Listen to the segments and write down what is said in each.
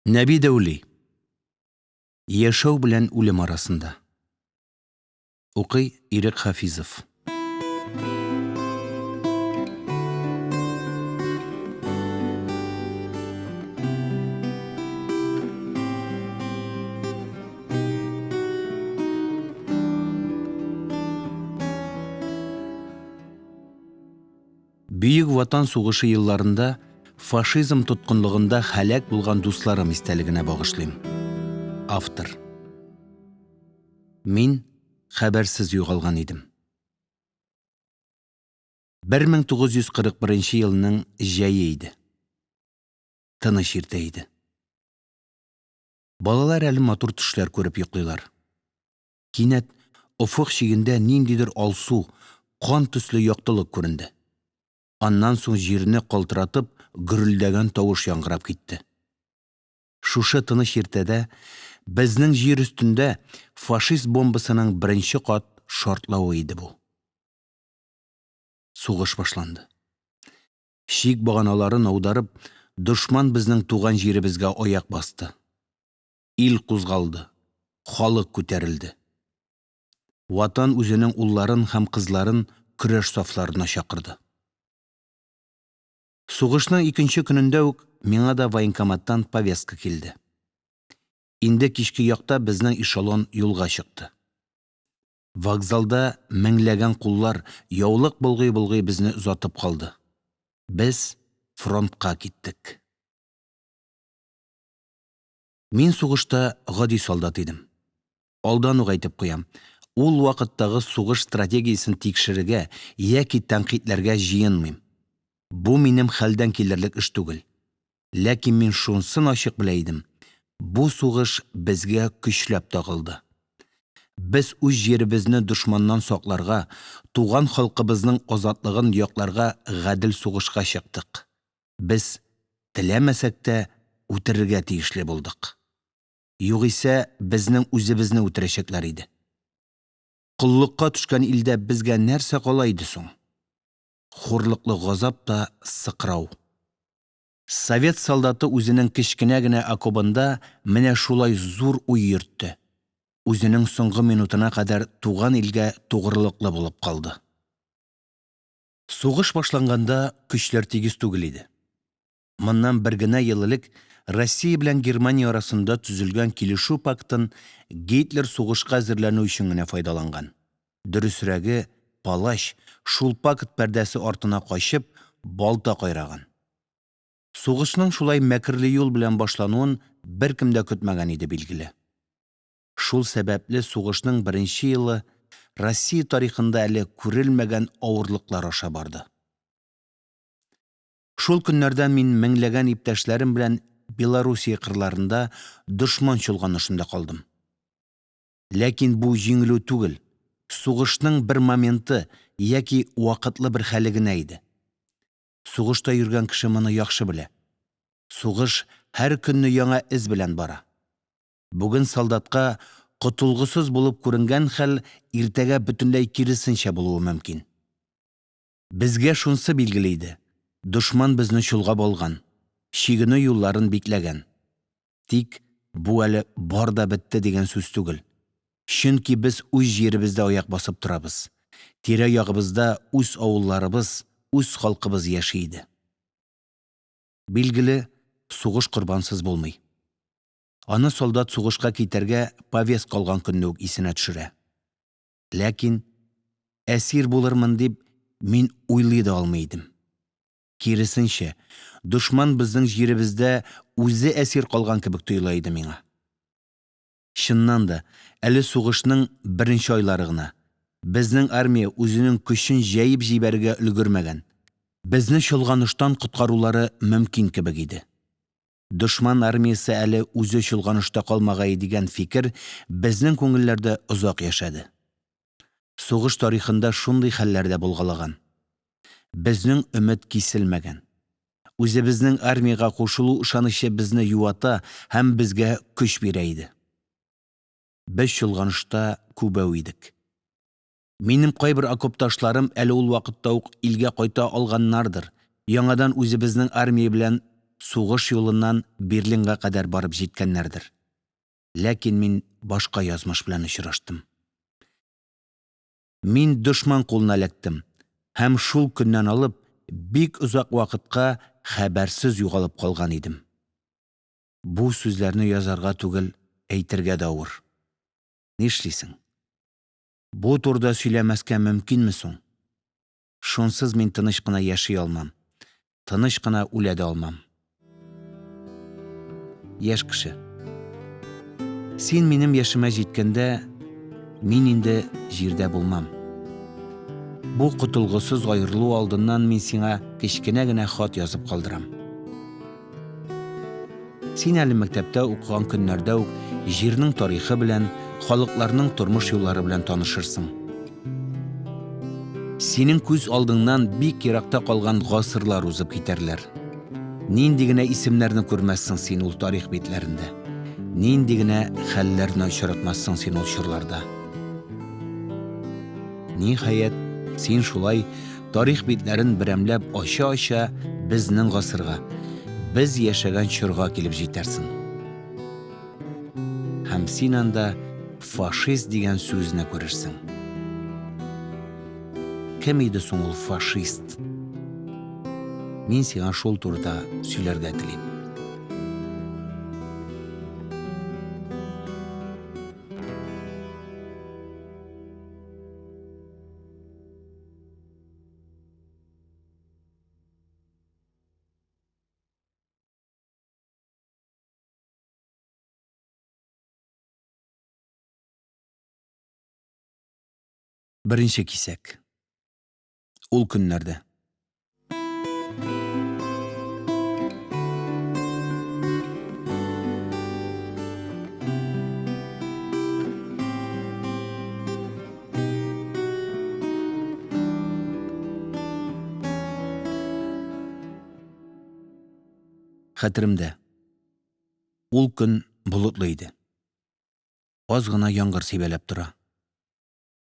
Нәби Дәүли. Яшәү белән үлем арасында. Укый Ирек Хафизов. Бөек Ватан сугышы елларында фашизм тоткынлыгында һәлак булган дусларым истәлегенә багышлыйм. Автор. Мин хәбәрсез югалган идем. 1941 елның җәе иде. Тыныч иртә иде. Балалар әле матур төшләр күреп йоклыйлар. Кинәт офык чигендә ниндидер алсу, кан төсле яктылык күренде. Аннан соң җирне калтыратып гөрелдәгән тавыш яңгырап китте. Шушы тыныч иртәдә безнең җир өстендә фашист бомбасының беренче кат шартлавы иде бу. Сугыш башланды. Чик баганаларын аударып, дошман безнең туган җиребезгә аяк басты. Ил кузгалды, халык күтәрелде. Ватан үзенең улларын һәм кызларын көрәш сафларына чакырды. Сугышның икенче көнендә үк миңа да военкоматтан повестка килде. Инде кичке якта безнең эшелон юлга чыкты. Вокзалда меңләгән куллар, яулык болгый-болгый, безне озатып калды. Без фронтка киттек. Мин сугышта гади солдат идем. Алдан ук әйтеп куям: ул вакыттагы сугыш стратегиясен тикшерергә яки тәнкыйтьләргә җыенмыйм. Бу минем хәлдән килерлек эш түгел. Ләкин мин шунысын ачык белә идем: бу сугыш безгә көчләп тагылды. Без үз җиребезне дошманнан сакларга, туган халкыбызның азатлыгын якларга гадел сугышка чыктык. Без, теләмәсәк тә, үтерергә тиешле булдык. Югыйсә безнең үзебезне үтерәчәкләр иде. Коллыкка төшкән илдә безгә нәрсә кала иде соң? Хурлыклы газап та сыкрау. Совет солдаты үзенең кечкенә генә окобында менә шулай зур уй йөртте, үзенең соңгы минутына кадәр туган илгә тугрылыклы булып калды. Сугыш башланганда, көчләр тигез түгел иде. Моннан бер генә ел элек Россия белән Германия арасында төзелгән килешү пактын Гитлер сугышка әзерләнү өчен генә файдаланган. Дөресрәге, палач, шул пакт пәрдәсе артына качып, балта кайраган. Сугышның шулай мәкерле юл белән башлануын беркем дә көтмәгән иде, билгеле. Шул сәбәпле сугышның беренче елы Россия тарихында әле күрелмәгән авырлыклар аша барды. Шул көннәрдә мин меңләгән иптәшләрем белән Белоруссия кырларында дошман чолганышында калдым. Ләкин бу җиңелү түгел, сугышның бер моменты яки вакытлы бер хәле генә иде. Сугышта йөргән кеше моны яхшы белә. Сугыш һәр көнне яңа эз белән бара. Бүген солдатка котылгысыз булып күренгән хәл иртәгә бөтенләй киресенчә булуы мөмкин. Безгә шунысы билгеле иде: дошман безне чолгап алган, чигенү юлларын бикләгән. Тик бу әле бар да бетте дигән сүз түгел, чөнки без үз җиребездә аяк басып торабыз, тирә-ягыбызда үз авылларыбыз, үз халкыбыз яши иде. Билгеле, сугыш корбансыз булмый. Аны солдат сугышка китәргә повестка алган көнне үк исенә төшерә. Ләкин әсир булырмын дип, мин уйлый да алмый идем. Киресенчә, дошман безнең җиребездә үзе әсир калган кебек тоела иде миңа. Чыннан да, әле сугышның беренче айлары гына, безнең армия үзенең көчен җәеп җибәрергә өлгермәгән, безне чолганыштан коткарулары мөмкин кебек иде. Дошман армиясе әле үзе чолганышта калмагае дигән фикер безнең күңелләрдә озак яшәде. Сугыш тарихында шундый хәлләр дә булгалаган. Безнең өмет киселмәгән. Үзебезнең армиягә кушылу ышанычы безне юата һәм безгә көч бирә иде. Без чолганышта күбәү идек. Минем кайбер окопташларым әле ул вакытта ук илгә кайта алганнардыр, яңадан үзебезнең армия белән сугыш юлыннан Берлинга кадәр барып җиткәннәрдер. Ләкин мин башка язмыш белән очраштым. Мин дошман кулына эләктем һәм шул көннән алып бик озак вакытка хәбәрсез югалып калган идем. Бу сүзләрне язарга түгел, әйтергә дә авыр. Нишлисең, бу турыда сөйләмәскә мөмкинме соң? Шунсыз мин тыныч кына яши алмам, тыныч кына үлә дә алмам. Яшь кеше, син минем яшемә җиткәндә, мин инде җирдә булмам. Бу котылгысыз аерылу алдыннан мин сиңа кечкенә генә хат язып калдырам. Син әле мәктәптә укыган көннәрдә үк җирнең тарихы белән, халыкларның тормыш юллары белән танышырсың. Синең күз алдыңнан бик еракта калган гасырлар узып китәрләр. Нинди генә исемнәрне күрмәссең син ул тарих битләрендә. Нинди генә хәлләрне очратмассың син ул чорларда. Ниһаять, син шулай тарих битләрен берәмләп ача-ача безнең гасырга, без яшәгән чорга килеп җитәрсең. Һәм син анда фашист дигән сүзне күрерсең. Кем иде соң ул фашист? Мин сиңа шул турыда сөйләргә телим. Беренче кисәк. Ул көннәрдә. Хәтеремдә, ул көн болытлы иде. Аз гына яңгыр сибәләп тора.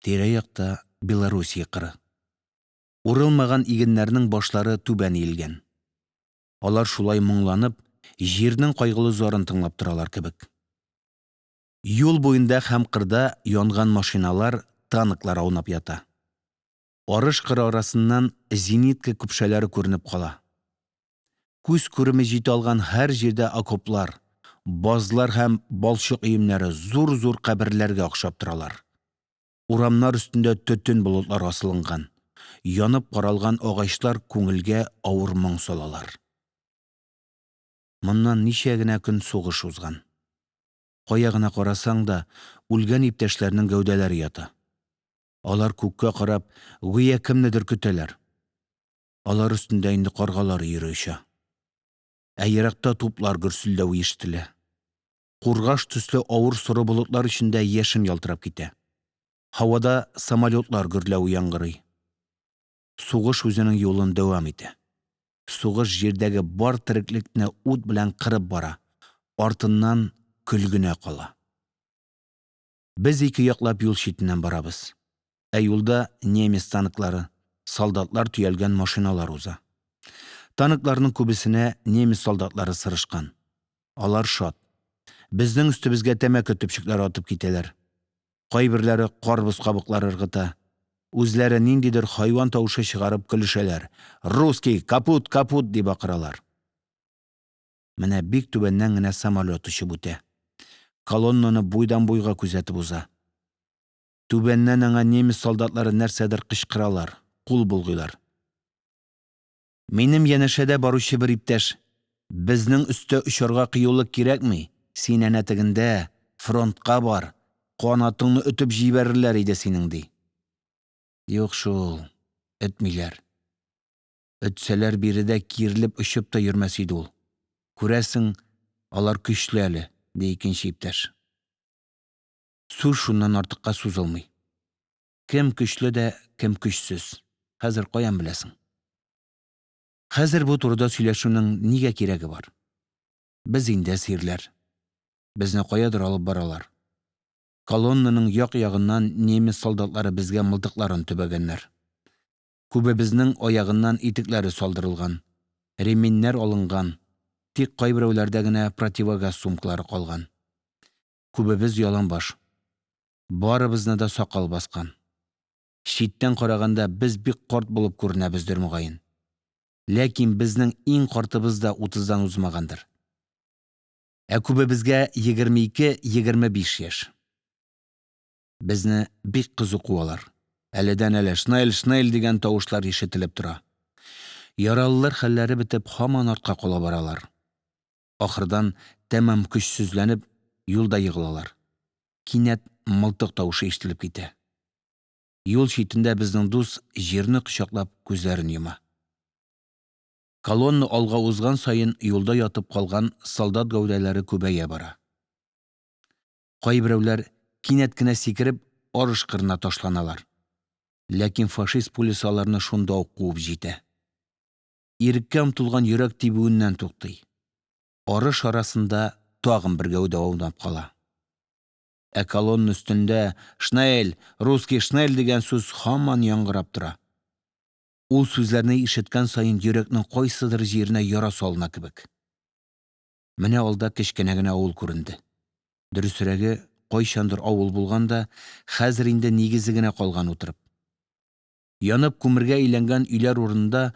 Тирә-якта Белоруссия кыры. Урылмаган игеннәрнең башлары түбән иелгән. Алар, шулай моңланып, җирнең кайгылы зарын тыңлап торалар кебек. Юл буенда һәм кырда янган машиналар, танклар аунап ята. Арыш кыры арасыннан зенитка көпшәләре күренеп кала. Күз күреме җитә алган һәр җирдә окоплар, базлар һәм балчык өемнәре зур-зур каберләргә охшап торалар. Урамнар өстендә төтен болытлары асылынган, янып каралган агачлар күңелгә авыр моң салалар. Моннан ничә генә көн сугыш узган. Кая гына карасаң да, үлгән иптәшләрнең гәүдәләре ята. Алар, күккә карап, гүя кемнедер көтәләр. Алар өстендә инде каргалар өере оча. Ә еракта туплар гөрселдәве ишетелә. Кургаш төсле авыр соры болытлар эчендә яшен ялтырап китә. Һавада самолётлар гөрләве яңгырый. Сугыш үзенең юлын дәвам итә. Сугыш җирдәге бар тереклекне ут белән кырып бара, артыннан көл генә кала. Без ике яклап юл читеннән барабыз. Ә юлда немец танклары, солдатлар төялгән машиналар уза. Танкларның күбесенә немец солдатлары сырышкан. Алар шат. Безнең өстебезгә тәмәке төпчекләре атып китәләр. Кайберләре карбыз кабыклары ыргыта. Үзләре ниндидер хайван тавышы чыгарып көлешәләр. «Русски, капут, капут!» – дип акыралар. Менә бик түбәннән генә самолёт очып үтә. Колоннаны буйдан-буйга күзәтеп уза. Түбәннән аңа немец солдатлары нәрсәдер кычкыралар, кул болгыйлар. Минем янәшәдә баручы бер иптәш: – Безнең өстә очарга кыюлык кирәкми, син әнә тегендә, фронтка бар, канатыңны өтеп җибәрерләр иде синең, – ди. Юк шул, өтмиләр. Өтсәләр, биредә киерелеп очып та йөрмәс иде ул. Күрәсең, алар көчле әле, – ди икенче иптәш. Сүз шуннан артыкка сузылмый. Кем көчле дә, кем көчсез – хәзер каян беләсең? Хәзер бу турыда сөйләшүнең нигә кирәге бар? Без инде әсирләр. Безне каядыр алып баралар. Колоннаның як-ягыннан немец солдатлары безгә мылтыкларын төбәгәннәр. Күбебезнең аягыннан итекләре салдырылган, ременьнәр алынган. Тик кайберәүләрдә генә противогаз сумкалары калган. Күбебез яланбаш, барыбызны да сакал баскан. Читтән караганда, без бик карт булып күренәбездер, мөгаен. Ләкин безнең иң картыбыз да утыздан узмагандыр. Ә күбебезгә 22-25 яшь. Безне бик кызу куалар. Әледән-әле: «Шнель, шнель!» – дигән тавышлар ишетелеп тора. Яралылар, хәлләре бетеп, һаман артка кала баралар. Ахырдан, тәмам көчсезләнеп, юлда егылалар. Кинәт мылтык тавышы ишетелеп китә. Юл читендә безнең дус, җирне кочаклап, күзләрен йома. Колонна алга узган саен, юлда ятып калган солдат гәүдәләре күбәя бара. Кайберәүләр, кинәт кенә сикереп, арыш кырына ташланалар. Ләкин фашист пулясы аларны шунда ук куып җитә. Иреккә омтылган йөрәк тибүеннән туктый. Арыш арасында тагын бер гәүдә аунап кала. Ә колонна өстендә: «Шнель, русски, шнель!» – дигән сүз һаман яңгырап тора. Ул сүзләрне ишеткән саен, йөрәкнең кайсыдыр җиренә яра салына кебек. Менә алда кечкенә генә авыл күренде. Дөресрәге, кайчандыр авыл булган да, хәзер инде нигезе генә калган утырып. Янып күмергә әйләнгән өйләр урынында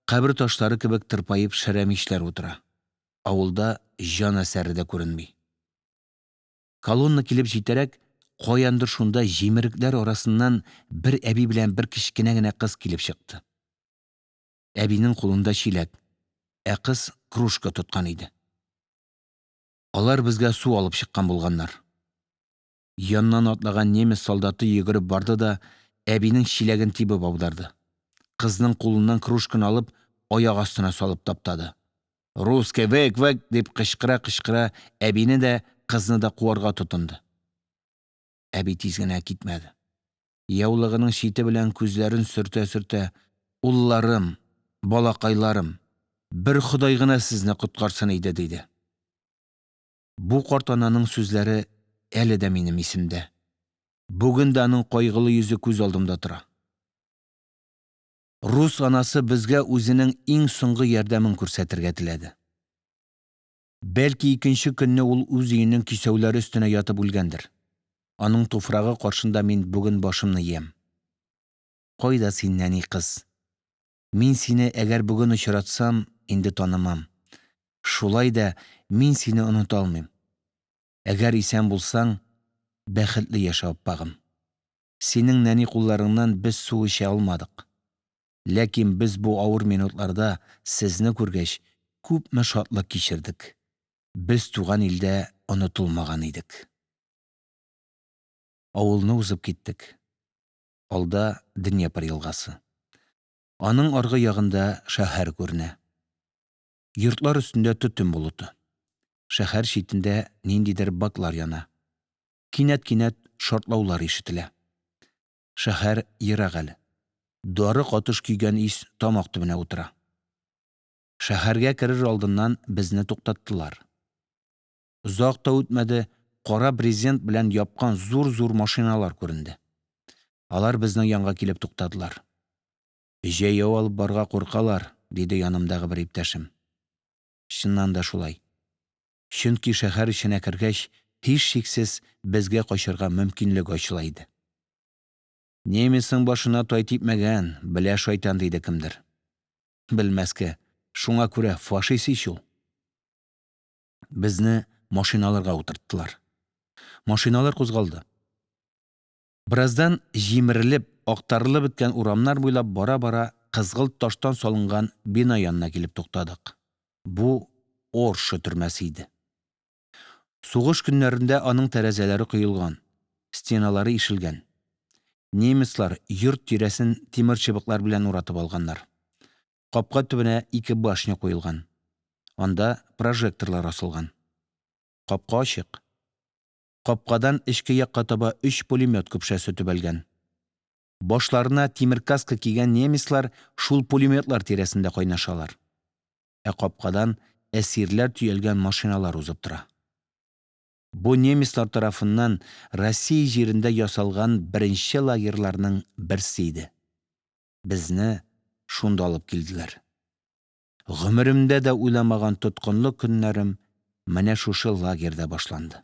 кабер ташлары кебек тырпаеп шәрә мичләр утыра. Авылда җан әсәре дә күренми. Колонна килеп җитәрәк, каяндыр шунда җимерекләр арасыннан бер әби белән бер кечкенә генә кыз килеп чыкты. Әбинең кулында чиләк, ә кыз кружка тоткан иде. Алар безгә су алып чыккан булганнар. Яннан атлаган немец солдаты йөгереп барды да әбинең чиләген тибеп аударды. Кызның кулыннан кружканы алып, аяк астына салып таптады. – Русски, век, век! – дип кычкыра-кычкыра, әбине дә, кызны да куарга тотынды. Әби тиз генә китмәде. Яулыгының чите белән күзләрен сөртә-сөртә: – Улларым, балакайларым, бер Ходай гына сезне коткарсын иде, – диде. Бу карт ананың сүзләре әле дә минем исемдә, бүген дә аның кайгылы йөзе күз алдымда тора. Рус анасы безгә үзенең иң соңгы ярдәмен күрсәтергә теләде. Бәлки, икенче көнне ул үз өенең кисәүләре өстенә ятып үлгәндер. Аның туфрагы каршында мин бүген башымны иям. Кайда син, нәни кыз? Мин сине, әгәр бүген очратсам, инде танымам. Шулай да мин сине оныта алмыйм. Әгәр исән булсаң, бәхетле яшә, аппагым. Синең нәни кулларыңнан без су эчә алмадык. Ләкин без бу авыр минутларда, сезне күргәч, күпме шатлык кичердек. Без туган илдә онытылмаган идек. Авылны узып киттек. Алда Днепр елгасы. Аның аргы ягында шәһәр күренә. Йортлар өстендә төтен болыты. Шәһәр читендә ниндидер баклар яна. Кинәт-кинәт шартлаулар ишетелә. Шәһәр ерак әле. Дары катыш көйгән ис тамак төбенә утыра. Шәһәргә керер алдыннан безне туктаттылар. Озак та үтмәде, кара брезент белән япкан зур-зур машиналар күренде. Алар безнең янга килеп туктадылар. – Җәяү алып барырга куркалар, – диде янымдагы бер иптәшем. Чыннан да шулай, чөнки шәһәр эченә кергәч, һичшиксез, безгә качарга мөмкинлек ачыла иде. – Немецның башына тай типмәгән, белә, шайтан, – диде кемдер. Белмәскә, шуңа күрә фашист ич ул. Безне машиналарга утырттылар. Машиналар кузгалды. Бераздан, җимерелеп, актарылып беткән урамнар буйлап бара-бара, кызгылт таштан салынган бина янына килеп туктадык. Бу Орша төрмәсе иде. Сугыш көннәрендә аның тәрәзәләре коелган, стеналары ишелгән. Немецлар йорт тирәсен тимерчыбыклар белән уратып алганнар. Капка төбенә ике башня куелган, анда прожекторлар асылган. Капка ачык. Капкадан эчке якка таба өч пулемёт көпшәсе төбәлгән. Башларына тимер каска кигән немецлар шул пулемётлар тирәсендә кайнашалар. Ә капкадан әсирләр төялгән машиналар узып тора. Бу немецлар тарафыннан Россия җирендә ясалган беренче лагерьларның берсе иде. Безне шунда алып килделәр. Гомеремдә дә уйламаган тоткынлык көннәрем менә шушы лагерьда башланды.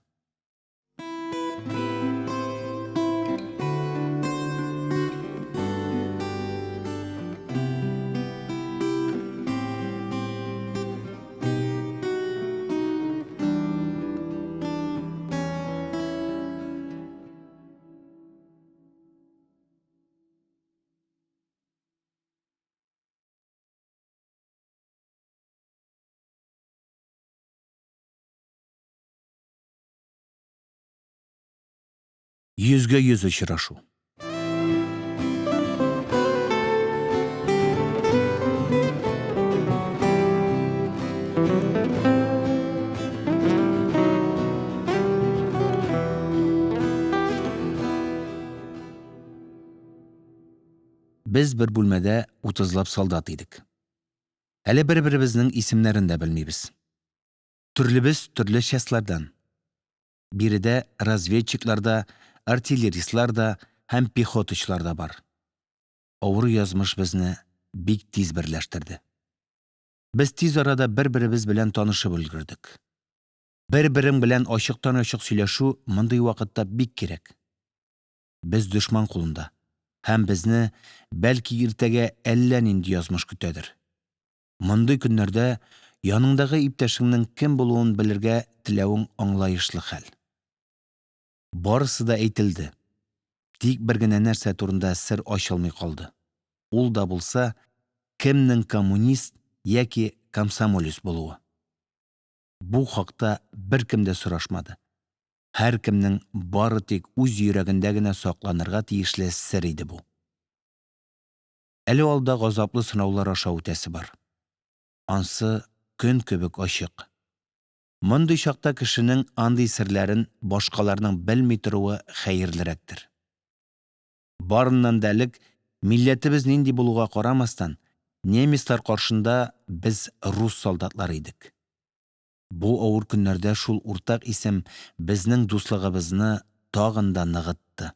Йөзгә-йөз очрашу. Без бер бүлмәдә утызлап солдат идек. Әле бер-беребезнең исемнәрен дә белмибез. Төрлебез төрле частьлардан. Биредә разведчиклар да, артиллеристлар да һәм пехотачылар да бар. Авыр язмыш безне бик тиз берләштерде. Без тиз арада бер-беребез белән танышып өлгердек. Бер-берең белән ачыктан-ачык сөйләшү мондый вакытта бик кирәк. Без дошман кулында, һәм безне, бәлки, иртәгә әллә нинди язмыш көтәдер. Мондый көннәрдә яныңдагы иптәшеңнең кем булуын белергә теләвең аңлаешлы хәл. Барысы да әйтелде, тик бер генә нәрсә турында сер ачылмый калды, ул да булса – кемнең коммунист яки комсомолец булуы. Бу хакта беркем дә сорашмады, һәркемнең бары тик үз йөрәгендә генә сакланырга тиешле сер иде бу. Әле алда газаплы сынаулар аша үтәсе бар. Анысы көн кебек ачык. Мондый чакта кешенең андый серләрен башкаларның белми торуы хәерлерәктер. Барыннан да элек, милләтебез нинди булуга карамастан, немецлар каршында без рус солдатлары идек. Бу авыр көннәрдә шул уртак исем безнең дуслыгыбызны тагын да ныгытты.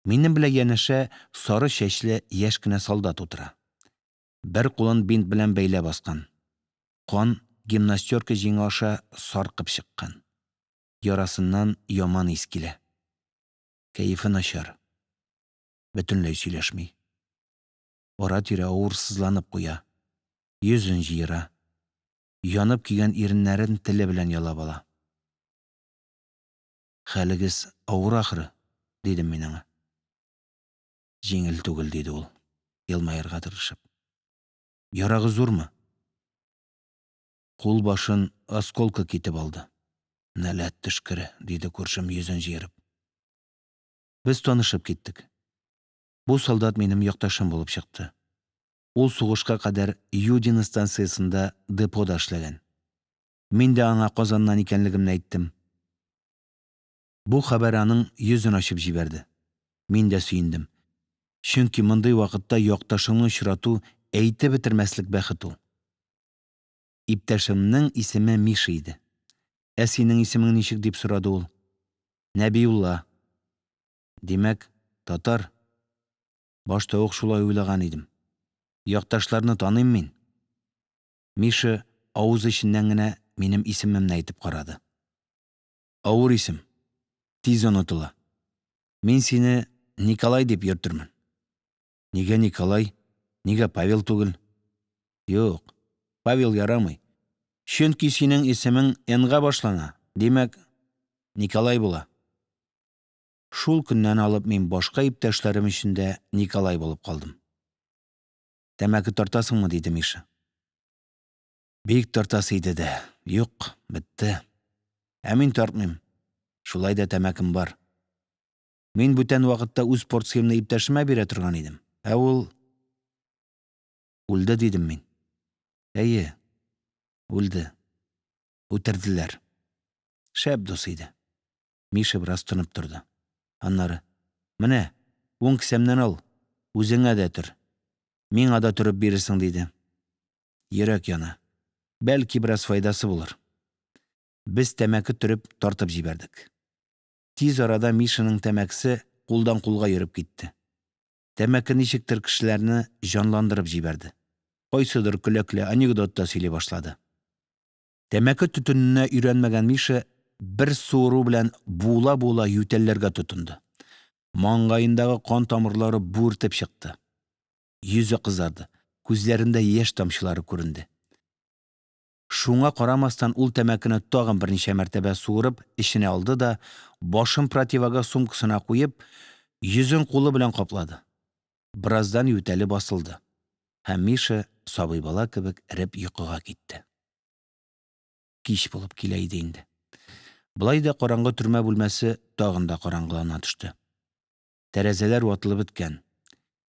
Минем белән янәшә сары чәчле яшь кенә солдат утыра. Бер кулын бинт белән бәйләп аскан. Кан гимнастёрка җиңе аша саркып чыккан. Ярасыннан яман ис килә. Кәефе начар, бөтенләй сөйләшми. Ара-тирә авыр сызланып куя, йөзен җыера, янып көйгән иреннәрен теле белән ялап ала. «Хәлегез авыр, ахры?» – дидем мин аңа. «Җиңел түгел», – диде ул, елмаерга тырышып. «Ярагыз зурмы?» «Кулбашын осколка китеп алды, нәләт төшкере», – диде күршем, йөзен җыерып. Без танышып киттек. Бу солдат минем якташым булып чыкты. Ул сугышка кадәр Юдино станциясендә депода эшләгән. Мин дә аңа Казаннан икәнлегемне әйттем. Бу хәбәр аның йөзен ачып җибәрде. Мин дә сөендем, чөнки мондый вакытта якташыңны очрату әйтеп бетермәслек бәхет ул. Иптәшемнең исеме Миша иде. «Ә синең исемең ничек?» – дип сорады ул. «Нәбиулла». «Димәк, татар?» Башта ук шулай уйлаган идем. Якташларны таныйм мин. Миша авыз эченнән генә минем исемемне әйтеп карады. Авыр исем, тиз онытыла. Мин сине Николай дип йөртермен. Нигә Николай, нигә Павел түгел? Юк, Павел ярамый, чөнки синең исемең «Н» га башлана, димәк, Николай була. Шул көннән алып мин башка иптәшләрем өчен дә Николай булып калдым. «Тәмәке тартасыңмы?» – диде Миша. Бик тартасы иде дә, юк, бетте. Ә мин тартмыйм, шулай да тәмәкем бар. Мин бүтән вакытта үз порциямне иптәшемә бирә торган идем, ә ул… Үлде, дидем мин. Әйе, үлде, үтерделәр. Шәп дус иде. Миша бераз тынып торды. Аннары: – Менә уң кесәмнән ал, үзеңә дә төр, миңа да төреп бирерсең, – диде. Йөрәк яна, бәлки, бераз файдасы булыр. Без тәмәке төреп тартып җибәрдек. Тиз арада Мишаның тәмәкесе кулдан-кулга йөреп китте. Тәмәке ничектер кешеләрне җанландырып җибәрде. Кайсыдыр, көлә-көлә, анекдот та сөйли башлады. Тәмәке төтененә өйрәнмәгән Миша бер суыру белән буыла-буыла ютәлләргә тотынды, маңгаендагы кан тамырлары бүртеп чыкты, йөзе кызарды, күзләрендә яшь тамчылары күренде. Шуңа карамастан ул тәмәкене тагын берничә мәртәбә суырып эченә алды да, башын противогаз сумкасына куеп, йөзен кулы белән каплады. Бераздан ютәле басылды, һәм Миша, сабый бала кебек эреп, йокыга китте. Кич булып килә иде инде. Болай да караңгы төрмә бүлмәсе тагын да караңгылана төште. Тәрәзәләр ватылып беткән.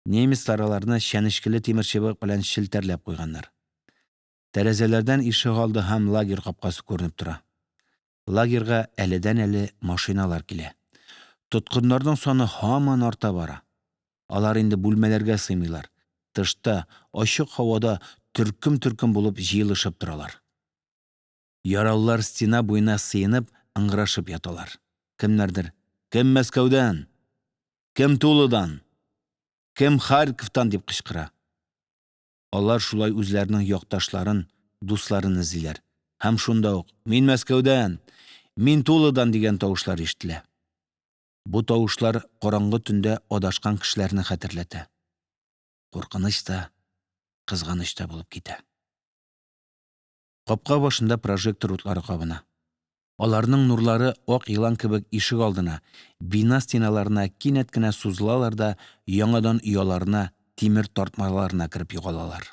Немецлар аларны чәнечкеле тимерчыбык белән челтәрләп куйганнар. Тәрәзәләрдән ишегалды һәм лагерь капкасы күренеп тора. Лагерьга әледән-әле машиналар килә. Тоткыннарның саны һаман арта бара. Алар инде бүлмәләргә сыймыйлар, тышта, ачык һавада, төркем-төркем булып җыелышып торалар. Яралылар стена буена сыенып, ыңгырашып яталар. Кемнәрдер: – Кем Мәскәүдән? Кем Туладан? Кем Харьковтан? – дип кычкыра. Алар шулай үзләренең якташларын, дусларын эзлиләр. Һәм шунда ук: – Мин Мәскәүдән, мин Туладан! – дигән тавышлар ишетелә. Бу тавышлар караңгы төндә адашкан кешеләрне хәтерләтә. Куркыныч та, кызганыч та булып китә. Капка башында прожектор утлары кабына. Аларның нурлары, ак елан кебек, ишегалдына, бина стеналарына кинәт кенә сузылалар да яңадан ояларына, тимер тартмаларына кереп югалалар.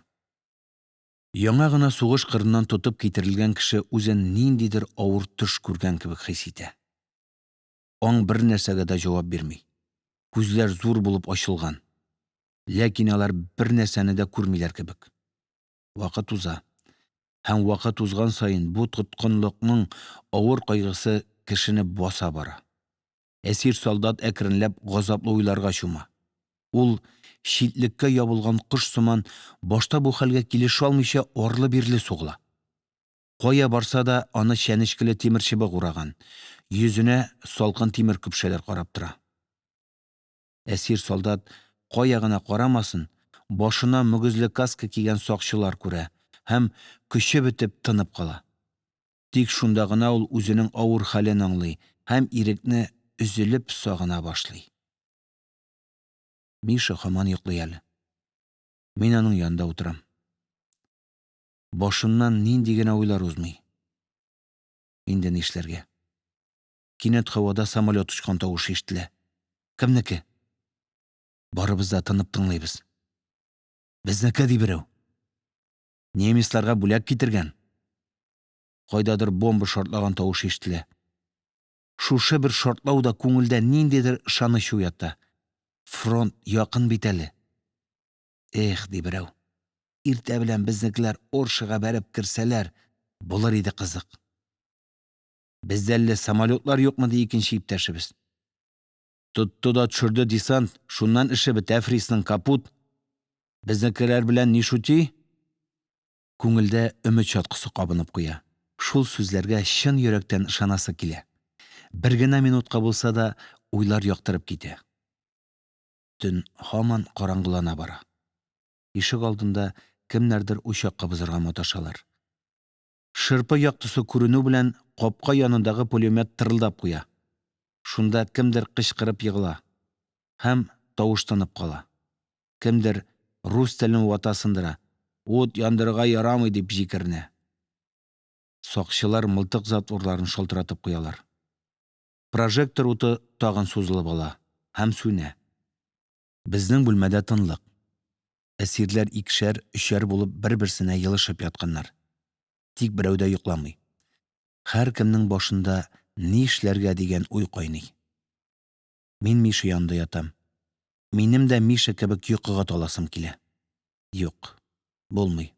Яңа гына сугыш кырыннан тотып китерелгән кеше үзен ниндидер авыр төш күргән кебек хис итә. Аң бернәрсәгә дә җавап бирми, күзләр зур булып ачылган, ләкин алар бернәрсәне дә күрмиләр кебек. Вакыт уза, һәм вакыт узган саен, бу тоткынлыкның авыр кайгысы кешене баса бара. Әсир солдат әкренләп газаплы уйларга чума. Ул, читлеккә ябылган кош сыман, башта бу хәлгә килешә алмыйча, арлы-бирле сугыла. Кая барса да, аны чәнечкеле тимерчыбык ураган, йөзенә салкын тимер көпшәләр карап тора. Әсир солдат, кая гына карамасын, башына мөгезле каска кигән сакчылар күрә һәм, көче бетеп, тынып кала. Тик шунда гына ул үзенең авыр хәлен аңлый һәм ирекне өзелеп сагына башлый. Миша һаман йоклый әле. Мин аның янында утырам. Башымнан нинди генә уйлар узмый. Инде нишләргә? Кинәт һавада самолёт очкан тавыш ишетелә. Кемнеке? Барыбыз да тынып тыңлыйбыз. – Безнеке, – ди берәү. – Немецларга бүләк китергән. Кайдадыр бомба шартлаган тавыш ишетелә. Шушы бер шартлау да күңелдә ниндидер ышаныч уята: фронт якын бит әле. Их, ди берәү, иртә белән безнекеләр Оршага бәреп керсәләр, булыр иде кызык. Бездә әллә самолётлар юкмы, ди икенче иптәшебез. Тотты да төшерде десант, шуннан эше бетә фрицның, капут. Безнекеләр белән не шути. Күңелдә өмет чаткысы кабынып куя, шул сүзләргә чын йөрәктән ышанасы килә. Бер генә минутка булса да уйлар яктырып китә. Төн һаман караңгылана бара. Ишегалдында кемнәрдер учак кабызырга маташалар. Шырпы яктысы күренү белән, капка янындагы пулемёт тырылдап куя. Шунда кемдер кычкырып егыла, һәм тавыш тынып кала. Кемдер, рус телен вата-сындыра: – Ут яндырырга ярамый! – дип җикеренә. Сакчылар мылтык затворларын шалтыратып куялар. Прожектор уты тагын сузылып ала һәм сүнә. Безнең бүлмәдә тынлык. Әсирләр икешәр, өчәр булып бер-берсенә елышып ятканнар. Тик берәү дә йокламый. Һәркемнең башында «Нишләргә?» дигән уй кайный. Мин Миша янында ятам. Минем дә Миша кебек йокыга таласым килә. Юк, булмый,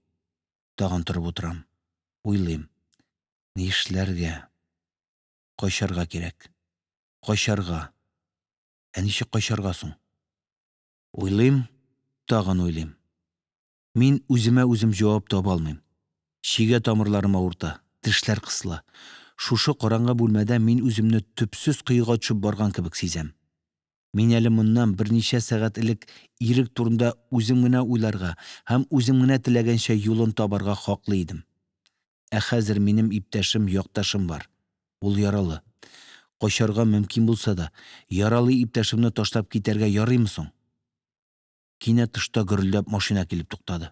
тагын торып утырам, уйлыйм: нишләргә? Качарга кирәк, качарга! Ә ничек качарга соң? Уйлыйм, тагын уйлыйм. Мин үземә үзем җавап таба алмыйм. Чигә тамырларым авырта, тешләр кысыла. Шушы караңгы бүлмәдә мин үземне төпсез коега төшеп барган кебек сизәм. Мин әле моннан берничә сәгать элек ирек турында үзем генә уйларга һәм үзем генә теләгәнчә юлын табарга хаклы идем. Ә хәзер минем иптәшем, якташым бар, ул яралы. Качарга мөмкин булса да, яралы иптәшемне ташлап китәргә ярыймы соң? Кинәт тышта, гөрелдәп, машина килеп туктады.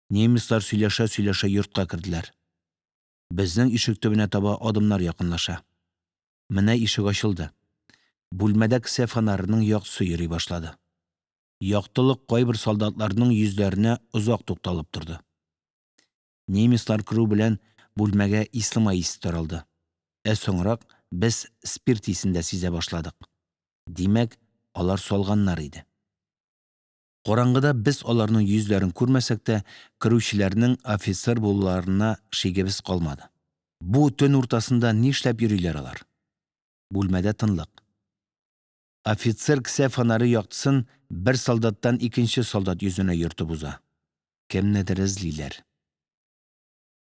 Немецлар, сөйләшә-сөйләшә, йортка керделәр. Безнең ишек төбенә таба адымнар якынлаша. Менә ишек ачылды. Бүлмәдә кесә фонареның яктысы йөри башлады. Яктылык кайбер солдатларның йөзләренә озак тукталып торды. Немецлар керү белән, бүлмәгә ислемай исе таралды, ә соңрак без спирт исен дә сизә башладык. Димәк, алар салганнар иде. Караңгыда без аларның йөзләрен күрмәсәк тә, керүчеләрнең офицер булуларына шигебез калмады. Бу төн уртасында нишләп йөриләр алар? Бүлмәдә тынлык. Офицер кесә фонаре яктысын бер солдаттан икенче солдат йөзенә йөртеп уза. Кемнедер эзлиләр.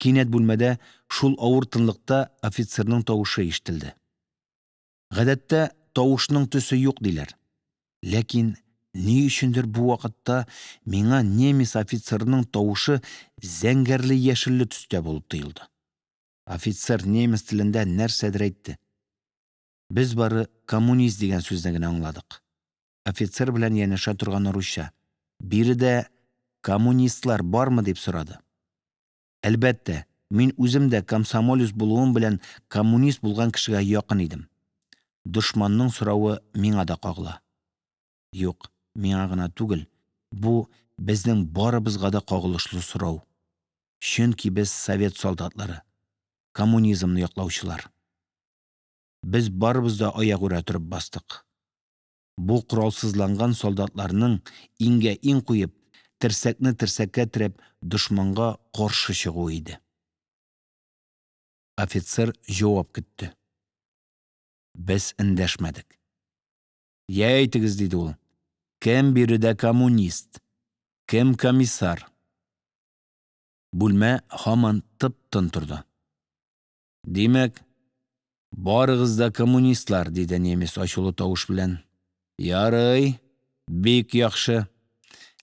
Кинәт бүлмәдә шул авыр тынлыкта офицерның тавышы ишетелде. Гадәттә, тавышның төсе юк, диләр. Ләкин ни өчендер бу вакытта миңа немец офицерының тавышы зәңгәрле-яшелле төстә булып тоелды. Офицер немец телендә нәрсәдер әйтте. Без бары «коммунист» дигән сүзне генә аңладык. Офицер белән янәшә торганы русча: – Биредә коммунистлар бармы? – дип сорады. Әлбәттә, мин үзем дә комсомолец булуым белән коммунист булган кешегә якын идем. Дошманның соравы миңа да кагыла. Юк, миңа гына түгел, бу – безнең барыбызга да кагылышлы сорау. Чөнки без совет солдатлары, коммунизмны яклаучылар. Без барыбыз да аягүрә торып бастык. Бу коралсызланган солдатларның, иңгә-иң куеп, терсәкне терсәккә терәп, дошманга каршы чыгуы иде. Офицер җавап көтте. Без эндәшмәдек. – Йә, әйтегез, – диде ул, – кем биредә коммунист, кем комиссар? Бүлмә һаман тып-тын торды. – Димәк, барыгыз да коммунистлар, – диде немец ачулы тавыш белән. – Ярый, бик яхшы.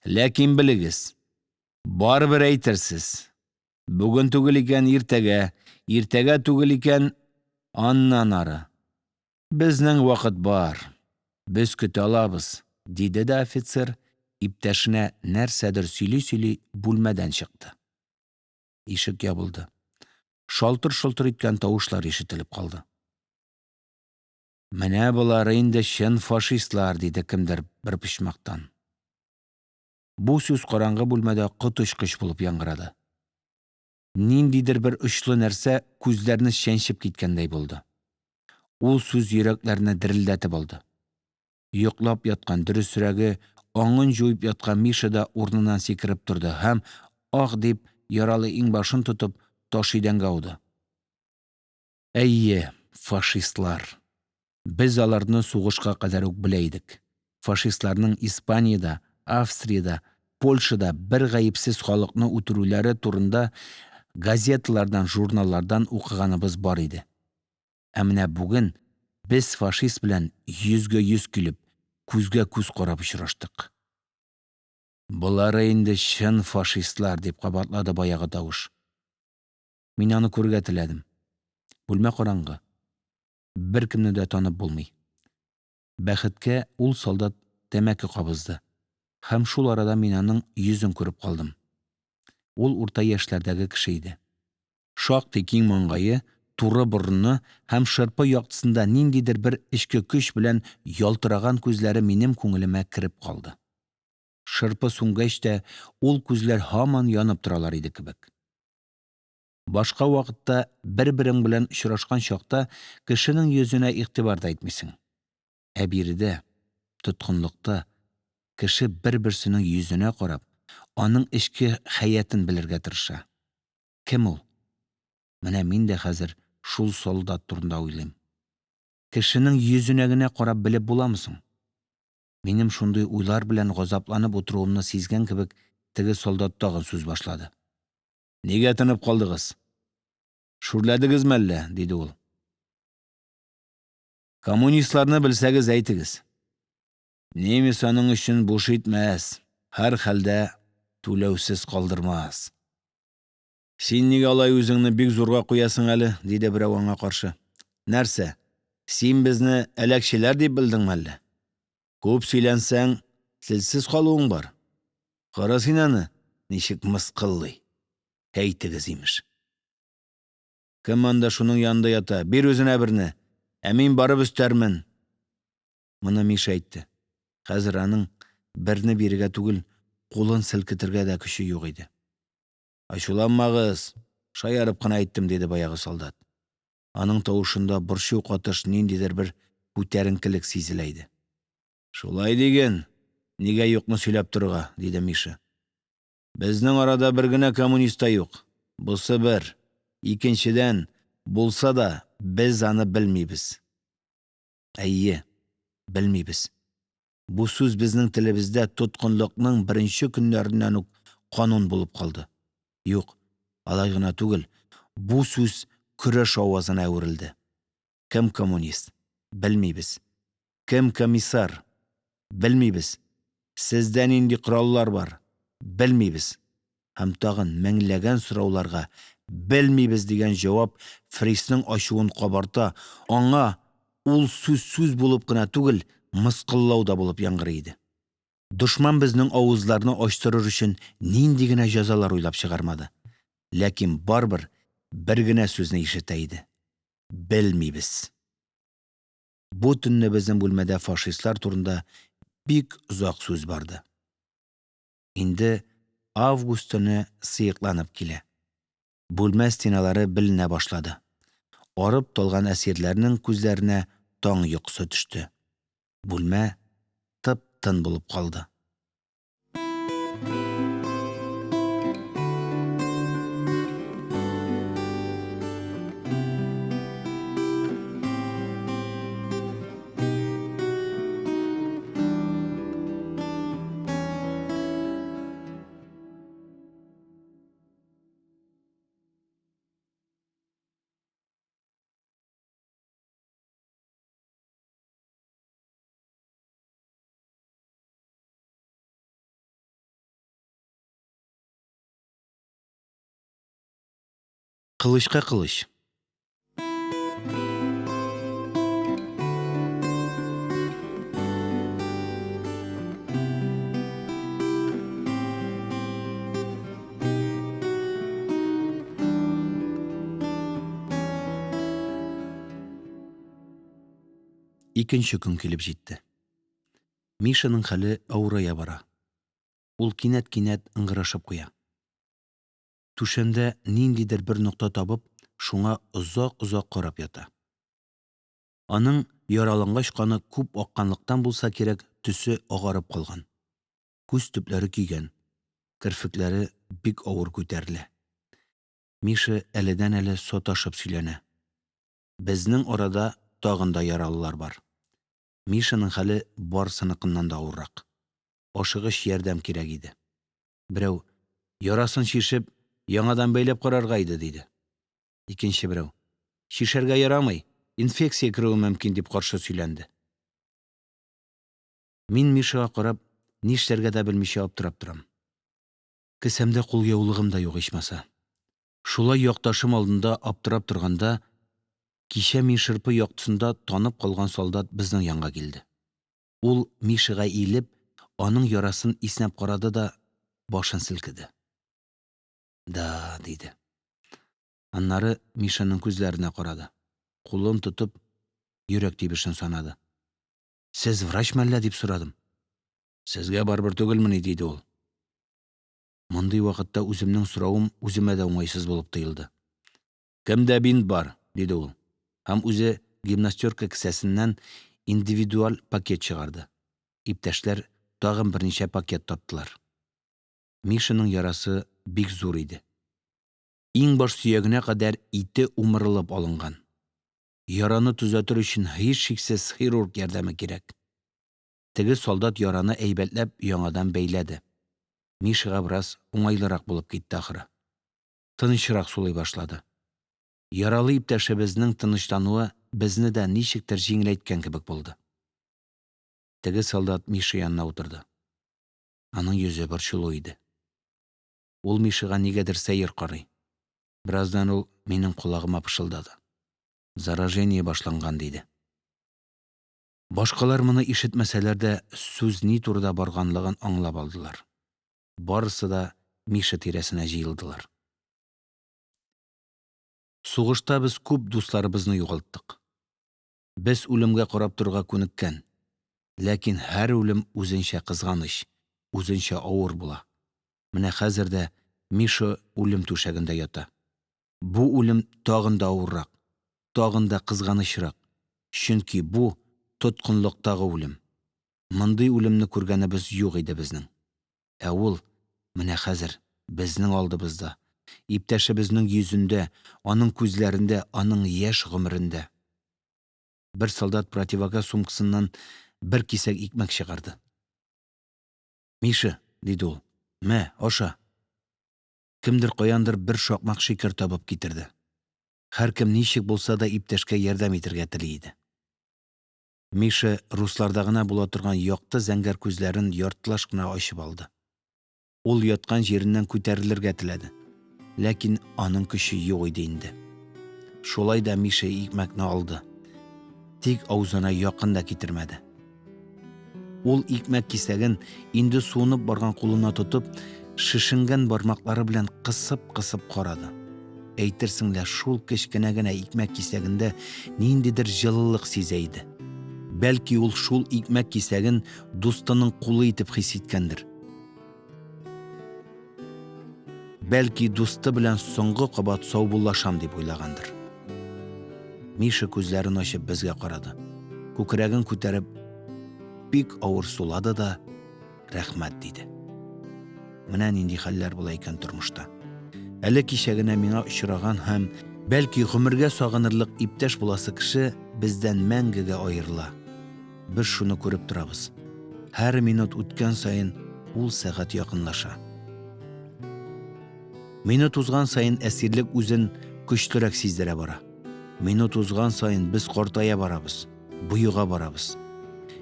Ләкин белегез: барыбер әйтерсез. Бүген түгел икән, иртәгә, иртәгә түгел икән, аннан ары. Безнең вакыт бар, без көтә алабыз, – диде дә офицер, иптәшенә нәрсәдер сөйли-сөйли, бүлмәдән чыкты. Ишек ябылды, шалтыр-шолтыр иткән тавышлар ишетелеп калды. – Менә болары инде чын фашистлар, – диде кемдер бер почмактан. Бу сүз караңгы бүлмәдә коточкыч булып яңгырады. Ниндидер бер очлы нәрсә күзләрне чәнчеп киткәндәй булды. Ул сүз йөрәкләрне дерелдәтеп алды. Йоклап яткан, дөресрәге, аңын җуеп яткан Миша да урыныннан сикереп торды һәм: «Ах!» – дип, яралы иңбашын тотып, таш идәнгә ауды. Әйе, фашистлар! Без аларны сугышка кадәр үк белә идек. Фашистларның Испаниядә, Австриядә, Польшада бер гаепсез халыкны үтерүләре турында газеталардан, журналлардан укыганыбыз бар иде. Ә менә бүген без фашист белән йөзгә-йөз килеп, күзгә-күз карашып очраштык. – Болары инде чын фашистлар, – дип кабатлады баягы тавыш. Мин аны күрергә теләдем. Бүлмә караңгы, беркемне дә танып булмый. Бәхеткә, ул солдат тәмәке кабызды, һәм шул арада мин аның йөзен күреп калдым. Ул урта яшьләрдәге кеше иде. Шактый киң маңгае, туры борыны һәм шырпы яктысында ниндидер бер эчке көч белән ялтыраган күзләре минем күңелемә кереп калды. Шырпы сүнгәч тә, ул күзләр һаман янып торалар иде кебек. Башка вакытта бер-берең белән очрашкан чакта, кешенең йөзенә игътибар да итмисең. Ә биредә, тоткынлыкта, кеше бер-берсенең йөзенә карап, аның эчке хәятын белергә тырыша. Кем ул? Менә мин дә хәзер шул солдат турында уйлыйм. Кешенең йөзенә генә карап белеп буламы соң? Минем шундый уйлар белән газапланып утыруымны сизгән кебек, теге солдат тагын сүз башлады. – Нигә тынып калдыгыз? Шүрләдегезме әллә? – диде ул. – Коммунистларны белсәгез әйтегез. Немец аның өчен буш итмәс, һәрхәлдә, түләүсез калдырмас. Син нигә алай үзеңне бик зурга куясың әле? – диде берәү аңа каршы. Нәрсә, син безне әләкчеләр дип белдеңме әллә? Күп сөйләнсәң, телсез калуың бар. Кара син аны, ничек мыскыллый, әйтегез, имеш! Кем анда шуның янында ята, бир үзенә берне, ә мин барып өстәрмен. Моны Миша әйтте. Хәзер аның берне бирергә түгел, кулын селкетергә дә көче юк иде. Ачуланмагыз, шаярып кына әйттем, – диде баягы солдат. Аның тавышында борчу катыш ниндидер бер күтәренкелек сизелә иде. Шулай диген, нигә юкны сөйләп торырга, – диде Миша. Безнең арада бер генә коммунист та юк. Бусы бер, икенчедән, булса да, без аны белмибез. Әйе, белмибез. Бу сүз безнең телебездә тоткынлыкның беренче көннәреннән үк канун булып калды. Юк, алай гына түгел, бу сүз көрәш авазына әверелде. Кем коммунист? Белмибез. Кем комиссар? Белмибез. Сездә нинди кораллар бар? Белмибез. Һәм тагын меңләгән сорауларга «белмибез» дигән җавап фрицның ачуын кабарта, аңа ул сүз сүз булып кына түгел, мыскыллау да булып яңгырый иде. Дошман безнең авызларны ачтырыр өчен нинди генә җәзалар уйлап чыгармады, ләкин барыбер бер генә сүзне ишетә иде: «Белмибез!» Бу төнне безнең бүлмәдә фашистлар турында бик озак сүз барды. Инде август төне сыекланып килә, бүлмә стеналары беленә башлады, арып талган әсирләрнең күзләренә таң йокысы төште. Бүлмә тып-тын булып калды. Кылычка кылыч. Икенче көн килеп җитте. Мишаның хәле авырая бара. Ул кинәт-кинәт ыңгырашып куя. Түшәмдә ниндидер бер нокта табып, шуңа озак-озак карап ята. Аның, яралангач, каны күп акканлыктан булса кирәк, төсе агарып калган, күз төпләре көйгән, керфекләре бик авыр күтәрелә. Миша әледән-әле саташып сөйләнә. Безнең арада тагын да яралылар бар. Мишаның хәле барысыныкыннан да авыррак. Ашыгыч ярдәм кирәк иде. Берәү: – Ярасын чишеп, яңадан бәйләп карарга иде, – диде. Икенче берәү: – Чишәргә ярамый, инфекция керүе мөмкин, – дип каршы сөйләнде. Мин, Мишага карап, нишләргә дә белмичә аптырап торам. Кесәмдә кулъяулыгым да юк, ичмаса. Шулай якташым алдында аптырап торганда, кичә мин шырпы яктысында танып калган солдат безнең янга килде. Ул, Мишага иелеп, аның ярасын иснәп карады да башын селкеде. – Да, – диде. Аннары Мишаның күзләренә карады, кулын тотып, йөрәк тибешен санады. – Сез врачмы әллә? – дип сорадым. – Сезгә барыбер түгелмени? – диде ул. Мондый вакытта үземнең соравым үземә дә уңайсыз булып тоелды. – Кемдә бинт бар? – диде ул һәм үзе гимнастёрка кесәсеннән индивидуаль пакет чыгарды. Иптәшләр тагын берничә пакет таптылар. Мишаның ярасы бик зур иде. Иңбаш сөягенә кадәр ите умырылып алынган. Яраны төзәтер өчен, һичшиксез, хирург ярдәме кирәк. Теге солдат яраны әйбәтләп яңадан бәйләде. Мишага бераз уңайлырак булып китте, ахры. Тынычрак сулый башлады. Яралы иптәшебезнең тынычлануы безне дә ничектер җиңеләйткән кебек булды. Теге солдат Миша янына утырды, аның йөзе борчулы иде. Ул Мишага нигәдер сәер карый. Бераздан ул минем колагыма пышылдады: – Заражение башланган, – диде. Башкалар моны ишетмәсәләр дә, сүз ни турында барганлыгын аңлап алдылар. Барысы да Миша тирәсенә җыелдылар. Сугышта без күп дусларыбызны югалттык. Без үлемгә карап торырга күнеккән, ләкин һәр үлем үзенчә кызганыч, үзенчә авыр була. Менә хәзер дә Миша үлем түшәгендә ята. Бу үлем тагын да авыррак, тагын да кызганычрак, чөнки бу – тоткынлыктагы үлем. Мондый үлемне күргәнебез юк иде безнең. Ә ул менә хәзер безнең алдыбызда, иптәшебезнең йөзендә, аның күзләрендә, аның яшь гомерендә. Бер солдат противогаз сумкасыннан бер кисәк икмәк чыгарды. – Миша, – диде ул, – мә, аша. Кемдер каяндыр бер шакмак шикәр табып китерде. Һәркем ничек булса да иптәшкә ярдәм итәргә тели иде. Миша русларда гына була торган якты зәңгәр күзләрен яртылаш кына ачып алды. Ул яткан җиреннән күтәрелергә теләде, ләкин аның көче юк иде инде. Шулай да Миша икмәкне алды, тик авызына якын да китермәде. Ул икмәк кисәген, инде суынып барган кулына тотып, шешенгән бармаклары белән кысып-кысып карады. Әйтерсең лә шул кечкенә генә икмәк кисәгендә ниндидер җылылык сизә иде. Бәлки, ул шул икмәк кисәген дустының кулы итеп хис иткәндер. Бәлки, дусты белән соңгы кабат саубуллашам дип уйлагандыр. Миша күзләрен ачып безгә карады. Күкрәген күтәреп, бик авыр сулады да: «Рәхмәт», – диде. Менә нинди хәлләр була икән тормышта. Әле кичә генә миңа очраган һәм, бәлки, гомергә сагынырлык иптәш буласы кеше бездән мәңгегә аерыла. Без шуны күреп торабыз. Һәр минут үткән саен, ул сәгать якынлаша. Минут узган саен, әсирлек үзен көчлерәк сиздерә бара. Минут узган саен, без картая барабыз, боега барабыз.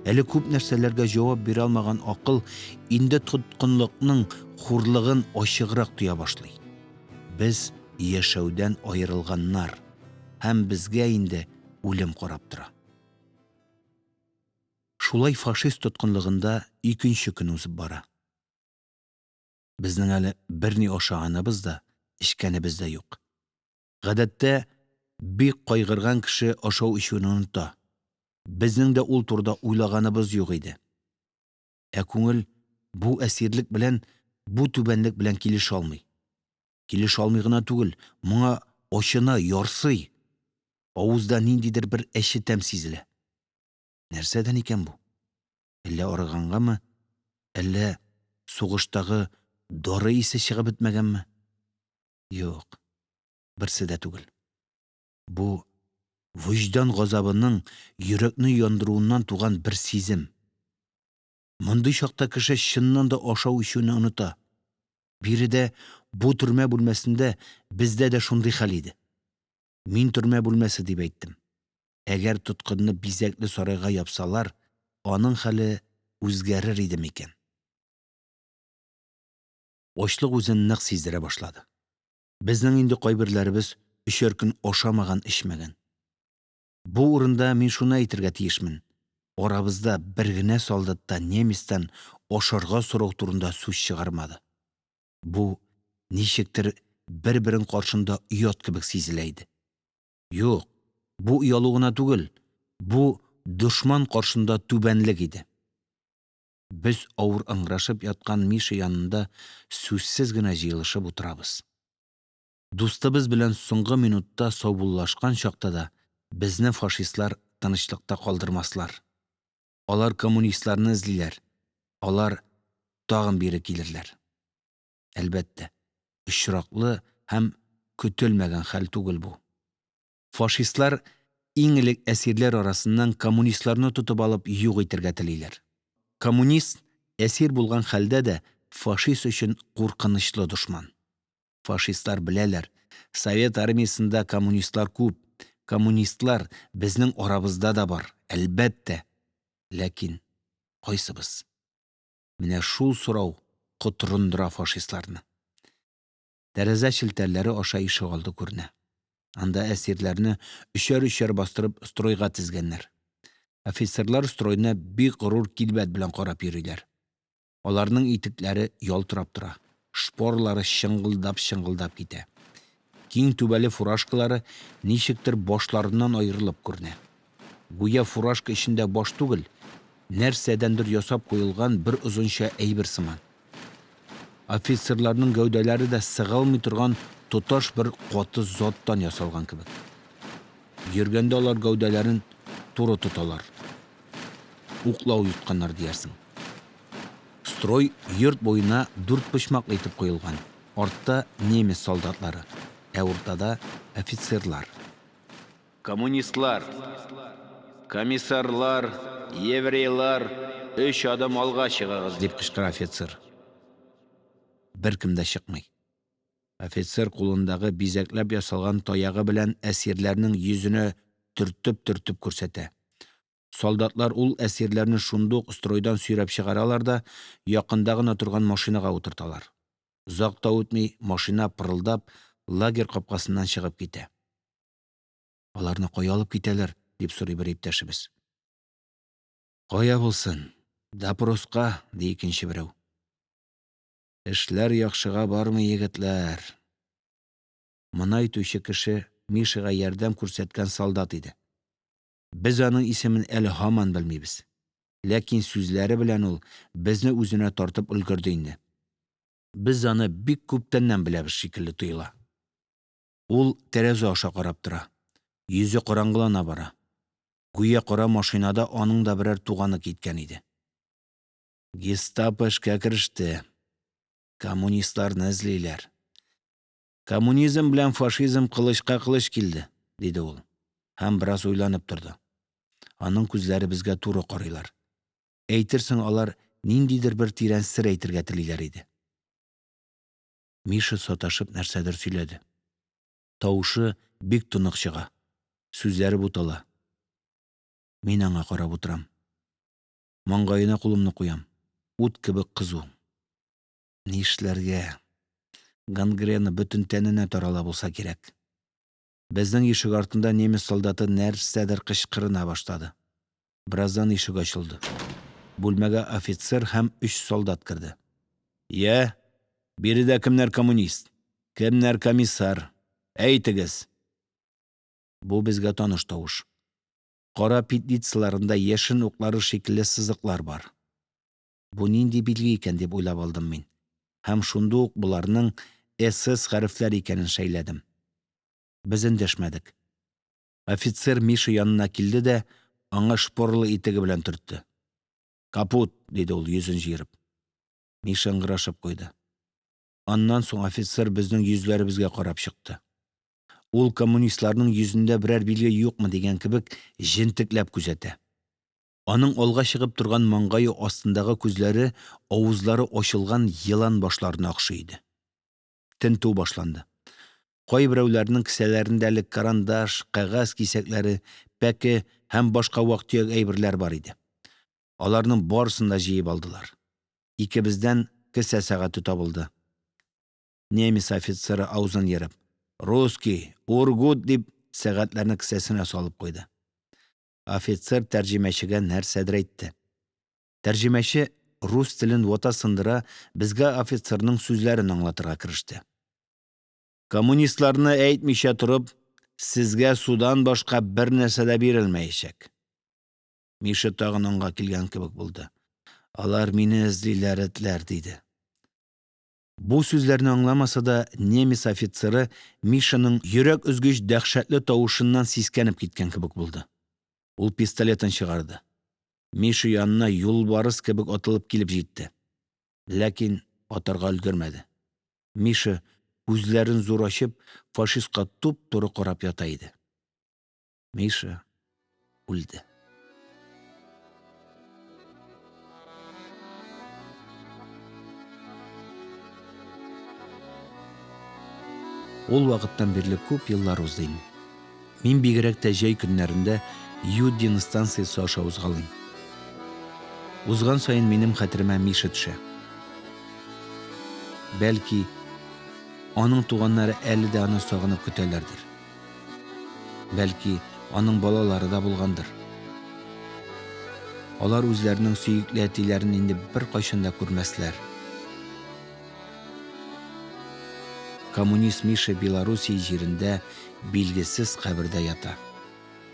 Әле күп нәрсәләргә җавап бирә алмаган акыл инде тоткынлыкның хурлыгын ачыграк тоя башлый. Без – яшәүдән аерылганнар, һәм безгә инде үлем карап тора. Шулай фашист тоткынлыгында икенче көн узып бара. Безнең әле берни ашаганыбыз да, эчкәнебез дә юк. Гадәттә, бик кайгырган кеше ашау-эчүне оныта. Безнең дә ул турыда уйлаганыбыз юк иде. Ә күңел бу әсирлек белән, бу түбәнлек белән килешә алмый. Килешә алмый гына түгел, моңа ачына, ярсый. Авызда ниндидер бер әче тәм сизелә. Нәрсәдән икән бу? Әллә арыгангамы, әллә сугыштагы дары исе чыгып бетмәгәнме? Юк, берсе дә түгел. Бу – вөҗдан газабының йөрәкне яндыруыннан туган бер сизем. Мондый чакта кеше, чыннан да, ашау-эчүне оныта. Биредә, бу төрмә бүлмәсендә, бездә дә шундый хәл иде. Мин төрмә бүлмәсе дип әйттем. Әгәр тоткынны бизәкле сарайга япсалар, аның хәле үзгәрер идеме икән? Ачлык үзен нык сиздерә башлады. Безнең инде кайберләребез өчәр көн ашамаган-эчмәгән. Бу урында мин шуны әйтергә тиешмен: арабызда бер генә солдат та немецтан ашарга сорау турында сүз чыгармады. Бу ничектер бер-берең каршында оят кебек сизелә иде. Юк, бу оялу гына түгел, бу – дошман каршында түбәнлек иде. Без авыр ыңгырашып яткан Миша янында сүзсез генә җыелышып утырабыз. Дустыбыз белән соңгы минутта саубуллашкан чакта да безне фашистлар тынычлыкта калдырмаслар. Алар коммунистларны эзлиләр, алар тагын бире килерләр. Әлбәттә, очраклы һәм көтелмәгән хәл түгел бу. Фашистлар иң элек әсирләр арасыннан коммунистларны тотып алып юк итәргә телиләр. Коммунист, әсир булган хәлдә дә, фашист өчен куркынычлы дошман. Фашистлар беләләр: Совет Армиясендә коммунистлар күп, коммунистлар безнең арабызда да бар, әлбәттә. Ләкин. Кайсыбыз? Менә шул сорау котырындыра фашистларны. Тәрәзә челтәрләре аша ишегалды күренә. Анда әсирләрне, өчәр-өчәр бастырып, стройга тезгәннәр. Офицерлар стройны бик горур килбәт белән карап йөриләр. Аларның итекләре ялтырап тора, шпоралары чыңгылдап-чыңгылдап китә. Киң түбәле фуражкалары ничектер башларыннан аерылып күренә. Гүя фуражка эчендә баш түгел, нәрсәдәндер ясап куелган бер озынча әйбер сыман. Офицерларның гәүдәләре дә сыгылмый торган тоташ бер каты заттан ясалган кебек. Йөргәндә алар гәүдәләрен туры тоталар. Уклау йотканнар диярсең. Строй йорт буена дүртпочмаклы итеп куелган. Артта немец солдатлары, ә уртада офицерлар. Коммунистлар, комиссарлар, еврейлар, өч адым алга чыгыгыз! – дип кычкыра офицер. Беркем дә чыкмый. Офицер кулындагы бизәкләп ясалган таягы белән әсирләрнең йөзенә төртеп-төртеп күрсәтә. Солдатлар ул әсирләрне шунда ук стройдан сөйрәп чыгаралар да якында гына торган машинага утырталар. Озак та үтми, машина, пырылдап, лагерь капкасыннан чыгып китә. – Аларны кая алып китәләр? – дип сорый бер иптәшебез. – Кая булсын, допроска, – ди икенче берәү. Эшләр яхшыга бармый, егетләр. Моны әйтүче кеше Мишага ярдәм күрсәткән солдат иде. Без аның исемен әле һаман белмибез. Ләкин сүзләре белән ул безне үзенә тартып өлгерде инде. Без аны бик күптәннән беләбез шикелле тоела. Ул тәрәзә аша карап тора, йөзе караңгылана бара. Гүя кара машинада аның да берәр туганы киткән иде. Гестапо эшкә кереште. Коммунистларны эзлиләр. Коммунизм белән фашизм кылычка-кылыч килде, – диде ул һәм бераз уйланып торды. Аның күзләре безгә туры карыйлар. Әйтерсең алар ниндидер бер тирән сер әйтергә телиләр иде. Миша, саташып, нәрсәдер сөйләде. Тавышы бик тонык чыга, сүзләре бутала. Мин аңа карап утырам. Маңгаена кулымны куям, ут кебек кызу. Нишләргә? Гангрена бөтен тәненә тарала булса кирәк. Безнең ишек артында немец солдаты нәрсәдер кычкырына башлады. Бераздан ишек ачылды. Бүлмәгә офицер һәм өч солдат керде. – Йә, биредә кемнәр коммунист, кемнәр комиссар, әйтегез? Бу безгә таныш тавыш. Кара петлицаларында яшен уклары шикелле сызыклар бар. Бу нинди билге икән дип уйлап алдым мин һәм шунда ук боларның «СС» хәрефләре икәнен шәйләдем. Без эндәшмәдек. Офицер Миша янына килде дә аңа шпоралы итеге белән төртте. – Капут! – диде ул, йөзен җыерып. Миша ыңгырашып куйды. Аннан соң офицер безнең йөзләребезгә карап чыкты. Ул, коммунистларның йөзендә берәр билге юкмы дигән кебек, җентекләп күзәтә. Аның алга чыгып торган маңгае астындагы күзләре авызлары ачылган елан башларына охшый иде. Тентү башланды. Кайберәүләрнең кесәләрендә әле карандаш, кәгазь кисәкләре, пәке һәм башка вак-төяк әйберләр бар иде. Аларның барысын да җыеп алдылар. Икебездән кесә сәгате табылды. Немец офицеры, авызын ерып: – Русски, ур гут, – дип, сәгатьләрне кесәсенә салып куйды. Офицер тәрҗемәчегә нәрсәдер әйтте. Тәрҗемәче, рус телен вата-сындыра, безгә офицерның сүзләрен аңлатырга кереште. – Коммунистларны әйтмичә торып, сезгә судан башка бернәрсә дә бирелмәячәк. Миша тагын аңга килгән кебек булды. – Алар мине эзлиләр, этләр, – диде. Бу сүзләрне аңламаса да, немец офицеры Мишаның йөрәк өзгеч дәһшәтле тавышыннан сискәнеп киткән кебек булды. Ул пистолетын чыгарды. Миша янына юлбарыс кебек атылып килеп җитте. Ләкин атарга өлгермәде. Миша, күзләрен зур ачып, фашистка туп-туры карап ята иде. Миша үлде. Ул вакыттан бирле күп еллар узды инде. Мин бигрәк тә җәй көннәрендә Юдино станциясе аша узгалыйм. Узган саен, минем хәтеремә Миша төшә. Бәлки, аның туганнары әле дә аны сагынып көтәләрдер. Бәлки, аның балалары да булгандыр. Алар үзләренең сөекле әтиләрен инде беркайчан да күрмәсләр. Коммунист Миша Белоруссия җирендә билгесез кабердә ята.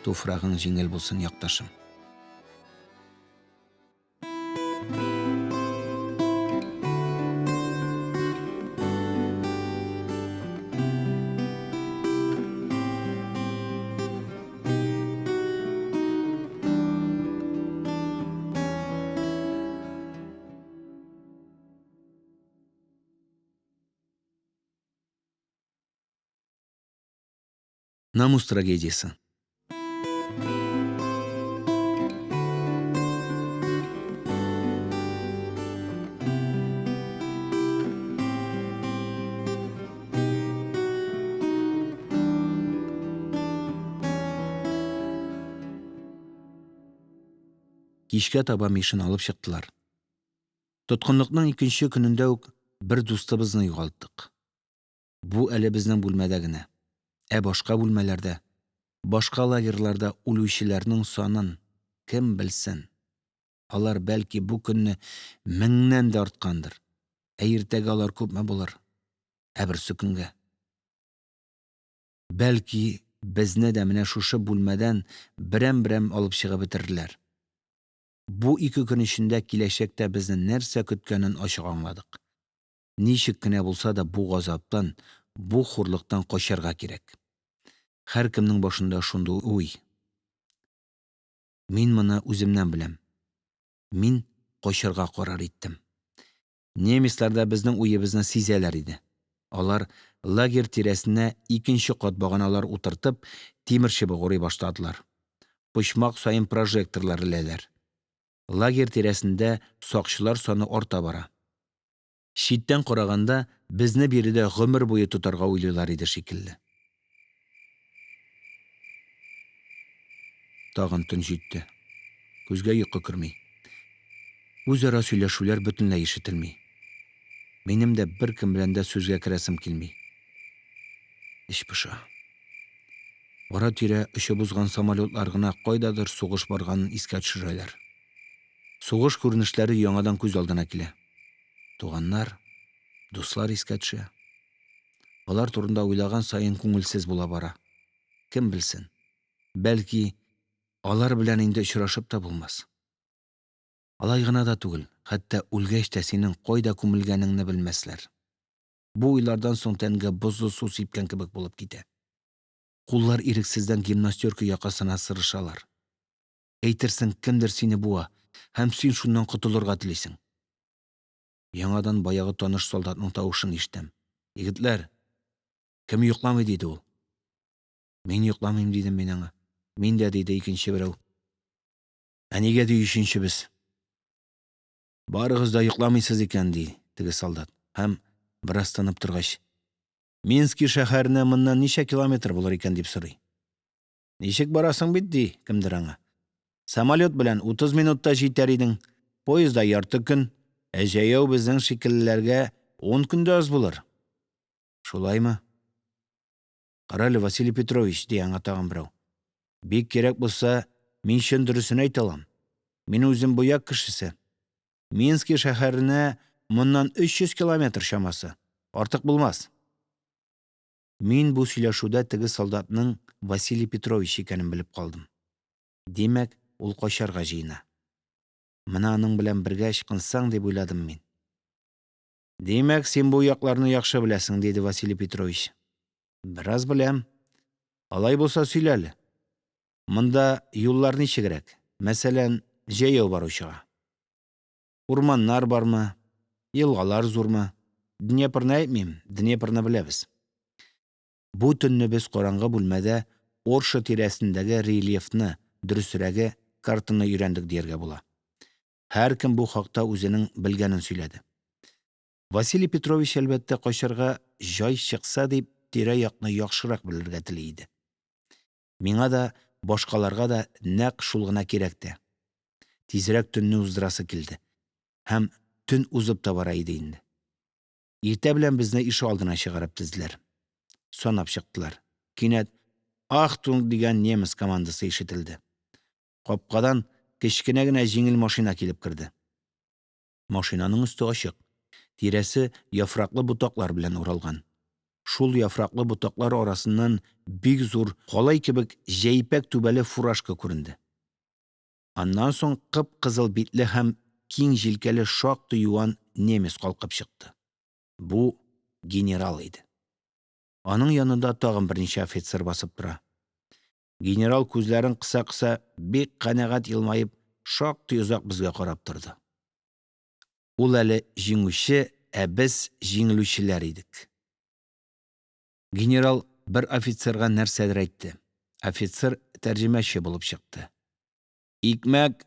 Туфрагың җиңел булсын, якташым! Намус трагедиясе. Кичкә таба Мишаны алып чыктылар. Тоткынлыкның икенче көнендә үк бер дустыбызны югалттык. Бу әле безнең бүлмәдә генә. Ә башка бүлмәләрдә, башка лагерьларда үлүчеләрнең санын кем белсен? Алар, бәлки, бу көнне меңнән дә арткандыр, ә иртәгә алар күпме булыр, ә берсекөнгә? Бәлки, безне дә менә шушы бүлмәдән берәм-берәм алып чыгып бетерерләр. Бу ике көн эчендә киләчәктә безне нәрсә көткәнен ачык аңладык. Ничек кенә булса да бу газаптан, бу хурлыктан качарга кирәк. Һәркемнең башында шундый уй. Мин моны үземнән беләм. Мин качарга карар иттем. Немецлар да безнең уебызны сизәләр иде. Алар, лагерь тирәсенә икенче кат баганалар утыртып, тимерчыбык урый башладылар. Почмак саен прожекторлар эләләр. Лагерь тирәсендә сакчылар саны арта бара. Читтән караганда, безне биредә гомер буе тотарга уйлыйлар иде шикелле. Тагын төн җитте. Күзгә йокы керми. Үзара сөйләшүләр бөтенләй ишетелми. Минем дә беркем белән дә сүзгә керәсем килми. Эч поша. Ара-тирә очып узган самолётлар гына кайдадыр сугыш барганын искә төшерәләр. Сугыш күренешләре яңадан күз алдына килә. Туганнар, дуслар искә төшә. Алар турында уйлаган саен, күңелсез була бара. Кем белсен, бәлки, алар белән инде очрашып та булмас. Алай гына да түгел, хәтта үлгәч тә синең кайда күмелгәнеңне белмәсләр. Бу уйлардан соң тәнгә бозлы су сипкән кебек булып китә. Куллар ирексездән гимнастёрка якасына сырышалар. Әйтерсең кемдер сине буа, һәм син шуннан котылырга телисең. Яңадан баягы таныш солдатның тавышын ишетәм. – Егетләр, кем йокламый? – диде ул. – Мин йокламыйм, – дидем мин аңа. – Мин дә, – диде икенче берәү. – Ә нигә? – ди өченчебез. – Барыгыз да йокламыйсыз икән, – ди теге солдат һәм, бераз тынып торгач: – Минск шәһәренә моннан ничә километр булыр икән? – дип сорый. – Ничек барасың бит, – ди кемдер аңа. – Самолёт белән 30 минутта җитәр идең, поездда ярты көн, ә җәяү безнең шикеллеләргә 10 көн дә аз булыр. – Шулаймы? Кара әле, Василий Петрович, – ди аңа тагын берәү, – бик кирәк булса, мин чын дөресен әйтә алам. Мин үзем бу як кешесе. Минск шәһәренә моннан 300 километр чамасы, артык булмас. Мин бу сөйләшүдә теге солдатның Василий Петрович икәнен белеп калдым. Димәк, ул качарга җыена. Менә аның белән бергә ычкынсаң, дип уйладым мин. Димәк, син бу якларны яхшы беләсең, диде Василий Петрович. Бераз беләм. Алай булса сөйлә әле. Монда юллар ничегрәк? Мәсәлән, җәяү баручыга. Урманнар бармы? Елгалар зурмы? Днепрны әйтмим, Днепрны беләбез. Бу төнне без караңгы бүлмәдә Орша тирәсендәге рельефны, дөресрәге, картаны өйрәндек дияргә була. Һәркем бу хакта үзенең белгәнен сөйләде. Василий Петрович, әлбәттә, качарга җай чыкса дип, тирә-якны яхшырак белергә тели иде. Миңа да, башкаларга да нәкъ шул гына кирәк тә. Тизрәк төнне уздырасы килде, һәм төн узып та бара иде инде. Иртә белән безне ишегалдына чыгарып тезделәр, санап чыктылар. Кинәт: – Ахтунг! – дигән немец командасы ишетелде. Капкадан кечкенә генә җиңел машина килеп керде. Машинаның өсте ачык, тирәсе яфраклы ботаклар белән уралган. Шул яфраклы ботаклар арасыннан бик зур, калай кебек җәйпәк түбәле фуражка күренде. Аннан соң кып-кызыл битле һәм киң җилкәле шактый юан немец калкып чыкты. Бу генерал иде. Аның янында тагын берничә офицер басып тора. Генерал, күзләрен кыса-кыса, бик канәгать елмаеп, шактый озак безгә карап торды. Ул әле җиңүче, ә без җиңелүчеләр идек. Генерал бер офицерга нәрсәдер әйтте. Офицер тәрҗемәче булып чыкты. – Икмәк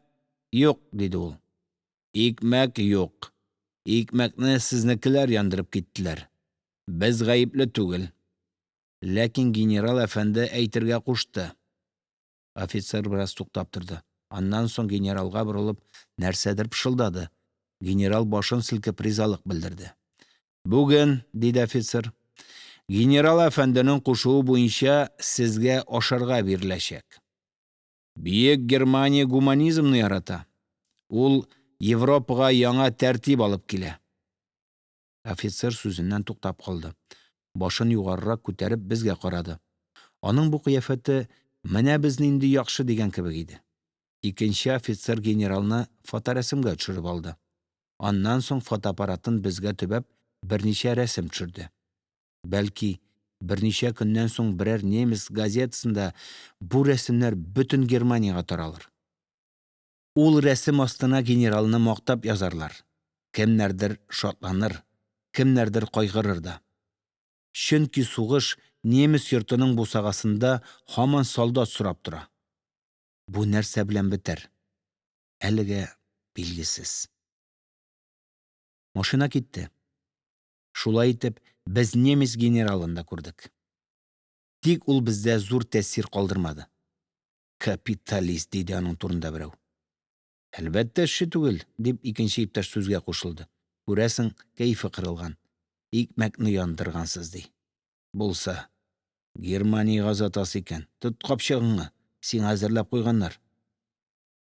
юк, – диде ул. – Икмәк юк, икмәкне сезнекеләр яндырып киттеләр, без гаепле түгел. Ләкин генерал әфәнде әйтергә кушты… Офицер бераз туктап торды, аннан соң, генералга борылып, нәрсәдер пышылдады. Генерал, башын селкеп, ризалык белдерде. – Бүген, – диде офицер, – генерал әфәнденең кушуы буенча, сезгә ашарга биреләчәк. Бөек Германия гуманизмны ярата, ул Европага яңа тәртип алып килә. Офицер сүзеннән туктап калды, башын югарырак күтәреп, безгә карады. Аның бу кыяфәте «менә без нинди яхшы» дигән кебек иде. Икенче офицер генералны фоторәсемгә төшереп алды. Аннан соң, фотоаппаратын безгә төбәп, берничә рәсем төшерде. Бәлки, берничә көннән соң берәр немец газетасында бу рәсемнәр бөтен Германиягә таралыр. Ул рәсем астына генералны мактап язарлар. Кемнәрдер шатланыр, кемнәрдер кайгырыр да. Чөнки сугыш немец йортының бусагасында һаман солдат сорап тора. Бу нәрсә белән бетәр? Әлегә билгесез. Машина китте. Шулай итеп, без немец генералын да күрдек. Тик ул бездә зур тәэсир калдырмады. «Капиталист», – диде аның турында берәү. «Әлбәттә, эшче түгел», – дип, икенче иптәш сүзгә кушылды. Күрәсең, кәефе кырылган. «Икмәкне яндыргансыз», – ди. Булса, Германиягә озатасы икән. Тот капчыгыңны, сиңа әзерләп куйганнар.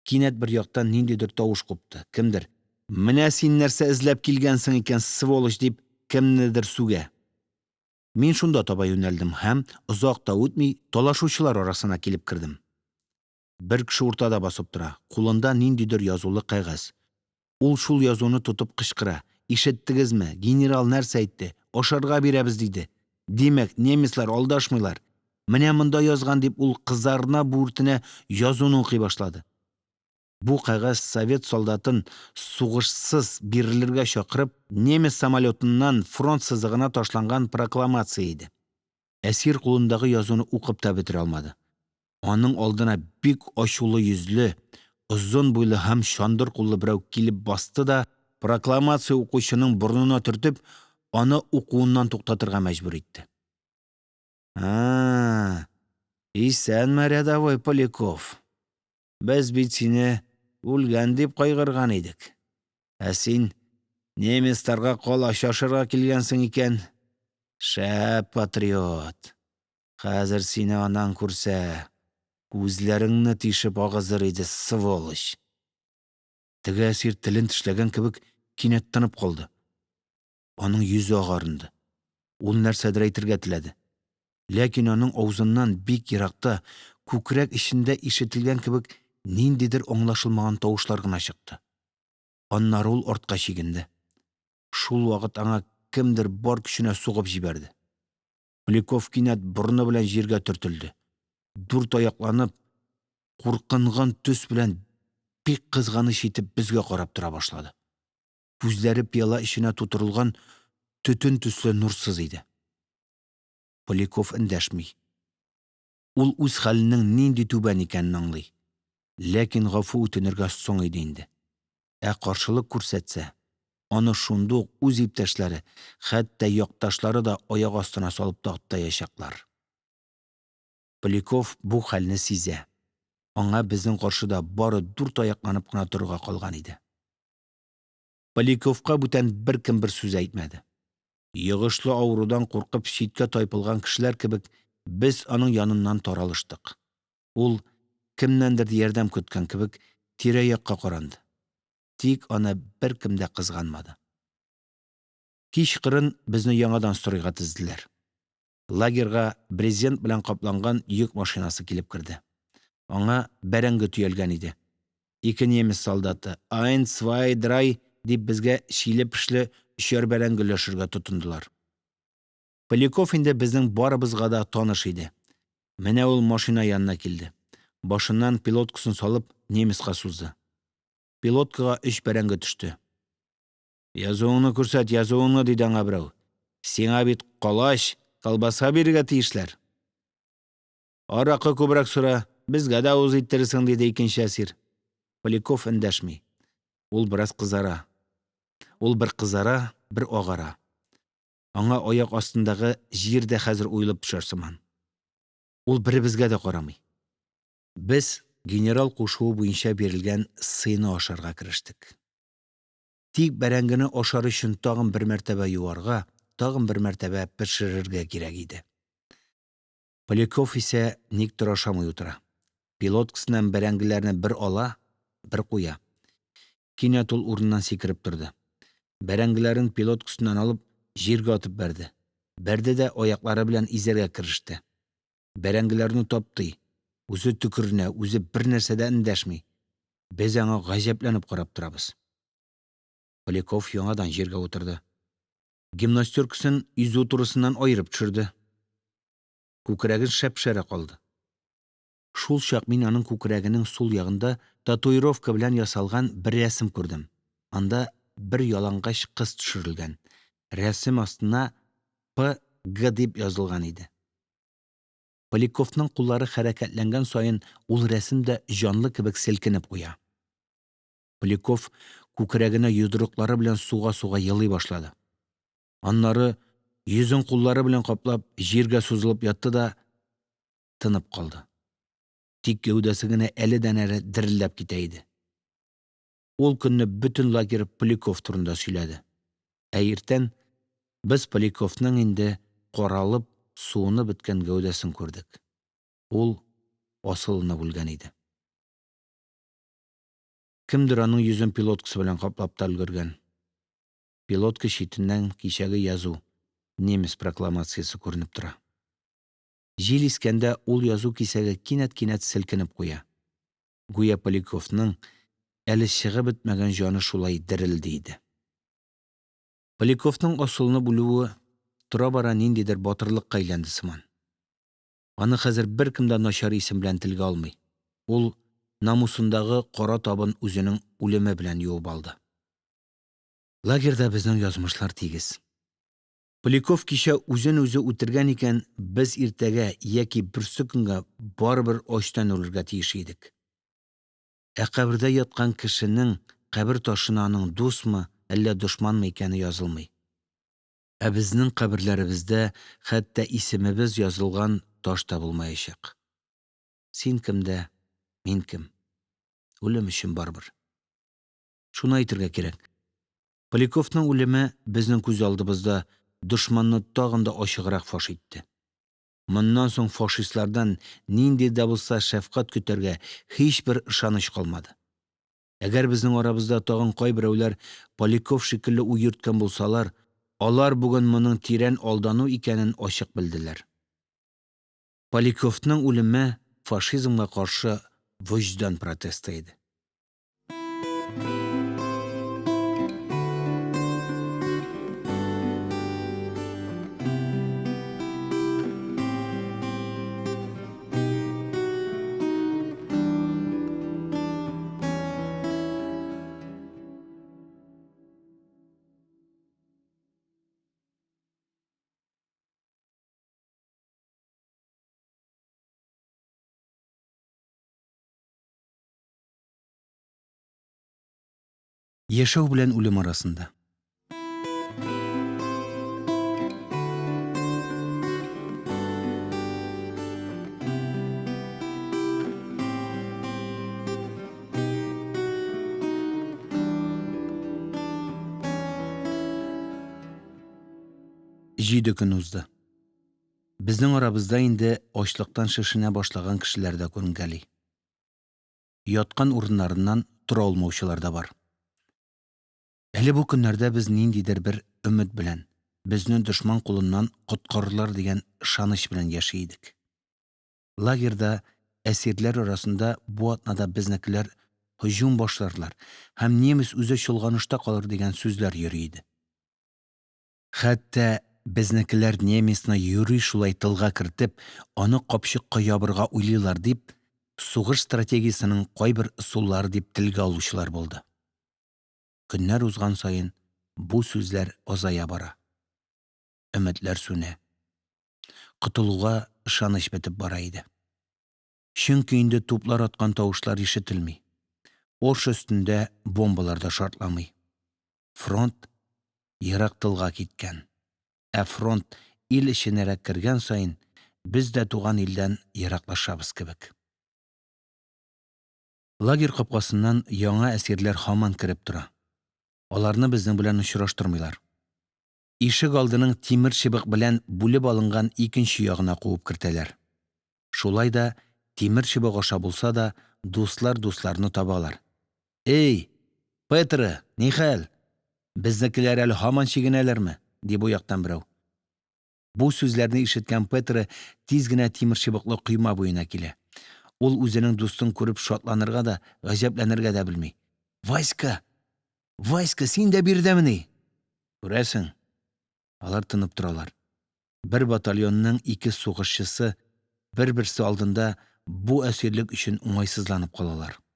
Кинәт бер якта ниндидер тавыш купты. Кемдер: – Менә син нәрсә эзләп килгәнсең икән, сволочь! – дип, кемнедер сүгә. Мин шунда таба юнәлдем һәм, озак та үтми, талашучылар арасына килеп кердем. Бер кеше уртада басып тора, кулында ниндидер язулы кәгазь. Ул шул язуны тотып кычкыра: – Ишеттегезме, генерал нәрсә әйтте? Ашарга бирәбез, диде. Димәк, немецлар алдашмыйлар. Менә монда язган, – дип, ул, кызарына-бүртенә, язуны укый башлады. Бу кәгазь, совет солдатын сугышсыз бирелергә чакырып, немец самолётыннан фронт сызыгына ташланган прокламация иде. Әсир кулындагы язуны укып та бетерә алмады, аның алдына бик ачулы йөзле, озын буйлы һәм чандыр куллы берәү килеп басты да, прокламация укучының борынына төртеп, аны укуыннан туктарга мәҗбүр итте. – Ә, исәнме, рядовой Поляков! Без бит сине үлгән дип кайгырган идек, ә син немецларга калач ашарга килгәнсең икән. Шәп патриот! Хәзер сине анаң күрсә, күзләреңне тишеп агызыр иде, сволочь! Теге әсир, телен тешләгән кебек, кинәт тынып калды. Аның йөзе агарынды. Ул нәрсәдер әйтергә теләде. Ләкин аның авызыннан бик еракта, күкрәк эчендә ишетелгән кебек, ниндидер аңлашылмаган тавышлар гына чыкты. Аннары ул артка чигенде. Шулвакыт аңа кемдер бар көченә сугып җибәрде. Поляков кинәт борыны белән җиргә төртелде, дүрт аякланып, куркынган төс белән бик кызганыч итеп безгә карап тора башлады. Күзләре пыяла эченә тутырылган төтен төсле нурсыз иде. Поляков эндәшми. Ул үз хәленең нинди түбән икәнен аңлый. Ләкин гафу үтенергә соң иде инде. Ә каршылык күрсәтсә, аны шунда ук үз иптәшләре, хәтта якташлары да аяк астына салып таптаячаклар. Поляков бу хәлне сизә. Аңа безнең каршыда бары дүрт аякланып кына торырга калган иде. Поляковка бүтән беркем бер сүз әйтмәде. Йогышлы авырудан куркып читкә тайпылган кешеләр кебек, без аның яныннан таралыштык. Ул, кемнәндер ярдәм көткән кебек, тирә-якка каранды, тик аны беркем дә кызганмады. Кичкырын безне яңадан стройга тезделәр. Лагерьга брезент белән капланган йөк машинасы килеп керде. Аңа бәрәңге төялгән иде. Ике немец солдаты: – Аен, цвай, драй, – дип, безгә чиле-пешле өчәр бәрәңге өләшергә тотындылар. Поляков инде безнең барыбызга да таныш иде. Менә ул машина янына килде, башыннан пилоткасын салып, немецка сузды. Пилоткага өч бәрәңге төште. – Язуыңны күрсәт, язуыңны, – диде аңа берәү. – Сиңа бит калач, колбаса бирергә тиешләр. – Аракы күбрәк сора, безгә дә авыз иттерерсең, – диде икенче әсир. Поляков эндәшми. Ул бер кызара, бер агара. Аңа аяк астындагы җир дә хәзер уелып төшәр сыман. Ул беребезгә дә карамый. Без генерал кушуы буенча бирелгән сыйны ашарга керештек. Тик бәрәңгене ашар өчен тагын бер мәртәбә юарга, тагын бер мәртәбә пешерергә кирәк иде. Поляков исә никтер ашамый утыра. Пилоткасыннан бәрәңгеләрне бер ала, бер куя. Кинәт ул урыныннан сикереп торды. Бәрәңгеләрен пилоткасыннан алып, җиргә атып бәрде. Бәрде дә аяклары белән изәргә кереште. Бәрәңгеләрне таптый, үзе төкеренә, үзе бернәрсә дә эндәшми. Без аңа гаҗәпләнеп карап торабыз. Поляков яңадан җиргә утырды. Гимнастёркасын изү турысыннан аерып төшерде. Күкрәге шәп-шәрә калды. Шулчак мин аның күкрәгенең сул ягында татуировка белән ясалган бер рәсем күрдем. Анда бер ялангач кыз төшерелгән. Рәсем астына «П. Г.» дип язылган иде. Поляковның куллары хәрәкәтләнгән саен, ул рәсем дә җанлы кебек селкенеп куя. Поляков күкрәгенә йодрыклары белән суга-суга елый башлады. Аннары, йөзен куллары белән каплап, җиргә сузылып ятты да тынып калды. Тик гәүдәсе генә әледән-әле дерелдәп китә иде. Ул көнне бөтен лагерь Поляков турында сөйләде. Ә иртән без Поляковның инде каралып, суынып беткән гәүдәсен күрдек. Ул асылынып үлгән иде. Кемдер аның йөзен пилоткасы белән каплап та өлгергән. Пилотка читеннән кичәге язу – немец прокламациясе күренеп тора. Җил искәндә, ул язу кисәге кинәт-кинәт селкенеп куя. Гүя Поляковның әле чыгып бетмәгән җаны шулай дерелди иде. Поляковның асылынып үлүе тора-бара ниндидер батырлыкка әйләнде сыман. Аны хәзер беркем дә начар исем белән телгә алмый. Ул намусындагы кара табын үзенең үлеме белән юып алды. Лагерьда безнең язмышлар тигез. Поляков кичә үзен үзе үтергән икән, без иртәгә яки берсекөнгә барыбер ачтан үләргә тиеш идек. Ә кабердә яткан кешенең кабер ташына аның дусмы, әллә дошманмы икәне язылмый. Ә безнең каберләребездә хәтта исемебез язылган таш та булмаячак. Син кем дә, мин кем? Үлем өчен барыбер. Шуны әйтергә кирәк: Поляковның үлеме безнең күз алдыбызда дошманны тагын да ачыграк фаш итте. Моннан соң фашистлардан нинди дә булса шәфкать көтәргә һичбер ышаныч калмады. Әгәр безнең арабызда тагын кайберәүләр Поляков шикелле уй йөрткән булсалар, алар бүген моның тирән алдану икәнен ачык белделәр. Поляковның үлеме фашизмга каршы вөҗдан протесты иде. Яшәү белән үлем арасында. 7 көн узды. Безнең арабызда инде ачлыктан шешенә башлаган кешеләр дә күренгәли. Яткан урыннарыннан тора алмаучылар да бар. Әле бу көннәрдә без ниндидер бер өмет белән, безне дошман кулыннан коткарырлар дигән ышаныч белән яши идек. Лагерьда әсирләр арасында бу атнада безнекеләр һөҗүм башларлар һәм немец үзе чолганышта калыр дигән сүзләр йөри иде. Хәтта безнекеләр немецны юри шулай тылга кертеп, аны капчыкка ябарга уйлыйлар дип, сугыш стратегиясенең кайбер ысуллары дип телгә алучылар булды. Көннәр узган саен, бу сүзләр азая бара, өметләр сүнә, котылуга ышаныч бетеп бара иде. Чөнки инде туплар аткан тавышлар ишетелми, Орша өстендә бомбалар да шартламый. Фронт ерак тылга киткән, ә фронт ил эченәрәк кергән саен, без дә туган илдән ераклашабыз кебек. Лагерь капкасыннан яңа әсирләр һаман кереп тора. Аларны безнең белән очраштырмыйлар. Ишегалдының тимерчыбык белән бүлеп алынган икенче ягына куып кертәләр. Шулай да, тимерчыбык аша булса да, дуслар дусларны табалар. – Әй, Петро, нихәл, безнекеләр әле һаман чигенәләрме? – ди бу яктан берәү. Бу сүзләрне ишеткән Петро тиз генә тимерчыбыклы койма буена килә. Ул үзенең дустын күреп шатланырга да, гаҗәпләнергә дә белми. – Васька! Васька, син дә биредәмени? – Күрәсең. Алар тынып торалар. Бер батальонның ике сугышчысы бер-берсе алдында бу әсирлек өчен уңайсызланып калалар. –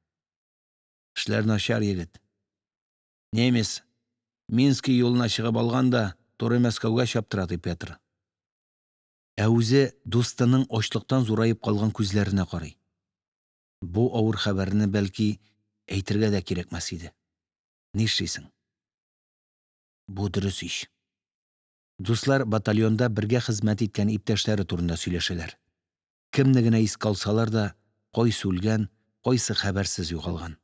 Эшләр начар, егет. Немец Минск юлына чыгып алган да туры Мәскәүгә чаптыра, – ди Петро. Ә үзе дустының ачлыктан зураеп калган күзләренә карый. Бу авыр хәбәрне, бәлки, әйтергә дә кирәкмәс иде. Нишлисең? Бу дөрес ич. Дуслар батальонда бергә хезмәт иткән иптәшләре турында сөйләшәләр. Кемне генә искә алсалар да, кайсы үлгән, кайсы хәбәрсез югалган.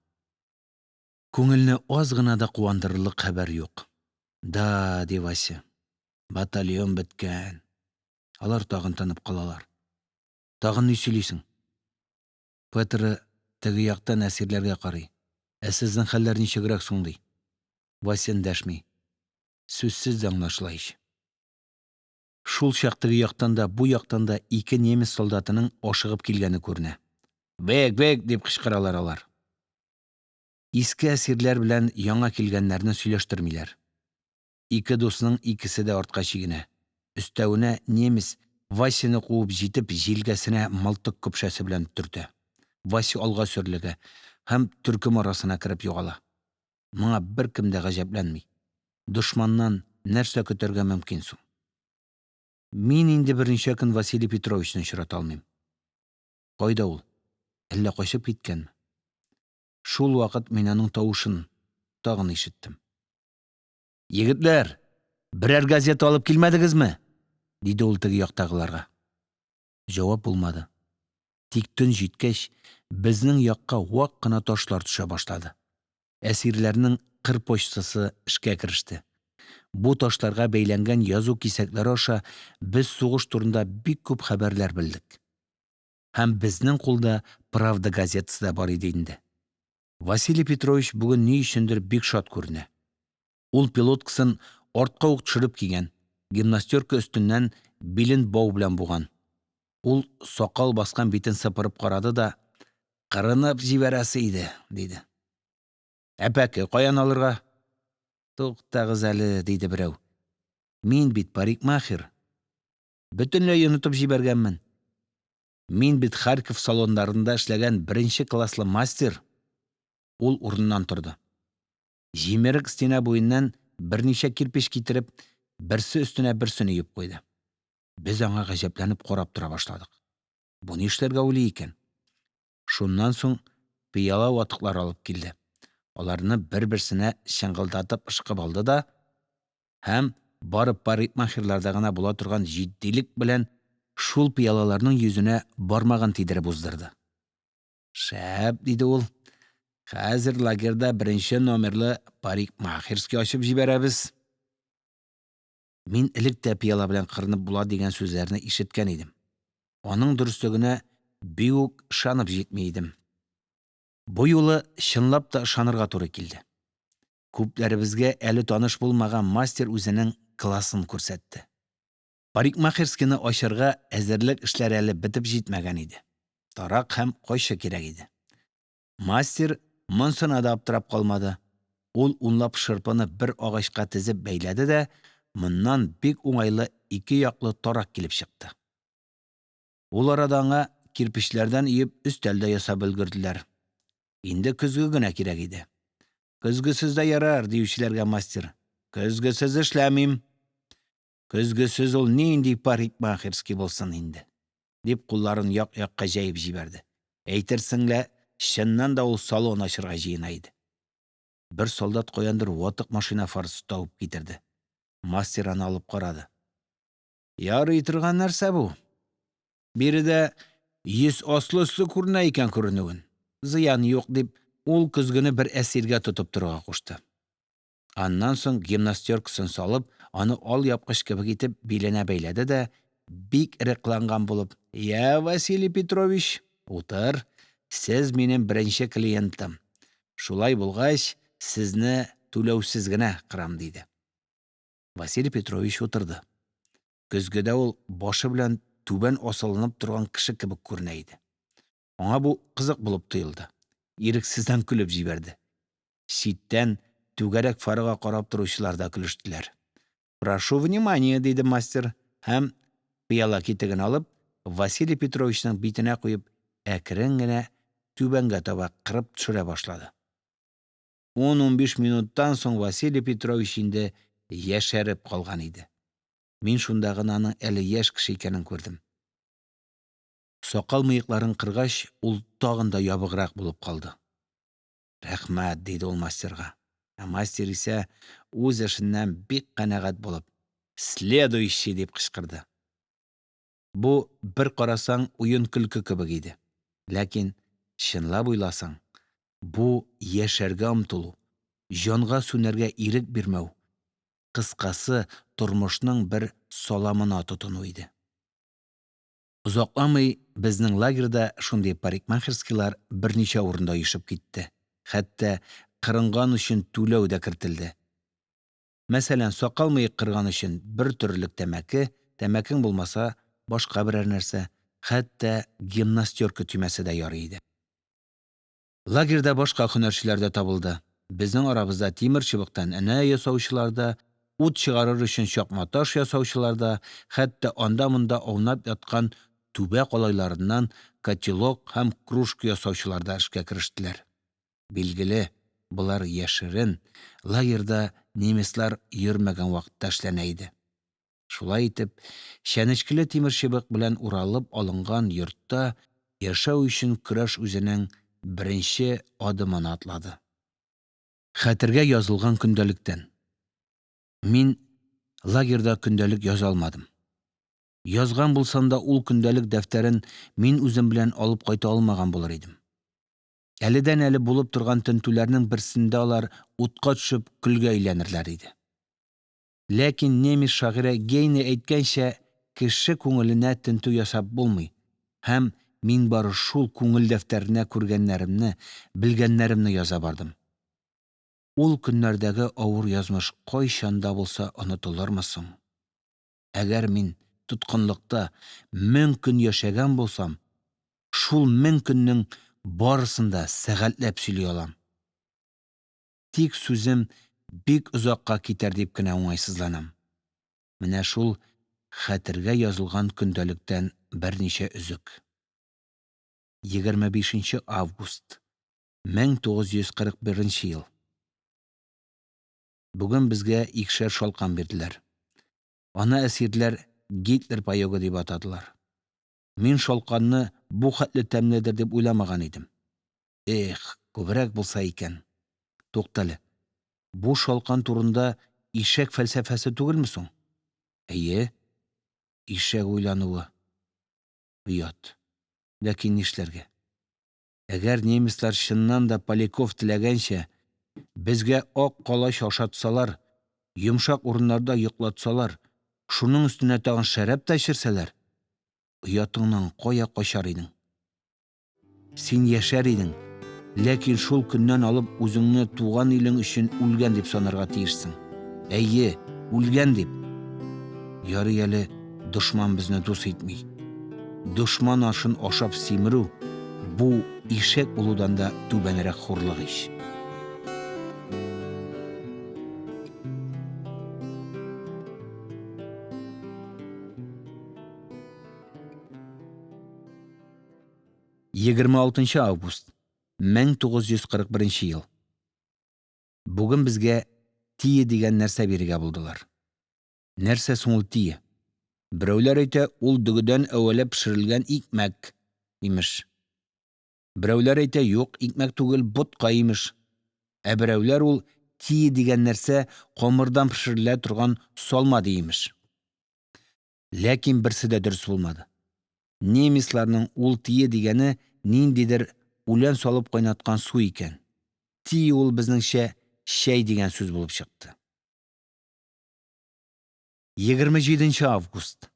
Күңелне аз гына да куандырырлык хәбәр юк. – Да, – ди Вася, – батальон беткән. Алар тагын тынып калалар. – Тагын ни сөйлисең? Петро теге яктан әсирләргә карый: – Ә сезнең хәлләр ничегрәк соң? – ди. Вася эндәшми. Сүзсез дә аңлашыла ич. Шулчак теге яктан да, бу яктан да ике немец солдатының ашыгып килгәне күренә. – Век, век! – дип кычкыралар алар. Иске әсирләр белән яңа килгәннәрне сөйләштермиләр. Ике дусның икесе дә артка чигенә. Өстәвенә немец, Васяны куып җитеп, җилкәсенә мылтык көпшәсе белән төртә. Вася алга сөрлегә һәм төркем арасына кереп югала. Моңа беркем дә гаҗәпләнми. Дошманнан нәрсә көтәргә мөмкин соң? Мин инде берничә көн Василий Петровичны очрата алмыйм. Кайда ул? Әллә качып киткәнме? Шулвакыт мин аның тавышын тагын ишеттем. – Егетләр, берәр газета алып килмәдегезме? – диде ул теге яктагыларга. Җавап булмады. Тик төн җиткәч, безнең якка вак кына ташлар төшә башлады. Әсирләрнең кыр почтасы эшкә кереште. Бу ташларга бәйләнгән язу кисәкләре аша без сугыш турында бик күп хәбәрләр белдек. Һәм безнең кулда «Правда» газетасы да бар иде инде. Василий Петрович бүген ни өчендер бик шат күренә. Ул пилоткасын артка ук төшереп кигән, гимнастёрка өстеннән билен бау белән буган. Ул сакал баскан битен сыпырып карады да: – Кырынып җибәрәсе иде, – диде. – Ә пәке каян алырга? – Туктагыз әле, – диде берәү, – мин бит парикмахер, бөтенләй онытып җибәргәнмен. Мин бит Харьков салоннарында эшләгән беренче класслы мастер. Ул урыныннан торды. Җимерек стена буеннан берничә кирпеч китереп, берсе өстенә берсен өеп куйды. Без аңа гаҗәпләнеп карап тора башладык. Бу нишләргә уйлый икән? Шуннан соң пыяла ватыклары алып килде. Аларны бер-берсенә чыңгылдатып ышкып алды да һәм бары парикмахерларда гына була торган җитдилек белән шул пыялаларның йөзенә бармагын тидереп уздырды. – Шәп, – диде ул. – Хәзер лагерьда беренче номерлы парикмахерский ачып җибәрәбез. Мин элек тә пыяла белән кырынып була дигән сүзләрне ишеткән идем, аның дөреслегенә бик үк ышанып җитми идем. Бу юлы чынлап та ышанырга туры килде. Күпләребезгә әле таныш булмаган мастер үзенең классын күрсәтте. Парикмахерскийны ачарга әзерлек эшләре әле бетеп җитмәгән иде, тарак һәм кайчы кирәк иде. Мастер монысына да аптырап калмады, ул унлап шырпыны бер агачка тезеп бәйләде дә, моннан бик уңайлы ике яклы тарак килеп чыкты. Ул арада аңа кирпечләрдән өеп өстәл дә ясап өлгерделәр. Инде көзге генә кирәк иде. «Көзгесез дә ярар», – диючеләргә мастер: – Көзгесез эшләмим, көзгесез ул нинди парикмахерский булсын инде, – дип, кулларын як-якка җәеп җибәрде. Әйтерсең лә чыннан да ул салон ачарга җыена иде. Бер солдат каяндыр ватык машина фарасы табып китерде. Мастер аны алып карады. – Ярый торган нәрсә бу. Биредә йөз аслы-өсле күренә икән күренүен. Зыян юк, – дип, ул көзгене бер әсиргә тотып торырга кушты. Аннан соң, гимнастёркасын салып, аны алъяпкыч кебек итеп биленә бәйләде дә, бик эре кыланган булып: – Йә, Василий Петрович, утыр, сез минем беренче клиентым, шулай булгач, сезне түләүсез генә кырам, – диде. Василий Петрович утырды. Көзгедә ул башы белән түбән асылынып торган кеше кебек күренә иде. Аңа бу кызык булып тоелды, ирексездән көлеп җибәрде. Читтән түгәрәк фарага карап торучылар да көлештеләр. – Прошу внимания, – диде мастер һәм, пыяла китеген алып, Василий Петровичның битенә куеп, әкрен генә түбәнгә таба кырып төшерә башлады. Ун-унбиш минуттан соң Василий Петрович инде яшәреп калган иде. Мин шунда гына аның әле яшь кеше икәнен күрдем. Сакал-мыекларын кыргач, ул тагын да ябыграк булып калды. – Рәхмәт, – диде ул мастерга. Ә мастер исә, үз эшеннән бик канәгать булып: – Следующий! – дип кычкырды. Бу, бер карасаң, уен-көлке кебек иде. Ләкин, чынлап уйласаң, бу яшәргә омтылу, җанга сүнәргә ирек бирмәү, кыскасы, тормышның бер саламына тотыну иде. Озакламый безнең лагерьда шундый парикмахерскийлар берничә урында оешып китте, хәтта кырынган өчен түләү дә кертелде. Мәсәлән, сакал-мыек кырган өчен бер төрерлек тәмәке, тәмәкең булмаса, башка берәр нәрсә, хәтта гимнастёрка төймәсе дә ярый иде. Лагерьда башка һөнәрчеләр дә табылды. Безнең арабызда тимерчыбыктан энә ясаучылар да, ут чыгарыр өчен чакматаш ясаучылар да, хәтта анда-монда аунап яткан түбә калайларыннан котелок һәм кружка ясаучылар да эшкә керештеләр. Билгеле, болар яшерен, лагерьда немецлар йөрмәгән вакытта эшләнә иде. Шулай итеп, чәнечкеле тимерчыбык белән уралып алынган йортта яшәү өчен көрәш үзенең беренче адымын атлады. Хәтергә язылган көндәлектән. Мин лагерьда көндәлек яза алмадым. Язган булсам да, ул көндәлек дәфтәрен мин үзем белән алып кайта алмаган булыр идем. Әледән-әле булып торган тентүләрнең берсендә алар, утка төшеп, көлгә әйләнерләр иде. Ләкин немец шагыйре Гейне әйткәнчә, кеше күңеленә тентү ясап булмый, һәм мин бары шул күңел дәфтәренә күргәннәремне, белгәннәремне яза бардым. Ул көннәрдәге авыр язмыш кайчан да булса онытылырмы соң? Әгәр мин тоткынлыкта 1000 көн яшәгән булсам, шул 1000 көннең барысын да сәгатьләп сөйли алам. Тик сүзем бик озакка китәр дип кенә уңайсызланам. Менә шул хәтергә язылган көндәлектән берничә өзек. 25 август, 1941 ел. Бүген безгә икешәр шалкан бирделәр. Аны әсирләр «Гитлер паёгы» дип атадылар. Мин шалканны бу хәтле тәмледер дип уйламаган идем. Их, күбрәк булса икән! Туктале, бу шалкан турында ишәк фәлсәфәсе түгелме соң? Әйе, ишәк уйлануы. Оят, ләкин нишләргә? Әгәр немецлар, чыннан да, Поляков теләгәнчә, безгә ак калач ашатсалар, йомшак урыннарда йоклатсалар. Шуның өстенә тагын шәраб та эчерсәләр, оятыңнан кая качар идең? Син яшәр идең, ләкин шул көннән алып үзеңне туган илең өчен үлгән дип санарга тиешсең. Әйе, үлгән дип. Ярый әле дошман безне дус итми. Дошман ашын ашап симерү – бу ишәк булудан да түбәнрәк хурлык ич. 26 август, 1941 ел. Бүген безгә «тие» дигән нәрсә бирергә булдылар. Нәрсә соң ул «тие»? Берәүләр әйтә, ул дөгедән әвәләп пешерелгән икмәк, имеш. Берәүләр әйтә, юк, икмәк түгел, ботка, имеш. Ә берәүләр, ул «тие» дигән нәрсә камырдан пешерелә торган салма, ди, имеш. Ләкин берсе дә дөрес булмады. Немецларның ул «тие» дигәне ниндидер үлән салып кайнаткан су икән. «Тие» ул, безнеңчә, чәй дигән сүз булып чыкты. 27 август,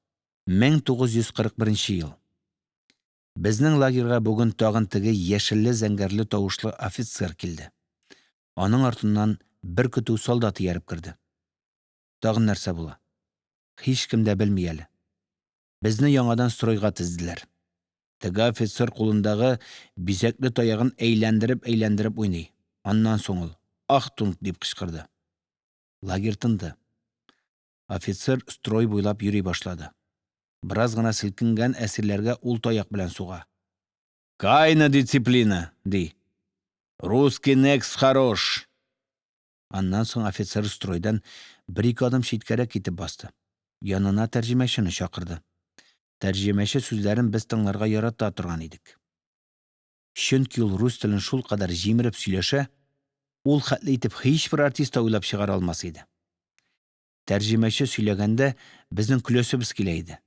1941 ел. Безнең лагерьга бүген тагын теге яшелле-зәңгәрле тавышлы офицер килде. Аның артыннан бер көтү солдат ияреп керде. Тагын нәрсә була? Һичкем дә белми әле. Безне яңадан стройга тезделәр. Теге офицер кулындагы бизәкле таягын әйләндереп-әйләндереп уйный. Аннан соң ул: – Ахтунг! – дип кычкырды. Лагерь тынды. Офицер строй буйлап йөри башлады. Бераз гына селкенгән әсирләргә ул таяк белән суга: – Кайне дисциплина! – ди. – Русски некс хорош! Аннан соң офицер стройдан бер-ике адым читкәрәк китеп басты, янына тәрҗемәчене чакырды. Тәрҗемәче сүзләрен без тыңларга ярата торган идек. Чөнки ул рус телен шулкадәр җимереп сөйләшә, ул хәтле итеп һичбер артист та уйлап чыгара алмас иде. Тәрҗемәче сөйләгәндә, безнең көләсебез килә иде.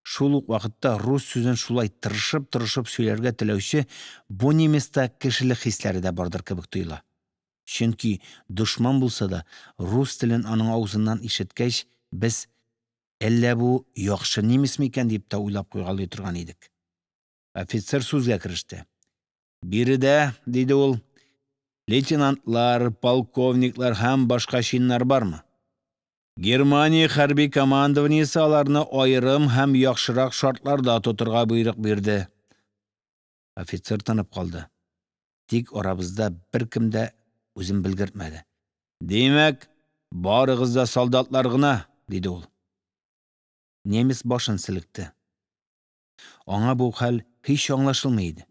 Шул ук вакытта рус сүзен шулай тырышып-тырышып сөйләргә теләүче бу немецта кешелек хисләре дә бардыр кебек тоела. Чөнки, дошман булса да, рус телен аның авызыннан ишеткәч, без: «Әллә бу яхшы немецмы икән?» – дип тә уйлап куйгалый торган идек. Офицер сүзгә кереште. – Биредә, – диде ул, – лейтенантлар, полковниклар һәм башка чиннар бармы? Германия хәрби командованиесе аларны аерым һәм яхшырак шартларда тотарга боерык бирде. Офицер тынып калды. Тик арабызда беркем дә үзен белгертмәде. – Димәк, барыгыз да солдатлар гына, – диде ул. Немец башын селекте. Аңа бу хәл һич аңлашылмый иде.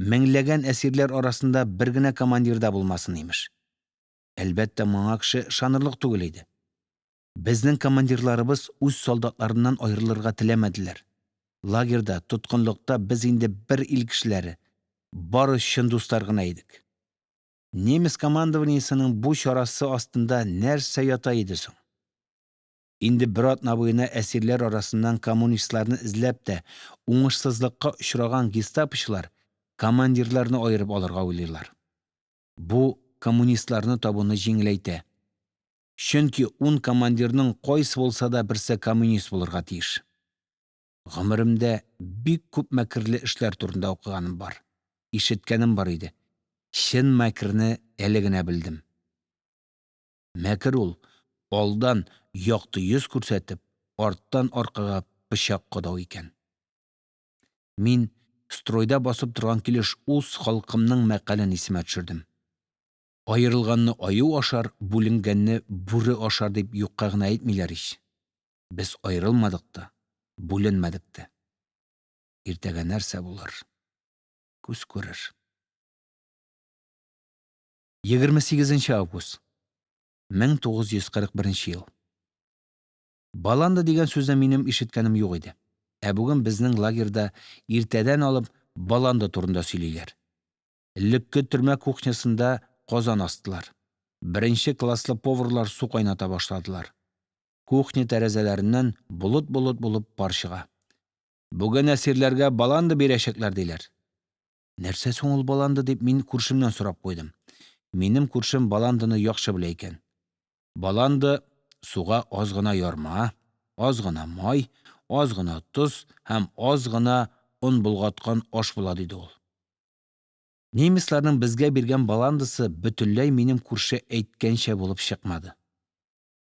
Меңләгән әсирләр арасында бер генә командир да булмасын, имеш. Әлбәттә, моңа кеше ышанырлык түгел иде. Безнең командирларыбыз үз солдатларыннан аерылырга теләмәделәр. Лагерьда, тоткынлыкта без инде бер ил кешеләре, бары чын дуслар гына идек. Немец командованиесенең бу чарасы астында нәрсә ята иде соң? Инде бер атна буена әсирләр арасыннан коммунистларны эзләп тә уңышсызлыкка очраган гестапочылар командирларны аерып алырга уйлыйлар. Бу коммунистларны табуны җиңеләйтә, чөнки ун командирның кайсы булса да берсе коммунист булырга тиеш. Гомеремдә бик күп мәкерле эшләр турында укыганым бар, ишеткәнем бар иде, чын мәкерне әле генә белдем. Мәкер ул – алдан якты йөз күрсәтеп, арттан аркага пычак кадау икән. Мин, стройда басып торган килеш, үз халкымның мәкален исемә төшердем. Аерылганны аю ашар, бүленгәнне бүре ашар, дип юкка гына әйтмиләр ич. Без аерылмадык та, бүленмәдек тә. Иртәгә нәрсә булыр, күз күрер. 28 август, 1941 ел. Баланда дигән сүзне минем ишеткәнем юк иде. Ә бүген безнең лагерьда иртәдән алып баланда турында сөйлиләр. Элекке төрмә кухнясында казан астылар. Беренче класслы поварлар су кайната башладылар. Кухня тәрәзәләреннән болыт-болыт булып пар чыга. Бүген әсирләргә баланда бирәчәкләр, диләр. Нәрсә соң ул баланда, дип, мин күршемнән сорап куйдым. Минем күршем баланданы яхшы белә икән. Баланда – суга аз гына ярма. Аз гына май, аз гына тоз һәм аз гына он болгаткан аш була, – диде ул. Немецларның безгә биргән баландасы бөтенләй минем күрше әйткәнчә булып чыкмады: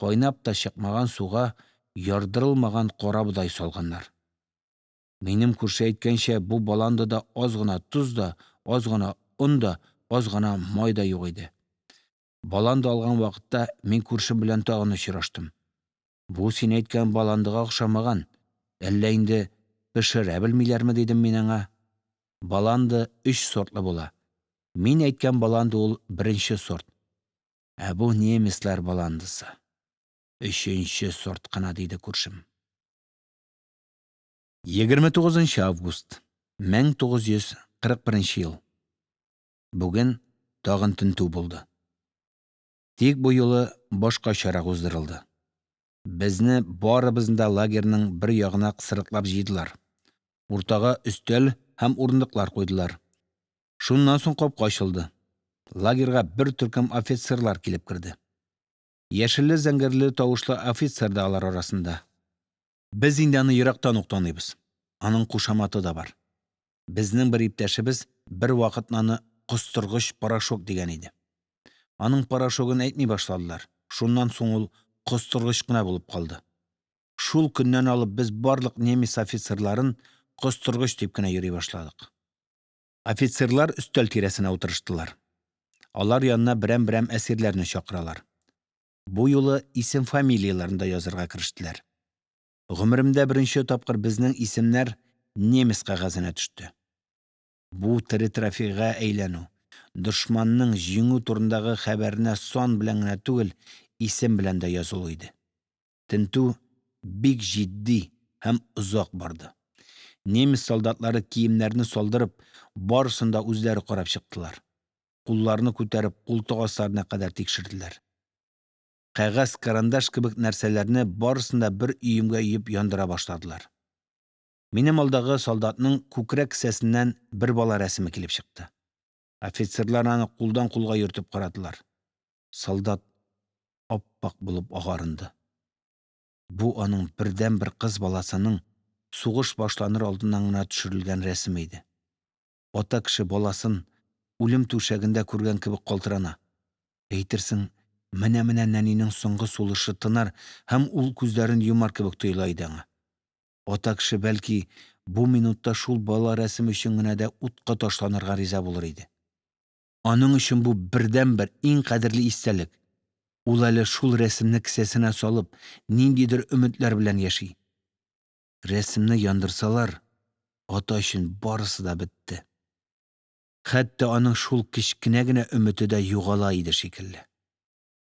кайнап та чыкмаган суга ярдырылган карабодай салганнар. Минем күрше әйткәнчә, бу баландада аз гына тоз да, аз гына он да, аз гына май да юк иде. Баланда алган вакытта, мин күршем белән тагын очраштым: – Бу син әйткән баландага охшамаган, әллә инде пешерә белмиләрме? – дидем мин аңа. Баланда өч сортлы була, мин әйткән баланда ул беренче сорт, ә бу немецлар баландасы өченче сорт кына, – диде күршем. 29 август, 1941 ел. Бүген тагын тентү булды. Тик бу юлы башкачарак уздырылды. Безне барыбызны да лагерьның бер ягына кысрыклап җыйдылар. Уртага өстәл һәм урындыклар куйдылар. Шуннан соң капка ачылды, лагерьга бер төркем офицерлар килеп керде. Яшелле-зәңгәрле тавышлы офицер да алар арасында. Без инде аны ерактан ук таныйбыз. Аның кушаматы да бар. Безнең бер иптәшебез бервакытны аны «костыргыч порошок» дигән иде. Аның порошогын әйтми башладылар, шуннан соң ул «костыргыч» кына булып калды. Шул көннән алып без барлык немец офицерларын «костыргыч» дип кенә йөри башладык. Офицерлар өстәл тирәсенә утырыштылар. Алар янына берәм-берәм әсирләрне чакыралар. Бу юлы исем-фамилияләрне дә язарга керештеләр. Гомеремдә беренче тапкыр безнең исемнәр немец кәгазенә төште. Бу тере трофейга әйләнү, дошманның җиңү турындагы хәбәренә сан белән генә түгел, исем белән дә язылу иде. Тентү бик җитди һәм озак барды. Немец солдатлары, киемнәрне салдырып, барысын да үзләре карап чыктылар, кулларны күтәреп, култык асларына кадәр тикшерделәр. Кәгазь, карандаш кебек нәрсәләрне барысын да бер өемгә өеп яндыра башладылар. Минем алдагы солдатның күкрәк кесәсеннән бер бала рәсеме килеп чыкты. Офицерлар аны кулдан-кулга йөртеп карадылар. Солдат ап-ак булып агарынды. Бу аның бердәнбер кыз баласының сугыш башланыр алдыннан гына төшерелгән рәсеме иде. Ата кеше баласын үлем түшәгендә күргән кебек калтырана. Әйтерсең менә-менә нәнинең соңгы сулышы тынар һәм ул күзләрен йомар кебек тоела иде аңа. Ата кеше, бәлки, бу минутта шул бала рәсеме өчен генә дә утка ташланырга риза булыр иде. Аның өчен бу бердәнбер, иң кадерле истәлек. Ул әле шул рәсемне кесәсенә салып, ниндидер өметләр белән яши. Рәсемне яндырсалар, ата өчен барысы да бетте. Хәтта аның шул кечкенә генә өмете дә югала иде шикелле.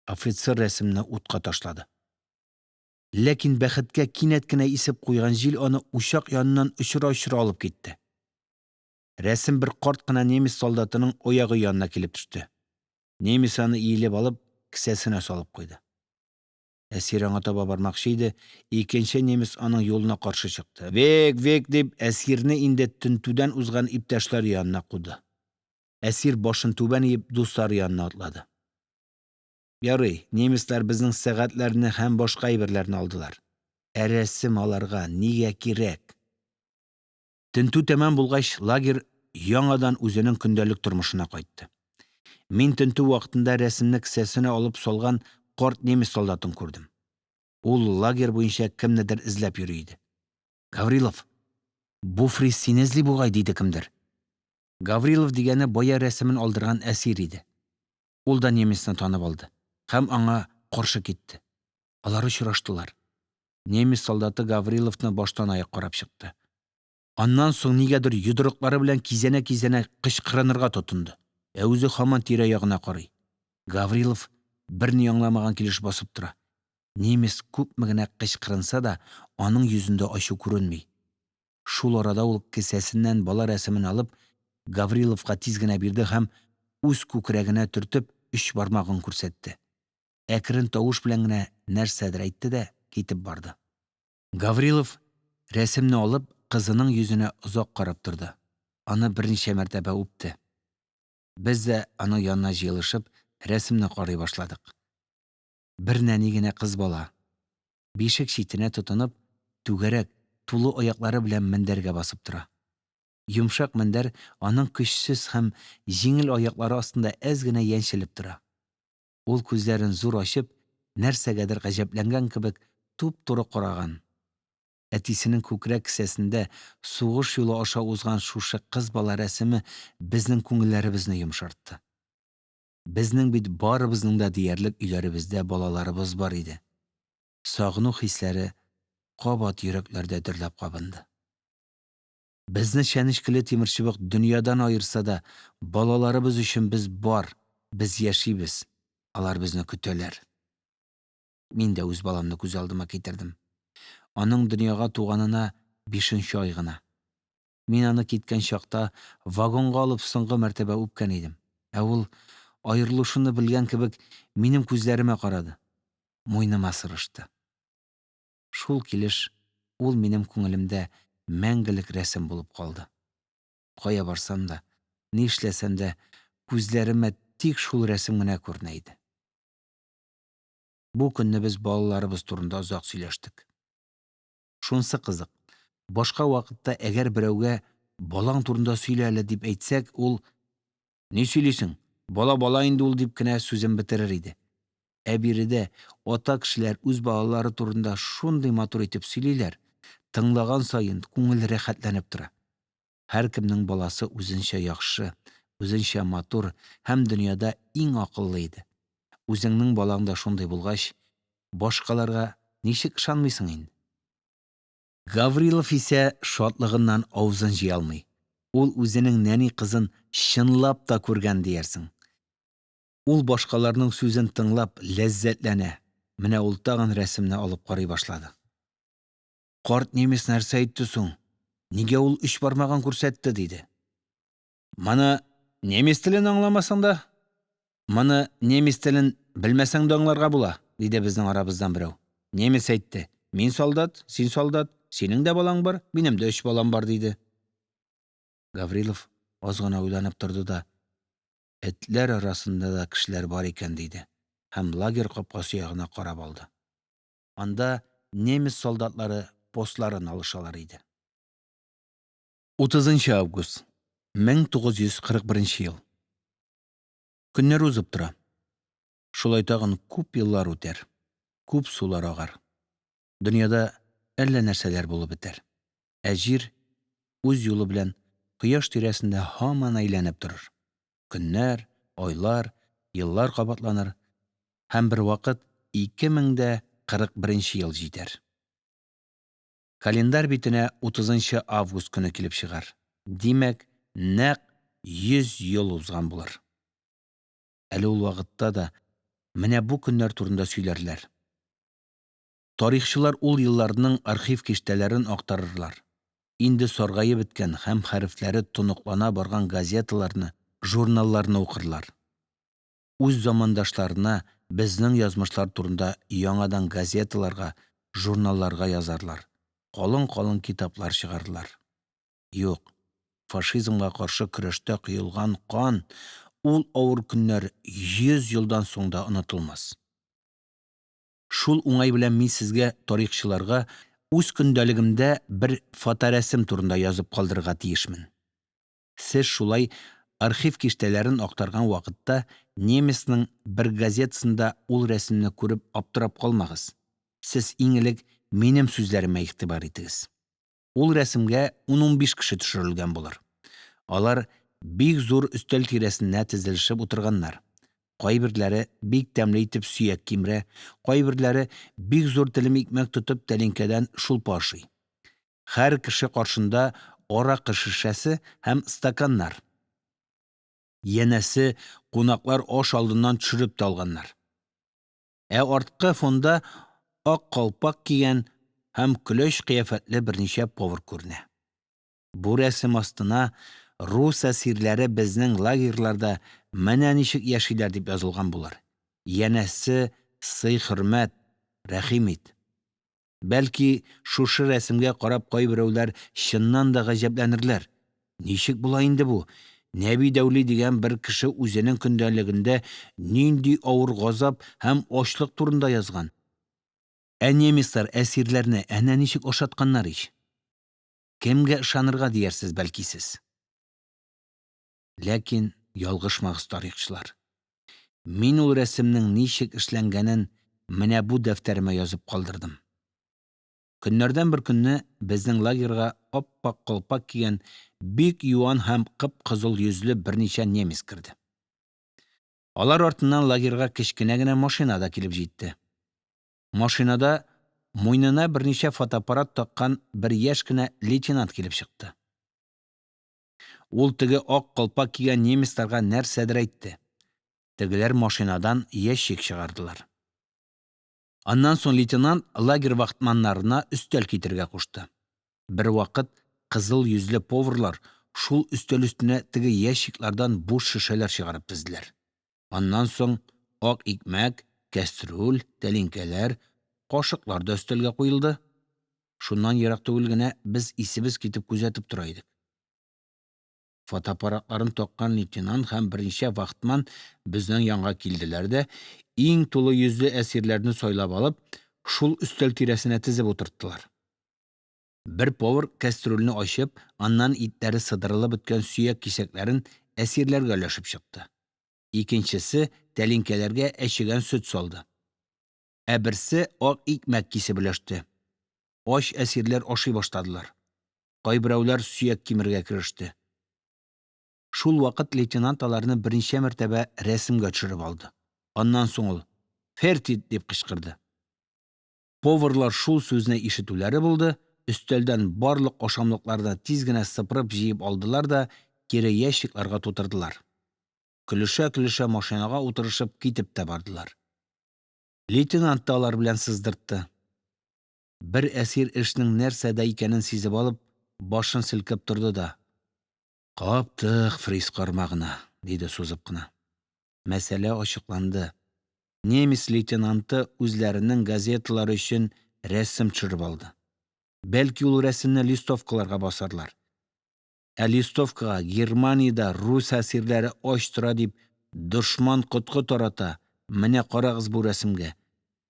Офицер рәсемне утка ташлады. Ләкин, бәхеткә, кинәт кенә исеп куйган җил аны учак яныннан очыра-очыра алып китте. Рәсем бер карт кына немец солдатының аягы янына килеп төште. Немец аны, иелеп алып, кесәсенә салып куйды. Әсир аңа таба бармакчы иде, икенче немец аның юлына каршы чыкты. – Век, век, – дип, әсирне инде тентүдән узган иптәшләре янына куды. Әсир, башын түбән иеп, дуслары янына атлады. Ярый, немецлар безнең сәгатьләрне һәм башка әйберләрне алдылар. Ә рәсем аларга нигә кирәк? Тентү тәмам булгач, лагерь яңадан үзенең көндәлек тормышына кайтты. Мин тентү вакытында рәсемне кесәсенә алып салган карт немец солдатын күрдем. Ул лагерь буенча кемнедер эзләп йөри иде. – Гаврилов, бу фриц сине эзли бугай, – диде кемдер. Гаврилов дигәне бая рәсемен алдырган әсир иде. Ул да немецны танып алды һәм аңа каршы китте. Алар очраштылар. Немец солдаты Гавриловны баштанаяк карап чыкты. Аннан соң нигәдер йодрыклары белән кизәнә-кизәнә кычкырынырга тотынды, ә үзе һаман тирә-ягына карый. Гаврилов берни аңламаган килеш басып тора. Немец күпме генә кычкырынса да, аның йөзендә ачу күренми. Шул арада ул, кесәсеннән бала рәсемен алып, Гавриловка тиз генә бирде һәм, үз күкрәгенә төртеп, өч бармагын күрсәтте. Әкрен тавыш белән генә нәрсәдер әйтте дә китеп барды. Гаврилов, рәсемне алып, кызының йөзенә озак карап торды, аны берничә мәртәбә үпте. Без дә, аның янына җыелышып, рәсемне карый башладык. Бер нәни генә кыз бала. Бишек читенә тотынып, түгәрәк, тулы аяклары белән мендәргә басып тора. Йомшак мендәр аның көчсез һәм җиңел аяклары астында әз генә яньчелеп тора. Ул, күзләрен зур ачып, нәрсәгәдер гаҗәпләнгән кебек, туп-туры караган. Әтисенең күкрәк кесәсендә сугыш юлы аша узган шушы кыз бала рәсеме безнең күңелләребезне йомшартты. Безнең бит барыбызның да диярлек өйләребездә балаларыбыз бар иде. Сагыну хисләре кабат йөрәкләрдә дөрләп кабынды. Безне чәнечкеле тимерчыбык дөньядан аерса да, балаларыбыз өчен без бар, без яшибез, алар безне көтәләр. Мин дә үз баламны күз алдыма китердем. Аның дөньяга туганына бишенче ай гына. Мин аны киткән чакта вагонга алып соңгы мәртәбә үпкән идем. Ә ул, аерылышуны белгән кебек, минем күзләремә карады, муеныма сырышты. Шул килеш ул минем күңелемдә мәңгелек рәсем булып калды. Кая барсам да, нишләсәм дә, күзләремә тик шул рәсем генә күренә иде. Бу көнне без балаларыбыз турында озак сөйләштек. Шунысы кызык: башка вакытта әгәр берәүгә, балаң турында сөйлә әле, дип әйтсәк, ул: «Ни сөйлисең, бала бала инде ул», – дип кенә сүзен бетерер иде. Ә биредә ата кешеләр үз балалары турында шундый матур итеп сөйлиләр, тыңлаган саен, күңел рәхәтләнеп тора. Һәркемнең баласы үзенчә яхшы, үзенчә матур һәм дөньяда иң акыллы иде. Үзеңнең балаң да шундый булгач, башкаларга ничек ышанмыйсың инде? Гаврилов исә шатлыгыннан авызын җыя алмый, ул үзенең нәни кызын чынлап та күргән диярсең. Ул башкаларның сүзен тыңлап ләззәтләнә, менә ул тагын рәсемне алып карый башлады. – Карт немец нәрсә әйтте соң, нигә ул өч бармагын күрсәтте? – диде. – Моны немец телен аңламасаң да, моны немец телен белмәсәң дә аңларга була, – диде безнең арабыздан берәү. – Немец әйтте: «Мин солдат, син солдат, синең дә балаң бар, минем дә өч балам бар», – диде. Гаврилов аз гына уйланып торды да: – Этләр арасында да кешеләр бар икән, – диде һәм лагерь капкасы ягына карап алды. Анда немец солдатлары постларын алышалар иде. 30 август, 1941 ел. Көннәр узып тора. Шулай тагын күп еллар үтәр, күп сулар агар. Дөньяда әллә нәрсәләр булып бетәр. Ә җир үз юлы белән кояш тирәсендә һаман әйләнеп торыр. Көннәр, айлар, еллар кабатланыр, һәм бервакыт 2041 ел җитәр. Календарь битенә 30 август көне килеп чыгар. Димәк, нәкъ 100 ел узган булыр. Әле ул вакытта да менә бу көннәр турында сөйләрләр. Тарихчылар ул елларның архив киштәләрен актарырлар, инде саргаеп беткән һәм хәрефләре тоныклана барган газеталарны, журналларны укырлар. Үз замандашларына безнең язмышлар турында яңадан газеталарга, журналларга язарлар, калын-калын китаплар чыгарырлар. Юк, фашизмга каршы көрәштә коелган кан, ул авыр көннәр 100 елдан соң да онытылмас. Шул уңай белән мин сезгә, тарихчыларга, үз көндәлегемдә бер фоторәсем турында язып калдырырга тиешмен. Сез шулай архив киштәләрен актарган вакытта немецның бер газетасында ул рәсемне күреп аптырап калмагыз, сез иң элек минем сүзләремә игътибар итегез. Ул рәсемгә ун-унбиш кеше төшерелгән булыр. Алар бик зур өстәл тирәсенә тезелешеп утырганнар. Кайберләре бик тәмле итеп сөяк кимерә, кайберләре, бик зур телем икмәк тотып, тәлинкәдән шулпа ашый. Һәр кеше каршында аракы шешәсе һәм стаканнар. Янәсе, кунаклар аш алдыннан төшереп тә алганнар. Ә арткы фонда ак калпак кигән һәм көләч кыяфәтле берничә повар күренә. Бу рәсем астына: «Рус әсирләре безнең лагерьларда менә ничек яшиләр», – дип язылган булыр. Янәсе, сый-хөрмәт, рәхим ит. Бәлки, шушы рәсемгә карап, кайберәүләр, чыннан да, гаҗәпләнерләр: ничек була инде бу, Нәби Дәүли дигән бер кеше үзенең көндәлегендә нинди авыр газап һәм ачлык турында язган? Ә немецлар әсирләрне әнә ничек ашатканнар ич! Кемгә ышанырга диярсез, бәлки, сез. Ләкин ялгышмагыз, тарихчылар, мин ул рәсемнең ничек эшләнгәнен менә бу дәфтәремә язып калдырдым. Көннәрдән бер көнне безнең лагерьга ап-ак калпак кигән, бик юан һәм кып-кызыл йөзле берничә немец керде. Алар артыннан лагерьга кечкенә генә машина да килеп җитте. Машинадан муенына берничә фотоаппарат таккан бер яшь кенә лейтенант килеп чыкты. Ул теге ак калпак кигән немецларга нәрсәдер әйтте. Тегеләр машинадан ящик чыгардылар. Аннан соң лейтенант лагерь вахтманнарына өстәл китерергә кушты. Бервакыт кызыл йөзле поварлар шул өстәл өстенә теге ящиклардан буш шешәләр чыгарып тезделәр. Аннан соң ак икмәк, кәстрүл, тәлинкәләр, кашыклар да өстәлгә куелды. Шуннан ерак түгел генә без исебез китеп күзәтеп тора идек. Фотоаппаратларын таккан лейтенант һәм берничә вахтман безнең янга килделәр дә, иң тулы йөзле әсирләрне сайлап алып, шул өстәл тирәсенә тезеп утырттылар. Бер повар, кәстрүлне ачып, аннан итләре сыдырылып беткән сөяк кисәкләрен әсирләргә өләшеп чыкты. Икенчесе тәлинкәләргә әчегән сөт салды. Ә берсе ак икмәк кисеп өләште. Ач әсирләр ашый башладылар. Кайберәүләр сөяк кимерергә кереште. Шулвакыт лейтенант аларны берничә мәртәбә рәсемгә төшереп алды. Аннан соң ул: – Фертиг! – дип кычкырды. Поварлар шул сүзне ишетүләре булды, өстәлдән барлык ашамлыкларны тиз генә сыпырып җыеп алдылар да кире ящикларга тутырдылар. Көлешә-көлешә машинага утырышып китеп тә бардылар. Лейтенант та алар белән сыздыртты. Бер әсир эшнең нәрсәдә икәнен сизеп алып, башын селкеп торды да: – Каптык фриц кармагына, – диде сузып кына. Мәсьәлә ачыкланды: немец лейтенанты үзләренең газеталары өчен рәсем төшереп алды. Бәлки, ул рәсемне листовкаларга басарлар. Ә листовкага, Германиядә рус әсирләре ач тора, дип, дошман коткы тарата, менә карагыз бу рәсемгә,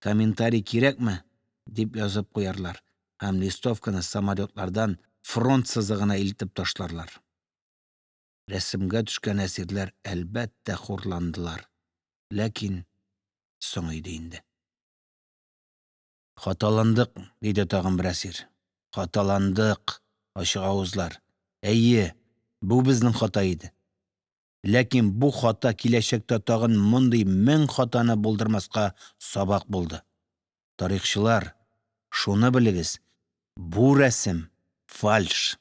комментарий кирәкме, дип язып куярлар һәм листовканы самолётлардан фронт сызыгына илтеп ташларлар. Рәсемгә төшкән әсирләр, әлбәттә, хурландылар, ләкин соң иде инде. «Хаталандык, – диде тагын бер әсир, – хаталандык, ачыгавызлар, әйе, бу безнең хата иде. Ләкин бу хата киләчәктә тагын мондый 1000 хатаны булдырмаска сабак булды. Тарихчылар, шуны белегез: бу рәсем – фальш».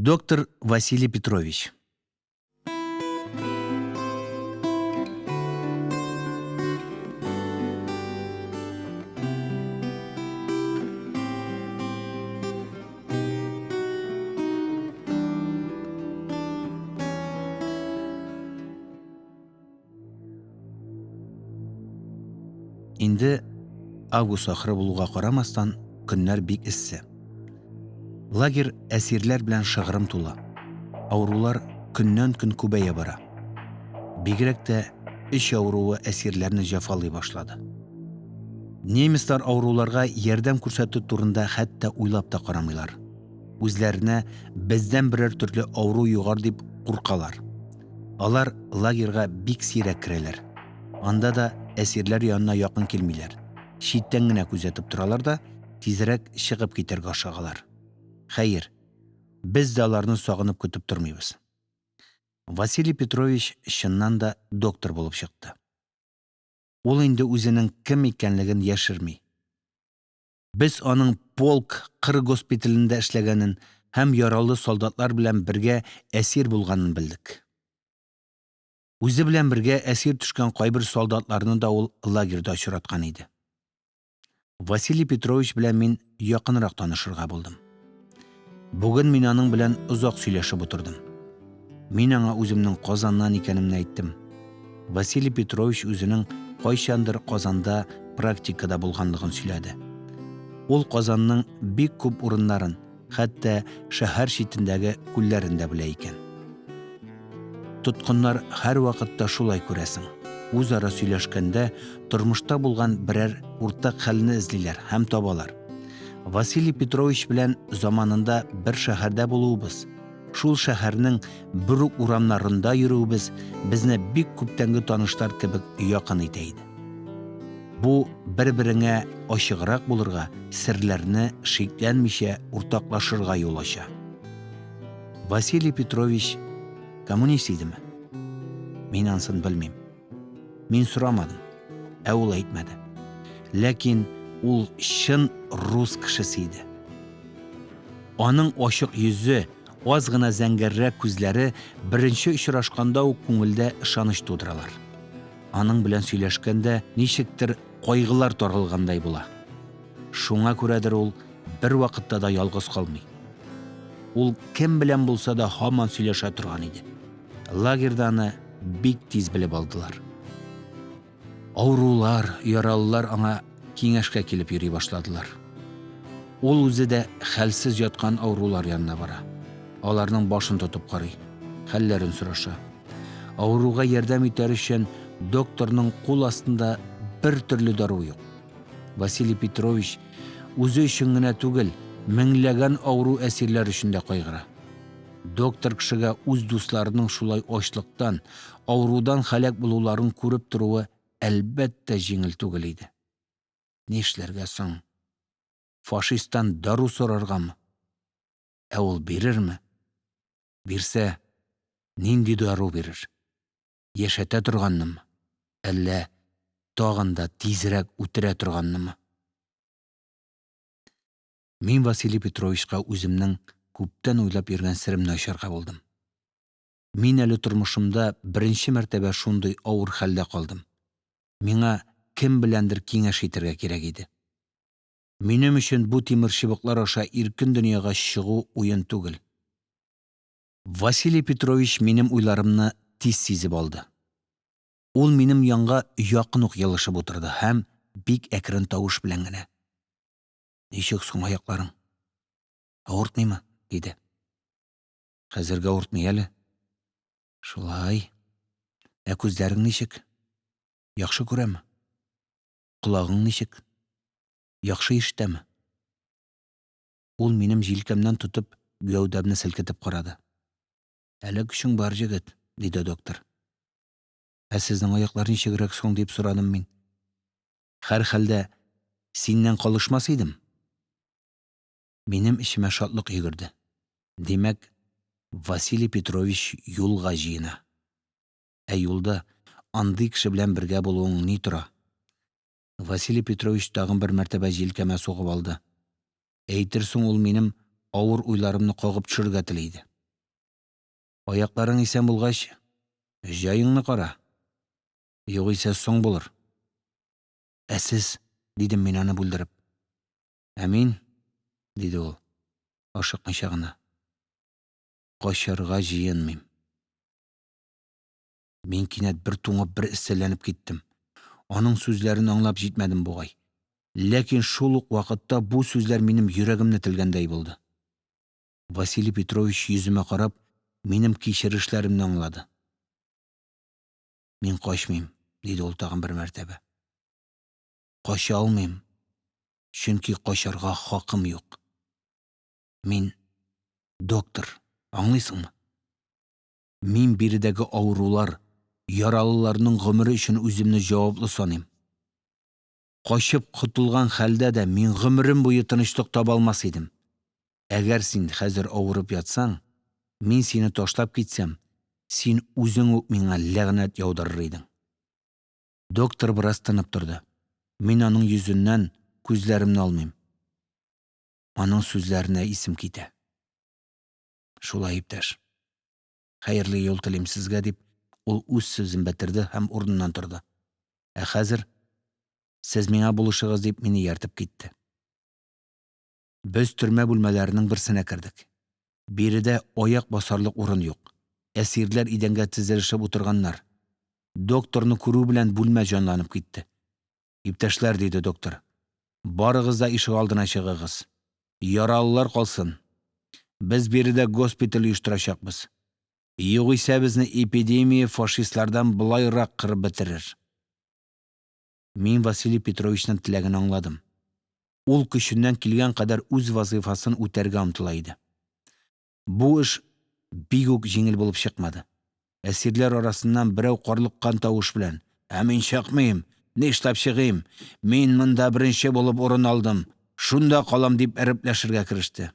Доктор Василий Петрович Инде август ахыры булуга карамастан, көннәр бик эссе. Лагерь әсирләр белән шыгрым тулы. Авырулар көннән-көн күбәя бара. Бигрәк тә эч авыруы әсирләрне җәфалый башлады. Немецлар авыруларга ярдәм күрсәтү турында хәтта уйлап та карамыйлар. Үзләренә бездән берәр төрле авыру йогар дип куркалар. Алар лагерьга бик сирәк керәләр. Анда да әсирләр янына якын килмиләр. Читтән генә күзәтеп торалар да тизрәк чыгып китәргә ашыгалар. Хәер, без дә аларны сагынып көтеп тормыйбыз. Василий Петрович, чыннан да, доктор булып чыкты. Ул инде үзенең кем икәнлеген яшерми. Без аның полк кыр госпиталендә эшләгәнен һәм яралы солдатлар белән бергә әсир булганын белдек. Үзе белән бергә әсир төшкән кайбер солдатларны да ул лагерьда очраткан иде. Василий Петрович белән мин якынрак танышырга булдым. Бүген мин аның белән озак сөйләшеп утырдым. Мин аңа үземнең Казаннан икәнемне әйттем. Василий Петрович үзенең кайчандыр Казанда практикада булганлыгын сөйләде. Ул Казанның бик күп урыннарын, хәтта шәһәр читендәге күлләрен дә белә икән. Тоткыннар һәрвакытта шулай, күрәсең, үзара сөйләшкәндә, тормышта булган берәр уртак хәлне эзлиләр һәм табалар. Василий Петрович белән заманында бер шәһәрдә булуыбыз, шул шәһәрнең бер үк урамнарында йөрүебез безне бик күптәнге танышлар кебек якын итә иде. Бу бер-береңә ачыграк булырга, серләрне шикләнмичә уртаклашырга юл ача. Василий Петрович коммунист идеме? Мин анысын белмим. Мин сорамадым, ә ул әйтмәде. Ләкин ул чын рус кешесе иде. Аның ачык йөзе, аз гына зәңгәррәк күзләре беренче очрашканда ук күңелдә ышаныч тудыралар. Аның белән сөйләшкәндә, ничектер, кайгылар таралгандай була. Шуңа күрәдер ул бервакытта да ялгыз калмый. Ул кем белән булса да һаман сөйләшә торган иде. Лагерьда аны бик тиз белеп алдылар. Авырулар, яралылар аңа киңәшкә килеп йөри башладылар. Ул үзе дә хәлсез яткан авырулар янына бара. Аларның башын тотып карый, хәлләрен сораша. Авыруга ярдәм итәр өчен, докторның кул астында бер төрле дару юк. Василий Петрович үзе өчен генә түгел, меңләгән авыру әсирләр өчен дә кайгыра. Доктор кешегә үз дусларының шулай ачлыктан, авырудан һәлак булуларын күреп торуы, әлбәттә, җиңел түгел иде. Нишләргә соң? Фашисттан дару сораргамы? Ә ул бирерме? Бирсә, нинди дару бирер? Яшәтә торганнымы, әллә тагын да тизрәк үтерә торганнымы? Мин Василий Петровичка үземнең күптән уйлап йөргән серемне ачарга булдым. Мин әле тормышымда беренче мәртәбә шундый авыр хәлдә калдым, миңа кем беләндер киңәш итәргә кирәк иде. Минем өчен бу тимерчыбыклар аша иркен дөньяга чыгу уен түгел. Василий Петрович минем уйларымны тиз сизеп алды. Ул минем янга якын ук елышып утырды һәм бик әкрен тавыш белән генә: – Ничек соң аякларың, авыртмыймы? – диде. – Хәзергә авыртмый әле. – Шулай, ә күзләрең ничек, яхшы күрәме? Колагың ничек, яхшы ишетәме? Ул, минем җилкәмнән тотып, гәүдәмне селкетеп карады. – Әле көчең бар, егет, – диде доктор. – Ә сезнең аяклар ничегрәк соң? – дип сорадым мин. – Һәрхәлдә, синнән калышмас идем. Минем эчемә шатлык йөгерде. Димәк, Василий Петрович юлга җыена. Ә юлда андый кеше белән бергә булуың ни тора! Василий Петрович тагын бер мәртәбә җилкәмә сугып алды. Әйтерсең ул минем авыр уйларымны кагып төшерергә тели иде. Аякларың исән булгач, җаеңны кара, югыйсә соң булыр. Ә сез? – дидем мин, аны бүлдереп. Ә мин, – диде ул, ашыкмыйча гына, – качарга җыенмыйм. Мин кинәт бер туңып, бер эсселәнеп киттем. Аның сүзләрен аңлап җитмәдем бугай. Ләкин шул ук вакытта бу сүзләр минем йөрәгемне телгәндәй булды. Василий Петрович, йөземә карап, минем кичерешләремне аңлады. «Мин качмыйм», – диде ул тагын бер мәртәбә. «Кача алмыйм, чөнки качарга хакым юк. Мин – доктор, аңлыйсыңмы? Мин биредәге авырулар, яралыларның гомере өчен үземне җаваплы саныйм. Качып котылган хәлдә дә, мин гомерем буе тынычлык таба алмас идем. Әгәр син хәзер авырып ятсаң, мин сине ташлап китсәм, син үзең үк миңа ләгънәт яудырыр идең». Доктор бераз тынып торды. Мин аның йөзеннән күзләремне алмыйм. Аның сүзләренә исем китә. – Шулай, иптәш, хәерле юл телим сезгә, – дип, ул үз сүзен бетерде һәм урыныннан торды. – Ә хәзер сез миңа булышыгыз, – дип, мине ияртеп китте. Без төрмә бүлмәләренең берсенә кердек. Биредә аяк басарлык урын юк, әсирләр идәнгә тезелешеп утырганнар. Докторны күрү белән, бүлмә җанланып китте. – Иптәшләр, – диде доктор, – барыгыз да ишегалдына чыгыгыз, яралылар калсын, без биредә госпиталь оештырачакбыз, югыйсә безне эпидемия фашистлардан болайрак кырып бетерер. Мин Василий Петровичның теләген аңладым. Ул көченнән килгән кадәр үз вазифасын үтәргә омтыла иде. Бу эш бик үк җиңел булып чыкмады. Әсирләр арасыннан берәү карлыккан тавыш белән: – Ә мин чыкмыйм, нишләп чыгыйм, мин монда беренче булып урын алдым, шунда калам, – дип әрепләшергә кереште.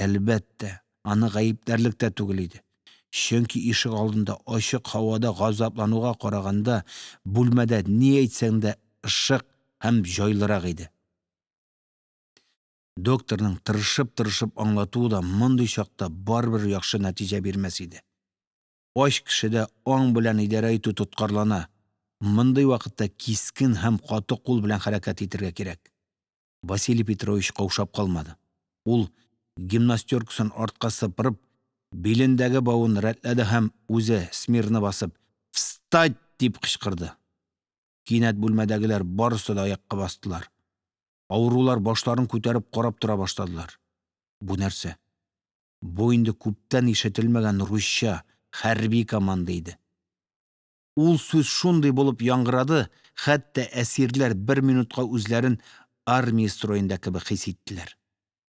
Әлбәттә, аны гаепләрлек тә түгел иде, чөнки ишегалдында ачык һавада газаплануга караганда, бүлмәдә, ни әйтсәң дә, ышык һәм җайлырак иде. Докторның тырышып-тырышып аңлатуы да мондый чакта барыбер яхшы нәтиҗә бирмәс иде. Ач кешедә аң белән идарә итү тоткарлана, мондый вакытта кискен һәм каты кул белән хәрәкәт итәргә кирәк. Василий Петрович каушап калмады. Ул, гимнастёркасын артка сыпырып, билендәге бавын рәтләде һәм үзе, смирно басып: – Встать! – дип кычкырды. Кинәт бүлмәдәгеләр барысы да аякка бастылар. Авырулар башларын күтәреп карап тора башладылар. Бу нәрсә? Бу инде күптән ишетелмәгән русча, хәрби команда иде. Ул сүз шундый булып яңгырады, хәтта әсирләр бер минутка үзләрен армия строенда кебек хис иттеләр.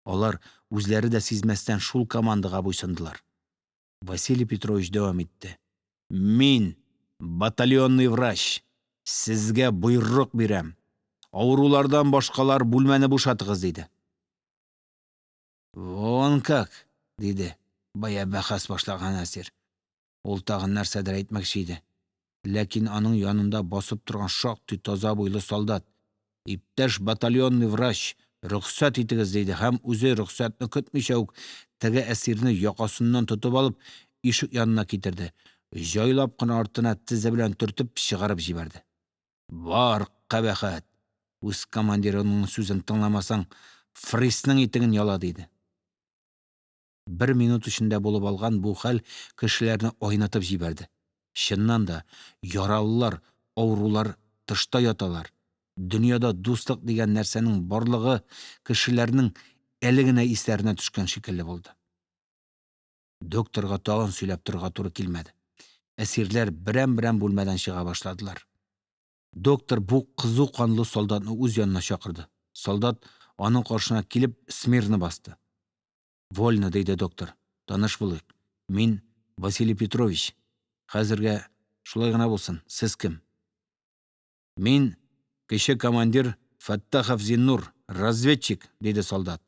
Алар, үзләре дә сизмәстән, шул командага буйсындылар. Василий Петрович дәвам итте: – Мин, батальонный врач, сезгә боерык бирәм: авырулардан башкалар бүлмәне бушатыгыз, – диде. – Вон как! – диде бая бәхәс башлаган әсир. Ул тагын нәрсәдер әйтмәкче иде, ләкин аның янында басып торган шактый таза буйлы солдат: – Иптәш батальонный врач, рөхсәт итегез, – диде һәм үзе, рөхсәтне көтмичә үк, теге әсирне, якасыннан тотып алып, ишек янына китерде, җайлап кына артына тезе белән төртеп чыгарып җибәрде: – Бар, кабахәт, үз командирыңның сүзен тыңламасаң, фрицның итеген яла, – диде. Бер минут эчендә булып алган бу хәл кешеләрне айнытып җибәрде. Чыннан да, яралылар, авырулар тышта яталар, дөньяда дуслык дигән нәрсәнең барлыгы кешеләрнең әле генә исләренә төшкән шикелле булды. Докторга тагын сөйләп торырга туры килмәде. Әсирләр берәм-берәм бүлмәдән чыга башладылар. Доктор бу кызу канлы солдатны үз янына чакырды. Солдат, аның каршына килеп, смирно басты. – Вольно, – диде доктор, – таныш булыйк, мин Василий Петрович, хәзергә шулай гына булсын, сез кем? – Мин кече командир Фәттахов Зиннур, разведчик, – диде солдат.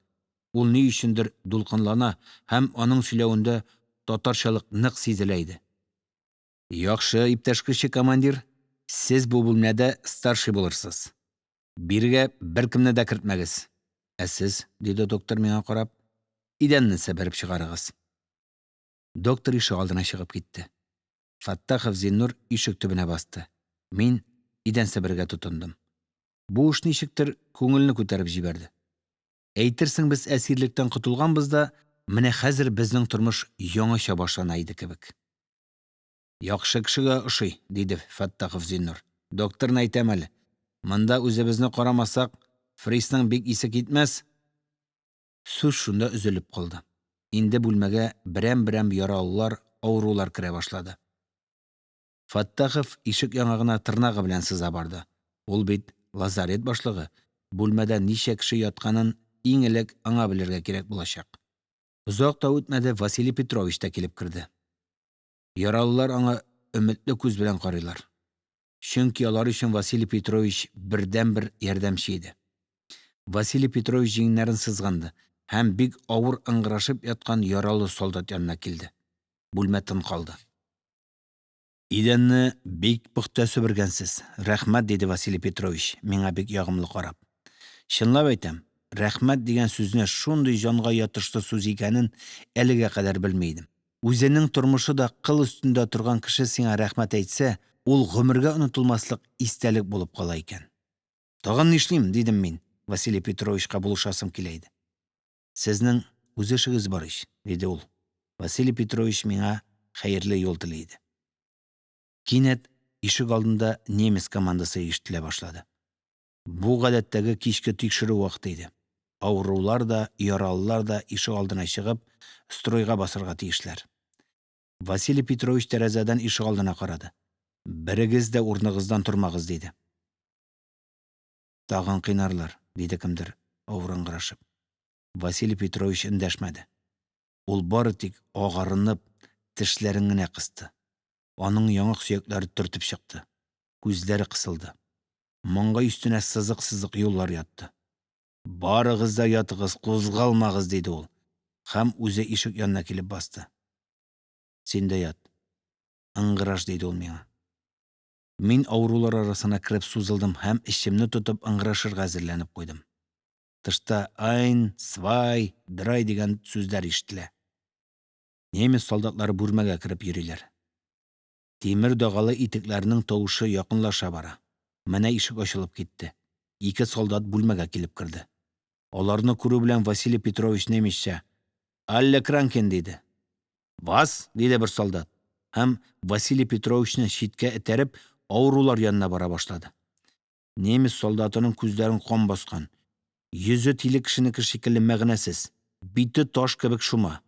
Ул ни өчендер дулкынлана һәм аның сөйләвендә татарчалык нык сизелә иде. – Яхшы, иптәш кече командир, сез бу бүлмәдә старший булырсыз, бирегә беркемне дә кертмәгез, ә сез, – диде доктор, миңа карап, – идәнне себереп чыгарыгыз. Доктор ишегалдына чыгып китте. Фәттахов Зиннур ишек төбенә басты. Мин идән себерергә тотындым. Бу эш ничектер күңелне күтәреп җибәрде. Әйтерсең без әсирлектән котылганбыз да, менә хәзер безнең тормыш яңача башлана иде кебек. – Яхшы кешегә охшый, – диде Фәттахов Зиннур. – Докторны әйтәм әле, монда үзебезне карамасак, фрицның бик исе китмәс. Сүз шунда өзелеп калды. Инде бүлмәгә берәм-берәм яралылар, авырулар керә башлады. Фәттахов ишек яңагына тырнагы белән сыза барды. Ул бит лазарет башлыгы, бүлмәдә ничә кеше ятканын иң элек аңа белергә кирәк булачак. Озак та үтмәде, Василий Петрович та килеп керде. Яралылар аңа өметле күз белән карыйлар, чөнки алар өчен Василий Петрович бердәнбер ярдәмче иде. Василий Петрович җиңнәрен сызганды һәм бик авыр ыңгырашып яткан яралы солдат янына килде. Бүлмә тын калды. – Идәнне бик пөхтә себергәнсез, рәхмәт, – диде Василий Петрович, миңа бик ягымлы карап. Чынлап әйтәм, рәхмәт дигән сүзнең шундый җанга ятышлы сүз икәнен әлегә кадәр белми идем. Үзенең тормышы да кыл өстендә торган кеше сиңа рәхмәт әйтсә, ул гомергә онытылмаслык истәлек булып кала икән. – Тагын нишлим? – дидем мин, Василий Петровичка булышасым килә иде. – Сезнең үз эшегез бар ич, – диде ул. Василий Петрович миңа хәерле юл тели иде. Кинәт ишегалдында немец командасы ишетелә башлады. Бу гадәттәге кичке тикшерү вакыты иде. Авырулар да, яралылар да, ишегалдына чыгып, стройга басарга тиешләр. Василий Петрович тәрәзәдән ишегалдына карады: – Берегез дә урыныгыздан тормагыз, – диде. Тагын кыйнарлар, – диде кемдер, авыр ыңгырашып. Василий Петрович эндәшмәде. Ул бары тик, агарынып, тешләрен генә кысты. Аның яңак сөякләре төртеп чыкты, күзләре кысылды, маңгай өстенә сызык-сызык юллар ятты. – Барыгыз да ятыгыз, кузгалмагыз, – диде ул һәм үзе ишек янына килеп басты. – Син дә ят, ыңгыраш, – диде ул миңа. Мин авырулар арасына кереп сузылдым һәм эчемне тотып ыңгырашырга әзерләнеп куйдым. Тышта «аен, цвай, драй» дигән сүзләр ишетелә. Немец солдатлары бүлмәгә кереп йөриләр. Тимер дагалы итекләрнең тавышы якынлаша бара. Менә ишек ачылып китте. Ике солдат бүлмәгә килеп керде. Аларны күрү белән, Василий Петрович немецча: – Алле кранкен, – диде. – Вас? – диде бер солдат һәм, Василий Петровичны читкә этәреп, авырулар янына бара башлады. Немец солдатының күзләрен кан баскан, йөзе тиле кешенеке шикелле мәгънәсез, бите таш кебек шома.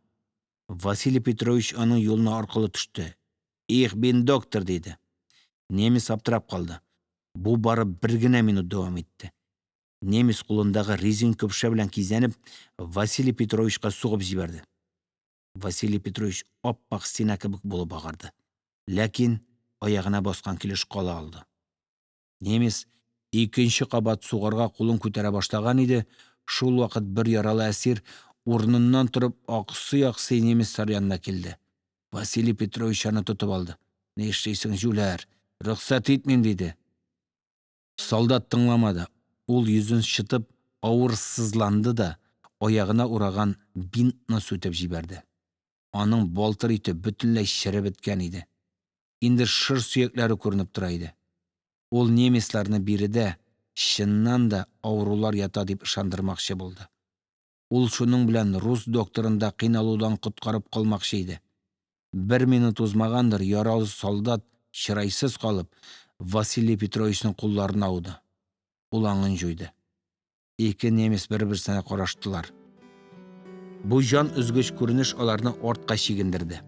Василий Петрович аның юлына аркылы төште: – Их бин доктор, – диде. Немец аптырап калды. Бу бары бер генә минут дәвам итте. Немец, кулындагы резин көпшә белән кизәнеп, Василий Петровичка сугып җибәрде. Василий Петрович ап-ак стена кебек булып агарды, ләкин аягына баскан килеш кала алды. Немец икенче кабат сугарга кулын күтәрә башлаган иде, шулвакыт бер яралы әсир, урыныннан торып, аксый-аксый, немецлар янына килде. Василий Петрович аны тотып алды: – Нишлисең, юләр, рөхсәт итмим, – диде. Солдат тыңламады, ул, йөзен чытып, авыр сызланды да аягына ураган бинтны сүтеп җибәрде. Аның балтыр ите бөтенләй череп беткән иде, инде шыр сөякләре күренеп тора иде. Ул немецларны биредә, чыннан да, авырулар ята дип ышандырмакчы булды. Ул шуның белән рус докторын да кыйналудан коткарып калмакчы иде. Бер минут узмагандыр, яралы солдат, чырайсыз калып, Василий Петровичның кулларына ауды, ул аңын җуйды. Ике немец бер-берсенә караштылар. Бу җан өзгеч күренеш аларны артка чигендерде.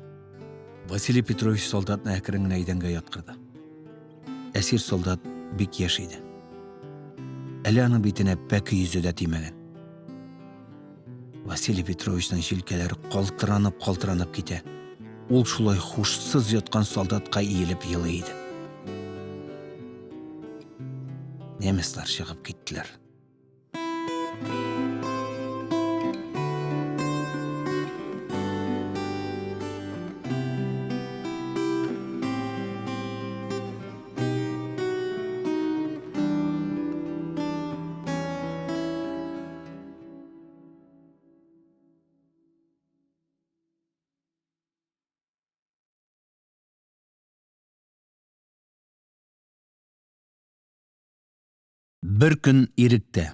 Василий Петрович солдатны әкрен генә идәнгә яткырды. Әсир солдат бик яшь иде. Әле аның битенә пәке йөзе дә тимәгән. Василий Петровичның җилкәләре калтыранып-калтыранып китә. Ул шулай һушсыз яткан солдатка иелеп елый иде. Немецлар чыгып киттеләр. Бер көн иректә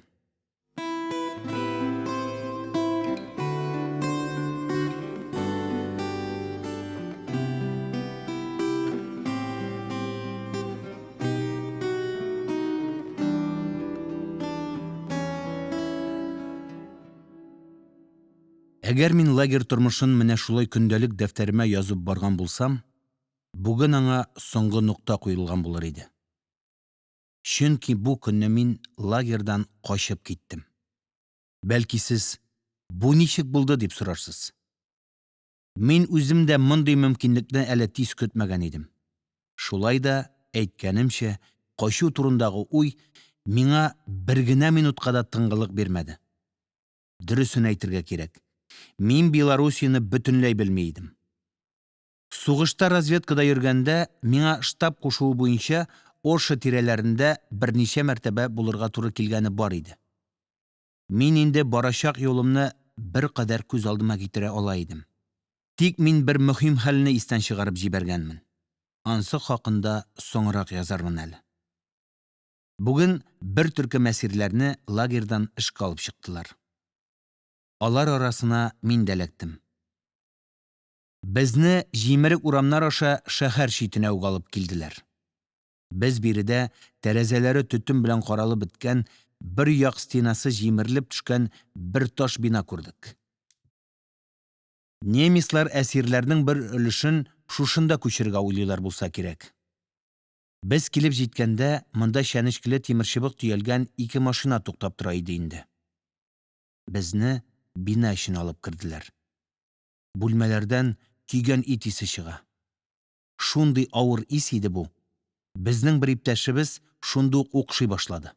Әгәр мин лагерь тормышын менә шулай көндәлек дәфтәремә язып барган булсам, бүген аңа соңгы нокта куелган булыр иде. Чөнки бу көнне мин лагерьдан качып киттем. Бәлки, сез: «Бу ничек булды?» – дип сорарсыз. Мин үзем дә мондый мөмкинлекне әле тиз көтмәгән идем. Шулай да, әйткәнемчә, качу турындагы уй миңа бер генә минутка да тынгылык бирмәде. Дөресен әйтергә кирәк, мин Белоруссияне бөтенләй белми идем. Сугышта разведкада йөргәндә, миңа штаб кушуы буенча Орша тирәләрендә берничә мәртәбә булырга туры килгәне бар иде. Мин инде барачак юлымны беркадәр күз алдыма китерә ала идем. Тик мин бер мөһим хәлне истән чыгарып җибәргәнмен. Анысы хакында соңрак язармын әле. Бүген бер төркем әсирләрне лагерьдан эшкә алып чыктылар. Алар арасына мин дә эләктем. Безне җимерек урамнар аша шәһәр читенә үк алып килделәр. Без биредә тәрәзәләре төтен белән каралып беткән, бер як стенасы җимерелеп төшкән бер таш бина күрдек. Немецлар әсирләрнең бер өлешен шушында күчерергә уйлыйлар булса кирәк. Без килеп җиткәндә, монда чәнечкеле тимерчыбык төялгән ике машина туктап тора иде инде. Безне бина эченә алып керделәр. Бүлмәләрдән көйгән ит исе чыга. Шундый авыр ис иде бу, безнең бер иптәшебез шунда ук укшый башлады.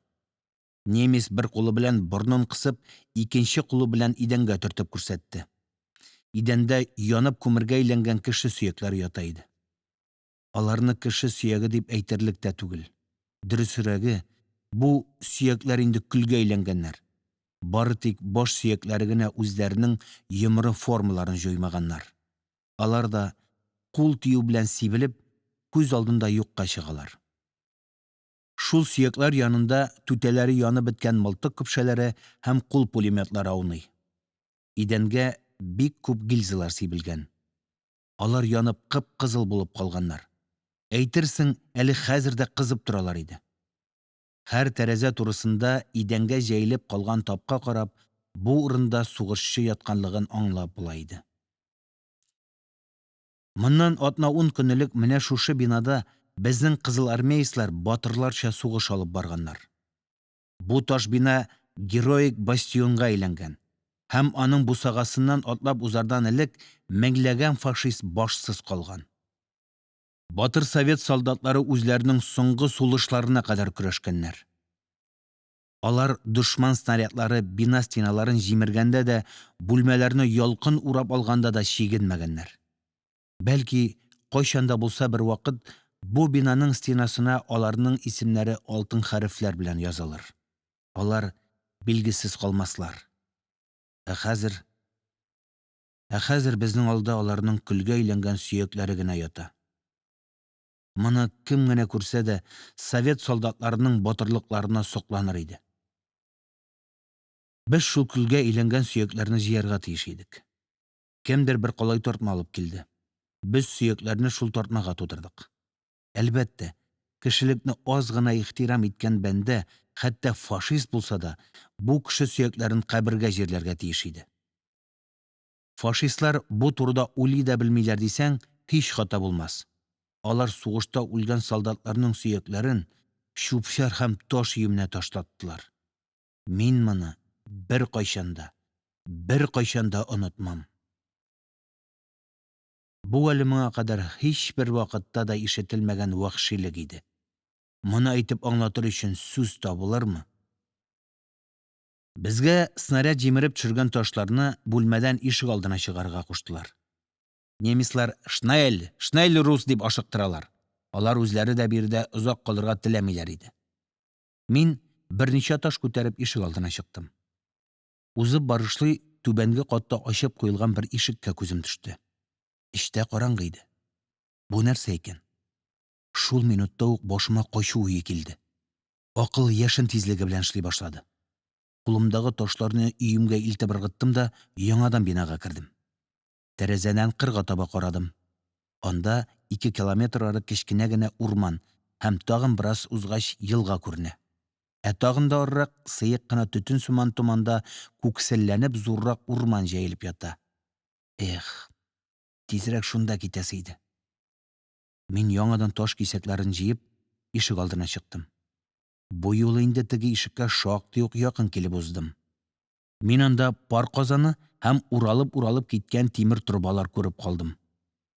Немец бер кулы белән борынын кысып, икенче кулы белән идәнгә төртеп күрсәтте. Идәндә янып күмергә әйләнгән кеше сөякләре ята иде. Аларны кеше сөяге дип әйтерлек тә түгел. Дөресрәге, бу сөякләр инде көлгә әйләнгәннәр, бары тик баш сөякләре генә үзләренең йомры формаларын җуймаганнар. Алар да, кул тию белән сибелеп, күз алдында юкка чыгалар. Шул сөякләр янында түтәләре янып беткән мылтык көпшәләре һәм кул пулемётлары ауный. Идәнгә бик күп гильзалар сибелгән. Алар янып кып-кызыл булып калганнар. Әйтерсең әле хәзер дә кызып торалар иде. Һәр тәрәзә турысында идәнгә җәелеп калган тапка карап, бу урында сугышчы ятканлыгын аңлап була иде. Моннан атна-ун көн элек менә шушы бинада безнең кызылармеецлар батырларча сугыш алып барганнар. Бу таш бина героик бастионга әйләнгән, һәм аның бусагасыннан атлап узардан элек меңләгән фашист башсыз калган. Батыр совет солдатлары үзләренең соңгы сулышларына кадәр көрәшкәннәр. Алар дошман снарядлары бина стеналарын җимергәндә дә, бүлмәләрне ялкын урап алганда да чигенмәгәннәр. Бәлки, кайчан да булса бервакыт бу бинаның стенасына аларның исемнәре алтын хәрефләр белән язылыр. Алар билгесез калмаслар. Ә хәзер безнең алда аларның көлгә әйләнгән сөякләре генә ята. Моны кем генә күрсә дә, совет солдатларының батырлыкларына сокланыр иде. Без шул көлгә әйләнгән сөякләрне җыярга тиеш идек. Кемдер бер калай тартма алып килде. Без сөякләрне шул тартмага тутырдык. Әлбәттә, кешелекне аз гына ихтирам иткән бәндә, хәтта фашист булса да, бу кеше сөякләрен кабергә җирләргә тиеш иде. Фашистлар бу турыда уйлый да белмиләр дисәң, һич хата булмас. Алар сугышта үлгән солдатларның сөякләрен чүп-чар һәм таш өеменә ташлаттылар. Мин моны беркайчан да, беркайчан да онытмам. Бу әле моңа кадәр һичбер вакытта да ишетелмәгән вәхшилек иде. Моны әйтеп аңлатыр өчен сүз табылырмы? Безгә снаряд җимереп төшергән ташларны бүлмәдән ишегалдына чыгарырга куштылар. Немецлар: «Шнель, шнель, рус!» – дип ашыктыралар. Алар үзләре дә биредә озак калырга теләмиләр иде. Мин, берничә таш күтәреп, ишегалдына чыктым. Узып барышлый, түбәнге катта ачып куелган бер ишеккә күзем төште. Эчтә караңгы иде. Бу нәрсә икән? Шул минутта ук башыма качу уе килде. Акыл яшен тизлеге белән эшли башлады. Кулымдагы ташларны өемгә илтеп ыргыттым да яңадан бинага кердем. Тәрәзәдән кырга таба карадым. Анда 2 километр ары кечкенә генә урман һәм тагын бераз узгач елга күренә. Ә тагын да арырак сыек кына төтен сыман томанда күкселләнеп зуррак урман җәелеп ята. Их, тизрәк шунда китәсе иде. Мин, яңадан таш кисәкләре җыеп, ишегалдына чыктым. Бу юлы инде теге ишеккә шактый ук якын килеп уздым. Мин анда пар казаны һәм уралып-уралып киткән тимер торбалар күреп калдым.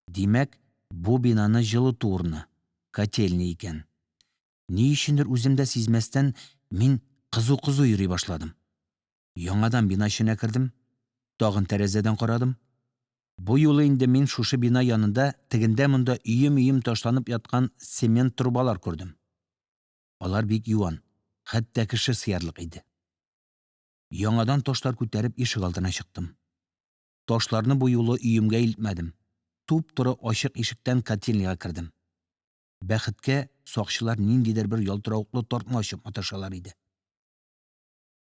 Димәк, бу бинаны җылыту урыны – котельный икән. Ни өчендер, үзем дә сизмәстән, мин кызу-кызу йөри башладым. Яңадан бина эченә кердем, тагын тәрәзәдән карадым. Бу юлы инде мин шушы бина янында тегендә-монда өем-өем ташланып яткан цемент торбалар күрдем. Алар бик юан, хәтта кеше сыярлык иде. Яңадан ташлар күтәреп, ишегалдына чыктым. Ташларны бу юлы өемгә илтмәдем, туп-туры ачык ишектән котельныйга кердем. Бәхеткә, сакчылар ниндидер бер ялтыравыклы тартма ачып маташалар иде.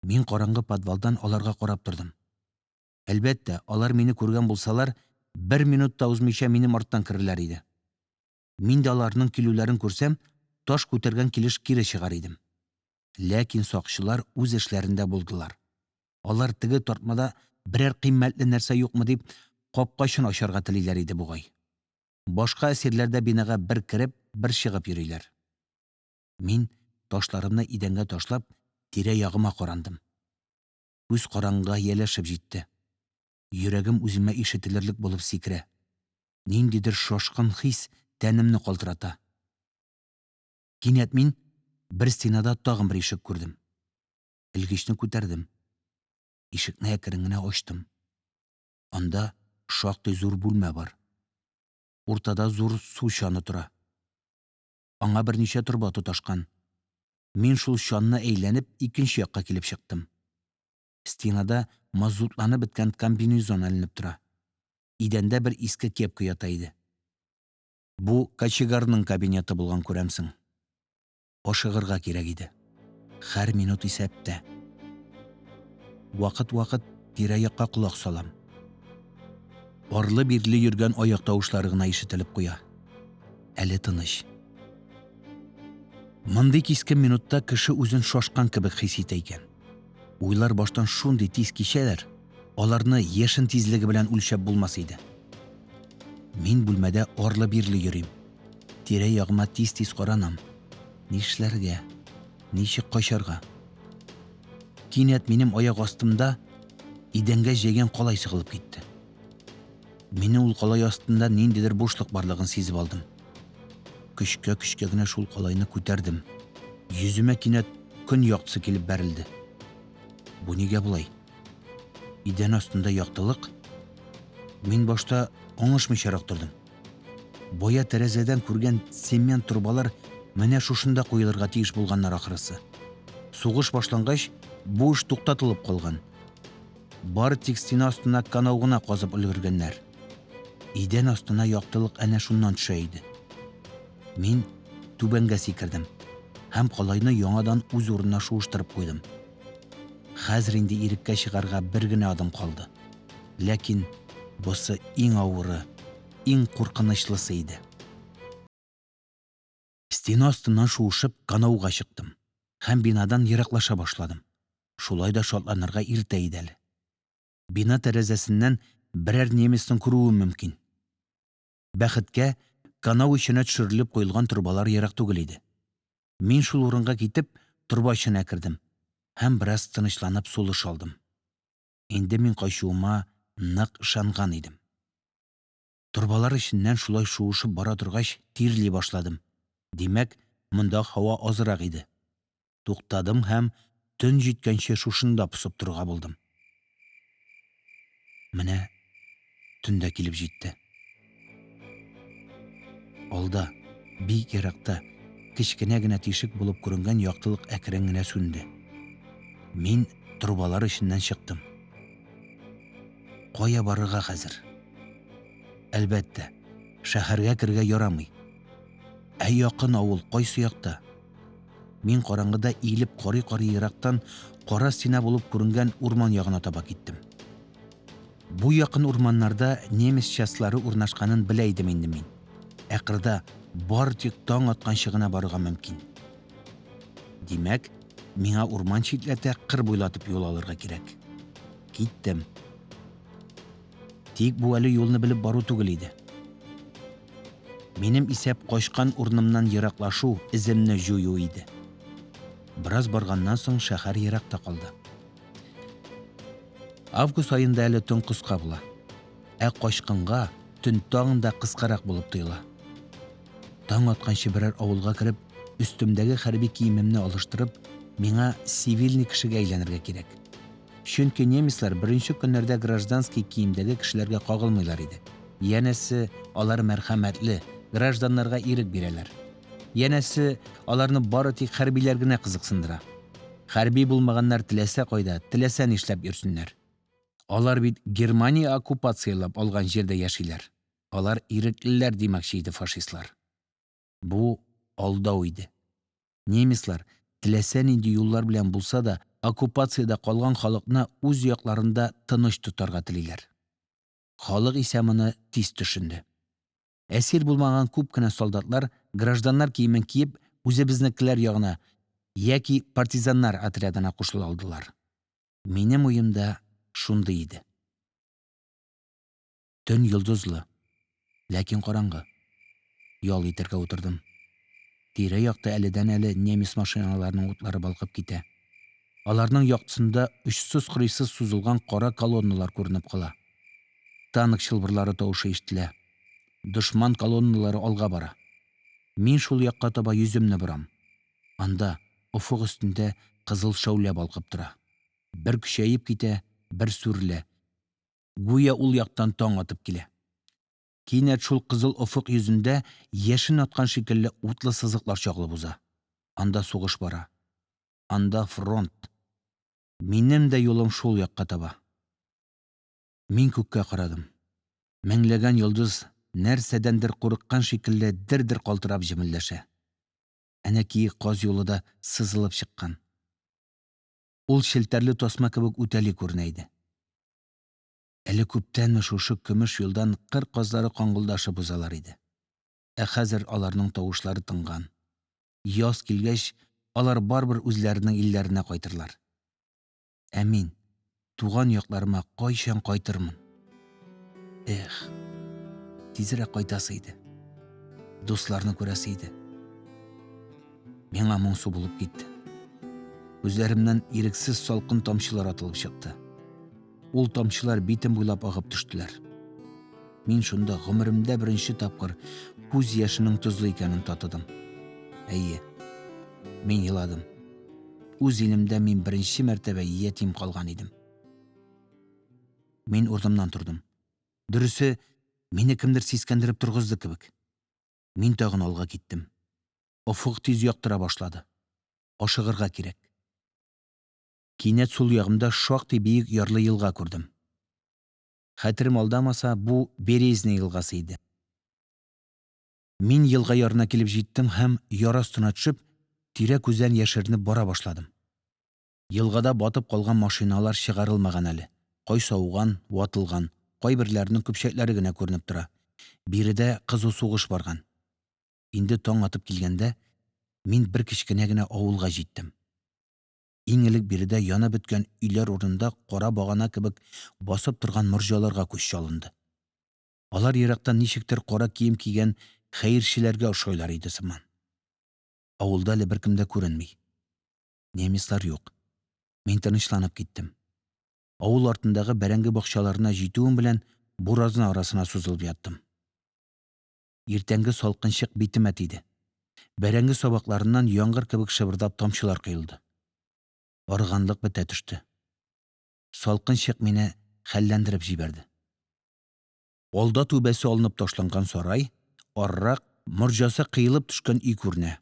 Мин караңгы подвалдан аларга карап тордым. Әлбәттә, алар мине күргән булсалар, бер минут та узмыйча минем арттан керерләр иде. Мин дә, аларның килүләрен күрсәм, таш күтәргән килеш кире чыгар идем. Ләкин сакчылар үз эшләрендә булдылар. Алар, теге тартмада берәр кыйммәтле нәрсә юкмы дип, капкачын ачарга телиләр иде бугай. Башка әсирләр дә бинага бер кереп, бер чыгып йөриләр. Мин, ташларымны идәнгә ташлап, тирә-ягыма карандым. Күз караңгыга ияләшеп җитте. Йөрәгем үземә ишетелерлек булып сикерә. Ниндидер шашкын хис тәнемне калтырата. Кинәт мин бер стенада тагын бер ишек күрдем. Элгечне күтәрдем. Ишекне әкрен генә ачтым. Анда шактый зур бүлмә бар. Уртада зур су чаны тора. Аңа берничә торба тоташкан. Мин, шул чанны әйләнеп, икенче якка килеп чыктым. Стенада мазутланып беткән комбинезон эленеп тора. Идәндә бер иске кепка ята иде. Бу кочегарның кабинеты булган, күрәсең. Ашыгырга кирәк иде. Һәр минут исәптә. Вакыт-вакыт тирә-якка колак салам. Арлы-бирле йөргән аяк тавышлары гына ишетелеп куя. Әле тыныч. Мондый кискен минутта кеше үзен шашкан кебек хис итә икән. Уйлар баштан шундый тиз кичәләр, аларны яшен тизлеге белән үлчәп булмас иде. Мин бүлмәдә арлы-бирле йөрим. Тирә-ягыма тиз-тиз каранам. Нишләргә? Ничек качарга? Кинәт минем аяк астымда идәнгә җәйгән калай сыгылып китте. Мин ул калай астында ниндидер бушлык барлыгын сизеп алдым. Көчкә-көчкә генә шул калайны күтәрдем. Йөземә кинәт көн яктысы килеп бәрелде. Бу нигә болай? Идән астында яктылык. Мин башта аңышмыйчарак тордым. Бая тәрәзәдән күргән цемент торбалар менә шушында куелырга тиеш булганнар, ахрысы. Сугыш башлангач, бу эш туктатылып калган. Бары тик стена астына канау гына казып өлгергәннәр. Идән астына яктылык әнә шуннан төшә иде. Мин түбәнгә сикердем һәм калайны яңадан үз урынына шуыштырып куйдым. Хәзер инде иреккә чыгарга бер генә адым калды. Ләкин бусы иң авыры, иң куркынычлысы иде. Стена астыннан шуышып, канауга чыктым һәм бинадан ераклаша башладым. Шулай да шатланырга иртә иде әле. Бина тәрәзәсеннән берәр немецның күрүе мөмкин. Бәхеткә, канау эченә төшерелеп куелган торбалар ерак түгел иде. Мин, шул урынга китеп, торба эченә кердем һәм бераз тынычланып сулыш алдым. Инде мин качуыма нык ышанган идем. Торбалар эченнән шулай шуышып бара торгач тирли башладым. Димәк, монда һава азрак иде. Туктадым һәм төн җиткәнче шушында посып торырга булдым. Менә төн дә килеп җитте. Алда, бик еракта, кечкенә генә тишек булып күренгән яктылык әкрен генә сүнде. Мин торбалар эченнән чыктым. Кая барырга хәзер? Әлбәттә, шәһәргә керергә ярамый. Ә якын авыл кайсы якта? Мин караңгыда иелеп карый-карый ерактан кара стена булып күренгән урман ягына таба киттем. Бу якын урманнарда немец частьлары урнашканын белә идем инде мин. Ә кырда бары тик таң атканчы гына барырга мөмкин. Димәк, миңа урман читләтә кыр буйлатып юл алырга кирәк. Киттем. Тик бу әле юлны белеп бару түгел иде. Минем исәп качкан урынымнан ераклашу, эземне җую иде. Бераз барганнан соң шәһәр еракта калды. Август аенда әле төн кыска була. Ә качкынга төн тагын да кыскарак булып тоела. Таң атканчы берәр авылга кереп, өстемдәге хәрби киемемне алыштырып, миңа цивильный кешегә әйләнергә кирәк. Чөнки немецлар беренче көннәрдә гражданский киемдәге кешеләргә кагылмыйлар иде. Янәсе, алар мәрхәмәтле, гражданнарга ирек бирәләр. Янәсе, аларны бары тик хәрбиләр генә кызыксындыра. Хәрби булмаганнар теләсә кайда, теләсә нишләп йөрсеннәр. Алар бит Германия оккупацияләп алган җирдә яшиләр. Алар иреклеләр, димәкче иде фашистлар. Бу алдау иде. Немецлар, теләсә нинди юллар белән булса да, оккупациядә калган халыкны үз якларында тыныч тотарга телиләр. Халык исә моны тиз төшенде. Әсир булмаган күп кенә солдатлар, гражданнар киемен киеп, үзебезнекеләр ягына яки партизаннар отрядына кушыла алдылар. Минем уем да шундый иде. Төн йолдызлы, ләкин караңгы. Ял итәргә утырдым. Тирә-якта әледән-әле немец машиналарының утлары балкып китә. Аларның яктысында очсыз-кырыйсыз сузылган кара колонналар күренеп кала. Танк чылбырлары тавышы ишетелә. Дошман колонналары алга бара. Мин шул якка таба йөземне борам. Анда, офык өстендә, кызыл шәүлә балкып тора, бер көчәеп китә, бер сүрелә. Гүя ул яктан таң атып килә. Кинәт шул кызыл офык йөзендә, яшен аткан шикелле, утлы сызыклар чагылып уза. Анда сугыш бара, анда фронт. Минем дә юлым шул якка таба. Мин күккә карадым. Меңләгән йолдыз, нәрсәдәндер курыккан шикелле, дер-дер калтырап җемелдәшә. Әнә Киек Каз юлы да сызылып чыккан. Ул челтәрле тасма кебек үтәли күренә иде. Әле күптәнме шушы көмеш юлдан кыр казлары каңгылдашып узалар иде. Ә хәзер аларның тавышлары тынган. Яз килгәч, алар барыбер үзләренең илләренә кайтырлар. Ә мин туган якларыма кайчан кайтырмын? Эх, тизрәк кайтасы иде. Дусларны күрәсе иде. Миңа моңсу булып китте. Күзләремнән ирексез салкын тамчылар атылып чыкты. Ул тамчылар битем буйлап агып төштеләр. Мин шунда гомеремдә беренче тапкыр күз яшенең тозлы икәнен татыдым. Әйе, мин еладым. Үз илемдә мин беренче мәртәбә ятим калган идем. Мин урынымнан тордым. Дөресе, мине кемдер сискәндереп торгызды кебек. Мин тагын алга киттем. Офык тиз яктыра башлады. Ашыгырга кирәк. Кинәт сул ягымда шактый биек ярлы елга күрдем. Хәтерем алдамаса, бу Березина елгасы иде. Мин елга ярына килеп җиттем һәм, яр астына төшеп, тирә-күздән яшеренеп бара башладым. Елгада батып калган машиналар чыгарылмаган әле, кайсы ауган, ватылган, кайберләренең көпчәкләре генә күренеп тора. Биредә кызу сугыш барган. Инде таң атып килгәндә, мин бер кечкенә генә авылга җиттем. Иң элек биредә янып беткән өйләр урынында кара багана кебек басып торган морҗаларга күз чалынды. Алар ерактан ничектер кара кием кигән хәерчеләргә охшыйлар иде сыман. Авылда әле беркем дә күренми. Немецлар юк. Мин тынычланып киттем. Авыл артындагы бәрәңге бакчаларына җитүем белән, буразна арасына сузылып яттым. Иртәнге салкын чык битемә тиде. Бәрәңге сабакларыннан яңгыр кебек шыбырдап тамчылар коелды. Арыганлык бетә төште. Салкын чык мине хәлләндереп җибәрде. Алда түбәсе алынып ташланган сарай, арырак морҗасы кыелып төшкән өй күренә.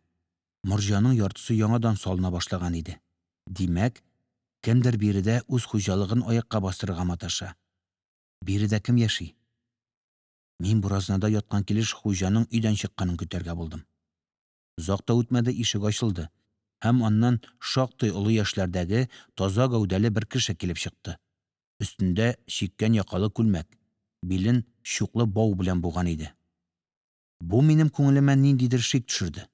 Морҗаның яртысы яңадан салына башлаган иде. Димәк, кемдер биредә үз хуҗалыгын аякка бастырырга маташа. Биредә кем яши? Мин буразнада яткан килеш хуҗаның өйдән чыкканын көтәргә булдым. Озак та үтмәде, ишек ачылды, һәм аннан шактый олы яшьләрдәге, таза гәүдәле бер кеше килеп чыкты. Өстендә чиккән якалы күлмәк, билен чуклы бау белән буган иде. Бу минем күңелемә ниндидер шик төшерде.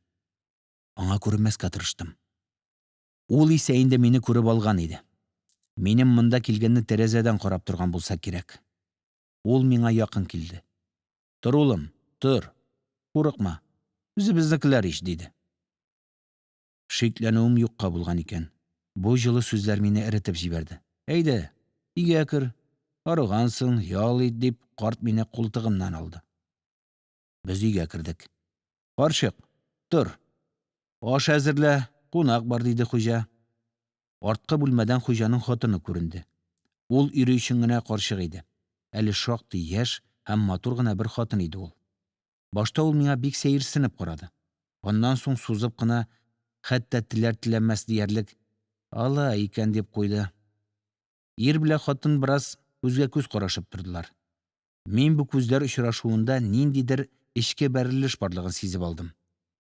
Аңа күренмәскә тырыштым. Ул исә инде мине күреп алган иде. Минем монда килгәнне тәрәзәдән карап торган булса кирәк. Ул миңа якын килде. – Тор, улым, тор, курыкма, үзебезнекеләр ич, – диде. Шикләнүем юкка булган икән. Бу җылы сүзләр мине эретеп җибәрде. – Әйдә, өйгә кер, арыгансың, ял ит, – дип, карт мине култыгымнан алды. Без өйгә кердек. – Карчык, тор, аш әзерлә, кунак бар, – диде хуҗа. Арткы бүлмәдән хуҗаның хатыны күренде. Ул ире өчен генә карчык иде. Әле шактый яшь һәм матур гына бер хатын иде ул. Башта ул миңа бик сәерсенеп карады. Аннан соң сузып кына, хәтта теләр-теләмәс диярлек: – Алай икән, – дип куйды. Ир белән хатын бераз күзгә-күз карашып тордылар. Мин бу күзләр очрашуында ниндидер эчке бәрелеш барлыгын сизеп алдым.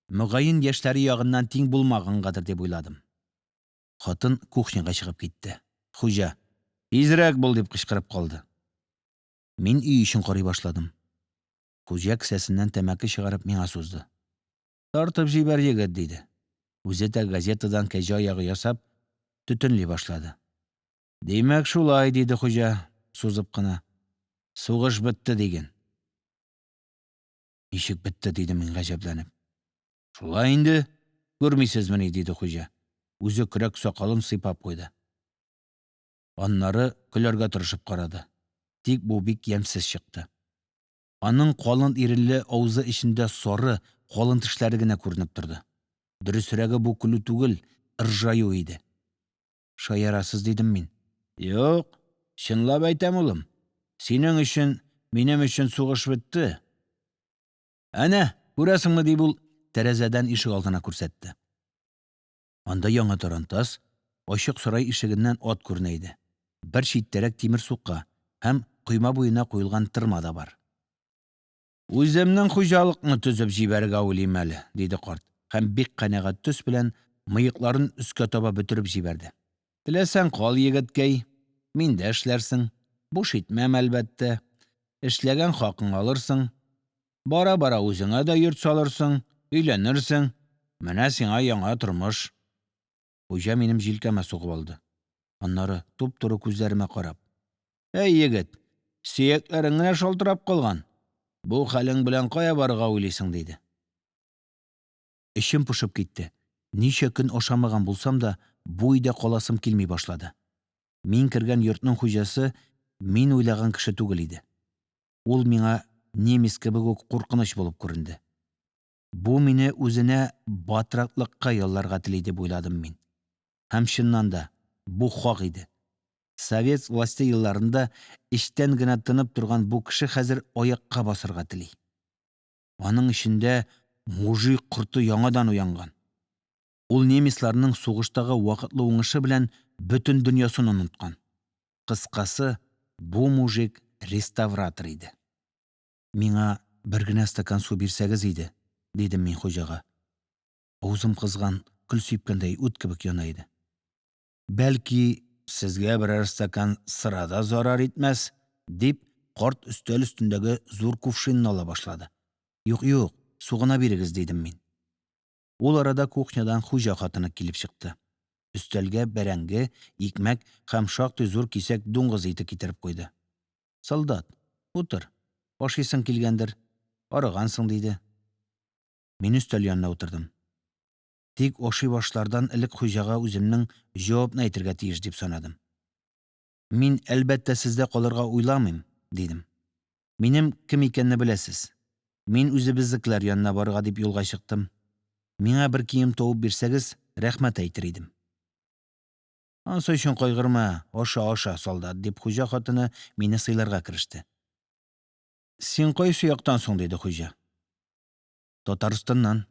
Мөгаен, яшьләре ягыннан тиң булмагангадыр дип уйладым. Хатын кухняга чыгып китте. Хуҗа: – Тизрәк бул! – дип кычкырып калды. Мин өй эчен карый башладым. Хуҗа, кесәсеннән тәмәке чыгарып, миңа сузды: – Тартып җибәр, егет, – диде. Үзе дә, газетадан кәҗә аягы ясап, төтенли башлады. – Димәк, шулай, – диде хуҗа, сузып кына, – сугыш бетте диген. Ничек бетте? – дидем мин, гаҗәпләнеп. Шулай инде, күрмисезмени? – диде хуҗа, үзе көрәк сакалын сыйпап куйды. Аннары көләргә тырышып карады, тик бу бик ямьсез чыкты. Аның калын иренле авызы эчендә сары, калын тешләре генә күренеп торды. Дөресрәге, бу көлү түгел, ыржаю иде. Шаярасыз, – дидем мин. Юк, чынлап әйтәм, улым, синең өчен, минем өчен сугыш бетте. Әнә күрәсеңме, – дип, ул тәрәзәдән ишегалдына күрсәтте. Анда яңа тарантас, ачык сарай ишегеннән ат күренә иде. Бер читтәрәк тимер сука һәм койма буена куелган тырма да бар. Үземнең хуҗалыкны төзеп җибәрергә уйлыйм әле, – диде карт һәм бик канәгать төс белән мыекларын өскә таба бөтереп җибәрде. Теләсәң кал, егеткәй, миндә эшләрсең, буш итмәм, әлбәттә. Эшләгән хакыңны алырсың. Бара-бара үзеңә дә йорт салырсың, өйләнерсең, менә сиңа яңа тормыш. Хуҗа минем җилкәмә сугып алды, аннары, туп-туры күзләремә карап: – Әй егет, сөякләрең генә шалтырап калган, бу хәлең белән кая барырга уйлыйсың? – диде. Эчем пошып китте, ничә көн ашамаган булсам да, бу өйдә каласым килми башлады. Мин кергән йортның хуҗасы мин уйлаган кеше түгел иде. Ул миңа немец кебек үк куркыныч булып күренде. Бу мине үзенә батраклыкка ялларга тели дип уйладым мин. Һәм, чыннан да, бу хак иде. Совет власте елларында эчтән генә тынып торган бу кеше хәзер аякка басарга тели. Аның эчендә мужик корты яңадан уянган. Ул немецларның сугыштагы вакытлы уңышы белән бөтен дөньясын оныткан. Кыскасы, бу мужик реставратор иде. Миңа бер генә стакан су бирсәгез иде, – дидем мин хуҗага. Авызым кызган көл сипкәндәй ут кебек яна иде. Бәлки, сезгә берәр стакан сыра да зарар итмәс, – дип, карт өстәл өстендәге зур кувшинны ала башлады. Юк, юк, су гына бирегез, – дидем мин. Ул арада кухнядан хуҗа хатыны килеп чыкты. Өстәлгә бәрәңге, икмәк һәм шактый зур кисәк дуңгыз ите китереп куйды. – Солдат, утыр, ашыйсың килгәндер, арыгансың, – диде. Мин өстәл янына утырдым. Тик ашый башлардан элек хуҗага үземнең җавапны әйтергә тиеш дип санадым. Мин, әлбәттә, сездә калырга уйламыйм, – дидем. Минем кем икәнне беләсез. Мин үзебезнекеләр янына барырга дип юлга чыктым. Миңа бер кием табып бирсәгез, рәхмәт әйтер идем. Анысы өчен кайгырма, аша, аша, солдат, – дип, хуҗа хатыны мине сыйларга кереште. Син кайсы яктан соң? – диде хуҗа. Татарстаннан.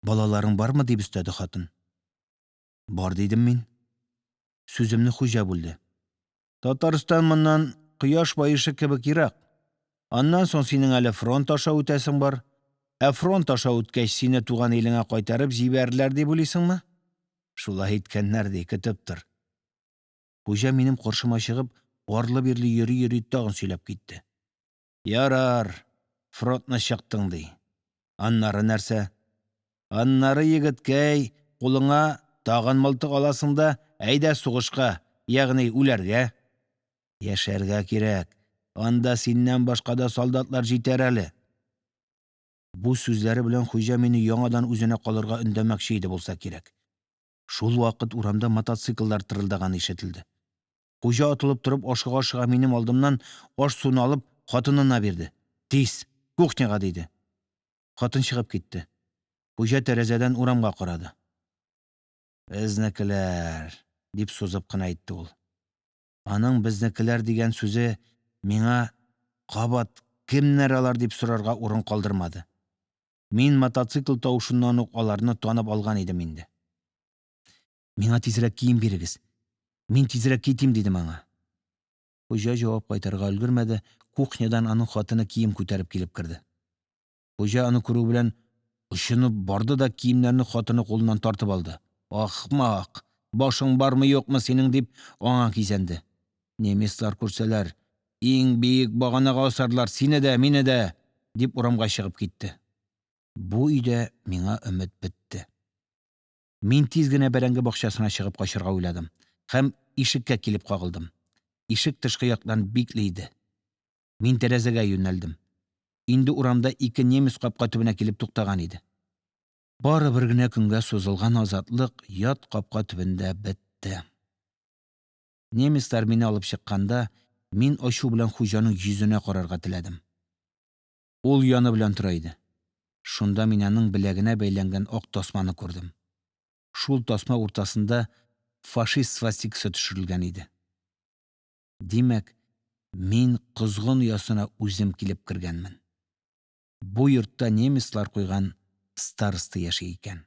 Балаларың бармы? – дип өстәде хатын. Бар, – дидем мин. Сүземне хуҗа бүлде. – Татарстан моннан кояш баешы кебек ерак. Аннан соң синең әле фронт аша үтәсең бар. Ә фронт аша үткәч, сине туган илеңә кайтарып җибәрерләр дип уйлыйсыңмы? Шулай иткәннәр ди, көтеп тор. Хуҗа, минем каршыма чыгып, арлы-бирле йөри-йөри, тагын сөйләп китте. Ярар, фронтны чыктың ди. Аннары нәрсә? Аннары, егеткәй, кулыңа тагын мылтык аласың да, әйдә сугышка, ягъни үләргә. Яшәргә кирәк, анда синнән башка да солдатлар җитәр әле. Бу сүзләре белән хуҗа мине яңадан үзенә калырга өндәмәкче иде булса кирәк. Шулвакыт урамда мотоцикллар тырылдаганы ишетелде. Хуҗа, атылып торып, ашыга-ашыга, минем алдымнан аш-суны алып, хатынына бирде. Тиз, кухняга, – диде. Хатын чыгып китте. Хуҗа тәрәзәдән урамга карады. Безнекеләр, – дип сузып кына әйтте ул. Аның «безнекеләр» дигән сүзе миңа кабат «кемнәр алар?» дип сорарга урын калдырмады. Мин мотоцикл тавышыннан ук аларны танып алган идем инде. Миңа тизрәк кием бирегез, мин тизрәк китим, дидем аңа. Хуҗа җавап кайтарырга өлгермәде, кухнядан аның хатыны кием күтәреп килеп керде. Хуҗа аны күрү белән очынып барды да киемнәрне хатыны кулыннан тартып алды. Ахмак! Башың бармы, юкмы синең? – дип, аңа кизәнде.– Немецлар күрсәләр, иң биек баганага асарлар сине дә, мине дә, – дип, урамга чыгып китте. Бу өйдә миңа өмет бетте. Мин тиз генә бәрәңге бакчасына чыгып качарга уйладым һәм ишеккә килеп кагылдым. Ишек тышкы яктан бикле иде. Мин тәрәзәгә юнәлдем. Инде урамда ике немец капка төбенә килеп туктаган иде. Бары бер генә көнгә сузылган азатлык ят капка төбендә бетте. Немецлар мине алып чыкканда, мин ачу белән хуҗаның йөзенә карарга теләдем. Ул яны белән тора иде. Шунда мин аның беләгенә бәйләнгән ак тасманы күрдем. Шул тасма уртасында фашист свастикасы төшерелгән иде. Димәк, мин козгын оясына үзем килеп кергәнмен. Бу йортта немецлар куйган староста яши икән.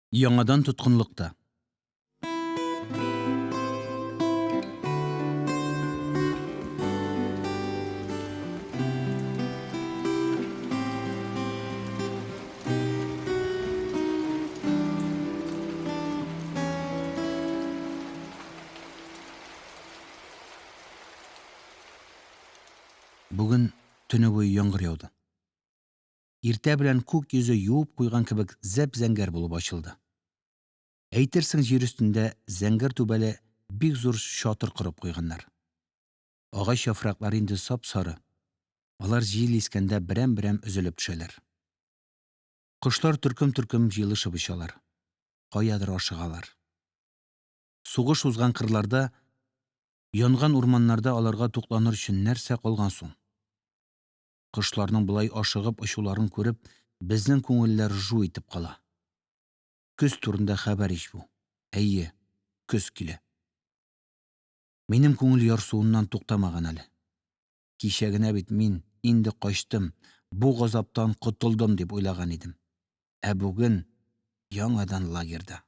Яңадан тоткынлыкта. Бүген төн буе яңгыр яуды. Иртә белән күк йөзе юып куйган кебек зәп-зәңгәр булып ачылды. Әйтерсең җир өстендә зәңгәр түбәле бик зур чатыр корып куйганнар. Агач яфраклары инде сап-сары, алар җил искәндә берәм-берәм өзелеп төшәләр. Кошлар төркем-төркем җыелышып очалар, каядыр ашыгалар. Сугыш узган кырларда, янган урманнарда аларга тукланыр өчен нәрсә калган соң? Кошларның болай ашыгып очуларын күреп, безнең күңелләр жу итеп кала. Көз турында хәбәр ич бу. Әйе, көз килә. Минем күңел ярсуыннан туктамаган әле. Кичә генә бит мин, инде качтым, бу газаптан котылдым, дип уйлаган идем. Ә бүген яңадан лагерьда.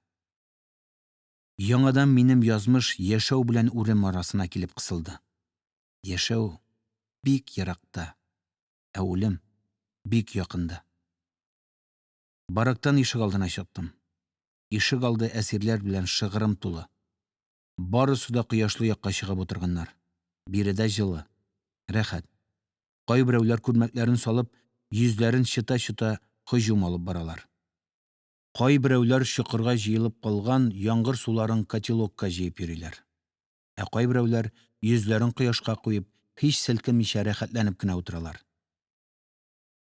Яңадан минем язмыш яшәү белән үлем арасына килеп кысылды. Яшәү бик еракта, ә үлем бик якында. Барактан ишегалдына чыктым. Ишегалды әсирләр белән шыгрым тулы. Барысы да кояшлы якка чыгып утырганнар. Биредә җылы, рәхәт. Кайберәүләр, күлмәкләрен салып, йөзләрен чыта-чыта, һөҗүм алып баралар. Кайберәүләр чокырга җыелып калган яңгыр суларын котелокка җыеп йөриләр. Ә кайберәүләр, йөзләрен кояшка куеп, һич селкенмичә рәхәтләнеп кенә утыралар.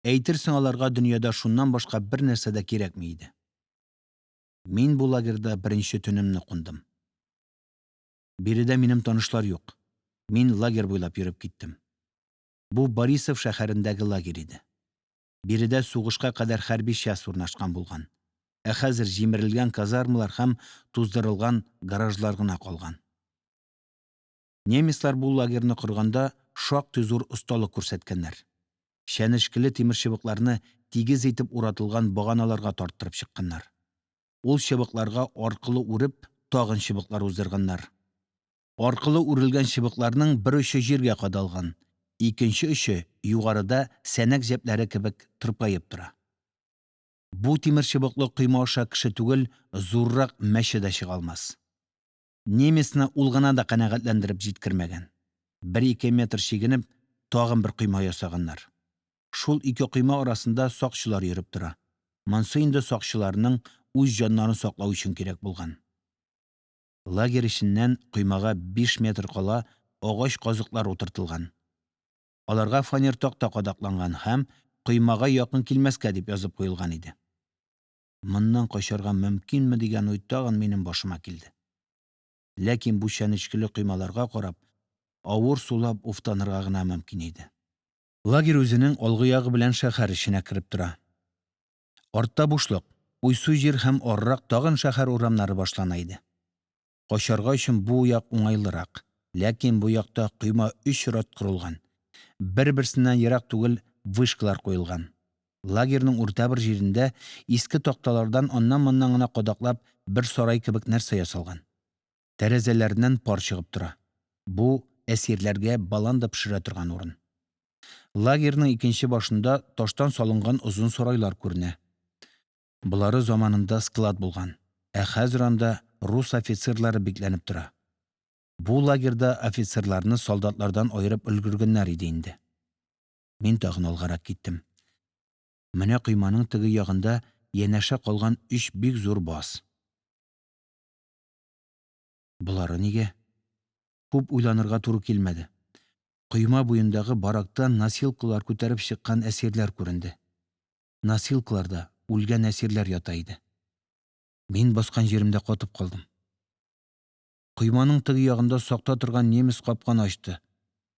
Әйтерсең аларга дөньяда шуннан башка бернәрсә дә кирәкми иде. Мин бу лагерьда беренче төнемне кундым. Биредә минем танышлар юк. Мин лагерь буйлап йөреп киттем. Бу Борисов шәһәрендәге лагерь иде. Биредә сугышка кадәр хәрби часть урнашкан булган, ә хәзер җимерелгән казармалар һәм туздырылган гаражлар гына калган. Немецлар бу лагерьны корганда шактый зур осталык күрсәткәннәр. Чәнечкеле тимерчыбыкларны тигез итеп уратылган баганаларга тарттырып чыкканнар. Ул чыбыкларга аркылы үреп, тагын чыбыклар уздырганнар. Аркылы үрелгән чыбыкларның бер очы җиргә кадалган, икенче очы югарыда сәнәк җәпләре кебек тырпаеп тора. Бу тимерчыбыклы койма аша кеше түгел, зуррак мәче дә чыга алмас. Немецны ул гына да канәгатьләндереп җиткермәгән. Бер-ике метр чигенеп, тагын бер койма ясаганнар. Шул ике койма арасында сакчылар йөреп тора. Монысы инде сакчыларның үз җаннарын саклау өчен кирәк булган. Лагерь эченнән коймага 5 метр кала агач казыклар утыртылган. Аларга фанер такта кадакланган һәм «Коймага якын килмәскә» дип язып куелган иде. Моннан качарга мөмкинме дигән уй тагын минем башыма килде. Ләкин бу чәнечкеле коймаларга карап, авыр сулап уфтанырга гына мөмкин иде. Лагерь үзенең алгы ягы белән шәһәр эченә кереп тора. Артта бушлык, уйсу җир һәм арырак тагын шәһәр урамнары башлана иде. Качар өчен бу як уңайлырак, ләкин бу якта койма өч рәт корылган, бер-берсеннән ерак түгел вышкалар куелган. Лагерьның урта бер җирендә иске такталардан аннан-моннан гына кадаклап бер сарай кебек нәрсә ясалган. Тәрәзәләреннән пар чыгып тора. Бу – әсирләргә баланда пешерә торган урын. Лагерьның икенче башында таштан салынган озын сарайлар күренә. Болары заманында склад булган, ә хәзер анда рус офицерлары бикләнеп тора. Бу лагерьда офицерларны солдатлардан аерып өлгергәннәр иде инде. Мин тагын алгарак киттем. Менә койманың теге ягында янәшә калган өч бик зур баз. Болары нигә? Күп уйланырга туры килмәде. Койма буендагы барактан носилкалар күтәреп чыккан әсирләр күренде. Носилкаларда үлгән әсирләр ята иде. Мин баскан җиремдә катып калдым. Койманың теге ягында сакта торган немец капканы ачты,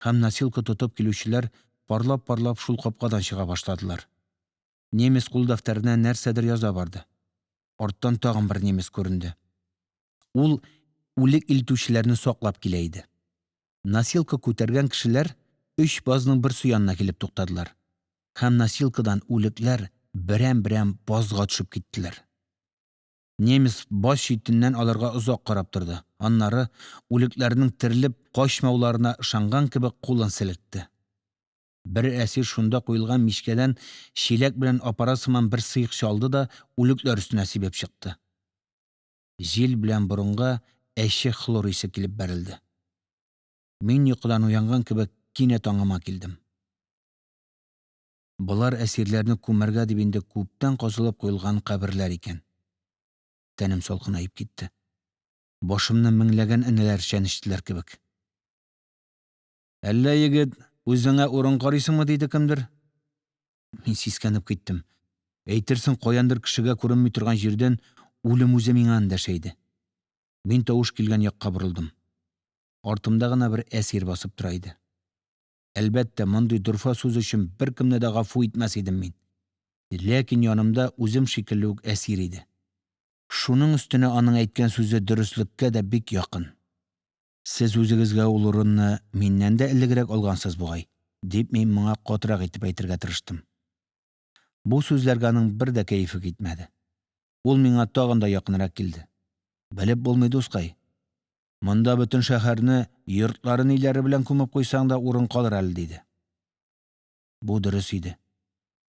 һәм носилка тотып килүчеләр парлап-парлап шул капкадан чыга башладылар. Немец кул дәфтәренә нәрсәдер яза барды. Арттан тагын бер немец күренде. Ул үлек илтүчеләрне саклап килә иде. Носилка күтәргән кешеләр өч базның берсе янына килеп туктадылар, һәм носилкадан үлекләр берәм-берәм базга төшеп киттеләр. Немец баз читеннән аларга озак карап торды, аннары, үлекләрнең терелеп качмауларына ышанган кебек, кулын селекте. Бер әсир шунда куелган мичкәдән чиләк белән апара сыман бер сыекча алды да үлекләр өстенә сибеп чыкты. Җил белән борынга әче хлор исе килеп бәрелде. Мин, йокыдан уянган кебек, кинәт аңыма килдем. Болар әсирләрне күмәргә дип инде күптән казылып куелган каберләр икән. Тәнем салкынаеп китте. Башымны меңләгән энәләр чәнечтеләр кебек. – Әллә, егет, үзеңә урын карыйсыңмы? – диде кемдер. Мин сискәнеп киттем. Әйтерсең каяндыр кешегә күренми торган җирдән үлем үзе миңа эндәшә иде. Мин тавыш килгән якка борылдым. Артымда гына бер әсир басып тора иде. Әлбәттә, мондый дорфа сүз өчен беркемне дә гафу итмәс идем мин. Ләкин янымда үзем шикелле үк әсир иде. Шуның өстенә аның әйткән сүзе дөреслеккә дә бик якын. «Сез үзегезгә ул урынны миннән дә элегрәк алгансыз бугай», – дип, мин моңа катырак итеп әйтергә тырыштым. Бу сүзләргә аның бер дә кәефе китмәде. Ул миңа тагын да якынрак килде. – Белеп булмый, дускай, монда бөтен шәһәрне йортлары-ниләре белән күмеп куйсаң да урын калыр әле, – диде. Бу дөрес иде.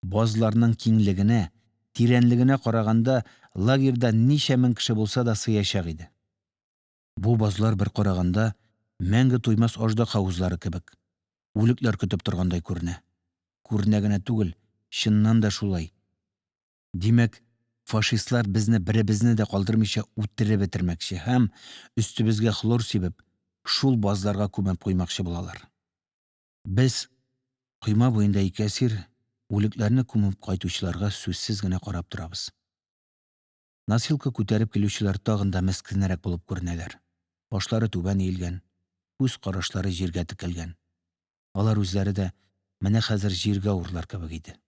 Базларның киңлегенә, тирәнлегенә караганда, лагерьда ничә мең кеше булса да сыячак иде. Бу базлар, бер караганда, мәңге туймас аждаһа авызлары кебек, үлекләр көтеп торгандай күренә. Күренә генә түгел, чыннан да шулай. Димәк, фашистлар безне беребезне дә калдырмыйча үтереп бетермәкче һәм, өстебезгә хлор сибеп, шул базларга күмеп куймакчы булалар. Без, койма буенда ике әсир, үлекләрне күмеп кайтучыларга сүзсез генә карап торабыз. Носилка күтәреп килүчеләр тагын да мескенрәк булып күренәләр. Башлары түбән иелгән, күз карашлары җиргә текәлгән. Алар үзләре дә менә хәзер җиргә аварлар кебек иде.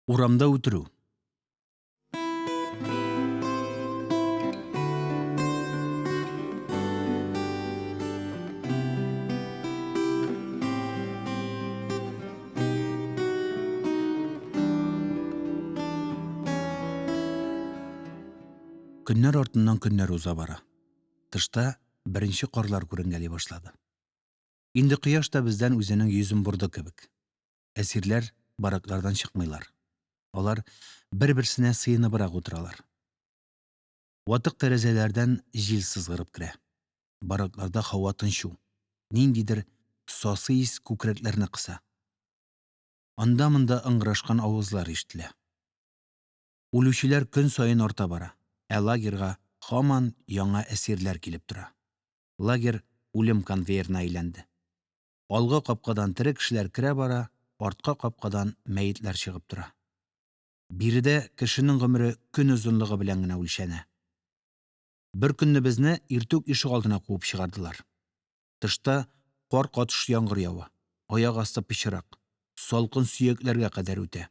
Урамда үтерү. Көннәр артыннан көннәр уза бара. Тышта беренче карлар күренгәли башлады. Инде кояш та бездән үзенең йөзен борды кебек. Әсирләр бараклардан чыкмыйлар. Алар бер-берсенә сыеныбрак утыралар. Ватык тәрәзәләрдән җил сызгырып керә. Баракларда һава тынчу, ниндидер сасы ис күкрәкләрне кыса. Анда-монда ыңгырашкан авазлар ишетелә. Үлүчеләр көн саен арта бара, ә лагерьга һаман яңа әсирләр килеп тора. Лагерь үлем конвейерына әйләнде. Алгы капкадан тере кешеләр керә бара, арткы капкадан мәетләр чыгып тора. Биредә кешенең гомере көн озынлыгы белән генә үлчәнә. Беркөнне безне иртүк ишегалдына куып чыгардылар. Тышта кар катыш яңгыр ява, аяк асты пычрак, салкын сөякләргә кадәр үтә.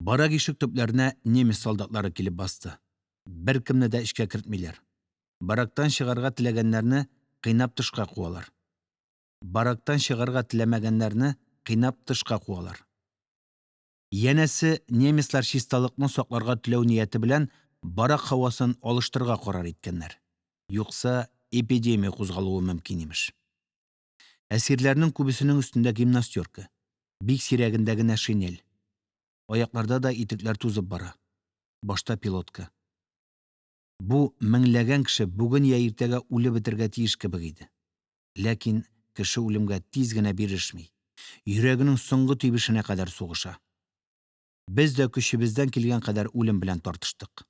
Барак ишек төпләренә немец солдатлары килеп басты, беркемне дә эчкә кертмиләр, барактан чыгарга теләгәннәрне кыйнап тышка куалар. Барактан чыгарга теләмәгәннәрне кыйнап тышка куалар. Янәсе, немецлар чисталыкны сакларга теләү нияте белән барак һавасын алыштырырга карар иткәннәр, юкса эпидемия кузгалуы мөмкин, имеш. Әсирләрнең күбесенең өстендә гимнастёрка, бик сирәгендә генә шинель. Аякларда да итекләр тузып бара, башта пилотка. Бу меңләгән кеше бүген йә иртәгә үлеп бетәргә тиеш кебек иде. Ләкин кеше үлемгә тиз генә бирешми, йөрәгенең соңгы тибешенә кадәр сугыша. Без дә көчебездән килгән кадәр үлем белән тартыштык.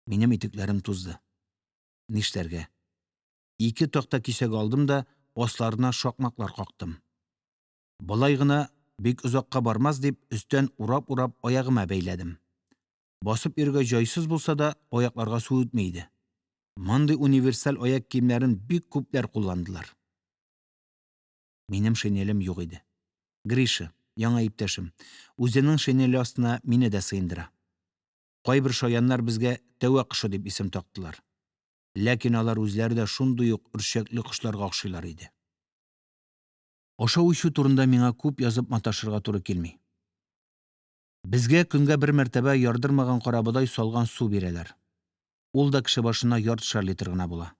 Минем итекләрем тузды. Нишләргә? Ике такта кисәге алдым да асларына шакмаклар кактым. Болай гына бик озакка бармас дип, өстән урап-урап аягыма бәйләдем. Басып йөрергә җайсыз булса да, аякларга су үтми иде. Мондый универсаль аяк киемнәрен бик күпләр кулландылар. Минем шинелем юк иде. Гриша, яңа иптәшем, үзенең шинеле астына мине дә сыендыра. Кайбер шаяннар безгә «тәвә кошы» дип исем тактылар. Ләкин алар үзләре дә шундый ук өркәчле кошларга охшыйлар иде. Ашау-эчү турында миңа күп язып маташырга туры килми. Безгә көнгә бер мәртәбә ярдырмаган карабодай салган су бирәләр. Ул да кеше башына яртышар литр гына була.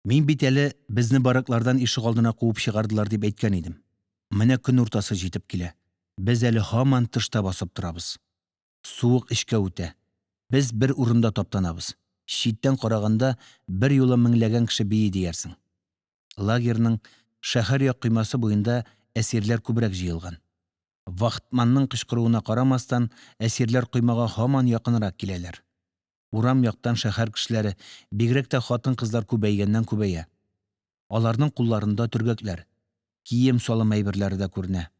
Мин бит әле, безне бараклардан ишегалдына куып чыгардылар, дип әйткән идем. Менә көн уртасы җитеп килә, без әле һаман тышта басып торабыз. Суык эчкә үтә, без бер урында таптанабыз. Читтән караганда, берьюлы меңләгән кеше бии диярсең. Лагерьның шәһәр як коймасы буенда әсирләр күбрәк җыелган. Вахтманның кычкыруына карамастан, әсирләр коймага һаман якынрак киләләр. Урам яктан шәһәр кешеләре, бигрәк тә хатын-кызлар күбәйгәннән-күбәя. Аларның кулларында төргәкләр, кием-салым әйберләре дә күренә.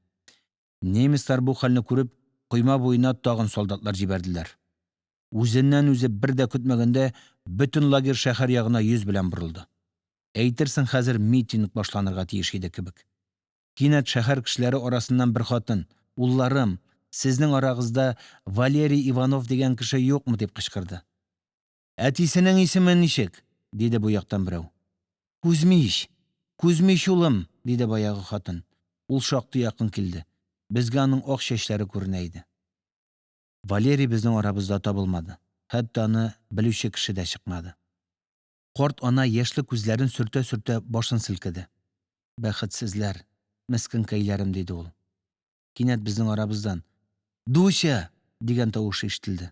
Немецлар, бу хәлне күреп, койма буена тагын солдатлар җибәрделәр. Үзеннән-үзе, бер дә көтмәгәндә, бөтен лагерь шәһәр ягына йөз белән борылды. Әйтерсең хәзер митинг башланырга тиеш иде кебек. Кинәт шәһәр кешеләре арасыннан бер хатын: – Улларым, сезнең арагызда Валерий Иванов дигән кеше юкмы? – дип кычкырды. Әтисенең исеме ничек? – диде бу яктан берәү. Кузьмич, Кузьмич, улым, – диде баягы хатын. Ул шактый якын килде, безгә аның ак чәчләре күренә иде. Валерий безнең арабызда табылмады, хәтта аны белүче кеше дә чыкмады. Карт ана, яшьле күзләрен сөртә-сөртә, башын селкеде. «Бәхетсезләр, мескенкәйләрем», – диде ул. Кинәт безнең арабыздан: – Дуся! – дигән тавыш ишетелде.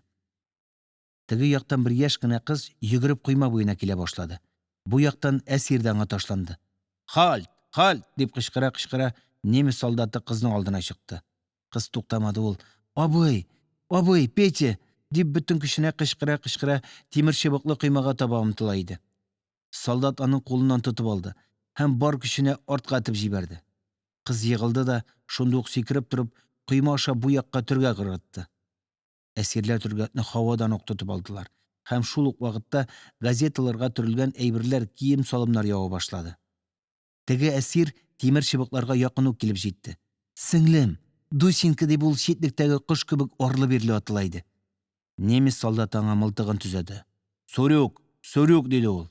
Теге яктан бер яшь кенә кыз йөгереп койма буена килә башлады. Бу яктан әсир дә аңа ташланды. – Һальт, һальт! – дип кычкыра-кычкыра, немец солдаты кызның алдына чыкты. Кыз туктамады, ул: – Абый, абый, Петя! – дип, бөтен көченә кычкыра-кычкыра, тимерчыбыклы коймага таба омтыла иде. Солдат аның кулыннан тотып алды һәм бар көченә артка этеп җибәрде. Кыз егылды да, шунда ук сикереп торып, койма аша бу якка төргәк ыргытты. Әсирләр төргәкне һавадан ук тотып алдылар, һәм шул ук вакытта газеталарга төрелгән әйберләр, кием-салымнар ява башлады. Теге әсир тимерчыбыкларга якын ук килеп җитте. – Сеңлем, Дусенька, – дип, ул читлектәге кош кебек арлы-бирле атыла иде. Немец солдаты аңа мылтыгын төзәде. – Цурюк, цурюк, – диде ул.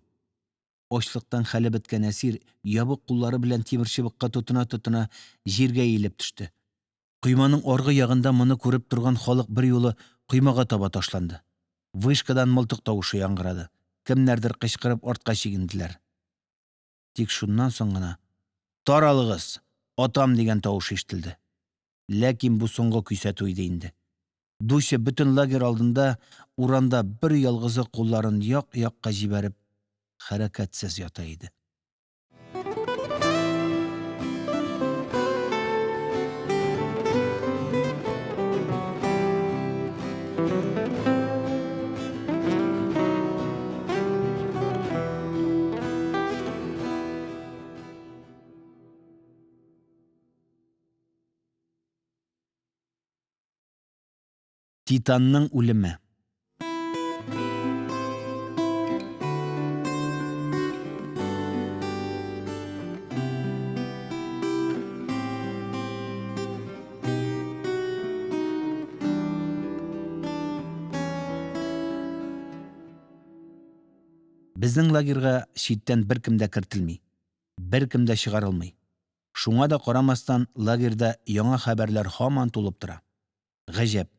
Ачлыктан хәле беткән әсир, ябык куллары белән тимерчыбыкка тотына-тотына, җиргә иелеп төште. Койманың аргы ягында моны күреп торган халык берьюлы коймага таба ташланды. Вышкадан мылтык тавышы яңгырады, кемнәрдер кычкырып артка чигенделәр. Тик шуннан соң гына: – Таралыгыз, атам! – дигән тавыш ишетелде. Ләкин бу соңгы кисәтү иде инде. Дуся бөтен лагерь алдында, урамда берьялгызы кулларын як-якка җибәреп, хәрәкәтсез ята иде. «Титан» ның үлеме. Безнең лагерьга читтән беркем дә кертелми, беркем дә чыгарылмый. Шуңа да карамастан лагерьда яңа хәбәрләр һаман туып тора. Гаҗәп,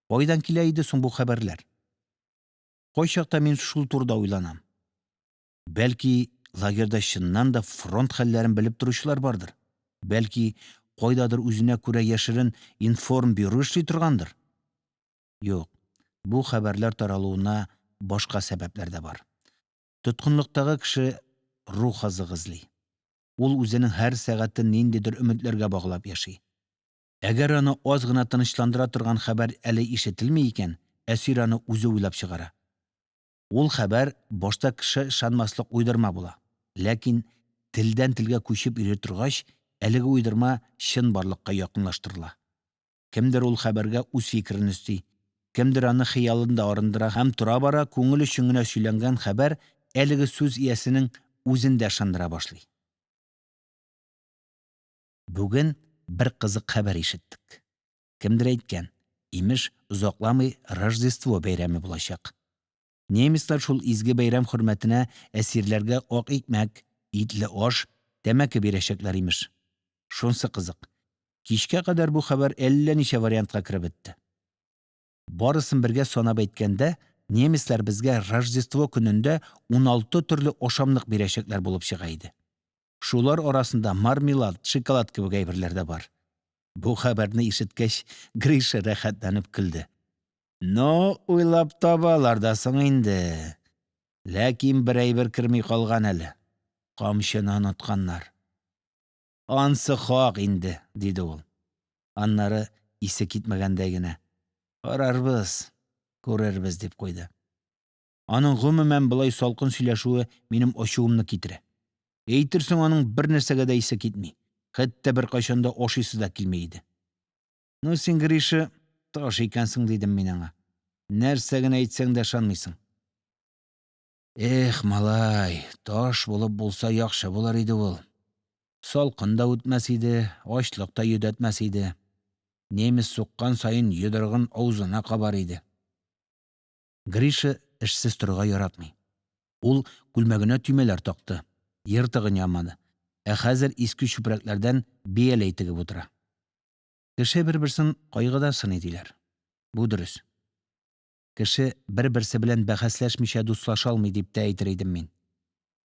кайдан килә иде соң бу хәбәрләр? Кайчакта мин шул турыда уйланам. Бәлки, лагерьда, чыннан да, фронт хәлләрен белеп торучылар бардыр. Бәлки, кайдадыр үзенә күрә яшерен информбюро эшли торгандыр. Юк, бу хәбәрләр таралуына башка сәбәпләр дә бар. Тоткынлыктагы кеше рух азыгы эзли. Ул үзенең һәр сәгатен ниндидер өметләргә баглап яши. Әгәр аны аз гына тынычландыра торган хәбәр әле ишетелми икән, әсир аны үзе уйлап чыгара. Ул хәбәр башта кеше ышанмаслык уйдырма була. Ләкин, телдән-телгә күчеп йөри торгач, әлеге уйдырма чынбарлыкка якынлаштырыла. Кемдер ул хәбәргә үз фикерен өсти, кемдер аны хыялында арындыра һәм, тора-бара, күңел өчен генә сөйләнгән хәбәр әлеге сүз иясенең үзен дә ышандыра башлый. Бүген бер кызык хәбәр ишеттек. Кемдер әйткән, имеш, озакламый Рождество бәйрәме булачак. Немецлар шул изге бәйрәм хөрмәтенә әсирләргә ак икмәк, итле аш, тәмәке бирәчәкләр, имеш. Шунысы кызык: кичкә кадәр бу хәбәр әллә ничә вариантка кереп бетте. Барысын бергә санап әйткәндә, немецлар безгә Рождество көнендә 16 төрле ашамлык бирәчәкләр булып чыга иде. Шулар арасында мармелад, шоколад кебек әйберләр дә бар. Бу хәбәрне ишеткәч, Гриша рәхәтләнеп көлде. – Ну, уйлап табалар да соң инде, ләкин бер әйбер керми калган әле, камчыны онытканнар. Анысы хак инде, – диде ул. Аннары исе китмәгәндәй генә: – Карарбыз, күрербез, – дип куйды. Аның, гомумән, болай салкын сөйләшүе минем ачуымны китерә. Әйтерсең аның бернәрсәгә дә исе китми, хәтта беркайчан да ашыйсы да килми иде. – Ну, син, Гриша, таш икәнсең, – дидем мин аңа, – нәрсә генә әйтсәң дә ышанмыйсың. Эх, малай, таш булып булса, яхшы булыр иде ул. Салкын да үтмәс иде, ачлык та йөдәтмәс иде. Немец суккан саен, йодрыгын авызына кабар иде. Гриша эшсез торырга яратмый. Ул күлмәгенә төймәләр такты, ертыгын ямады, ә хәзер иске чүпрәкләрдән бияләй тегеп утыра. Кеше бер-берсен кайгыда сыный, диләр. Бу дөрес. Кеше бер-берсе белән бәхәсләшмичә дуслаша алмый, дип тә әйтер идем мин.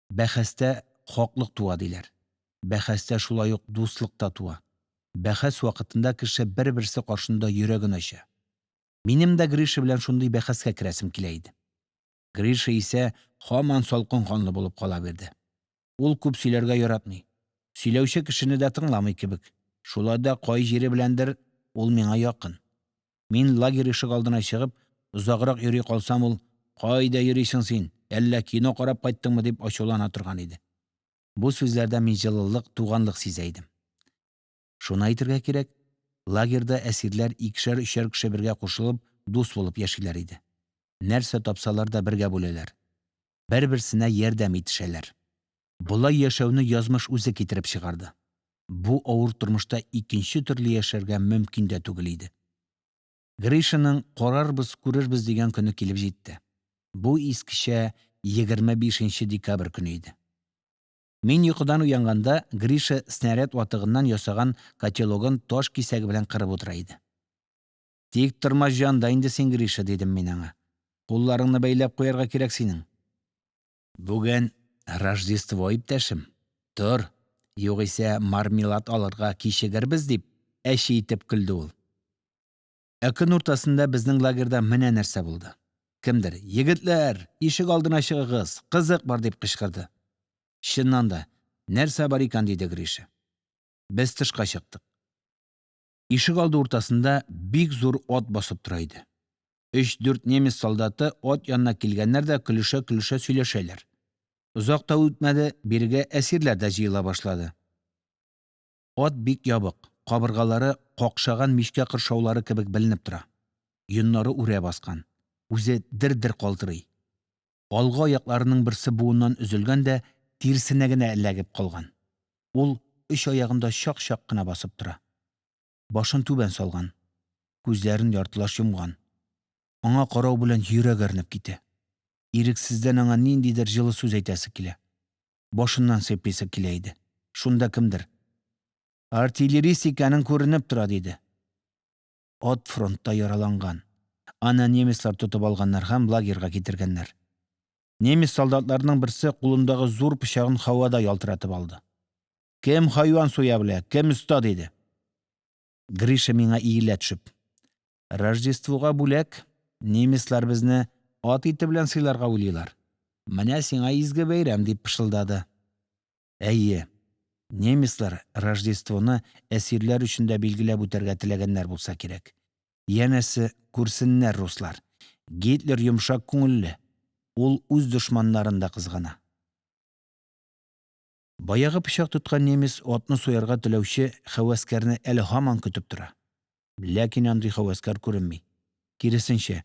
Бәхәстә хаклык туа, диләр. Бәхәстә шулай ук дуслык та туа. Бәхәс вакытында кеше бер-берсе каршында йөрәген ача. Минем дә Гриша белән шундый бәхәскә керәсем килә иде. Гриша исә һаман салкын канлы булып кала бирде. Ул күп сөйләргә яратмый, сөйләүче кешене дә тыңламый кебек. Шулай да кай җире беләндер ул миңа якын. Мин лагерь ишегалдына чыгып, озаграк йөри калсам, ул: – Кайда йөрисең син, әллә кино карап кайттыңмы? – дип ачулана торган иде. Бу сүзләрдә мин җылылык, туганлык сизә идем. Шуны әйтергә кирәк: лагерьда әсирләр икешәр-өчәр кеше бергә кушылып, дус булып яшиләр иде. Нәрсә тапсалар да бергә бүләләр, бер-берсенә ярдәм итешәләр. Болай яшәүне язмыш үзе китереп чыгарды. Бу авыр тормышта икенче төрле яшәргә мөмкин дә түгел иде. Гришаның «карарбыз, күрербез» дигән көне килеп җитте. Бу искечә 25 декабрь көне иде. Мин йокыдан уянганда, Гриша снаряд ватыгыннан ясаган котелогын таш кисәге белән кырып утыра иде. – Тиктормас җан да инде син, Гриша, – дидем мин аңа, – кулларыңны бәйләп куярга кирәк синең. – Бүген Рождество, иптәшем, тор, югыйсә мармелад алырга кичегербез, – дип, әче итеп көлде ул. Ә көн уртасында безнең лагерьда менә нәрсә булды. Кемдер: – Егетләр, ишегалдына чыгыгыз, кызык бар! – дип кычкырды. – Чыннан да, нәрсә бар икән? – диде Гриша. Без тышка чыктык. Ишегалды уртасында бик зур ат басып тора иде. Өч-дүрт немец солдаты ат янына килгәннәр дә көлешә-көлешә сөйләшәләр. Озак та үтмәде, бирегә әсирләр дә җыела башлады. Ат бик ябык, кабыргалары какшаган мичкә кыршаулары кебек беленеп тора. Йоннары үрә баскан, үзе дер-дер калтырый. Алгы аякларының берсе буыннан өзелгән дә тиресенә генә эләгеп калган, ул өч аягында чак-чак кына басып тора. Башын түбән салган, күзләрен яртылаш йомган. Аңа карау белән, йөрәк әрнеп китә. Ирексездән аңа ниндидер җылы сүз әйтәсе килә, башыннан сыйпыйсы килә иде. Шунда кемдер: – Артиллерист икәнең күренеп тора, – диде. Ат фронтта яраланган, аны немецлар тотып алганнар һәм лагерьга китергәннәр. Немец солдатларының берсе кулындагы зур пычагын һавада ялтыратып алды: – Кем хайван суя белә, кем оста? – диде. Гриша, миңа иелә төшеп: – Рождествога бүләк, немецлар безне ат ите белән сыйларга уйлыйлар, менә сиңа изге бәйрәм, – дип пышылдады. Әйе, немецлар Рождествоны әсирләр өчен дә билгеләп үтәргә теләгәннәр булса кирәк. Янәсе, күрсеннәр руслар: Гитлер йомшак күңелле, ул үз дошманнарын да кызгана. Баягы пычак тоткан немец атны суярга теләүче «һәвәскәрне» әле һаман көтеп тора. Ләкин андый «һәвәскәр» күренми, киресенчә,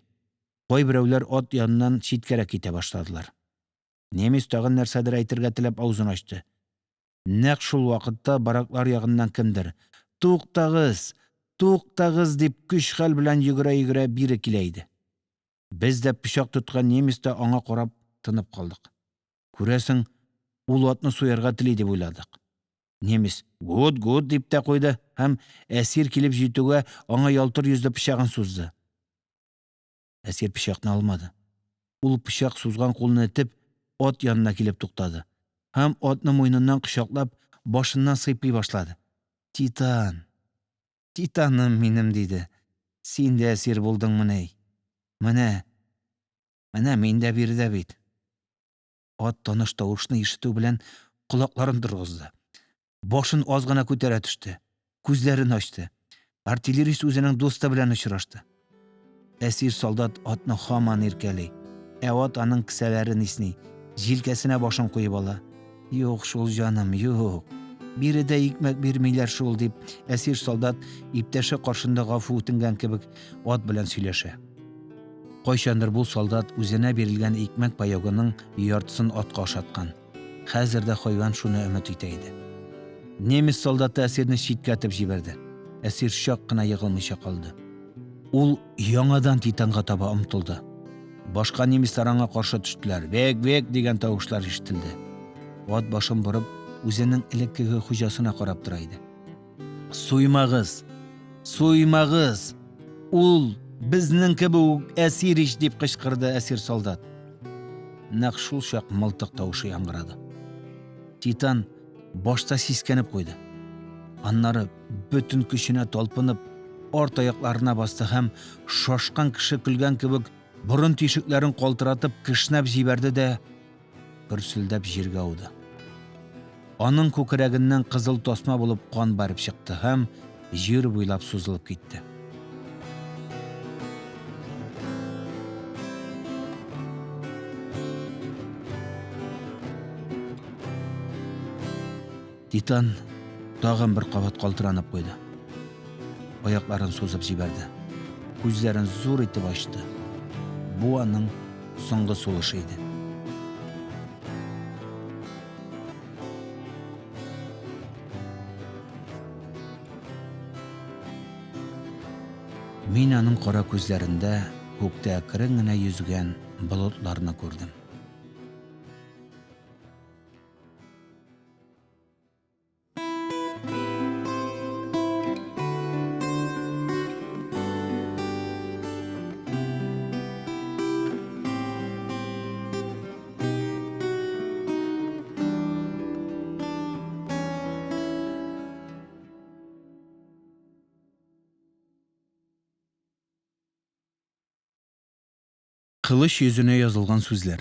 кайберәүләр ат яныннан читкәрәк китә башладылар. Немец тагын нәрсәдер әйтергә теләп авызын ачты. Нәкъ шул вакытта бараклар ягыннан кемдер: – Туктагыз, туктагыз! – дип, көч-хәл белән йөгерә-йөгерә бире килә иде. Без дә, пычак тоткан немец та аңа карап тынып калдык. Күрәсең, ул атны суярга тели дип уйладык. Немец: – Гут, гут, – дип тә куйды һәм, әсир килеп җитүгә, аңа ялтыр йөзле пычагын сузды. Әсир пычакны алмады. Ул, пычак сузган кулны этеп, ат янына килеп туктады һәм, атны муеныннан кочаклап, башыннан сыйпый башлады: – Титан, титаным минем, – диде, – син дә әсир булдыңмыни? Менә мин дә биредә бит. Ат, таныш тавышны ишетү белән, колакларын торгызды, башын аз гына күтәрә төште, күзләрен ачты. Артиллерист үзенең дусты белән очрашты. Әсир солдат атны һаман иркәли, ә ат аның кесәләрен исни, җилкәсенә башын куеп ала. – Юк шул, җаным, юк, биредә икмәк бирмиләр шул, – дип, әсир солдат, иптәше каршында гафу үтенгән кебек, ат белән сөйләшә. Кайчандыр бу солдат үзенә бирелгән икмәк паёгының яртысын атка ашаткан, хәзер дә хайван шуны өмет итә иде. Немец солдаты әсирне читкә этеп җибәрде. Әсир чак кына егылмыйча калды. Ул яңадан «Титан» га таба омтылды. Башка немецлар аңа каршы төштеләр. – Век, век! – дигән тавышлар ишетелде. Ат, башын борып, үзенең элеккеге хуҗасына карап тора иде. – Суймагыз, суймагыз, ул безнең кебек үк әсир ич, – дип кычкырды әсир солдат. Нәкъ шулчак мылтык тавышы яңгырады. «Титан» башта сискәнеп куйды, аннары, бөтен көченә талпынып, арт аякларына басты һәм, шашкан кеше көлгән кебек, борын тишекләрен калтыратып кешнәп җибәрде дә гөрселдәп җиргә ауды. Аның күкрәгеннән кызыл тасма булып кан бәреп чыкты һәм җир буйлап сузылып китте. «Титан» тагын бер кабат калтыранып куйды. Аякларын сузып җибәрде, күзләрен зур итеп ачты. Бу аның соңгы сулышы иде. Мин аның кара күзләрендә күктә әкрен генә йөзгән болытларны күрдем. Кылыч йөзенә язылган сүзләр.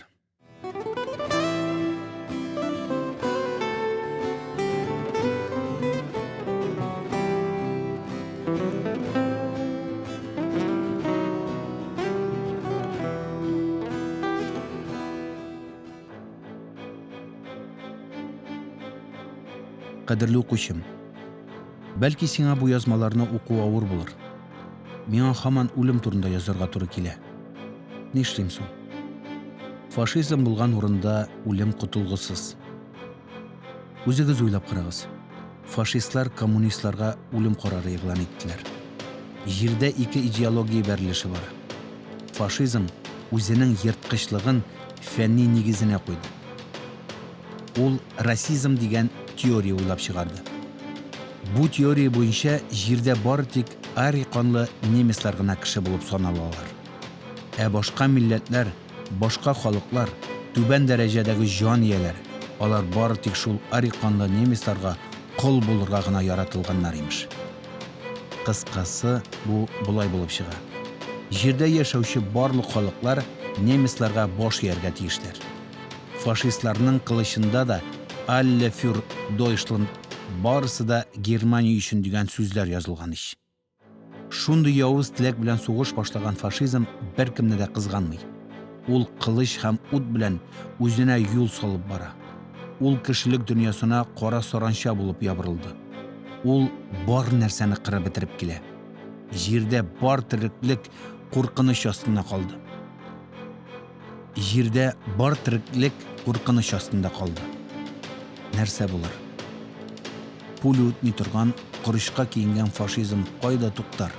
Кадерле укучым, бәлки, сиңа бу язмаларны уку авыр булыр. Миңа һаман үлем турында язарга туры килә. Нишлим соң? Фашизм булган урында үлем котылгысыз. Үзегез уйлап карагыз: фашистлар коммунистларга үлем карары игълан иттеләр. Җирдә ике идеология бәрелеше бара. Фашизм үзенең ерткычлыгын фәнни нигезенә куйды. Ул расизм дигән теория уйлап чыгарды. Бу теория буенча җирдә бары тик арий канлы немецлар гына кеше булып саналалар. Ә башка милләтләр, башка халыклар – түбән дәрәҗәдәге җан ияләре, алар бары тик шул арий канлы немецларга кол булырга гына яратылганнар, имеш. Кыскасы, бу болай булып чыга: җирдә яшәүче барлык халыклар немецларга баш ияргә тиешләр. Фашистларның кылычында да «Алле фюр Дойчланд» – «Барысы да Германия өчен» дигән сүзләр язылган ич. Шундый явыз теләк белән сугыш башлаган фашизм беркемне дә кызганмый. Ул кылыч һәм ут белән үзенә юл салып бара. Ул кешелек дөньясына кара саранча булып ябырылды. Ул бар нәрсәне кырып бетереп килә. Җирдә бар тереклек куркыныч астында калды. Җирдә бар тереклек куркыныч астында калды. Нәрсә булыр? Пуля үтми торган корычка киенгән фашизм кайда туктар?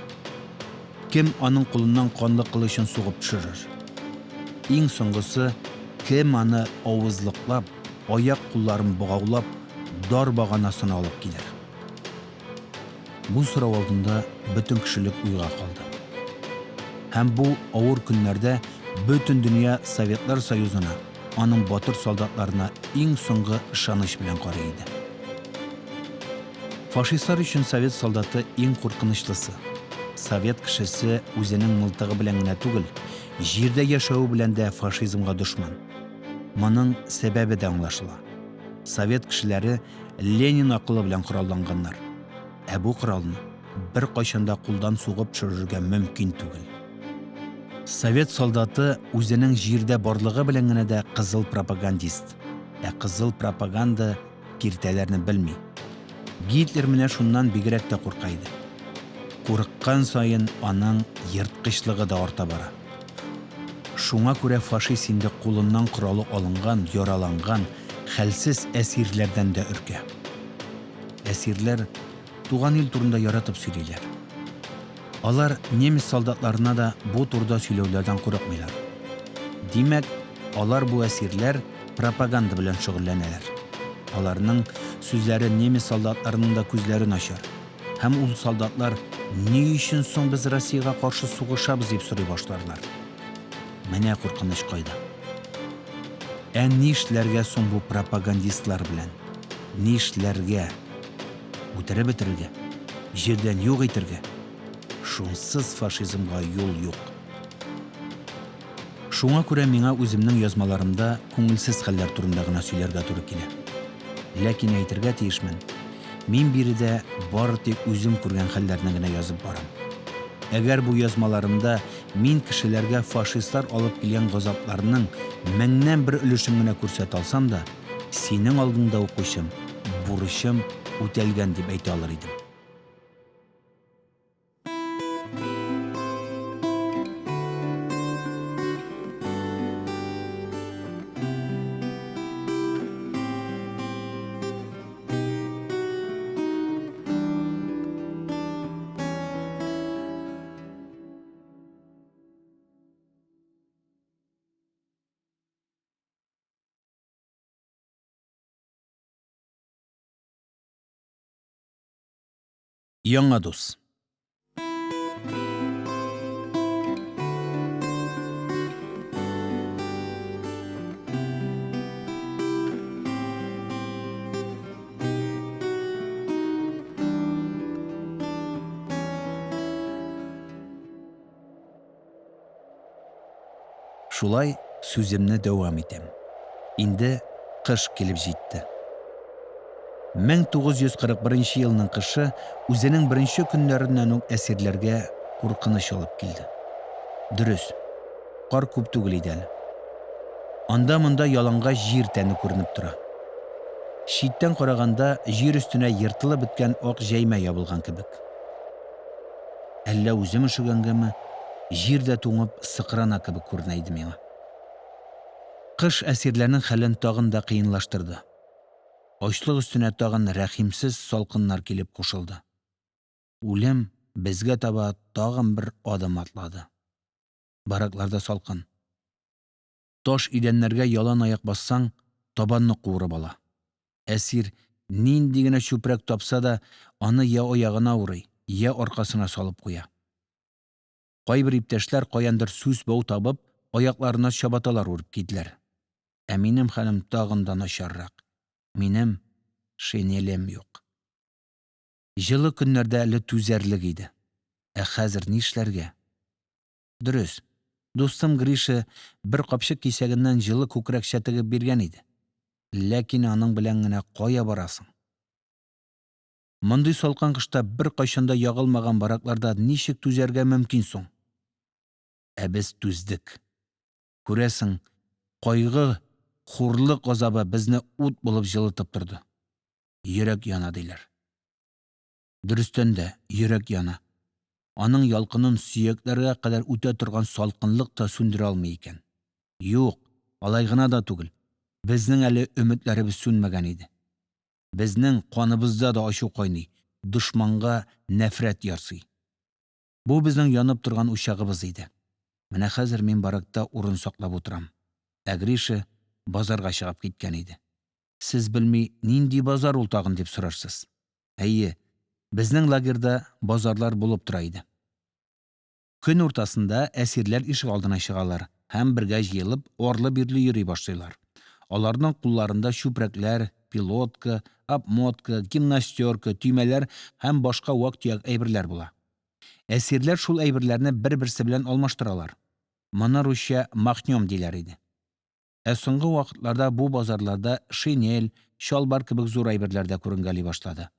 Кем аның кулыннан канлы кылычын сугып төшерер? Иң соңгысы, кем аны авызлыклап, аяк-кулларын богаулап, дар баганасына алып килер? Бу сорау алдында бөтен кешелек уйга калды. Һәм бу авыр көннәрдә бөтен дөнья Советлар Союзына, аның батыр солдатларына иң соңгы ышаныч белән карый иде. Фашистлар өчен совет солдаты иң куркынычлысы. Совет кешесе үзенең мылтыгы белән генә түгел, җирдә яшәве белән дә фашизмга дошман. Моның сәбәбе дә аңлашыла. Совет кешеләре Ленин акылы белән коралланганнар. Ә бу коралны беркайчан да кулдан сугып төшерергә мөмкин түгел. Совет солдаты үзенең җирдә барлыгы белән генә дә кызыл пропагандист. Ә кызыл пропаганда киртәләрне белми. Гитлер менә шуннан бигрәк тә курка иде. Курыккан саен аның ерткычлыгы да арта бара. Шуңа күрә фашист инде кулыннан коралы алынган, яраланган, хәлсез әсирләрдән дә өркә. Әсирләр туган ил турында яратып сөйлиләр. Алар немец солдатларына да бу турыда сөйләүләрдән курыкмыйлар. Димәк, алар бу әсирләр пропаганда белән шөгыльләнәләр. Аларның сүзләре немец солдатларының да күзләрен ачар. Һәм ул солдатлар, ни өчен соң без Россиягә каршы сугышабыз, дип сорый башларлар. Менә куркыныч кайда. Ә нишләргә соң бу пропагандистлар белән? Нишләргә? Үтереп бетерергә? Җирдән юк итергә? Шунсыз фашизмга юл юк. Шуңа күрә миңа үземнең язмаларымда күңелсез хәлләр турында гына сөйләргә туры килә. Ләкин әйтергә тиешмен, мин биредә бары тик үзем күргән хәлләрне генә язып барам. Әгәр бу язмаларымда мин кешеләргә фашистлар алып килгән газапларның меңнән бер өлешен генә күрсәтә алсам да, синең алдыңда, укучым, бурычым үтәлгән дип әйтә алыр идем. Яңа дус. Шулай сүземне дәвам итәм. Инде кыш килеп җитте. 1941 елның кышы үзенең беренче көннәреннән үк әсирләргә куркыныч алып килде. Дөрес, кар күп түгел иде әле. Анда-монда ялангач җир тәне күренеп тора. Читтән караганда, җир өстенә ертылып беткән ак җәймә ябылган кебек. Әллә үзем өшегәнгәме, җир дә туңып сыкрана кебек күренә иде миңа. Кыш әсирләрнең хәлен тагын да кыенлаштырды. Ачлык өстенә тагын рәхимсез салкыннар килеп кушылды. Үлем безгә таба тагын бер адым атлады. Баракларда салкын. Таш идәннәргә яланаяк бассаң, табанны куырып ала. Әсир, нинди генә чүпрәк тапса да, аны йә аягына урый, йә аркасына салып куя. Кайбер иптәшләр, каяндыр сүс бау табып, аякларына чабаталар үреп киделәр. Ә минем хәлем тагын да начаррак, минем шинелем юк. Җылы көннәрдә әле түзәрлек иде, ә хәзер нишләргә? Дөрес, дустым Гриша бер капчык кисәгеннән җылы күкрәкчә тегеп биргән иде, ләкин аның белән генә кая барасың? Мондый салкын кышта беркайчан да ягылмаган баракларда ничек түзәргә мөмкин соң? Ә без түздек. Күрәсең, кайгы, хурлык газабы безне ут булып җылытып торды. Йөрәк яна, диләр. Дөрестән дә, йөрәк яна, аның ялкынын сөякләргә кадәр үтә торган салкынлык та сүндерә алмый икән. Юк, алай гына да түгел, безнең әле өметләребез сүнмәгән иде. Безнең каныбызда да ачу кайный, дошманга нәфрәт ярсый. Бу безнең янып торган учагыбыз иде. Менә хәзер мин баракта урын саклап утырам, ә Гриша базарга чыгып киткән иде. Сез, белми, нинди базар ул тагын, дип сорарсыз. Әйе, безнең лагерьда базарлар булып тора иде. Көн уртасында әсирләр ишегалдына чыгалар һәм, бергә җыелып, арлы-бирле йөри башлыйлар. Аларның кулларында чүпрәкләр, пилотка, обмотка, гимнастёрка, төймәләр һәм башка вак-төяк әйберләр була. Әсирләр шул әйберләрне бер-берсе белән алмаштыралар. Моны русча «махнём» диләр иде. Ә соңгы вакытларда бу базарларда шинель, чалбар кебек зур әйберләр дә күренгәли башлады.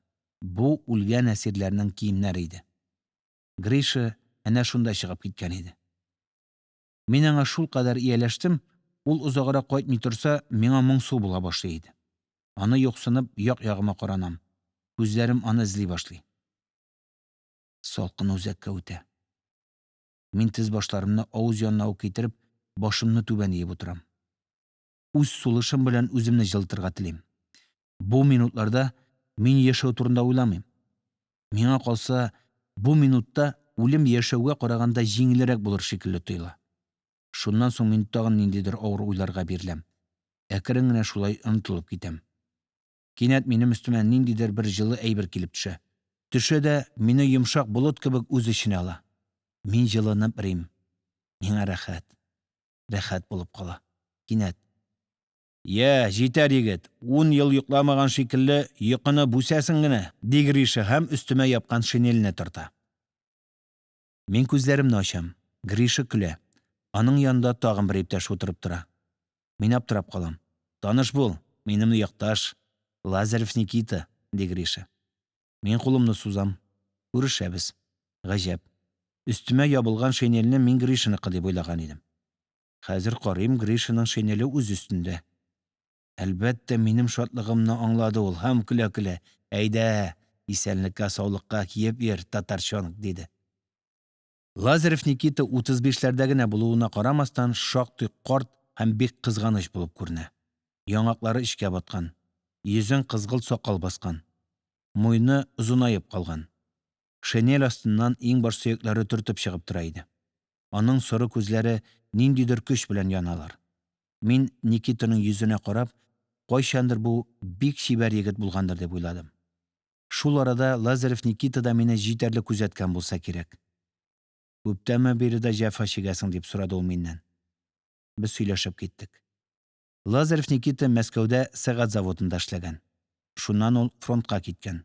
Бу үлгән әсирләрнең киемнәре иде. Гриша әнә шунда чыгып киткән иде. Мин аңа шулкадәр ияләштем, ул озаграк кайтмый торса, миңа моңсу була башлый иде. Аны юксынып, як-ягыма каранам, күзләрем аны эзли башлый. Салкын үзәккә үтә. Мин, тез башларымны авыз янына ук китереп, башымны түбән иеп утырам. Үз сулышым белән үземне җылытырга телим. Бу минутларда мин яшәү турында уйламыйм. Миңа калса, бу минутта үлем яшәүгә караганда җиңелрәк булыр шикелле тоела. Шуннан соң мин тагын ниндидер авыр уйларга биреләм. Әкрен генә шулай онытылып китәм. Кинәт минем өстемә ниндидер бер җылы әйбер килеп төшә. Төшә дә мине йомшак болыт кебек үз эченә ала. Мин җылынып эрим. Миңа рәхәт, рәхәт булып кала. Кинәт: – Йә, җитәр, егет, 10 ел йокламаган шикелле, йокыны бүсәсең генә, – ди Гриша һәм өстемә япкан шинельне тарта. Мин күзләремне ачам. Гриша көлә. Аның янында тагын бер иптәш утырып тора. Мин аптырап калам. – Таныш бул, минем якташ Лазарев Никита, – ди Гриша. Мин кулымны сузам. Күрешәбез. Гаҗәп, өстемә ябылган шинельне мин Гришаныкы дип уйлаган идем. Хәзер карыйм: Гришаның шинеле үз өстендә. Әлбәттә, минем шатлыгымны аңлады ул һәм, көлә-көлә: – Әйдә, исәнлеккә-саулыкка киеп йөр, татарчонок, – диде. Лазарев Никита, 35 ләрдә генә булуына карамастан, шактый карт һәм бик кызганыч булып күренә. Яңаклары эчкә баткан, йөзен кызгылт сакал баскан, муены озынаеп калган. Шинель астыннан иңбаш сөякләре төртеп чыгып тора иде. Аның соры күзләре ниндидер көч белән яналар. Мин, Никитаның йөзенә карап, кайчандыр бу бик чибәр егет булгандыр дип уйладым. Шул арада Лазарев Никита да мине җитәрлек күзәткән булса кирәк. – Күптәнме биредә җәфа чигәсең? – дип сорады ул миннән. Без сөйләшеп киттек. Лазарев Никита Мәскәүдә сәгать заводында эшләгән. Шуннан ул фронтка киткән.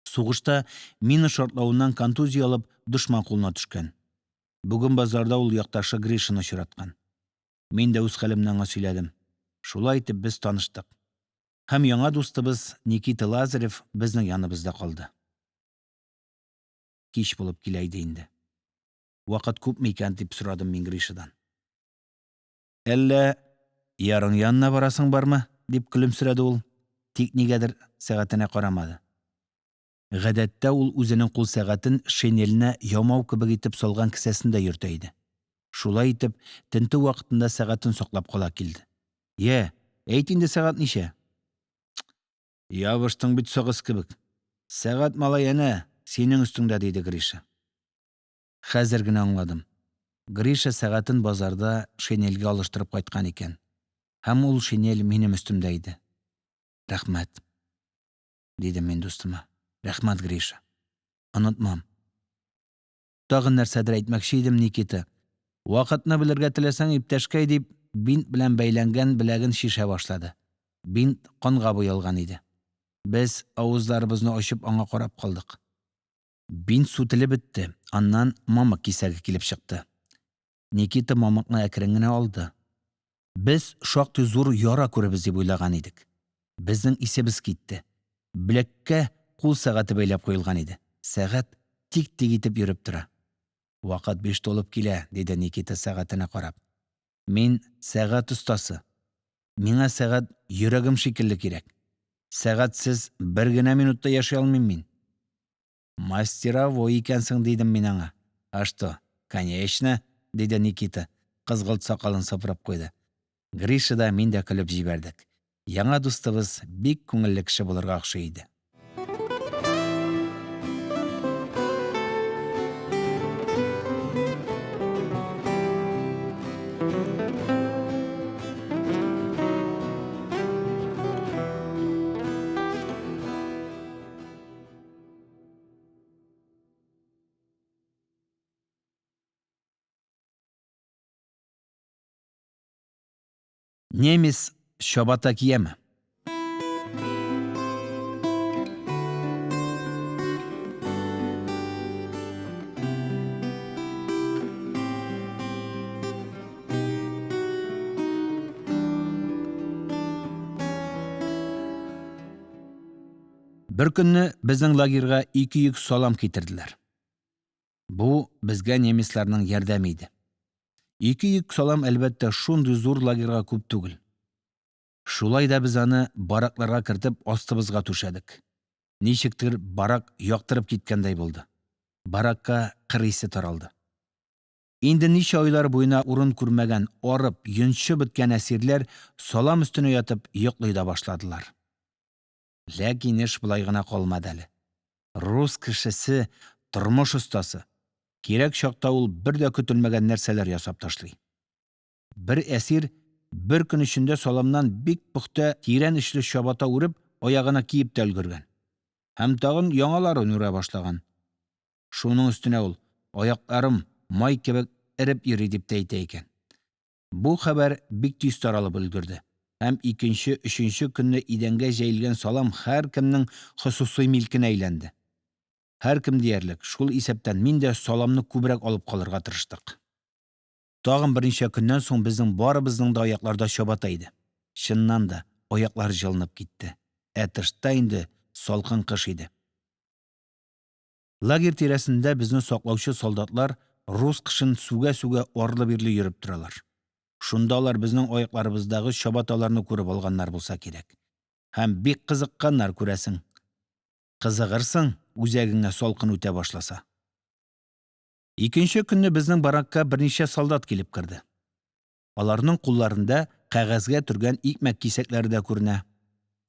Сугышта мина шартлавыннан контузия алып, дошман кулына төшкән. Бүген базарда ул якташы Гришаны очраткан. Мин дә үз хәлемне аңа сөйләдем. Шулай итеп, без таныштык. Һәм яңа дустыбыз Никита Лазарев безнең яныбызда калды. Кич булып килә иде инде. Вакыт күпме икән, дип сорадым мин Гришадан. Әллә ярың янына барасың бармы? – дип көлемсерәде ул, тик нигәдер сәгатенә карамады. Гадәттә, ул үзенең кул сәгатен шинеленә ямау кебек итеп салган кесәсендә йөртә иде. Шулай итеп, тентү вакытында сәгатен саклап кала килде. – Йә, әйт инде, сәгать ничә? – Ябыштың бит сагыз кебек, сәгать, малай, әнә синең өстеңдә, – диде Гриша. Хәзер генә аңладым: Гриша сәгатен базарда шинельгә алыштырып кайткан икән, һәм ул шинель минем өстемдә иде. – Рәхмәт, – дидем мин дустыма, – рәхмәт, Гриша, онытмам. Тагын нәрсәдер әйтмәкче идем, Никита: – Вакытны белергә теләсәң, иптәшкәй, – дип, бинт белән бәйләнгән беләген чишә башлады. Бинт канга буялган иде. Без, авызларыбызны ачып, аңа карап калдык. Бинт сүтелеп бетте, аннан мамык кисәге килеп чыкты. Никита мамыкны әкрен генә алды. Без шактый зур яра күрербез дип уйлаган идек. Безнең исебез китте: беләккә кул сәгате бәйләп куелган иде. Сәгать тик-тик итеп йөреп тора. – Вакыт биш тулып килә, – диде Никита, сәгатенә карап. – Мин – сәгать остасы, миңа сәгать йөрәгем шикелле кирәк. Сәгатьсез бер генә минут та яши алмыйм мин. – Мастеровой икәнсең, – дидем мин аңа. – А что, конечно, – диде Никита, кызгылт сакалын сыпырып куйды. Гриша да, мин дә көлеп җибәрдек. Яңа дустыбыз бик күңелле кеше булырга охшый иде. Немец чабата кияме? Беркөнне безнең лагерьга ике йөк салам китерделәр. Бу безгә немецларның ярдәме иде. Ике йөк салам, әлбәттә, шундый зур лагерьга күп түгел. Шулай да без аны, баракларга кертеп, астыбызга түшәдек. Ничектер барак яктырып киткәндәй булды, баракка кыр исе таралды. Инде ничә айлар буена урын күрмәгән, арып, йончып беткән әсирләр, салам өстенә ятып йоклый да башладылар. Ләкин эш болай гына калмады әле. Рус кешесе – тормыш остасы, кирәк чакта ул бер дә көтелмәгән нәрсәләр ясап ташлый. Бер әсир бер көн эчендә саламнан бик пөхтә, тирән эчле чабата үреп, аягына киеп тә өлгергән. Һәм тагын яңаларын үрә башлаган. Шуның өстенә ул: «Аякларым май кебек эреп йөри», – дип тә әйтә икән. Бу хәбәр бик тиз таралып өлгерде, һәм икенче, өченче көнне идәнгә җәелгән салам һәркемнең хосусый милкенә әйләнде. Һәркем диярлек, шул исәптән мин дә, саламны күбрәк алып калырга тырыштык. Тагын берничә көннән соң безнең барыбызның да аякларда чабата иде. Чыннан да, аяклар җылынып китте. Ә тышта инде салкын кыш иде. Лагерь тирәсендә безне саклаучы солдатлар, рус кышын сүгә-сүгә, арлы-бирле йөреп торалар. Шунда алар безнең аякларыбыздагы чабаталарны күреп алганнар булса кирәк. Һәм бик кызыкканнар, күрәсең. Кызыгырсың, үзәгеңә салкын үтә башласа. Икенче көнне безнең баракка берничә солдат килеп керде. Аларның кулларында кәгазьгә төргән икмәк кисәкләре дә күренә.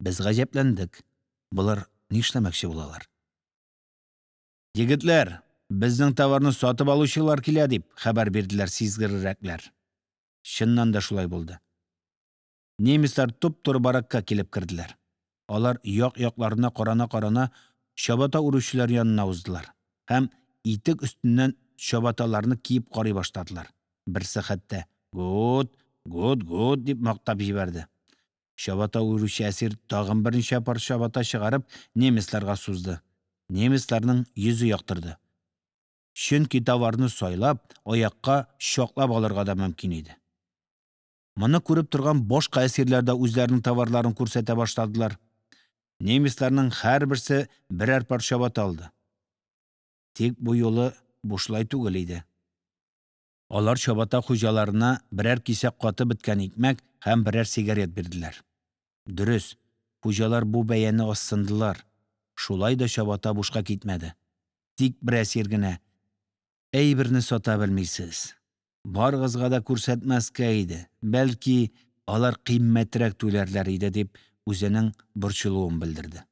Без гаҗәпләндек. Болар нишләмәкче булалар? – Егетләр, безнең товарны сатып алучылар килә, – дип хәбәр бирделәр сизгеррәкләр. Чыннан да шулай булды. Немецлар туп-туры баракка килеп керделәр. Алар, як-якларына карана-карана, чабата үрүчеләр янына уздылар һәм итек өстеннән чабаталарны киеп карый башладылар. Берсе хәтта: – Гут, гут, гут, – дип мактап җибәрде. Чабата үрүче әсир, тагын берничә пар чабата чыгарып, немецларга сузды. Немецларның йөзе яктырды, чөнки товарны сайлап, аякка чаклап алырга да мөмкин иде. Моны күреп торган башка әсирләр дә үзләренең товарларын күрсәтә башладылар. Немецларның һәрберсе берәр пар чабата алды. Тик бу юлы бушлай түгел иде. Алар чабата хуҗаларына берәр кисәк катып беткән икмәк һәм берәр сигарет бирделәр. Дөрес, хуҗалар бу бәяне азсындылар. Шулай да чабата бушка китмәде, тик бер әсир генә: – Әйберне сата белмисез, барыгызга да күрсәтмәскә иде, бәлки, алар кыйммәтрәк түләрләр иде, – дип, үзенең борчылуын белдерде.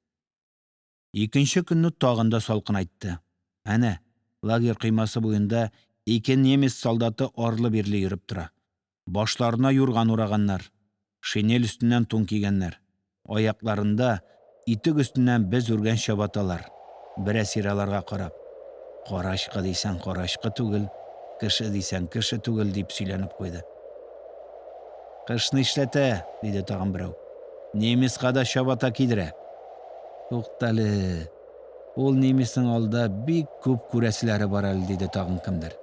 Икенче көнне тагын да салкынайтты. Әнә лагерь коймасы буенда ике немец солдаты арлы-бирле йөреп тора. Башларына юрган ураганнар, шинель өстеннән тун кигәннәр, аякларында итек өстеннән без үргән чабаталар. Бер әсир, аларга карап: – Карачкы дисәң карачкы түгел, кеше дисәң кеше түгел, – дип сөйләнеп куйды. – Кыш нишләтә? – диде тагын берәү. – Немецка да чабата кидерә. Туктале, ул немецның алда бик күп күрәселәре бар әле, – диде тагын кемдер.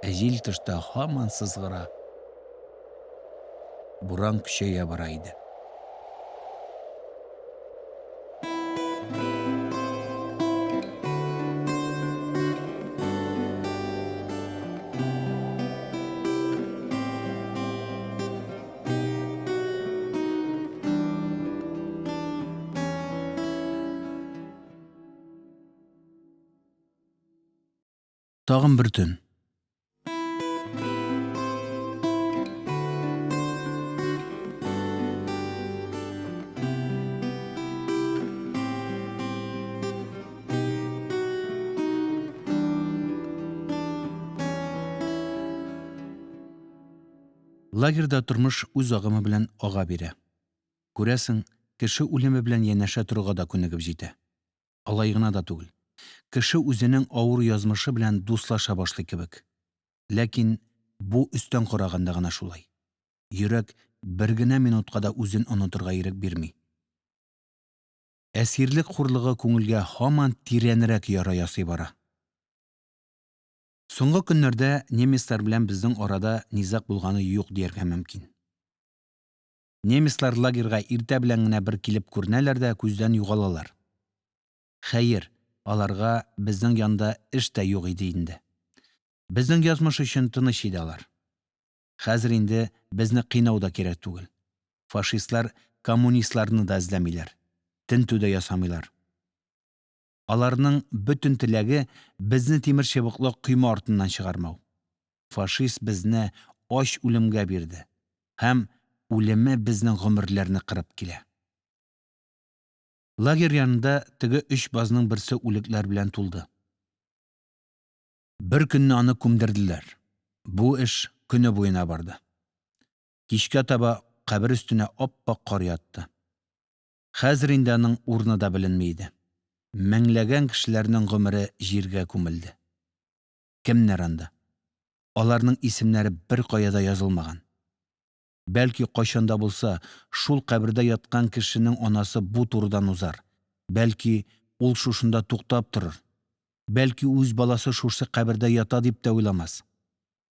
Ә җил тышта һаман сызгыра, буран көчәя бара иде. Тагын бер төн. Лагерьда тормыш үз агымы белән ага бирә. Күрәсең, кеше үлем белән янәшә торырга да күнегеп җитә. Алай гына да түгел, кеше үзенең авыр язмышы белән дуслаша башлый кебек. Ләкин бу өстән караганда гына шулай. Йөрәк бер генә минутка да үзен онытырга ирек бирми. Әсирлек хурлыгы күңелгә һаман тирәнрәк яра ясый бара. Соңгы көннәрдә немецлар белән безнең арада низаг булганы юк дияргә мөмкин. Немецлар лагерьга иртә белән генә бер килеп күренәләр дә күздән югалалар. Хәер, аларга безнең янда эш тә юк иде инде. Безнең язмыш өчен тыныч иде алар. Хәзер инде безне кыйнау да кирәк түгел. Фашистлар коммунистларны да эзләмиләр, тентү дә ясамыйлар. Аларның бөтен теләге – безне тимерчыбыклы койма артыннан чыгармау. Фашист безне ач үлемгә бирде, һәм үлеме безнең гомерләрне кырып килә. Лагерь янында теге өч базның берсе үлекләр белән тулды. Беркөнне аны күмдерделәр. Бу эш көн буена барды. Кичкә таба кабер өстенә ап-ак кар ятты. Хәзер инде аның урыны да беленми иде. Меңләгән кешеләрнең гомере җиргә күмелде. Кемнәр анда? Аларның исемнәре беркая да язылмаган. Бәлки, кайчан да булса шул кабердә яткан кешенең анасы бу турыдан узар, бәлки, ул шушында туктап торыр, бәлки, үз баласы шушы кабердә ята дип тә уйламас.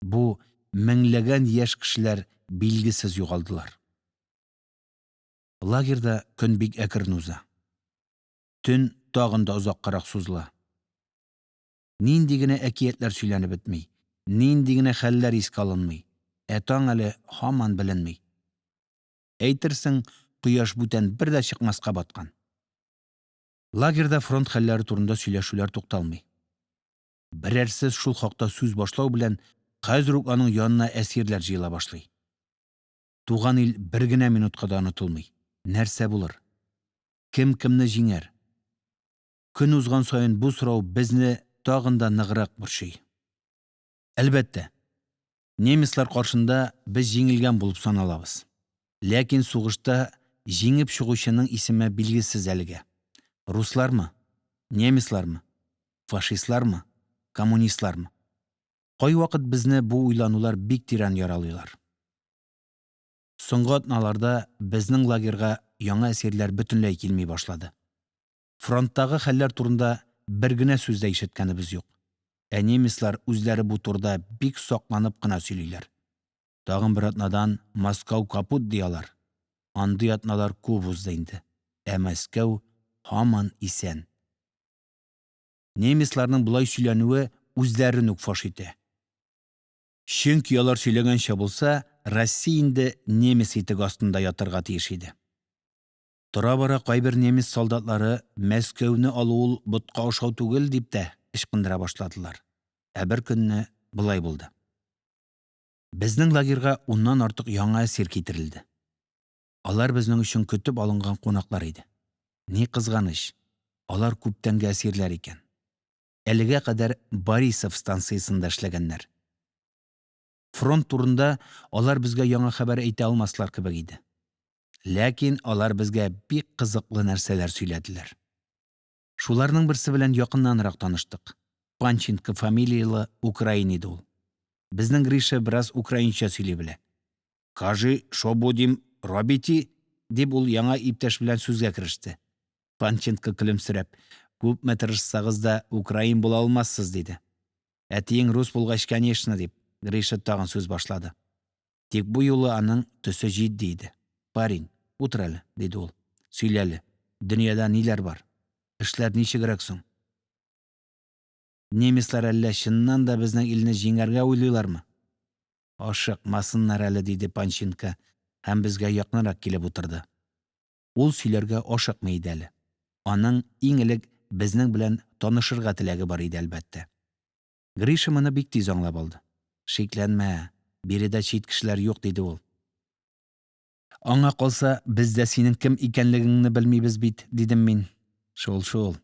Бу меңләгән яшь кешеләр билгесез югалдылар. Лагерьда көн бик әкрен уза. Төн тагын да озаккарак сузыла. Нинди генә әкиятләр сөйләнеп бетми, нинди генә хәлләр искә алынмый, ә таң әле һаман беленми. Әйтерсең кояш бүтән бер дә чыкмаска баткан. Лагерьда фронт хәлләре турында сөйләшүләр тукталмый. Берәрсе шул хакта сүз башлау белән, хәзер үк аның янына әсирләр җыела башлый. Туган ил бер генә минутка да онытылмый. Нәрсә булыр? Кем кемне җиңәр? Көн узган саен, бу сорау безне тагын да ныграк борчый. Әлбәттә, немецлар каршында без җиңелгән булып саналабыз. Ләкин сугышта җиңеп чыгучының исеме билгесез әлегә: руслармы, немецлармы, фашистлармы, коммунистлармы? Кайвакыт безне бу уйланулар бик тирән яралыйлар. Соңгы атналарда безнең лагерьга яңа әсирләр бөтенләй килми башлады. Фронттагы хәлләр турында бер генә сүз дә ишеткәнебез юк. Ә немецлар үзләре бу турыда бик сакланып кына сөйлиләр. Тагын бер атнадан Мәскәү капут, ди алар. Андый атналар күп узды инде, ә Мәскәү һаман исән. Немецларның болай сөйләнүе үзләрен үк фаш итә. Чөнки алар сөйләгәнчә булса, Россия инде немец итеге астында ятарга тиеш иде. Тора-бара кайбер немец солдатлары, Мәскәүне алу ул ботка ашау түгел, дип тә ычкындыра башладылар. Ә беркөнне болай булды. Безнең лагерьга уннан артык яңа әсир китерелде. Алар безнең өчен көтеп алынган кунаклар иде. Ни кызганыч, алар күптәнге әсирләр икән. Әлегә кадәр Борисов станциясендә эшләгәннәр. Фронт турында алар безгә яңа хәбәр әйтә алмаслар кебек иде. Ләкин алар безгә бик кызыклы нәрсәләр сөйләделәр. Шуларның берсе белән якыннанрак таныштык. Панченко фамилияле украин иде ул. Безнең Гриша бераз украинча сөйли белә. – Кажи, шо будем робити? – дип, ул яңа иптәш белән сүзгә кереште. Панченко, көлемсерәп: – Күпме тырышсагыз да, украин була алмассыз, – диде. Әтиең рус булгач, конечно, – дип, Гриша тагын сүз башлады. Тик бу юлы аның төсе җитди иде. – Парень, утыр әле, – диде ул. – Сөйлә әле, дөньяда ниләр бар, эшләр ничегрәк соң? Немецлар әллә, чыннан да, безнең илне җиңәргә уйлыйлармы? Ашыкмасыннар әле, – диде Панченко һәм безгә якынрак килеп утырды. Ул сөйләргә ашыкмый иде әле. Аның иң элек безнең белән танышырга теләге бар иде, әлбәттә. Гриша моны бик тиз аңлап алды. – Шикләнмә, биредә чит кешеләр юк, – диде ул. – Аңа калса, без дә синең кем икәнлегеңне белмибез бит, – дидем мин. – Шул-шул,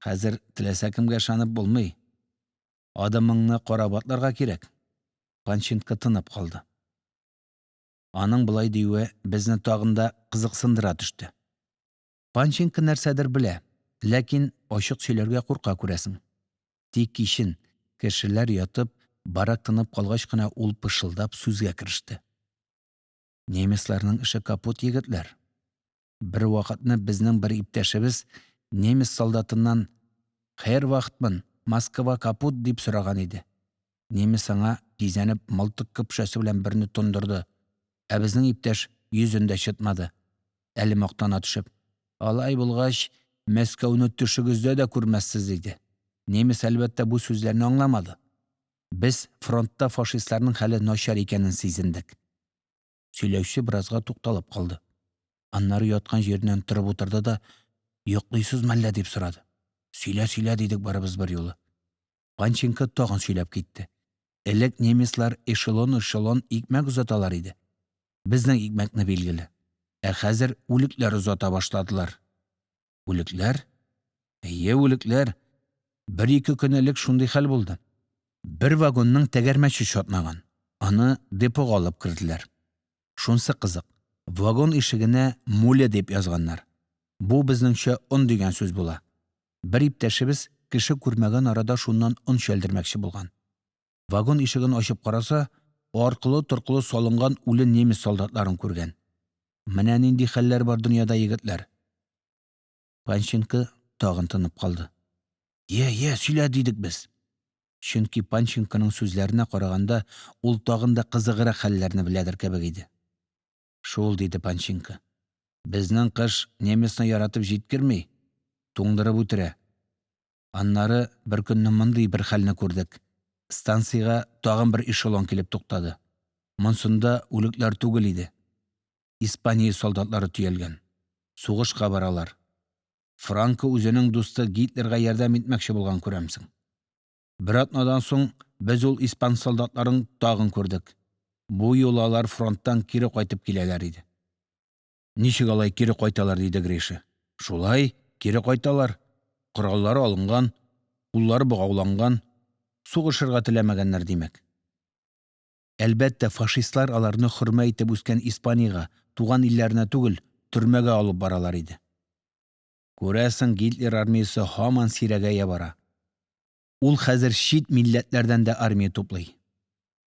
хәзер теләсә кемгә ышанып булмый, адымыңны карап атларга кирәк. Панченко тынып калды. Аның болай диюе безне тагын да кызыксындыра төште. Панченко нәрсәдер белә, ләкин ачык сөйләргә курка, күрәсең. Тик кичен, кешеләр ятып, барак тынып калгач кына, ул пышылдап сүзгә кереште. – Немецларның эше капут, егетләр. Бервакытны безнең бер иптәшебез немец солдатыннан: «Һер вахтман, Москва капут?» – дип сораган иде. Немец аңа, кизәнеп, мылтык көпшәсе белән берне тондырды, ә безнең иптәш йөзен дә чытмады, әле мактана төшеп: «Алай булгач, Мәскәүне төшегездә дә күрмәссез», – диде. Немец, әлбәттә, бу сүзләрне аңламады. Без фронтта фашистларның хәле начар икәнен сизендек. Сөйләүче беразга тукталып калды. Аннары яткан җиреннән торып утырды да: – Йоклыйсызмы әллә? – дип сорады. – Сөйлә, сөйлә, – дидек барыбыз берьюлы. Панченко тагын сөйләп китте. – Элек немецлар эшелон-эшелон икмәк озаталар иде. Безнең икмәкне, билгеле. Ә хәзер үлекләр озата башладылар. Үлекләр? Әйе, үлекләр. Бер-ике көн элек шундый хәл булды. Бер вагонның тәгәрмәче чатнаган, аны депога алып керделәр. Шунысы кызык: вагон ишегенә «Муле» дип язганнар. Бу безнеңчә он дигән сүз була. Бер иптәшебез кеше күрмәгән арада шуннан он чәлдермәкче булган. Вагон ишеген ачып караса, аркылы-торкылы салынган үле немец солдатларын күргән. Менә нинди хәлләр бар дөньяда, егетләр. Панченко тагын тынып калды. – Йә, йә, сөйлә, – дидек без. Чөнки Панченконың сүзләренә караганда, ул тагын да кызыграк хәлләрне беләдер кебек иде. – Шул, – диде Панченко, – безнең кыш немецны яратып җиткерми, туңдырып үтерә. Аннары беркөнне мондый бер хәлне күрдек: станциягә тагын бер эшелон килеп туктады. Монысында үлекләр түгел иде, Испания солдатлары төялгән. Сугышка баралар. Франко үзенең дусты Гитлерга ярдәм итмәкче булган, күрәсең. Бер атнадан соң без ул испан солдатларын тагын күрдек. Бу юлы алар фронттан кире кайтып киләләр иде. – Ничек алай кире кайталар? – диде Гриша. – Шулай, кире кайталар. Кораллары алынган, куллары богауланган. Сугышырга теләмәгәннәр, димәк. Әлбәттә, фашистлар аларны хөрмә итеп үскән Испаниягә, туган илләренә түгел, төрмәгә алып баралар иде. Күрәсең, Гитлер армиясе һаман сирәгәя бара. Ул хәзер чит милләтләрдән дә армия туплый.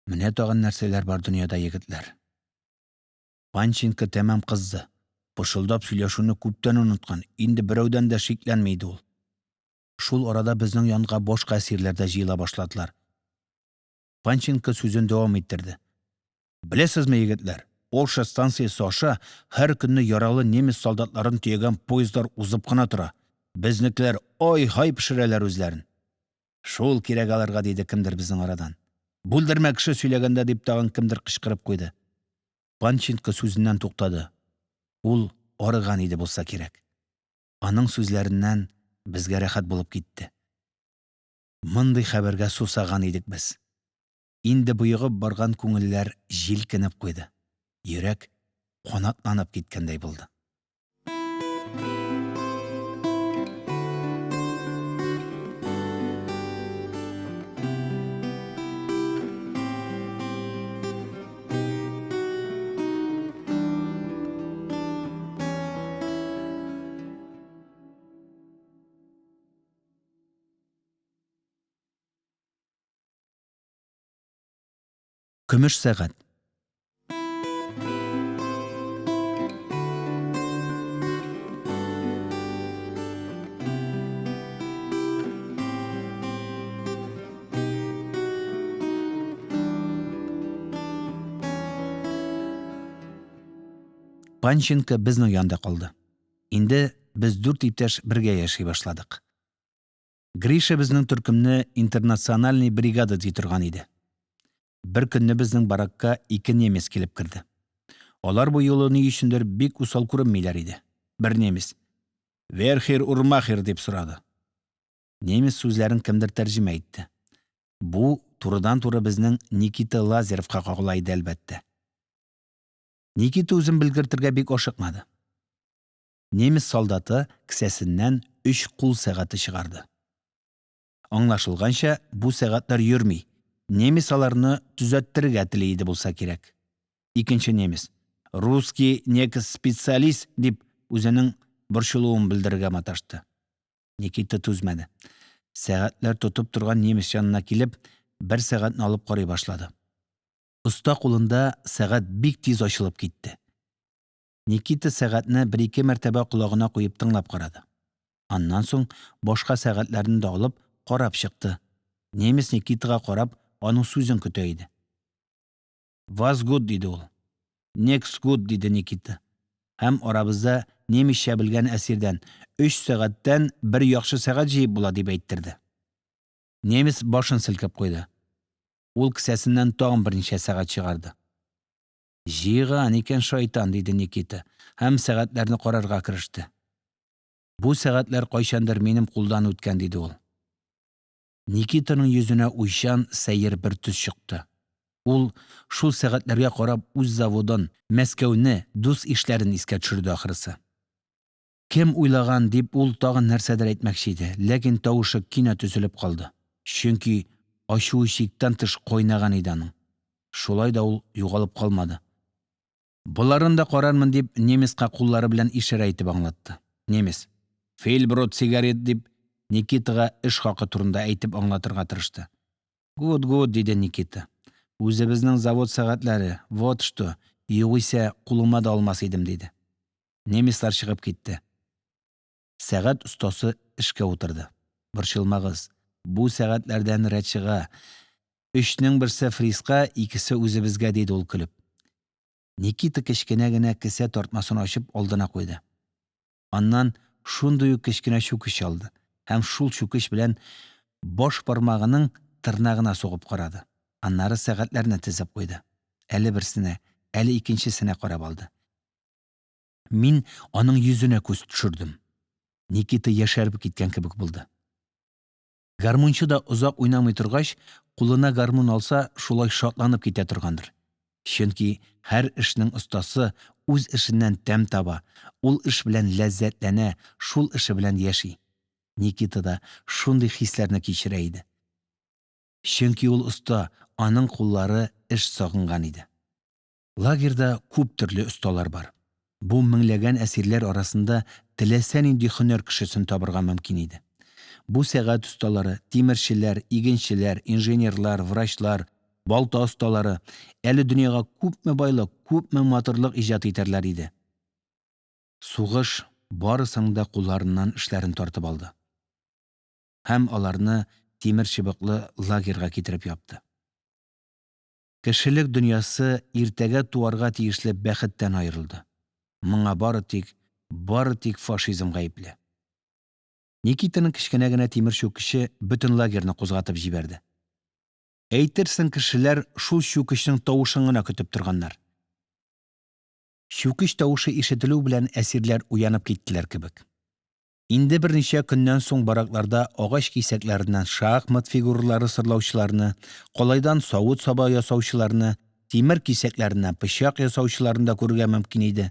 Менә тагын нәрсәләр бар дөньяда, егетләр. Панченко тәмам кызды, пышылдап сөйләшүне күптән оныткан, инде берәүдән дә шикләнми иде ул. Шул арада безнең янга башка әсирләр дә җыела башладылар. Панченко сүзен дәвам иттерде: – Беләсезме, егетләр, Орша станциясе аша һәр көнне яралы немец солдатларын төягән поездлар узып кына тора. Безнекеләр ай-һай пешерәләр үзләрен. – Шул кирәк аларга, – диде кемдер безнең арадан. – Бүлдермә кеше сөйләгәндә, – дип, тагын кемдер кычкырып куйды. Панченко сүзеннән туктады. Ул арыган иде булса кирәк. Аның сүзләреннән безгә рәхәт булып китте. Мондый хәбәргә сусаган идек без. Инде боегып барган күңелләр җилкенеп куйды, йөрәк канатланып киткәндәй булды. Көмеш сәгать. Панченко безнең янда калды. Инде без дүрт иптәш бергә яши башладык. Гриша безнең төркемне «интернациональная бригада» ди торган иде. Беркөнне безнең баракка ике немец килеп керде. Алар бу юлы ни өчендер бик усал күренмиләр иде. Бер немец: – Вер һир урмахер? – дип сорады. Немец сүзләрен кемдер тәрҗемә итте. Бу турыдан-туры безнең Никита Лазаревка кагыла иде, әлбәттә. Никита үзен белгертергә бик ашыкмады. Немец солдаты кесәсеннән өч кул сәгате чыгарды. Аңлашылганча, бу сәгатьләр йөрми, немец аларны төзәттерергә тели иде булса кирәк. Икенче немец: – Русски некс специалист, – дип, үзенең борчылуын белдерергә маташты. Никита түзмәде, сәгатьләр тотып торган немец янына килеп, бер сәгатьне алып карый башлады. Оста кулында сәгать бик тиз ачылып китте. Никита сәгатьне бер-ике мәртәбә колагына куеп тыңлап карады. Аннан соң башка сәгатьләрне дә алып карап чыкты. Немец, Никитага карап, аның сүзен көтә иде. «Вас гуд?» – диде ул. «Некс гуд», – диде Никита һәм арабызда немецча белгән әсирдән: – Өч сәгатьтән бер яхшы сәгать җыеп була, – дип әйттерде. Немец башын селкеп куйды. Ул кесәсеннән тагын берничә сәгать чыгарды. «Җыйган икән, шайтан», – диде Никита һәм сәгатьләрне карарга кереште. «Бу сәгатьләр кайчандыр минем кулдан үткән», – диде ул. Никитаның йөзенә уйчан, сәер бер төс чыкты. Ул, шул сәгатьләргә карап, үз заводын, Мәскәүне, дус-ишләрен искә төшерде, ахрысы. «Кем уйлаган?» – дип, ул тагын нәрсәдер әйтмәкче иде, ләкин тавышы кинәт өзелеп калды, чөнки ачуы чиктән тыш кайнаган иде аның. Шулай да ул югалып калмады. «Боларын да карармын», – дип, немецка куллары белән ишарә итеп аңлатты. Немец: – Филь брод сигарет, – дип, Никитага эш хакы турында әйтеп аңлатырга тырышты. «Гут, гут, – диде Никита, – үзебезнең завод сәгатьләре, вот что, югыйсә кулыма да алмас идем, – диде. Немецлар чыгып китте. Сәгать остасы эшкә утырды. «Борчылмагыз, бу сәгатьләрдән рәт чыга, өчнең берсе фрицка, икесе үзебезгә», – диде ул, көлеп. Никита кечкенә генә кесә тартмасын ачып алдына куйды. Аннан шундый ук кечкенә чүкеч алды һәм шул чүкеч белән баш бармагының тырнагына сугып карады. Аннары сәгатьләрне тезеп куйды. Әле берсенә, әле икенчесенә карап алды. Мин аның йөзенә күз төшердем. Никита яшәреп киткән кебек булды. Гармунчы да, озак уйнамый торгач, кулына гармун алса, шулай шатланып китә торгандыр. Чөнки һәр эшнең остасы үз эшеннән тәм таба, ул эш белән ләззәтләнә, шул эше белән яши. Никита да шундый хисләрне кичерә иде. Чөнки ул оста, аның куллары эш сагынган иде. Лагерьда күп төрле осталар бар. Бу меңләгән әсирләр арасында теләсә нинди һөнәр кешесен табарга мөмкин иде. Бу сәгать осталары, тимерчеләр, игенчеләр, инженерлар, врачлар, балта осталары әле дөньяга күпме байлык, күпме матурлык иҗат итәрләр иде. Сугыш барысының да кулларыннан эшләрен тартып алды һәм аларны тимерчыбыклы лагерьга китереп япты. Кешелек дөньясы иртәгә туарга тиешле бәхеттән аерылды. Моңа бары тик, бары тик фашизм гаепле. Никитаның кечкенә генә тимер чүкече бөтен лагерьны кузгатып җибәрде. Әйтерсең кешеләр шул чүкечнең тавышын гына көтеп торганнар. Чүкеч тавышы ишетелү белән, әсирләр уянып киттеләр кебек. Инде берничә көннән соң баракларда агач кисәкләреннән шахмат фигуралары сырлаучыларны, калайдан савыт-саба ясаучыларны, тимер кисәкләреннән пычак ясаучыларны да күрергә мөмкин иде.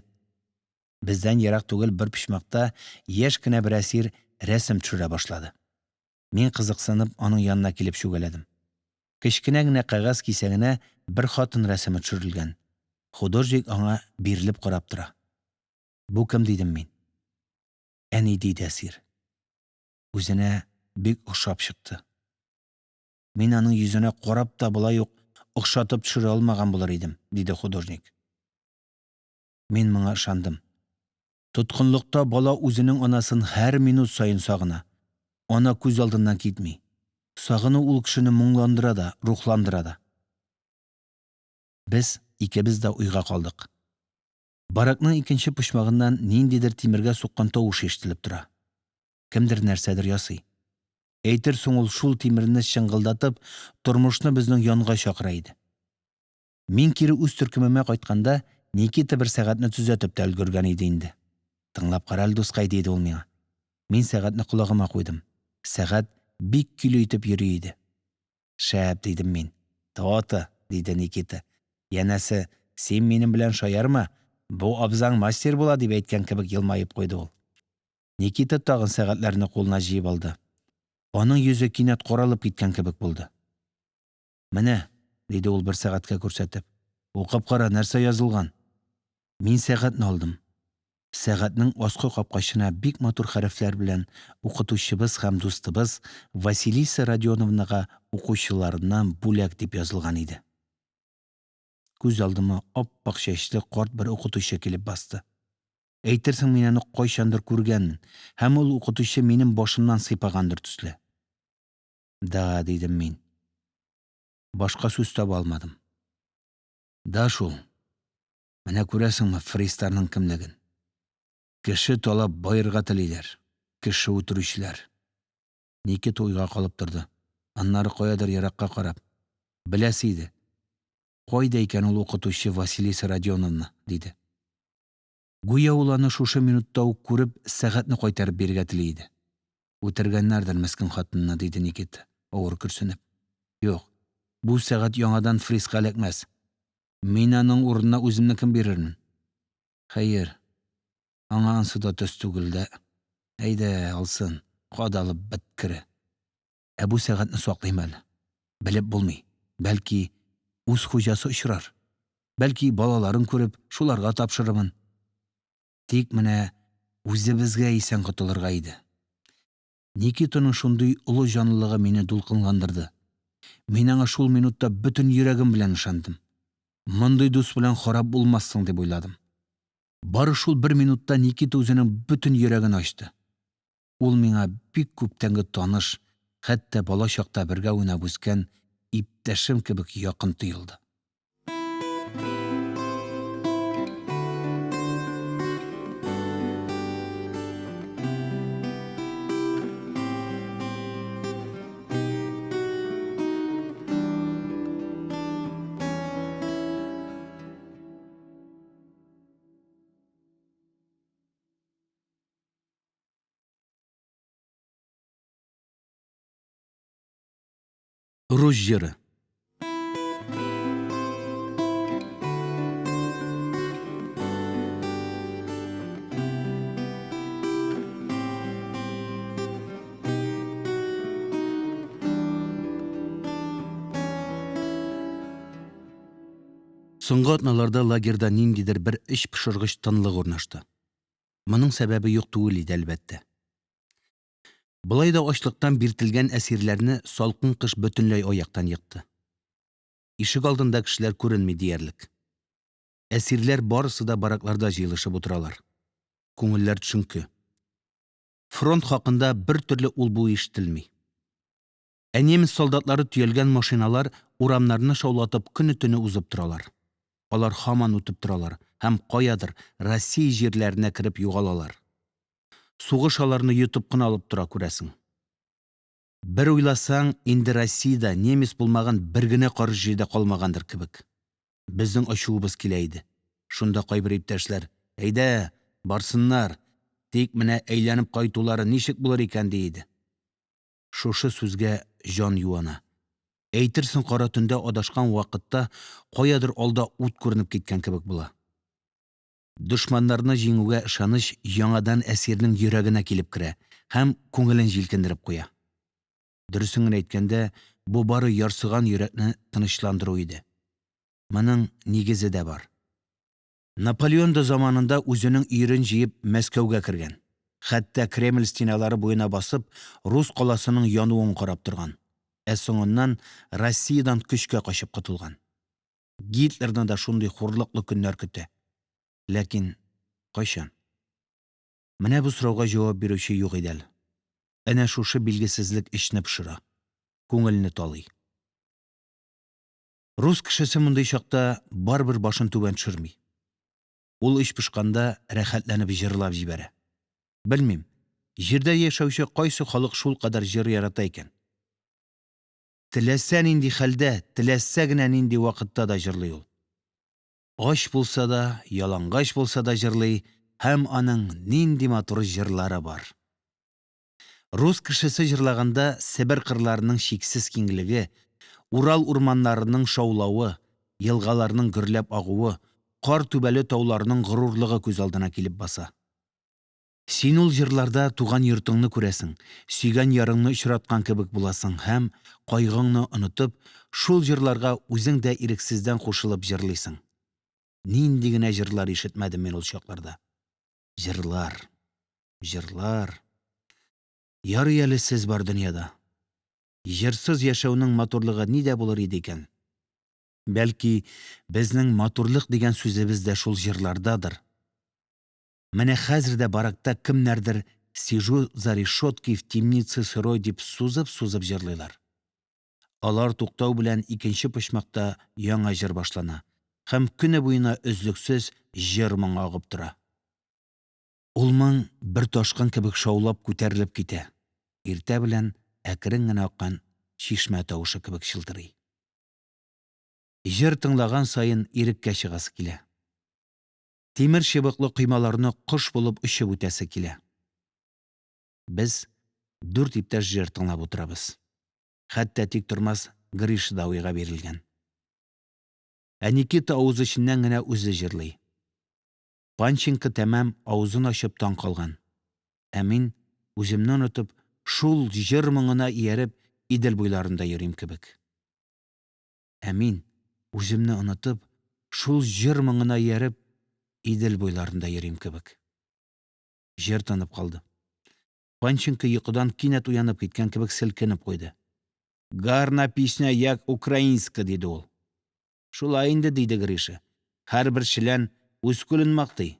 Бездән ерак түгел бер почмакта яшь кенә бер әсир рәсем төшерә башлады. Мин, кызыксынып, аның янына килеп чүгәләдем. Кечкенә генә кәгазь кисәгенә бер хатын рәсеме төшерелгән. Художник аңа бирелеп карап тора. «Бу кем?» – дидем мин. «Әни», – диде әсир. Үзенә бик охшап чыкты. Мин аның йөзенә карап та болай ук охшатып төшерә алмаган булыр идем, диде художник. Мин моңа ышандым. Тоткынлыкта бала үзенең анасын һәр минут саен сагына, ана күз алдыннан китми. Сагыну ул кешене моңландыра да, рухландыра да. Без икебез дә уйга калдык. Баракның икенче почмагыннан ниндидер тимергә суккан тавыш ишетелеп тора. Кемдер нәрсәдер ясый. Әйтерсең ул, шул тимерне чыңгылдатып, тормышны безнең янга чакыра иде. Мин кире үз төркемемә кайтканда, Никита бер сәгатьне төзәтеп тә өлгергән иде инде. «Тыңлап кара әле, дускай», – диде ул миңа. Мин сәгатьне колагыма куйдым. Сәгать бик көйле итеп йөри иде. «Шәп», – дидем мин. «То-то», – диде Никита, янәсе, син минем белән шаярма, бу абзаң мастер була, дип әйткән кебек елмаеп куйды ул. Никита тагын сәгатьләрне кулына җыеп алды. Аның йөзе кинәт каралып киткән кебек булды. «Менә», – диде ул, бер сәгатькә күрсәтеп, – «укып кара, нәрсә язылган?» Мин сәгатьне алдым. Сәгатьнең аскы капкачына бик матур хәрефләр белән «Укытучыбыз һәм дустыбыз Василиса Родионовнага укучыларыннан бүләк» дип язылган иде. Күз алдыма ап-ак чәчле карт бер укытучы килеп басты. Әйтерсең мин аны кайчандыр күргәнмен, һәм ул укытучы минем башымнан сыйпагандыр төсле. «Да», – дидем мин. Башка сүз таба алмадым. «Да шул, менә күрәсеңме фрицларның кемлеген? Кеше талап баерга телиләр, кеше үтерүчеләр». Никита уйга калып торды, аннары, каядыр еракка карап: – Беләсе иде, кайда икән ул укытучы Василиса Родионовна? – диде. Гүя ул аны шушы минутта ук күреп, сәгатьне кайтарып бирергә тели иде. «Үтергәннәрдер мескен хатынны», – диде Никита, авыр көрсенеп. «Юк, бу сәгать яңадан фрицка эләкмәс, мин аның урынына үземнекен бирермен. Хәер, аңа анысы да төс түгел дә, әйдә, алсын, кадалып беткере. Ә бу сәгатьне саклыйм әле, белеп булмый, бәлки, үз хуҗасы очрар, бәлки, балаларын күреп, шуларга тапшырырмын. Тик менә үзебезгә исән котылырга иде». Никитаның шундый олы җанлылыгы мине дулкынландырды. Мин аңа шул минутта бөтен йөрәгем белән ышандым. Мондый дус белән харап булмассың, дип уйладым. Бары шул бер минутта Никита үзенең бөтен йөрәген ачты. Ул миңа бик күптәнге таныш, хәтта балачакта бергә уйнап үскән иптәшем кебек якын тоелды. Рус җыры. Соңгы атналарда лагерьда ниндидер бер эчпошыргыч тынлык урнашты. Моның сәбәбе юк түгел иде, әлбәттә. Болай да ачлыктан биртелгән әсирләрне салкын кыш бөтенләй аяктан екты. Ишегалдында кешеләр күренми диярлек. Әсирләр барысы да баракларда җыелышып утыралар. Күңелләр төшенке. Фронт хакында бертөрле ул-бу ишетелми. Ә немец солдатлары төялгән машиналар урамнарны шаулатып көне-төне узып торалар. Алар һаман үтеп торалар һәм каядыр Россия җирләренә кереп югалалар. Сугыш аларны йотып кына алып тора, күрәсең. Бер уйласаң, инде Россиядә немец булмаган бер генә карыш җир дә калмагандыр кебек. Безнең ачуыбыз килә иде. Шунда кайбер иптәшләр: – Әйдә, барсыннар, тик менә әйләнеп кайтулары ничек булыр икән? – ди иде. Шушы сүзгә җан юана, әйтерсең кара төндә адашкан вакытта каядыр алда ут күренеп киткән кебек була. Дошманнарны җиңүгә ышаныч яңадан әсирнең йөрәгенә килеп керә һәм күңелен җилкендереп куя. Дөресен генә әйткәндә, бу бары ярсыган йөрәкне тынычландыру иде. Моның нигезе дә бар. Наполеон да заманында үзенең өерен җыеп Мәскәүгә кергән, хәтта Кремль стеналары буена басып, рус каласының януын карап торган, ә соңыннан Россиядән көчкә качып котылган. Гитлерны да шундый хурлыклы көннәр көтә. Ләкин кайчан? Менә бу сорауга җавап бирүче юк иде әле. Әнә шушы билгесезлек эчне пошыра, күңелне талый. Рус кешесе мондый чакта барыбер башын түбән төшерми. Ул эч пошканда рәхәтләнеп җырлап җибәрә. Белмим, җирдә яшәүче кайсы халык шулкадәр җыр ярата икән? Теләсә нинди хәлдә, теләсә генә нинди вакытта да җырлый ул. Ач булса да, ялангач булса да җырлый, һәм аның нинди матур җырлары бар! Рус кешесе җырлаганда, Себер кырларының чиксез киңлеге, Урал урманнарының шаулавы, елгаларның гөрләп агуы, кар түбәле тауларның горурлыгы күз алдына килеп баса. Син ул җырларда туган йортыңны күрәсең, сөйгән ярыңны очраткан кебек буласың һәм, кайгыңны онытып, шул җырларга үзең дә ирексездән кушылып җырлыйсың. Нинди генә җырлар ишетмәдем мин ул чакларда. Җырлар, җырлар. Ярый әле сез бар дөньяда. Җырсыз яшәүнең матурлыгы нидә булыр иде икән? Бәлки, безнең матурлык дигән сүзебез дә шул җырлардадыр. Менә хәзер дә баракта кемнәрдер «Сижу за решёткой в темнице сырой» дип сузып-сузып җырлыйлар. Алар туктау белән, икенче почмакта яңа җыр башлана, һәм көн буена өзлексез җыр моңы агып тора. Ул моң бер ташкын кебек шаулап күтәрелеп китә, иртә белән әкрен генә аккан чишмә тавышы кебек чылтырый. Җыр тыңлаган саен, иреккә чыгасы килә. Тимер чыбыклы коймаларны кош булып очып үтәсе килә. Без дүрт иптәш җыр тыңлап утырабыз. Хәтта тиктормас Гриша да уйга бирелгән. Ә Никита авыз эченнән генә үзе җырлый. Панченко тәмам авызын ачып таң калган. Ә мин, үземне онытып, шул җыр моңына ияреп, Идел буйларында йөрим кебек. Ә мин, үземне онытып, шул җыр моңына ияреп, Идел буйларында йөрим кебек. Җыр тынып калды. Панченко йокыдан кинәт уянып киткән кебек селкенеп куйды. – Гарна писня, як украинска, – диде ул. – Шулай инде, – диде Гриша, – һәрбер челән үз күлен мактый.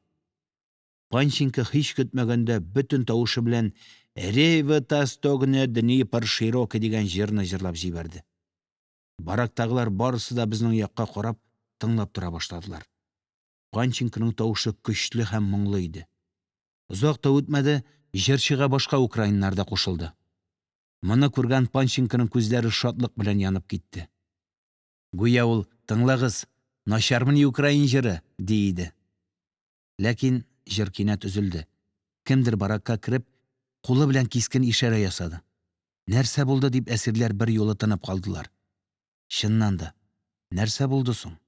Панченко һич көтмәгәндә бөтен тавышы белән «Реве та стогне Днипр широкий» дигән җырны җырлап җибәрде. Барактагылар барысы да безнең якка карап, тыңлап тора башладылар. Панченконың тавышы көчле һәм моңлы иде. Озак та үтмәде, җырчыга башка украиннар да кушылды. Моны күргән Панченконың күзләре шатлык белән янып китте. Гүя ул: «Тыңлагыз, начармыни украин җыры?» – ди иде. Ләкин җыр кинәт өзелде. Кемдер, баракка кереп, кулы белән кискен ишарә ясады. Нәрсә булды дип, әсирләр берьюлы тынып калдылар. Чыннан да, нәрсә булды соң?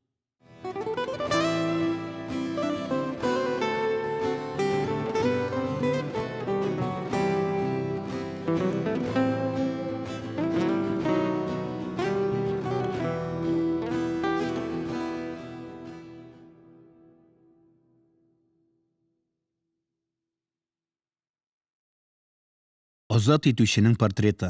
Азат итүченең портреты.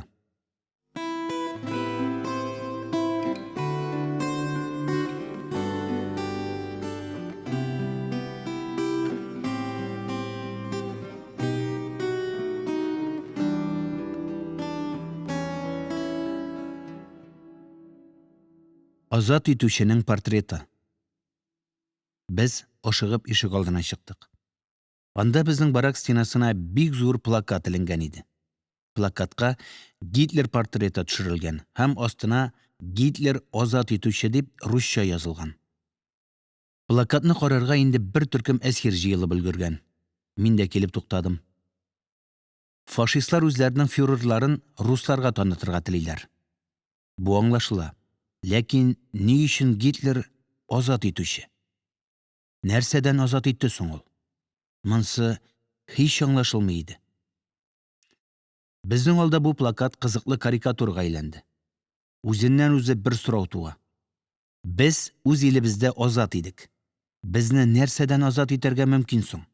Азат итүченең портреты. Без, ашыгып, ишегалдына чыктык. Анда безнең барак стенасына бик зур плакат эленгән иде. Плакатка Гитлер портреты төшерелгән һәм астына «Гитлер – азат итүче» дип русча язылган. Плакатны карарга инде бер төркем әсир җыелып өлгергән. Мин дә килеп туктадым. Фашистлар үзләренең фюрерларын русларга танытырга телиләр. Бу аңлашыла, ләкин ни өчен Гитлер – азат итүче? Нәрсәдән азат итте соң ул? Монысы һич аңлашылмый иде. Безнең алда бу плакат кызыклы карикатурага әйләнде. Үзеннән-үзе бер сорау туа: без үз илебездә азат идек, безне нәрсәдән азат итәргә мөмкин соң?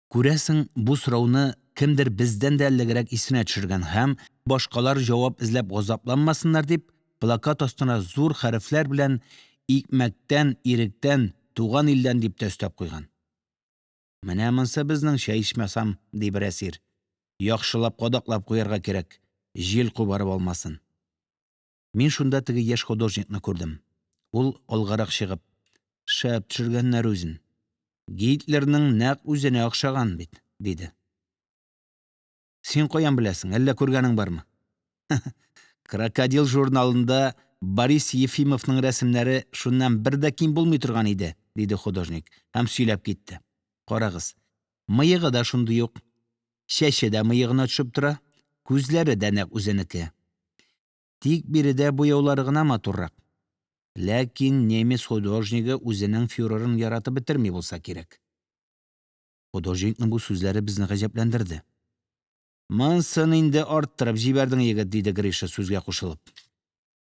Күрәсең, бу сорауны кемдер бездән дә элегрәк исенә төшергән һәм, башкалар җавап эзләп газапланмасыннар дип, плакат астына зур хәрефләр белән «Икмәктән, иректән, туган илдән» дип тә өстәп куйган. «Менә монысы безнеңчә, ичмасам, – ди бер әсир, – яхшылап кадаклап куярга кирәк, җил кубарып алмасын». Мин шунда теге яшь художникны күрдем. Ул, алгарак чыгып: – Шәп төшергәннәр үзен, Гитлерның нәкъ үзенә охшаган бит, – диде. Син каян беләсең, әллә күргәнең бармы? Крокодил журналында Борис Ефимовның рәсемнәре шуннан бер дә ким булмый торган иде, – диде художник һәм сөйләп китте: – Карагыз, мыегы да шундый ук, чәче дә мыегына төшеп тора, күзләре дә нәкъ үзенеке. Тик биредә буяулары гына матуррак. Ләкин немец художнигы үзенең фюрерын яратып бетерми булса кирәк. Художникның бу сүзләре безне гаҗәпләндерде. Монысын инде арттырып җибәрдең, егет, – диде Гриша, сүзгә кушылып.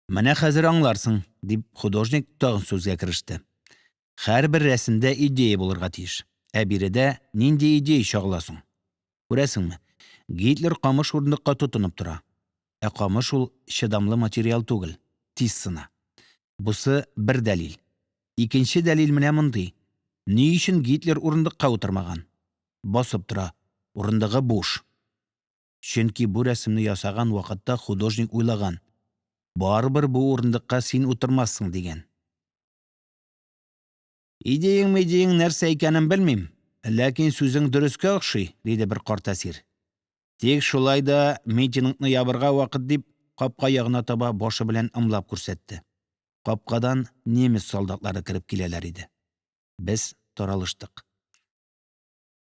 Менә хәзер аңларсың, – дип, художник тагын сүзгә кереште. Һәрбер рәсемдә идея булырга тиеш. Ә биредә нинди идея чагыла соң? Күрәсеңме, Гитлер камыш урындыкка тотынып тора. Ә камыш ул чыдамлы материал түгел, тиз сына. Бусы бер дәлил. Икенче дәлил менә мондый: ни өчен Гитлер урындыкка утырмаган? Басып тора, урындыгы буш. Чөнки бу рәсемне ясаган вакытта художник уйлаган: барыбер бу урындыкка син утырмассың, дигән. Идеяң-мидеяң нәрсә икәнен белмим, ләкин сүзең дөрескә охшый, – диде бер карт әсир. Тик шулай да митингны ябарга вакыт, – дип, капка ягына таба башы белән ымлап күрсәтте. Капкадан немец солдатлары кереп киләләр иде. Без таралыштык.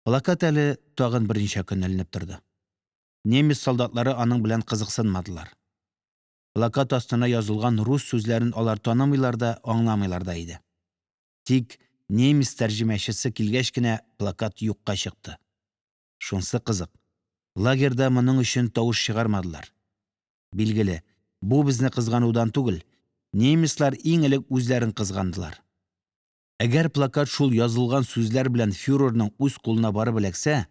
Плакат әле тагын берничә көн эленеп торды. Немец солдатлары аның белән кызыксынмадылар. Плакат астына язылган рус сүзләрен алар танымыйлар да, аңламыйлар да иде. Тик немец тәрҗемәчесе килгәч кенә, плакат юкка чыкты. Шунысы кызык: лагерьда моның өчен тавыш чыгармадылар. Билгеле, бу безне кызганудан түгел, немецлар иң элек үзләрен кызгандылар. Әгәр плакат шул язылган сүзләр белән фюрерның үз кулына барып эләксә,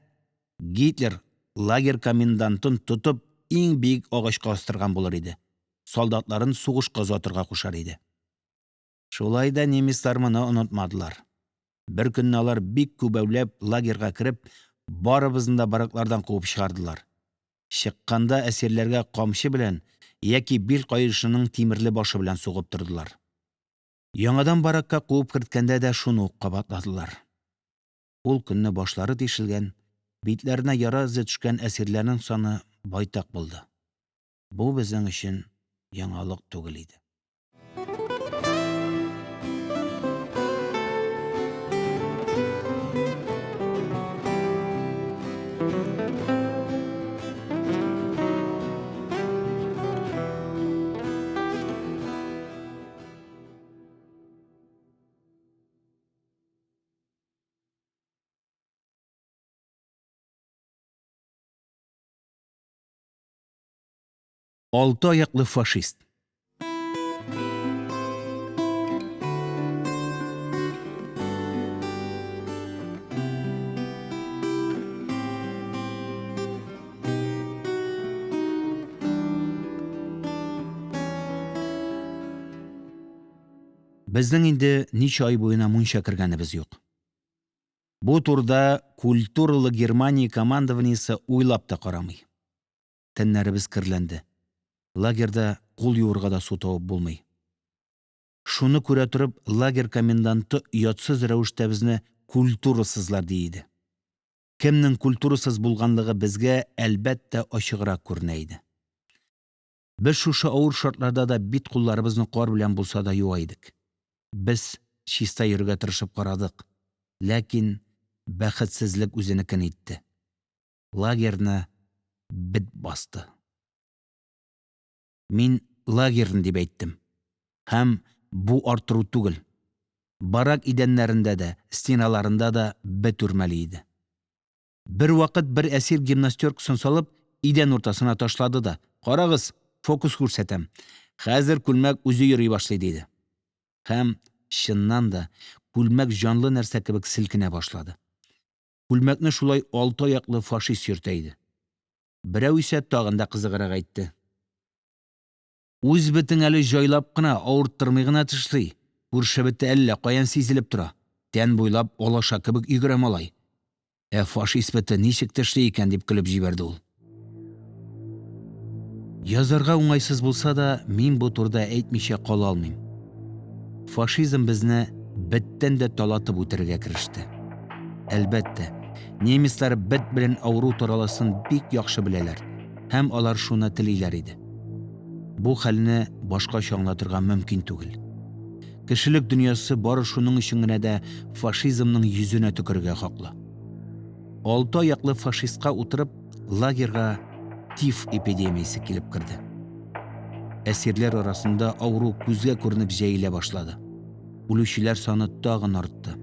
Гитлер лагерь комендантын, тотып, иң биек агачка астырган булыр иде, солдатларын сугышка озатырга кушар иде. Шулай да немецлар моны онытмадылар. Беркөнне алар, бик күбәүләп лагерьга кереп, барыбызны да бараклардан куып чыгардылар. Чыкканда, әсирләргә камчы белән яки бил каешының тимерле башы белән сугып тордылар. Яңадан баракка куып керткәндә дә шуны ук кабатладылар. Ул көнне башлары тишелгән, битләренә яра эзе төшкән әсирләрнең саны байтак булды. Бу безнең өчен яңалык түгел иде. Алты аяклы фашист. Безнең инде ничә ай буена мунча кергәнебез юк. Бу турыда «культуралы Германия» командованиесе уйлап та карамый. Тәннәребез керләнде, лагерьда кул юырга да су табып булмый. Шуны күрә торып, лагерь коменданты оятсыз рәвештә безне «культурасызлар» ди иде. Кемнең культурасыз булганлыгы безгә, әлбәттә, ачыграк күренә иде. Без шушы авыр шартларда да бит-кулларыбызны кар белән булса да юа идек. Без чиста йөрергә тырышып карадык, ләкин бәхетсезлек үзенекен итте: лагерьны бет басты. Мин «лагерьны» дип әйттем, һәм бу арттыру түгел, барак идәннәрендә дә, стеналарында да бет үрмәли иде. Бервакыт бер әсир гимнастёркасын, салып, идән уртасына ташлады да: – Карагыз, фокус күрсәтәм, хәзер күлмәк үзе йөри башлый, – диде. Һәм, чыннан да, күлмәк җанлы нәрсә кебек селкенә башлады. Күлмәкне шулай алты аяклы фашист йөртә иде. Берәү исә тагын да кызыграк әйтте: – Үз бетең әле җайлап кына, авырттырмый гына тешли, күрше бете әллә каян сизелеп тора, тән буйлап алаша кебек йөгерә, малай. Ә фашист бете ничек тешли икән? – дип көлеп җибәрде ул. Язарга уңайсыз булса да, мин бу турыда әйтмичә кала алмыйм. Фашизм безне беттән дә талатып үтерергә кереште. Әлбәттә, немецлар бет белән авыру тараласын бик яхшы беләләр һәм алар шуны телиләр иде. Бу хәлне башкача аңлатырга мөмкин түгел. Кешелек дөньясы бары шуның өчен генә дә фашизмның йөзенә төкерергә хаклы. Алты аяклы фашистка утырып, лагерьга тиф эпидемиясе килеп керде. Әсирләр арасында авыру күзгә күренеп җәелә башлады. Үлүчеләр саны тагын артты.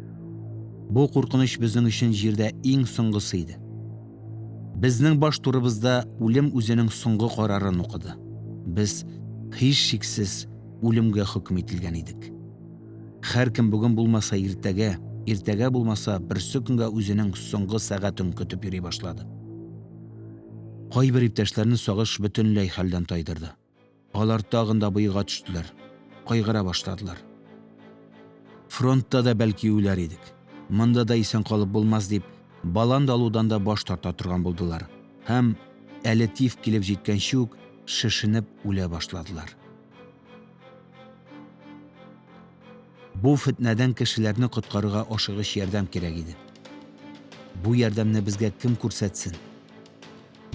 Бу куркыныч безнең өчен җирдә иң соңгысы иде. Безнең баш турыбызда үлем үзенең соңгы карарын укыды. Без, һичшиксез, үлемгә хөкем ителгән идек. Һәркем бүген булмаса иртәгә, иртәгә булмаса, берсекөнгә үзенең соңгы сәгатен көтеп йөри башлады. Кайбер иптәшләрне сагыш бөтенләй хәлдән тайдырды. Алар тагын да боега төштеләр, кайгыра башладылар. Фронтта да, бәлки, үләр идек, монда да исән калып булмас дип, баланда алудан да баш тарта торган булдылар һәм, әле тиф килеп җиткәнче үк, шешенеп үлә башладылар. Бу фетнәдән кешеләрне коткарырга ашыгыч ярдәм кирәк иде. Бу ярдәмне безгә кем күрсәтсен?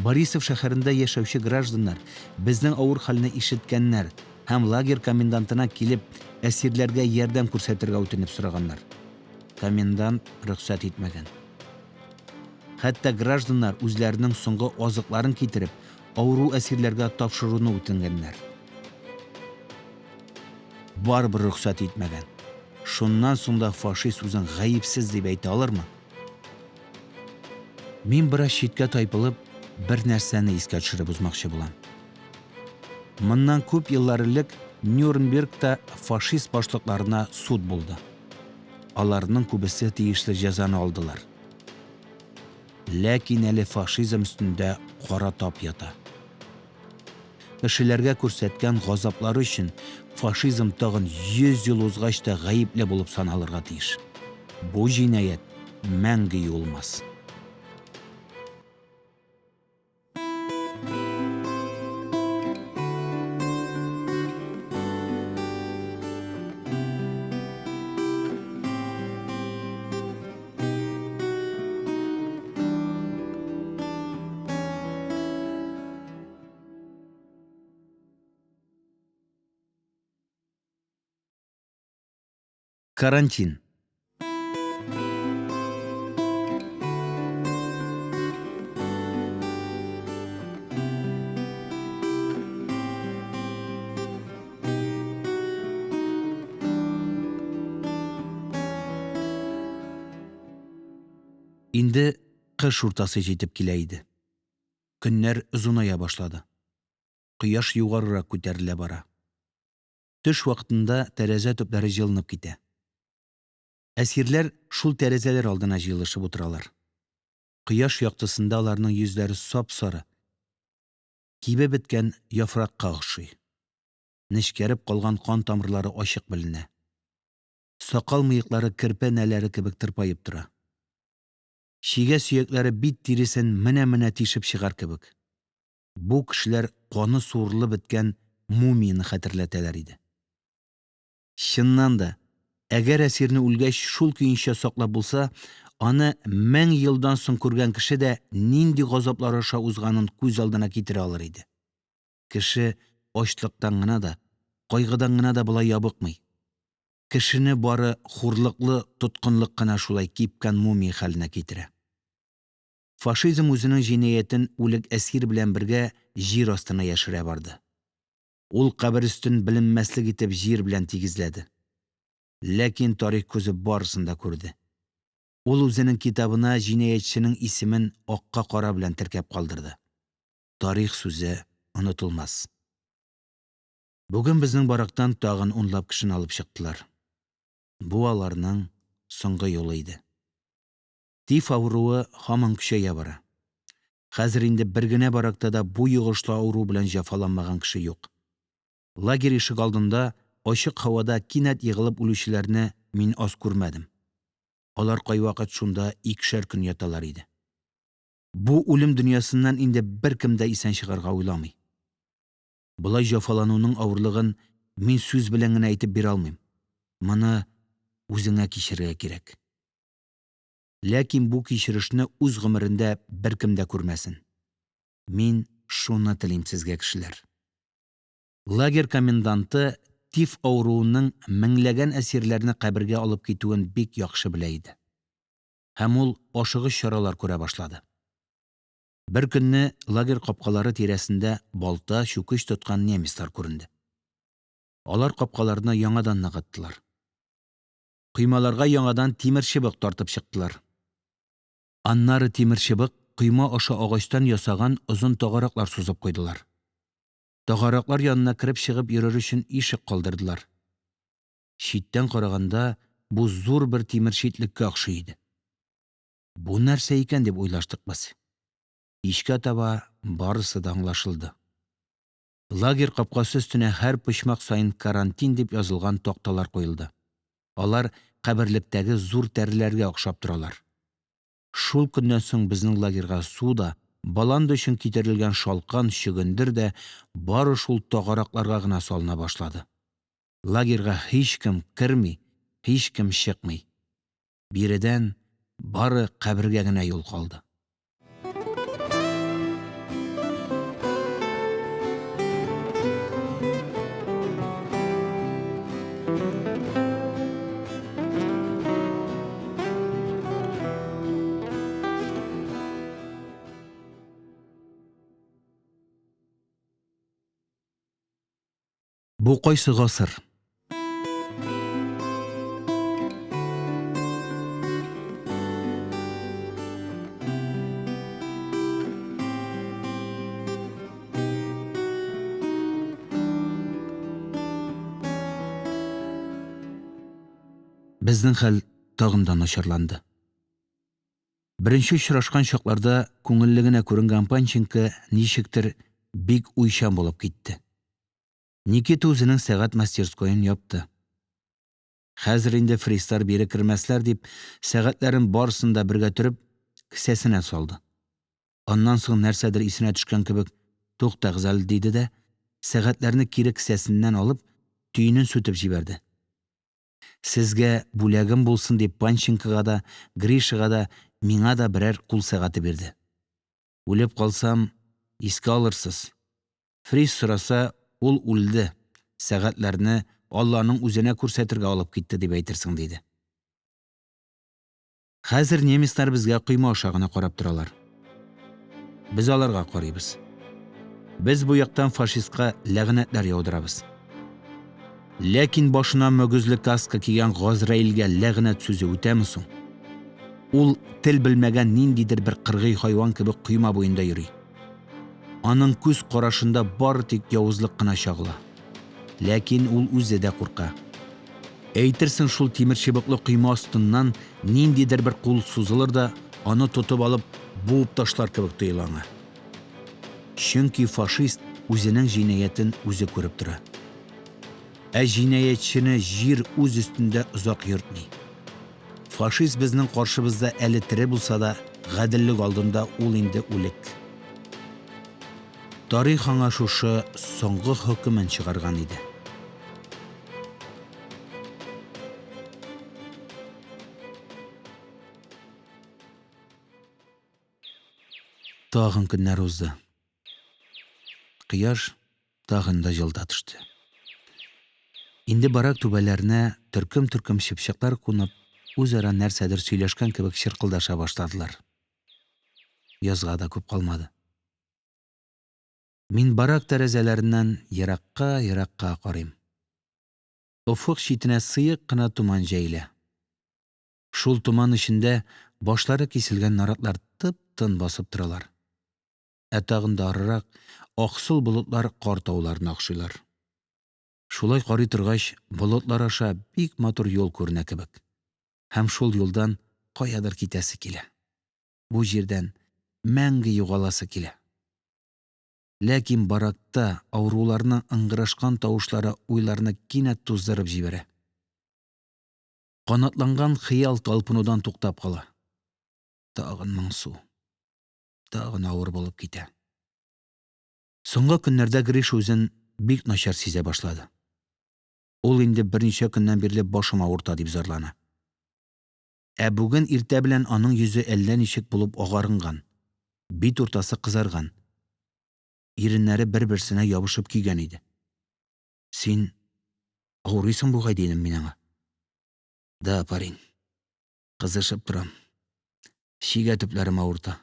Борисов шәһәрендә яшәүче гражданнар безнең авыр хәлне ишеткәннәр һәм, лагерь комендантына килеп, әсирләргә ярдәм күрсәтергә үтенеп сораганнар. Комендант рөхсәт итмәгән. Хәтта гражданнар үзләренең соңгы азыкларын китереп, авыру әсирләргә тапшыруны үтенгәннәр. Барыбер рөхсәт итмәгән. Шуннан соң да фашист үзен гаепсез дип әйтә алырмы? Мин, бераз читкә тайпылып, бер нәрсәне искә төшереп узмакчы булам. Моннан күп еллар элек Нюрнбергта фашист башлыкларына суд булды. Аларның күбесе тиешле җәзаны алдылар. Ләкин әле фашизм өстендә кара тап ята. Кешеләргә күрсәткән газаплары өчен фашизм тагын 100 ел узгач та гаепле булып саналырга тиеш. Бу җинаять мәңге юылмас. Карантин. Инде кыш уртасы җитеп килә иде. Көннәр озыная башлады. Кояш югарырак күтәрелә бара. Төш вакытында тәрәзә төпләре җылынып китә. Әсирләр шул тәрәзәләр алдына җыелышып утыралар. Кояш яктысында аларның йөзләре сап-сары, кибеп беткән яфракка охшый. Нечкәреп калган кан тамырлары ачык беленә. Сакал-мыеклары керпе энәләре кебек тырпаеп тора. Чигә сөякләре бит тиресен менә-менә тишеп чыгар кебек. Бу кешеләр каны суырылып беткән мумияне хәтерләтәләр иде. Чыннан да, әгәр әсирне үлгәч шул көенчә саклап булса, аны 1000 елдан соң күргән кеше дә нинди газаплар аша узганын күз алдына китерә алыр иде. Кеше ачлыктан гына да, кайгыдан гына да болай ябыкмый. Кешене бары хурлыклы тоткынлык кына шулай кипкән мумия хәленә китерә. Фашизм үзенең җинаятен үлек әсир белән бергә җир астына яшерә барды. Ул кабер өстен беленмәслек итеп җир белән тигезләде. Ләкин тарих күзе барысын да күрде. Ул үзенең китабына җинаятьченең исемен акка кара белән теркәп калдырды. Тарих сүзе онытылмас. Бүген безнең барактан тагын унлап кешене алып чыктылар. Бу аларның соңгы юлы иде. Тиф авыруы һаман көчәя бара. Хәзер инде бер генә баракта да бу йогышлы авыру белән җәфаланмаган кеше юк. Лагерь ишегалдында ачык һавада кинәт егылып үлүчеләрне мин аз күрмәдем. Алар кайвакыт шунда икешәр көн яталар иде. Бу үлем дөньясыннан инде беркем дә исән чыгарга уйламый. Болай җәфалануның авырлыгын мин сүз белән генә әйтеп бирә алмыйм. Моны үзеңә кичерергә кирәк. Ләкин бу кичерешне үз гомерендә беркем дә күрмәсен. Мин шуны телим сезгә, кешеләр. Лагерь коменданты тиф авыруының меңләгән әсирләрне кабергә алып китүен бик яхшы белә иде. Һәм ул ашыгыч чаралар күрә башлады. Беркөнне лагерь капкалары тирәсендә балта, чүкеч тоткан немецлар күренде. Алар капкаларны яңадан ныгыттылар. Коймаларга яңадан тимерчыбык тартып чыктылар. Аннары тимерчыбык койма аша агачтан ясаган озын тагараклар сузып куйдылар. Тагараклар янына кереп-чыгып йөрер өчен ишек калдырдылар. Читтән караганда, бу зур бер тимер читлеккә охшый иде. Бу нәрсә икән дип уйлаштык без. Кичкә таба барысы да аңлашылды. Лагерь капкасы өстенә һәр почмак саен «Карантин» дип язылган такталар куелды. Алар каберлектәге зур тәреләргә охшап торалар. Шул көннән соң безнең лагерьга су да, баланда өчен китерелгән шалкан, чөгендер дә бары шул тагаракларга гына салына башлады. Лагерьга һичкем керми, һичкем чыкмый. Биредән бары кабергә генә юл калды. Бу кайсы гасыр? Безнең хәл тагын да начарланды. Беренче очрашкан чакларда күңелле генә күренгән Панченко, ничектер, бик уйчан булып китте. Никита үзенең сәгать мастерскоен япты. Хәзер инде фрицлар бире кермәсләр дип, сәгатьләрен барысын да бергә төреп, кесәсенә салды. Аннан соң нәрсәдер исенә төшкән кебек: – Туктагыз әле, – диде дә, сәгатьләрне кире кесәсеннән алып, төенен сүтеп җибәрде. Сезгә бүләгем булсын, дип, Панченкога да, Гришага да, миңа да берәр кул сәгате бирде. Үлеп калсам, искә алырсыз. Фриц сораса, ул үлде, сәгатьләрне Алланың үзенә күрсәтергә алып китте, дип әйтерсең, диде. Хәзер немецлар безгә койма аша гына карап торалар. Без аларга карыйбыз. Без бу яктан фашистка ләгънәтләр яудырабыз. Ләкин башына мөгезле каска кигән Газраилгә ләгънәт сүзе үтәме соң? Ул тел белмәгән ниндидер бер кыргый хайван кебек койма буенда йөри. Аның күз карашында бары тик явызлык кына чагыла. Ләкин ул үзе дә курка. Әйтерсең шул тимерчыбыклы койма астыннан ниндидер бер кул сузылыр да, аны тотып алып, буып ташлар кебек тоела аңа. Чөнки фашист үзенең җинаятен үзе күреп тора. Ә җинаятьчене җир үз өстендә озак йөртми. Фашист безнең каршыбызда әле тере булса да, гаделлек алдында ул инде үлек. Тарих аңа шушы соңгы хөкемен чыгарган иде. Тагын көннәр узды. Кояш тагын да җылыта төште. Инде барак түбәләренә төркем-төркем чыпчыклар кунып, үзара нәрсәдер сөйләшкән кебек чыркылдаша башладылар. Язга да күп калмады. Мин барак тәрәзәләреннән еракка-еракка карыйм. Офык читенә сыек кына томан җәелә. Шул томан эчендә башлары киселгән наратлар тып-тын басып торалар. Ә тагын да арырак аксыл болытлар кар тауларына охшыйлар. Шулай карый торгач, болытлар аша бик матур юл күренә кебек. Һәм шул юлдан каядыр китәсе килә, бу җирдән мәңге югаласы килә. Ләкин баракта авыруларның ыңгырашкан тавышлары уйларны кинәт туздырып җибәрә. Канатланган хыял талпынудан туктап кала. Тагын моңсу, тагын авыр булып китә. Соңгы көннәрдә Гриша үзен бик начар сизә башлады. Ул инде берничә көннән бирле башым авырта дип зарлана. Ә бүген иртә белән аның йөзе әллә ничек булып агарынган, бит уртасы кызарган, иреннәре бер-берсенә ябышып көйгән иде. – Син авырыйсың бугай, – дидем мин аңа. – Да, парень, кызышып торам, чигә төпләрем авырта.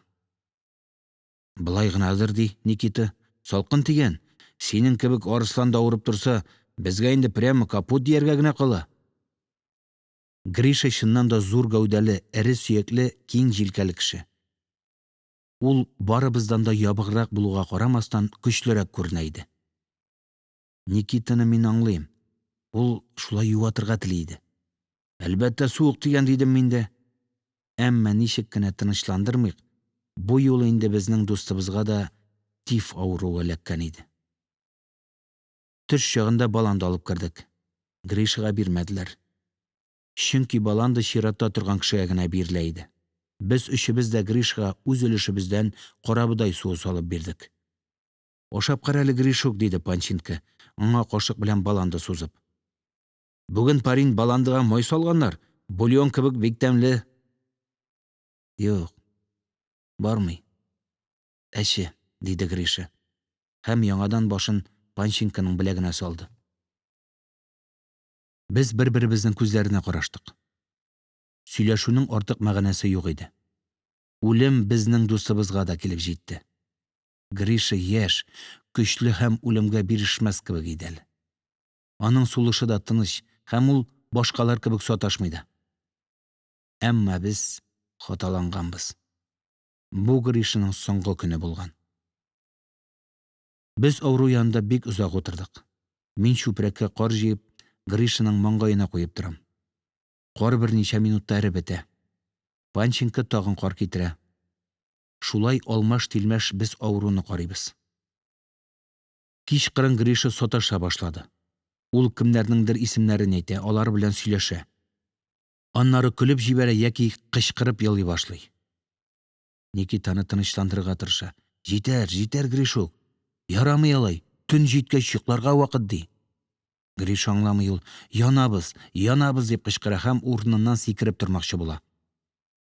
– Болай гынадыр, – ди Никита, – салкын тигән, синең кебек арыслан да авырып торса, безгә инде прямо капут дияргә генә кала. Гриша, чыннан да, зур гәүдәле, эре сөякле, киң җилкәле кеше. Ул, барыбыздан да ябыграк булуга карамастан, көчлерәк күренә иде. Никитаны мин аңлыйм, ул шулай юатырга тели иде. Әлбәттә, суык тигән, дидем мин дә. Әмма ничек кенә тынычландырмыйк, бу юлы инде безнең дустыбызга да тиф авыруы эләккән иде. Төш чагында баланда алып кердек. Гришага бирмәделәр. Чөнки баланда чиратта торган кешегә генә бирелә иде. Без өчебез дә Гришага үз өлешебездән карабодай суы салып бирдек. – Ашап кара әле, Гришук, – диде Панченко, аңа кашык белән баланда сузып. – Бүген, парин, баландага май салганнар, бульон кебек бик тәмле. – Юк, бармый, әче, – диде Гриша һәм яңадан башын Панченконың беләгенә салды. Без бер-беребезнең күзләренә караштык. Сөйләшүнең артык мәгънәсе юк иде. Үлем безнең дустыбызга да килеп җитте. Гриша яшь, көчле һәм үлемгә бирешмәс кебек иде әле. Аның сулышы да тыныч, һәм ул башкалар кебек саташмый да. Әмма без хаталанганбыз. Бу Гришаның соңгы көне булган. Без авыру янында бик озак утырдык. Мин, чүпрәккә кар җыеп, Гришаның маңгаена куеп торам. Кар берничә минутта эреп бетә. Панченко тагын кар китерә. Шулай алмаш-тилмәш без авыруны карыйбыз. Кичкырын Гриша саташа башлады. Ул кемнәрнеңдер исемнәрен әйтә, алар белән сөйләшә. Аннары көлеп җибәрә яки кычкырып елый башлый. Никита аны тынычландырырга тырыша. – Җитәр, җитәр, Гришук, ярамый алай, төн җиткәч йокларга вакыт, – ди. Гриша аңламый, ул: – Янабыз, янабыз, – дип кычкыра һәм урыныннан сикереп тормакчы була.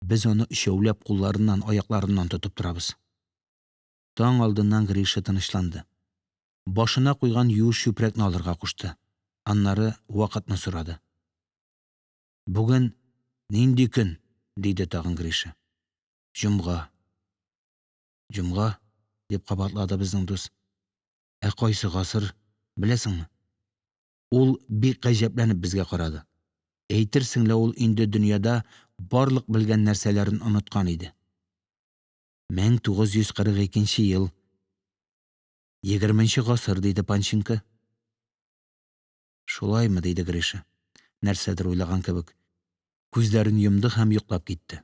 Без аны өчәүләп кулларыннан, аякларыннан тотып торабыз. Таң алдыннан Гриша тынычланды. Башына куйган юеш чүпрәкне алырга кушты. Аннары вакытны сорады. – Бүген нинди көн? – диде тагын Гриша. – Җомга. – Җомга, – дип кабатлады безнең дус. – Ә кайсы гасыр, беләсеңме? Ул бик гаҗәпләнеп безгә карады. Әйтерсең лә ул инде дөньяда барлык белгән нәрсәләрен оныткан иде. 1942 ел, егерменче гасыр, – диде Панченко. Шулаймы? – диде Гриша, нәрсәдер уйлаган кебек, күзләрен йомды һәм йоклап китте.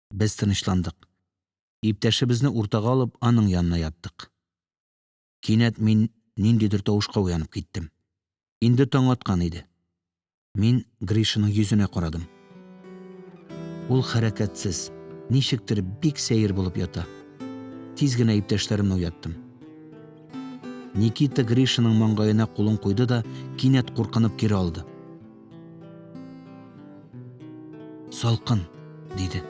Без тынычландык. Иптәшебезне уртага алып, аның янына яттык. Кинәт мин ниндидер тавышка уянып киттем. Инде таң аткан иде. Мин Гришаның йөзенә карадым. Ул хәрәкәтсез, ничектер бик сәер булып ята. Тиз генә иптәшләремне уяттым. Никита Гришаның маңгаена кулын куйды да кинәт куркынып кире алды. «Салкын», – диде.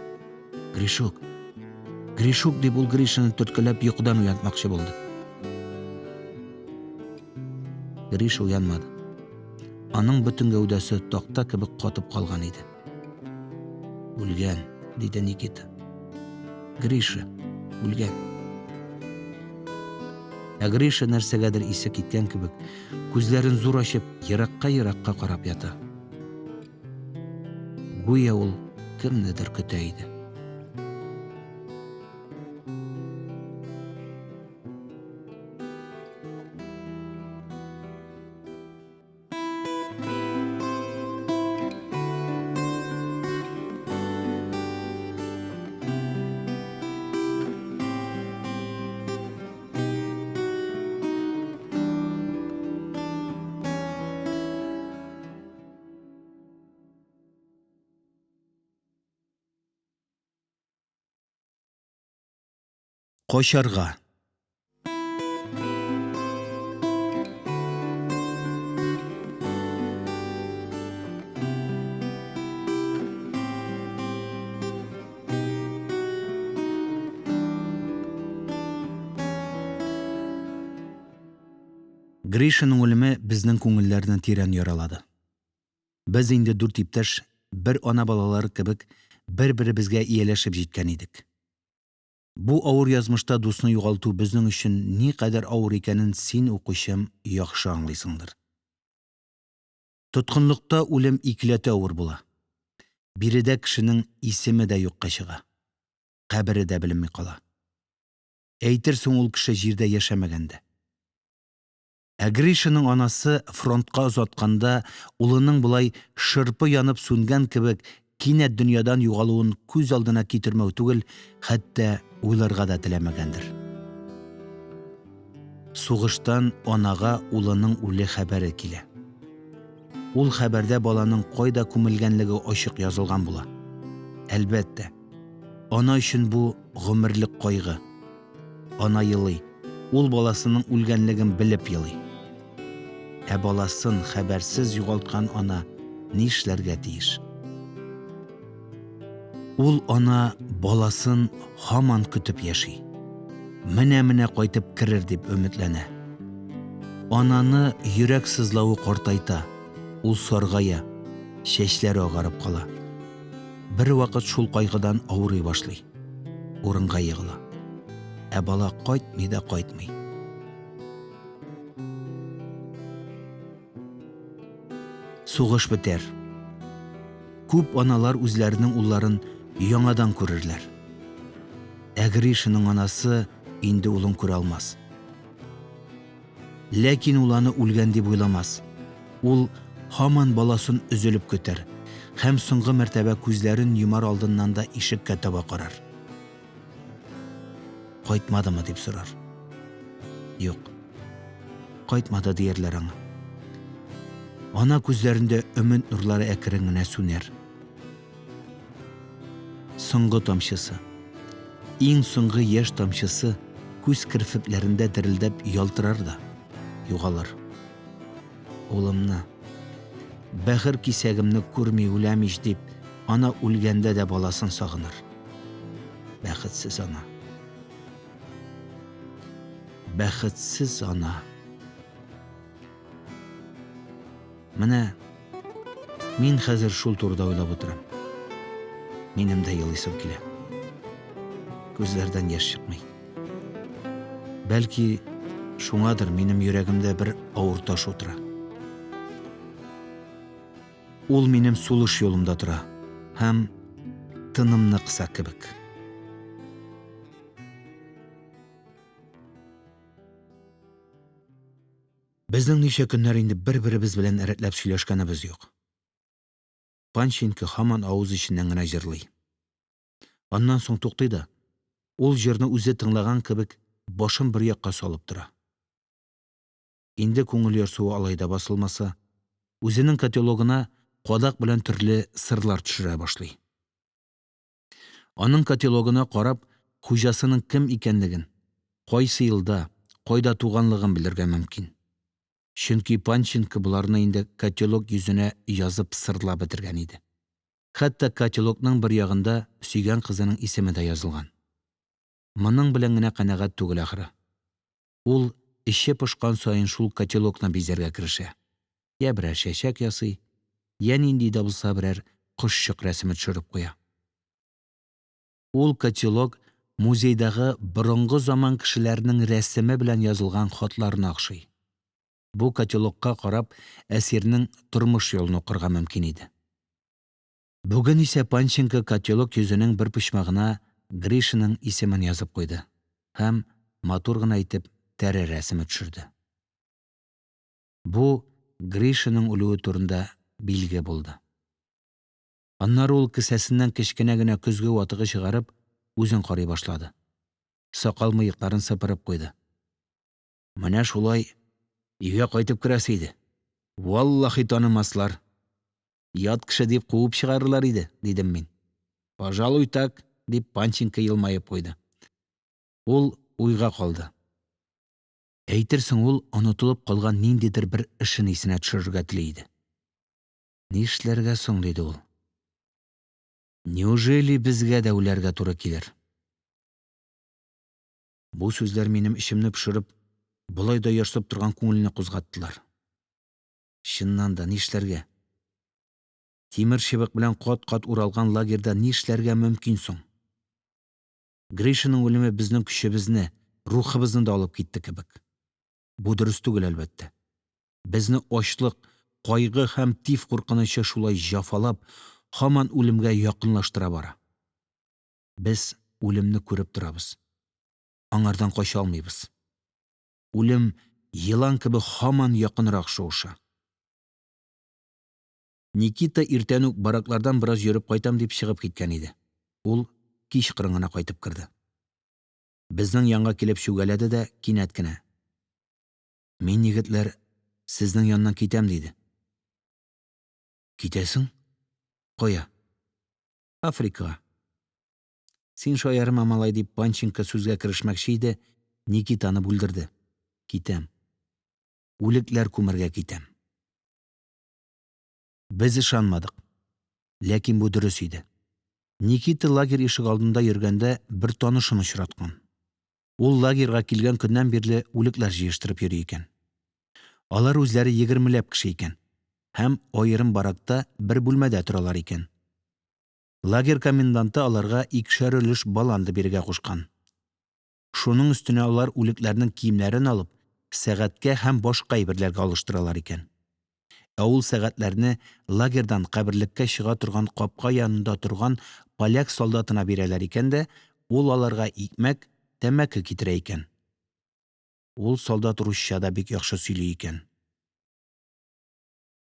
«Гришук, Гришук», – дип, ул Гришаны төрткәләп йокыдан уятмакчы булды. Гриша уянмады. Аның бөтен гәүдәсе такта кебек катып калган иде. – Үлгән, – диде Никита. – Гриша үлгән. Ә Гриша, нәрсәгәдер исе киткән кебек, күзләрен зур ачып, еракка-еракка карап ята. Гүя ул кемнедер көтә иде. Качарга. Гришаның үлеме безнең күңелләрне тирән яралады. Без инде дүрт иптәш, бер ана балалары кебек, бер-беребезгә ияләшеп җиткән идек. Бу авыр язмышта дусны югалту безнең өчен никадәр авыр икәнен син, укучым, яхшы аңлыйсыңдыр. Тоткынлыкта үлем икеләтә авыр була: биредә кешенең исеме дә юкка чыга, кабере дә беленми кала. Әйтерсең ул кеше җирдә яшәмәгән дә. Ә Гришаның анасы, фронтка озатканда, улының болай, шырпы янып сүнгән кебек, кинәт дөньядан югалуын күз алдына китермәү түгел, хәтта уйларга да теләмәгәндер. Сугыштан анага улының үле хәбәре килә. Ул хәбәрдә баланың кайда күмелгәнлеге ачык язылган була. Әлбәттә, ана өчен бу гомерлек кайгы. Ана елый, ул баласының үлгәнлеген белеп елый. Ә баласын хәбәрсез югалткан ана нишләргә тиеш? Ул ана баласын һаман көтеп яши. Менә-менә кайтып керер дип өметләнә. Ананы йөрәк сызлавы картайта, ул саргая, чәчләре агарып кала. Бервакыт шул кайгыдан авырый башлый, урынга егыла. Ә бала кайтмый да кайтмый. Сугыш бетәр. Күп аналар үзләренең улларын яңадан күрерләр. Ә Гришаның анасы инде улын күрә алмас. Ләкин ул аны үлгән дип уйламас. Ул һаман баласын өзелеп көтәр һәм соңгы мәртәбә күзләрен йомар алдыннан да ишеккә таба карар. «Кайтмадымы?» – дип сорар. Юк, кайтмады, диярләр аңа. Ана күзләрендә өмет нурлары әкрен генә сүнәр. Соңгы тамчысы, иң соңгы яшь тамчысы күз керфекләрендә дерелдәп ялтырар да югалыр. Улымны, бәгырь кисәгемне күрми үләм ич, дип, ана үлгәндә дә баласын сагыныр. Бәхетсез ана. Бәхетсез ана. Менә мин хәзер шул турыда уйлап утырам. Минем дә елыйсым килә. Күзләрдән яшь чыкмый. Бәлки, шуңадыр минем йөрәгемдә бер авыр таш утыра. Ул минем сулыш юлымда тора һәм тынымны кыса кебек. Безнең ничә көннәр инде бер-беребез белән рәтләп сөйләшкәнебез юк. Панченко һаман авыз эченнән генә җырлый. Аннан соң туктый да, ул җырны үзе тыңлаган кебек, башын бер якка салып тора. Инде күңел ярсуы алай да басылмаса, үзенең котелогына кадак белән төрле сырлар төшерә башлый. Аның котелогына карап, хуҗасының кем икәнлеген, кайсы елда, кайда туганлыгын белергә мөмкин. Чөнки Панченко боларны инде котелок йөзенә язып сырлап бетергән иде. Хәтта котелокның бер ягында сөйгән кызының исеме дә язылган. Моның белән генә канәгать түгел, ахры. Ул эче пошкан саен шул котелокны бизәргә керешә. Йә берәр чәчәк ясый, йә нинди дә булса берәр кошчык рәсеме төшереп куя. Ул котелок музейдагы борынгы заман кешеләренең рәсеме белән язылган хатларына охшый. Бу котелокка карап, әсирнең тормыш юлын укырга мөмкин иде. Бүген исә Панченко котелок йөзенең бер почмагына Гришаның исемен язып куйды һәм матур гына итеп тәре рәсеме төшерде. Бу Гришаның үлүе турында билге булды. Аннары ул, кесәсеннән кечкенә генә көзге ватыгы чыгарып, үзен карый башлады, сакал-мыекларын сыпырып куйды. – Менә шулай өйгә кайтып керәсе иде, валлаһи, танымаслар, ят кеше дип куып чыгарырлар иде, – дидем мин. – Пожалуй так, – дип, Панченко елмаеп куйды. Ул уйга калды. Әйтерсең ул онытылып калган ниндидер бер эшен исенә төшерергә тели иде. – Нишләргә соң? – диде ул. – Неужели безгә дә үләргә туры килер? Бу сүзләр, минем эчемне пошырып, болай да ярсып торган күңелне кузгаттылар. Чыннан да, нишләргә? Тимерчыбык белән кат-кат уралган лагерьда нишләргә мөмкин соң? Гришаның үлеме безнең көчебезне, рухыбызны да алып китте кебек. Бу дөрес түгел, әлбәттә. Безне ачлык, кайгы һәм тиф куркынычы шулай җәфалап, һаман үлемгә якынлаштыра бара. Без үлемне күреп торабыз, аңардан кача алмыйбыз. Үлем, елан кебек, һаман якынрак шуыша. Никита иртән үк, бараклардан бераз йөреп кайтам дип чыгып киткән иде. Ул кичкырын гына кайтып керде. Безнең янга килеп чүгәләде дә кинәт кенә: – Мин, егетләр, сезнең яннан китәм, – диде. – Китәсең, кая? – Африкага. Син шаярма, малай, – дип, Панченко сүзгә керешмәкче иде, Никита аны бүлдерде: – Китәм, үлекләр күмәргә китәм. Без ышанмадык, ләкин бу дөрес иде. Никита лагерь ишегалдында йөргәндә бер танышын очраткан. Ул лагерьга килгән көннән бирле үлекләр җыештырып йөри икән. Алар үзләре егермеләп кеше икән һәм аерым баракта бер бүлмәдә торалар икән. Лагерь коменданты аларга икешәр өлеш баланда бирергә кушкан. Шуның өстенә алар үлекләрнең киемнәрен алып, сәгатькә һәм башка әйберләргә алыштыралар икән. Ә ул сәгатьләрне лагерьдан каберлеккә чыга торган капка янында торган поляк солдатына бирәләр икән дә, ул аларга икмәк, тәмәке китерә икән. Ул солдат русча да бик яхшы сөйли икән.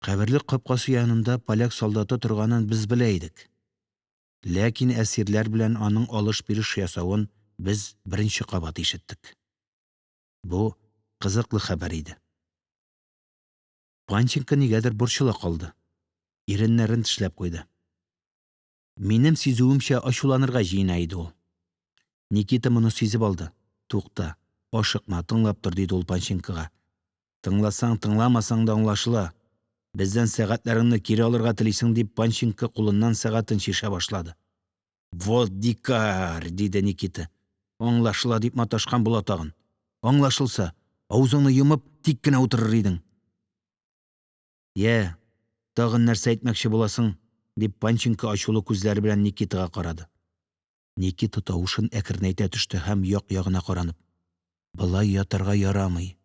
Каберлек капкасы янында поляк солдаты торганын без белә идек. Ләкин әсирләр белән аның алыш-биреш ясавын без беренче кабат ишеттек. Бу кызыклы хәбәр иде. Панченко нигәдер борчыла калды, иреннәрен тешләп куйды. Минем сизүемчә, ачуланырга җыена иде ул. Никита моны сизеп алды. – Тукта, ашыкма, тыңлап тор, – диде ул Панченкога. – Тыңласаң, тыңламасаң да аңлашыла: бездән сәгатьләреңне кире алырга телисең, – дип, Панченко кулыннан сәгатен чишә башлады. – Вот дикарь, – диде Никита, – аңлашыла дип маташкан була тагын. Аңлашылса, авызыңны йомып, тик кенә утырыр идең. – Йә, тагын нәрсә әйтмәкче буласың? – дип, Панченко ачулы күзләре белән Никитага карады. Никита тавышын әкренәйтә төште һәм, як-ягына каранып: – Болай ятарга ярамый,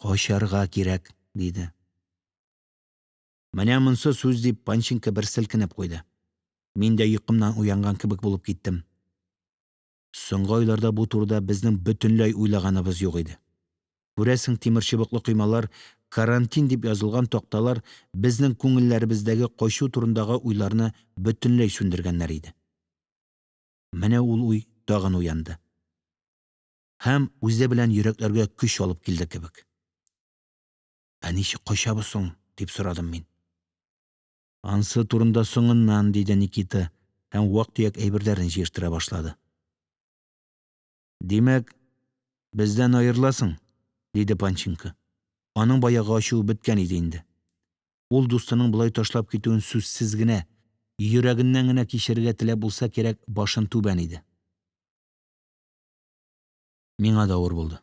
качарга кирәк, – диде. Менә монысы сүз, – дип, Панченко бер селкенеп куйды. Мин дә йокымнан уянган кебек булып киттем. Соңгы айларда бу турыда безнең бөтенләй уйлаганыбыз юк иде. Күрәсең, тимерчыбыклы коймалар, карантин дип язылган такталар безнең күңелләребездәге качу турындагы уйларны бөтенләй сүндергәннәр иде. Менә ул уй тагын уянды һәм үзе белән йөрәкләргә көч алып килде кебек. – Ә ничек качабыз соң? – дип сорадым мин. – Анысы турында соңыннан, – диде Никита һәм вак-төяк әйберләрен җыештыра башлады. – Димәк, бездән аерыласың? – диде Панченко. Аның баягы ачуы беткән иде инде. Ул дустының болай ташлап китүен сүзсез генә, йөрәгеннән генә кичерергә теләп булса кирәк, башын түбән иде. Миңа да авыр булды.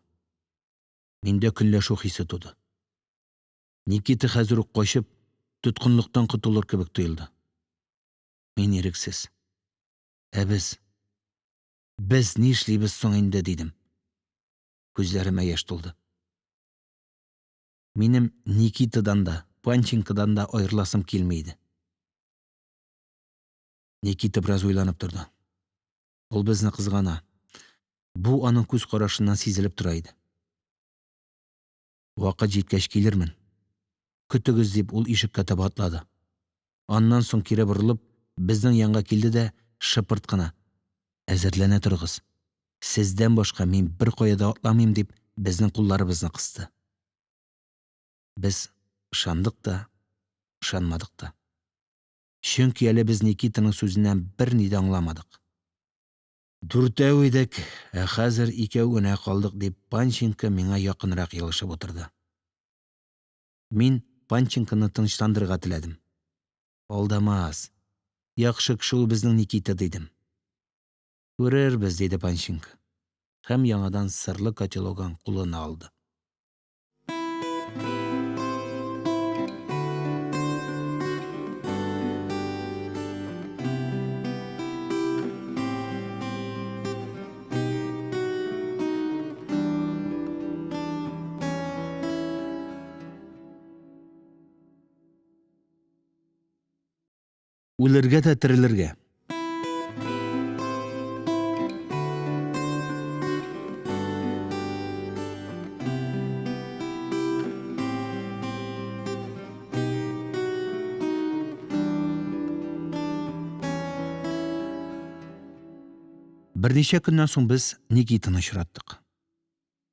Миндә көнләшү хисе туды. Никита хәзер үк качып, тоткынлыктан котылыр кебек тоелды. Мин ирексез: – Ә без нишлибез соң инде? – дидем, күзләремә яшь тулды. Минем Никитадан да, Панченкодан да аерыласым килми иде. Никита бераз уйланып торды. Ул безне кызгана, бу аның күз карашыннан сизелеп тора иде. – Вакыт җиткәч килермен, көтегез, – дип, ул ишеккә таба атлады. Аннан соң, кире борылып, безнең янга килде дә шыпырт кына: – Әзерләнә торыгыз, сездән башка мин беркая да атламыйм, – дип, безнең кулларыбызны кысты. Без ышандык та, ышанмадык та. Чөнки әле без Никитаның сүзеннән берни дә аңламадык. Дүртәү идек, ә хәзер икәү генә калдык, – дип, Панченко миңа якынрак елышып утырды. Мин Панченконы тынычландырырга теләдем: – Алдамас, яхшы кеше ул безнең Никита, – дидем. Күрербез, – диде Панченко һәм яңадан сырлы котелогын кулына алды. Үлергә дә терелергә. Берничә көннән соң без Никитаны очраттык.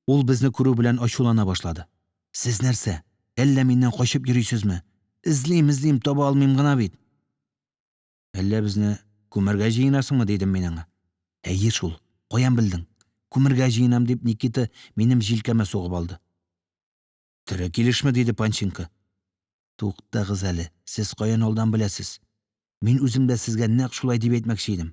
Ул безне күрү белән ачулана башлады: – Сез нәрсә, әллә миннән качып йөрисезме? Эзлим, эзлим, таба алмыйм гына бит. – Әллә безне күмәргә җыенасыңмы? – дидем мин аңа. – Әйе шул, каян белдең, күмәргә җыенам, – дип, Никита минем җилкәмә сугып алды. – Тере килешме? – диде Панченко. Туктагыз әле, сез каян алдан беләсез? Мин үзем дә сезгә нәкъ шулай дип әйтмәкче идем.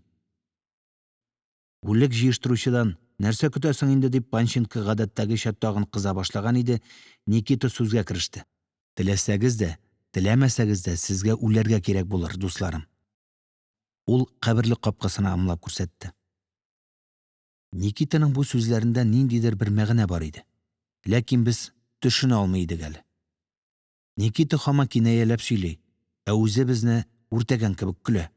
Үлек җыештыручыдан нәрсә көтәсең инде, – дип, Панченко гадәттәгечә тагын кыза башлаган иде, Никита сүзгә кереште: – Теләсәгез дә, теләмәсәгез дә, сезгә үләргә кирәк булыр, дусларым. Ул каберлек капкасына ымлап күрсәтте. Никитаның бу сүзләрендә ниндидер бер мәгънә бар иде, ләкин без төшенә алмый идек әле. Никита һаман кинаяләп сөйли, ә үзе безне үртәгән кебек көлә.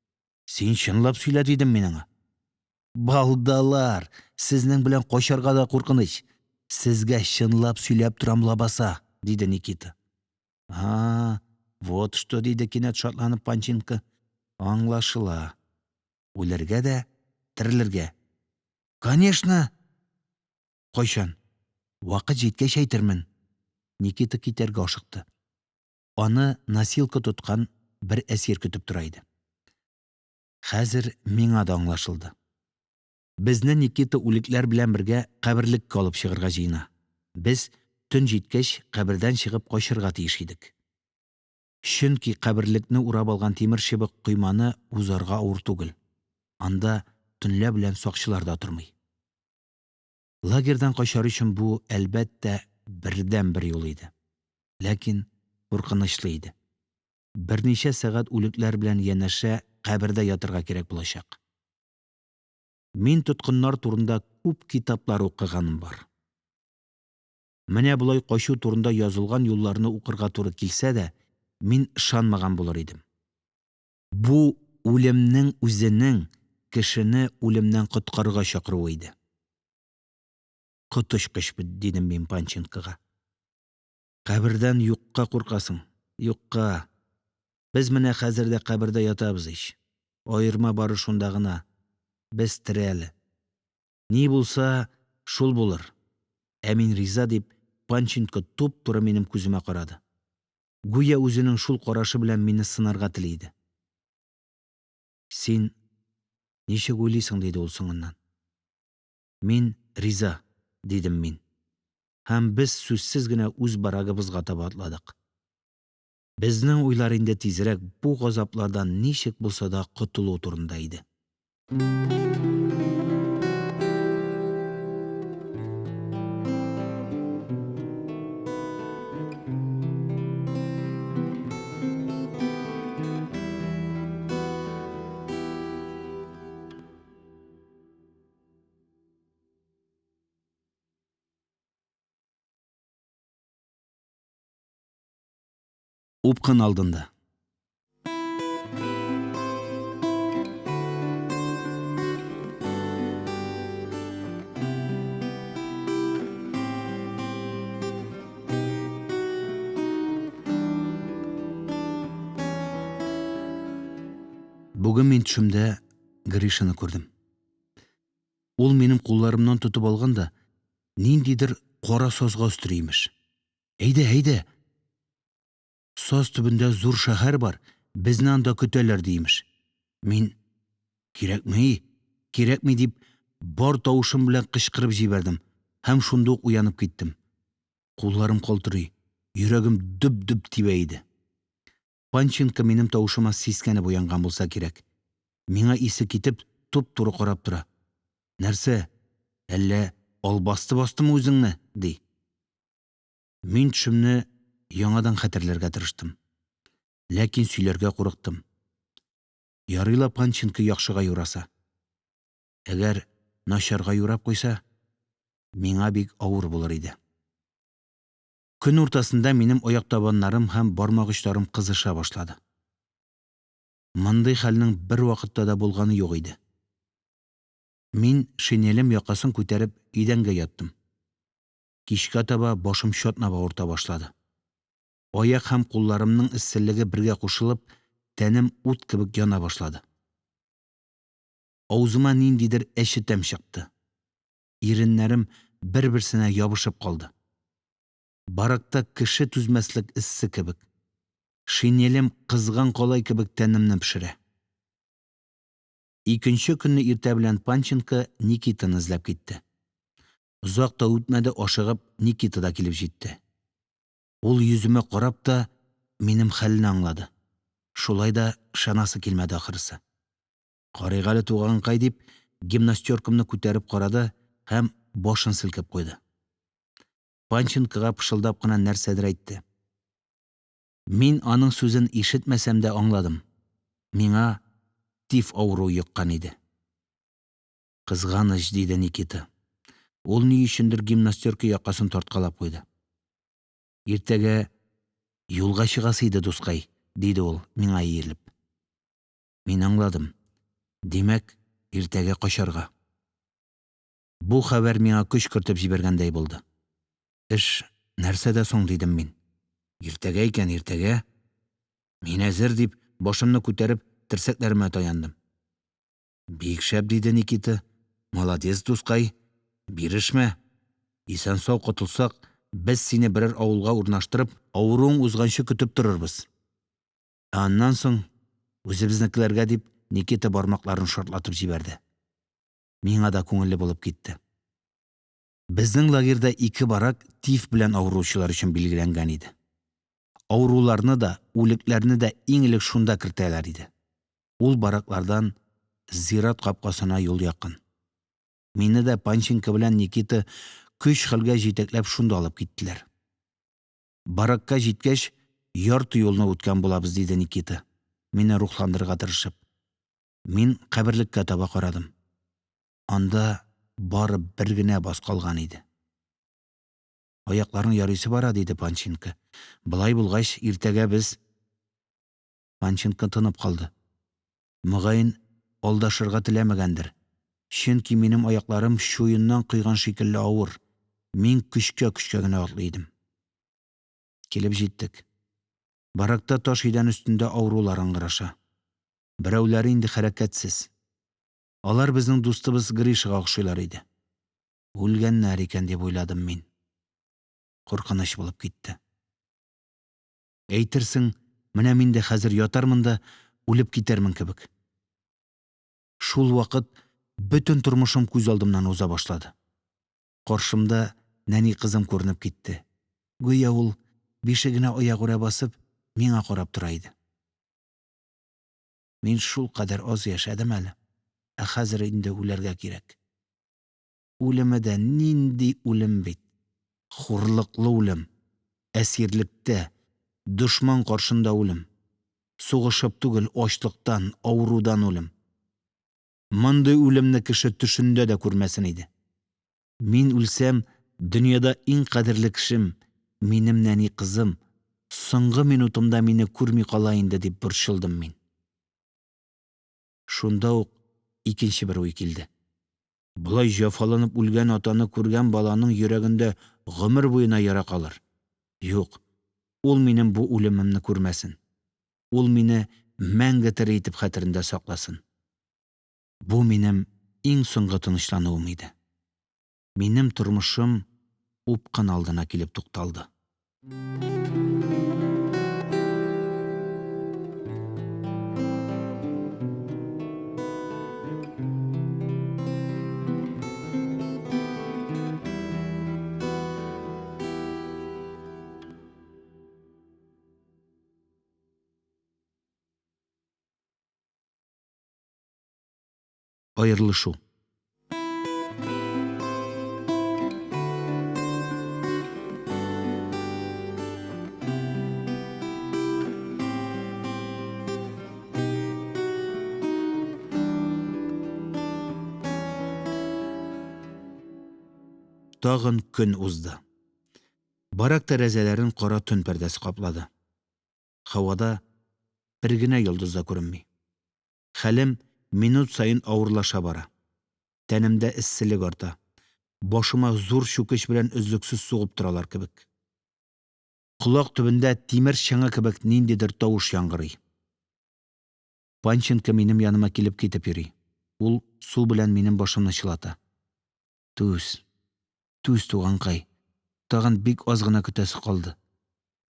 – Син чынлап сөйлә, – дидем мин аңа. – Балдалар, сезнең белән качарга да куркыныч, сезгә чынлап сөйләп торам лабаса, – диде Никита. – А, вот что, – диде кинәт шатланып Панченко. – Аңлашыла, үләргә дә терелергә. Конечно! Кайчан? Вакыт җиткәч әйтермен. Никита китәргә ашыкты. Аны носилка тоткан бер әсир көтеп тора иде. Хәзер миңа да аңлашылды. Безне Никита үлекләр белән бергә каберлеккә алып чыгарга җыена. Без, төн җиткәч, кабердән чыгып качарга тиеш идек. Чөнки каберлекне урап алган тимерчыбык койманы узарга авыр түгел. Анда төнлә белән сакчылар да тормый. Лагерьдан качар өчен бу, әлбәттә, бердәнбер юл иде. Ләкин куркынычлы иде. Берничә сәгать үлекләр белән янәшә кабердә ятарга кирәк булачак. Мин тоткыннар турында күп китаплар укыганым бар. Менә болай качу турында язылган юлларны укырга туры килсә дә, мин ышанмаган булыр идем. Бу үлемнең үзенең кешене үлемнән коткарырга чакыруы иде. Коточкыч бит, – дидем мин Панченкога. Кабердән юкка куркасың, юкка. Без менә хәзер дә кабердә ятабыз ич. Аерма бары шунда гына: без тере әле. Ни булса, шул булыр, ә мин риза, – дип, Панченко туп-туры минем күземә карады. Гүя үзенең шул карашы белән мине сынарга тели иде. – Син ничек уйлыйсың? – диде ул соңыннан. – Мин риза, – дидем мин, һәм без сүзсез генә үз барагыбызга таба атладык. Безнең уйлар инде тизрәк бу газаплардан ничек булса да котылу турында иде. Упкын алдында Бүген мин төшемдә Гришаны күрдем. Ул минем кулларымнан тотып алган да ниндидер кара сазга өстери, имеш. Әйдә, әйдә, саз төбендә зур шәһәр бар, безне анда көтәләр, ди, имеш. Мин: «Кирәкми, кирәкми!» – дип, бар тавышым белән кычкырып җибәрдем һәм шунда ук уянып киттем. Кулларым калтырый, йөрәгем дөп-дөп тибә иде. Панченко минем тавышыма сискәнеп уянган булса кирәк, миңа исе китеп, туп-туры карап тора. – Нәрсә, әллә албасты бастымы үзеңне? – ди. Мин төшемне яңадан хәтерләргә тырыштым, ләкин сөйләргә курыктым. Ярый ла Панченко яхшыга юраса. Әгәр начарга юрап куйса, миңа бик авыр булыр иде. Көн уртасында минем аяк табаннарым һәм бармак очларым кызыша башлады. Мондый хәлнең бервакытта да булганы юк иде. Мин, шинелем якасын күтәреп, идәнгә яттым. Кичкә таба башым чатнап авырта башлады. Аяк һәм кулларымның эсселеге бергә кушылып, тәнем ут кебек яна башлады. Авызыма ниндидер әче тәм чыкты. Иреннәрем бер-берсенә ябышып калды. Баракта кеше түзмәслек эссе кебек. Шинелем кызган калай кебек тәнемне пешерә. Икенче көнне иртә белән Панченко Никитаны эзләп китте. Озак та үтмәде, ашыгып, Никита да килеп җитте. Ул йөземә карап та минем хәлне аңлады. Шулай да ышанасы килмәде, ахрысы. – Карыйк әле, туганкай, – дип, гимнастёркамны күтәреп карады һәм башын селкеп куйды. Панченкога пышылдап кына нәрсәдер әйтте. Мин аның сүзен ишетмәсәм дә аңладым: миңа тиф авыруы йоккан иде. – Кызганыч, – диде Никита. Ул ни өчендер гимнастёрка якасын тарткалап куйды. – Иртәгә юлга чыгасы иде, дускай, – диде ул, миңа иелеп. Мин аңладым: димәк, иртәгә качарга. Бу хәбәр миңа көч кертеп җибәргәндәй булды. – Эш нәрсәдә соң? – дидем мин. – Иртәгә икән иртәгә. Мин әзер, – дип, башымны күтәреп, терсәкләремә таяндым. – Бик шәп, – диде Никита. – Молодец, дускай, бирешмә, исән-сау котылсак, без сине берәр авылга урнаштырып, авыруың узганчы көтеп торырбыз. Ә аннан соң үзебезнекеләргә, – дип, Никита бармакларын шартлатып җибәрде. Миңа да күңелле булып китте. Безнең лагерьда ике барак тиф белән авыручылар өчен билгеләнгән иде. Авыруларны да, үлекләрне дә иң элек шунда кертәләр иде. Ул бараклардан зират капкасына юл якын. Мине дә Панченко белән Никита көч-хәлгә җитәкләп шунда алып киттеләр. Баракка җиткәч, ярты юлны үткән булабыз, диде Никита, мине рухландырырга тырышып. Мин каберлеккә таба карадым. Анда бары бер генә баз калган иде. – Аякларың ярыйсы бара, – диде Панченко. – Болай булгач, иртәгә без… Панченко тынып калды. Мөгаен, алдашырга теләмәгәндер, чөнки минем аякларым чуеннан койган шикелле авыр, мин көчкә-көчкә генә атлый идем. Килеп җиттек. Баракта таш идән өстендә авырулар ыңгыраша. Берәүләре инде хәрәкәтсез. Алар безнең дустыбыз Гришага охшыйлар иде. Үлгәннәр икән, дип уйладым мин. Куркыныч булып китте. Әйтерсең менә мин дә хәзер ятармын да үлеп китәрмен кебек. Шулвакыт бөтен тормышым күз алдымнан уза башлады. Каршымда нәни кызым күренеп китте. Гүя ул, бишегенә аягүрә басып, миңа карап тора иде. Мин шулкадәр аз яшәдем әле, ә хәзер инде үләргә кирәк. Үлеме дә нинди үлем бит! Хурлыклы үлем, әсирлектә, дошман каршында үлем. Сугышып түгел, ачлыктан, авырудан үлем. Мондый үлемне кеше төшендә дә күрмәсен иде. Мин үлсәм, дөньяда иң кадерле кешем – минем нәни кызым – Соңгы минутымда мине күрми кала инде, дип борчылдым мин. Шунда ук икенче бер уй килде: болай җәфаланып үлгән атаны күргән баланың йөрәгендә гомер буена яра калыр. Юк, ул минем бу үлемемне күрмәсен, ул мине мәңге тере итеп хәтерендә сакласын. Бу минем иң соңгы тынычлануым иде. Минем тормышым упкын алдына килеп тукталды. Аерылышу. Тагын көн узды. Барак тәрәзәләрен кара төн пәрдәсе каплады. Һавада бер генә йолдыз да күренми. Хәлем минут саен авырлаша бара. Тәнемдә эсселек арта, башыма зур чүкеч белән өзлексез сугып торалар кебек. Колак төбендә тимер чыңы кебек ниндидер тавыш яңгырый. Панченко минем яныма килеп-китеп йөри, ул су белән минем башымны чылата. – Түз, түз, туганкай, тагын бик аз гына көтәсе калды,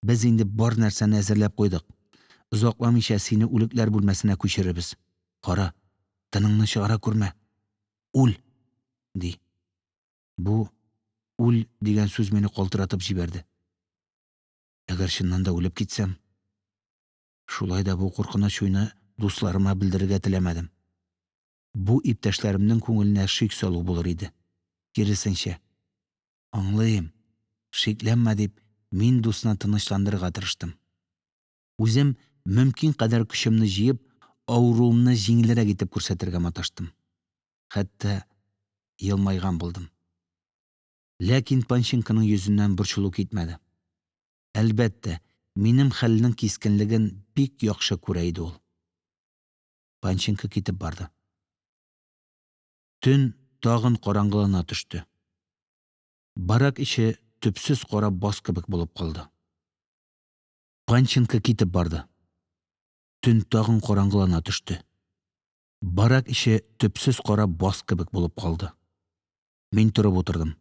без инде бар нәрсәне әзерләп куйдык, озакламыйча сине үлекләр бүлмәсенә күчерербез, кара, тыныңны чыгара күрмә, үл, – ди. Бу «үл» дигән сүз мине калтыратып җибәрде. Әгәр чыннан да үлеп китсәм? Шулай да бу куркыныч уйны дусларыма белдерергә теләмәдем. Бу иптәшләремнең күңеленә шик салу булыр иде. Киресенчә: – Аңлыйм, шикләнмә, – дип, мин дусны тынычландырырга тырыштым. Үзем, мөмкин кадәр көчемне җыеп, авыруымны җиңелрәк итеп күрсәтергә маташтым. Хәтта елмайган булдым. Ләкин Панченконың йөзеннән борчылу китмәде. Әлбәттә, минем хәлнең кискенлеген бик яхшы күрә иде ул. Панченко китеп барды. Төн тагын караңгылана төште. Барак эче төпсез кара баз кебек булып калды. Панченко китеп барды. Төн тагын караңгылана төште. Барак эче төпсез кара баз кебек булып калды. Мин торып утырдым.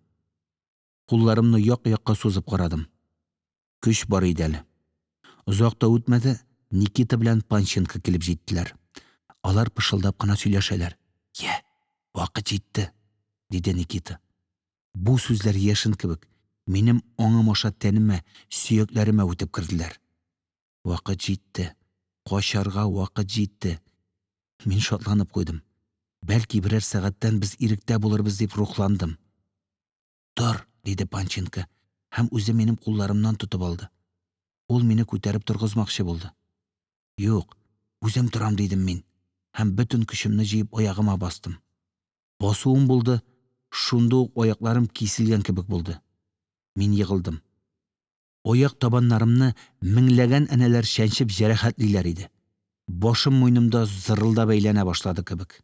Кулларымны як-якка сузып карадым. Көч бар иде әле. Озак та үтмәде, Никита белән Панченко килеп җиттеләр. Алар пышылдап кына сөйләшәләр. – Йә, вакыт җитте, – диде Никита. Бу сүзләр яшен кебек минем аңым аша тәнемә, сөякләремә үтеп керделәр. Вакыт җитте, качарга вакыт җитте. Мин шатланып куйдым. Бәлки, берәр сәгатьтән без иректә булырбыз дип рухландым. – Тор, – диде Панченко һәм үзе минем кулларымнан тотып алды. Ул мине күтәреп торгызмакчы булды. – Юк, үзем торам, – дидем мин һәм, бөтен көчемне җыеп, аягыма бастым. Басуым булды, шунда ук аякларым киселгән кебек булды. Мин егылдым. Аяк табаннарымны меңләгән энәләр чәнчеп җәрәхәтлиләр иде. Башым муенымда зырылдап әйләнә башлады кебек.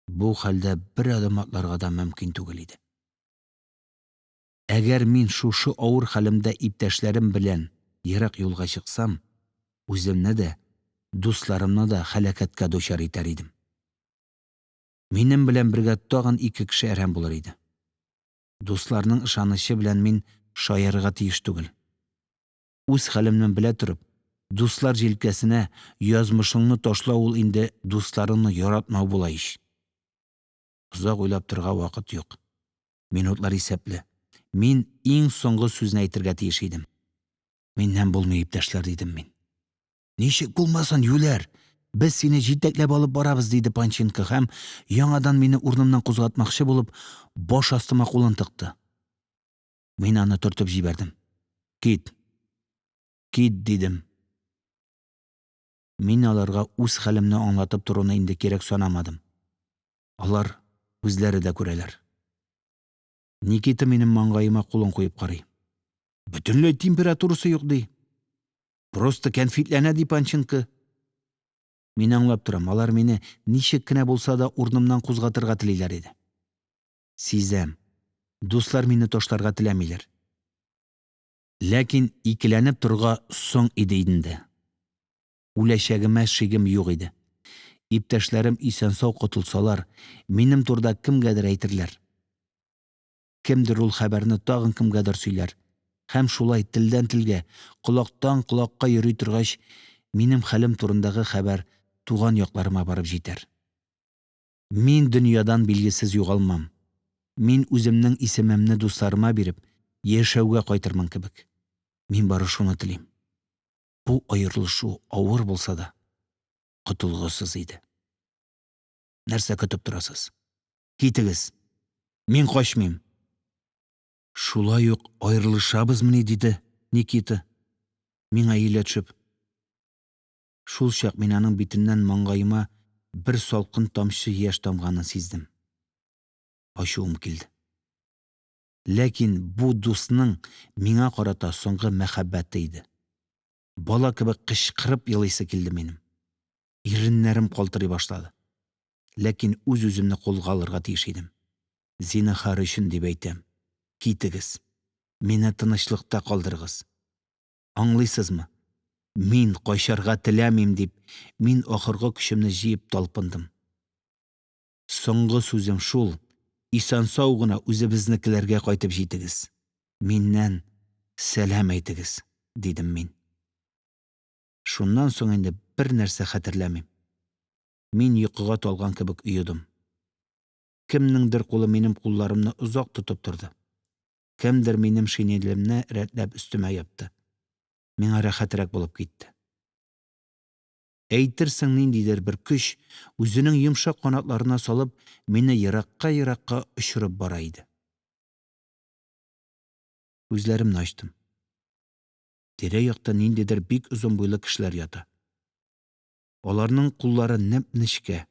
Бу хәлдә бер адым атларга да мөмкин түгел иде. Әгәр мин шушы авыр хәлемдә иптәшләрем белән ерак юлга чыксам, үземне дә, дусларымны да һәлакәткә дучар итәр идем. Минем белән бергә тагын ике кеше әрәм булыр иде. Дусларның ышанычы белән мин шаярырга тиеш түгел. Үз хәлемне белә торып, дуслар җилкәсенә язмышыңны ташлау ул инде дусларыңны яратмау була ич. Озак уйлап торырга вакыт юк, минутлар исәпле. Мин иң соңгы сүзне әйтергә тиеш идем. – Миннән булмый, иптәшләр, – дидем мин. – Ничек булмасын, юләр, без сине җитәкләп алып барабыз, – диде Панченко һәм, яңадан мине урынымнан кузгатмакчы булып, баш астыма кулын тыкты. Мин аны төртеп җибәрдем: – Кит, кит, – дидем. Мин аларга үз хәлемне аңлатып торуны инде кирәк санамадым. Алар үзләре дә күрәләр. Никита минем маңгаема кулын куеп карый. Бөтенләй температурасы юк, ди. Просто кәнфитләнә, ди Панченко. Мин аңлап торам: алар мине, ничек кенә булса да, урынымнан кузгатырга телиләр иде. Сизәм: дуслар мине ташларга теләмиләр. Ләкин икеләнеп торырга соң иде инде. Үләчәгемә шигем юк иде. Иптәшләрем исән-сау котылсалар, минем турыда кемгәдер әйтерләр. Кемдер ул хәбәрне тагын кемгәдер сөйләр, һәм шулай телдән-телгә, колактан-колакка йөри торгач, минем хәлем турындагы хәбәр туган якларыма барып җитәр. Мин дөньядан билгесез югалмам, мин, үземнең исемемне дусларыма биреп, яшәүгә кайтырмын кебек. Мин бары шуны телим. Бу аерылышу, авыр булса да, котылгысыз иде. Нәрсә көтеп торасыз? Китегез, мин качмыйм. Шулай ук аерылышабызмыни? – диде Никита, миңа иелә төшеп. Шулчак мин аның битеннән маңгаема бер салкын тамчы яшь тамганын сиздем. Ачуым килде. Ләкин бу дусның миңа карата соңгы мәхәббәте иде. Бала кебек кычкырып елыйсым килде минем. Иреннәрем калтырый башлады. Ләкин үз-үземне кулга алырга тиеш идем. Зинһар өчен дип әйтәм, китегез, мине тынычлыкта калдырыгыз. Аңлыйсызмы, мин качарга теләмим, – дип, мин ахыргы көчемне җыеп талпындым. Соңгы сүзем шул: исән-сау гына үзебезнекеләргә кайтып җитегез, миннән сәлам әйтегез, – дидем мин. Шуннан соң инде бернәрсә хәтерләмим. Мин йокыга талган кебек оедым. Кемнеңдер кулы минем кулларымны озак тотып торды, кемдер минем шинелемне рәтләп өстемә япты. Миңа рәхәтрәк булып китте. Әйтерсең ниндидер бер көч, үзенең йомшак канатларына салып, мине еракка-еракка очырып бара иде. Күзләремне ачтым. Тирә-якта ниндидер бик озын буйлы кешеләр ята. Аларның куллары неп-нечкә,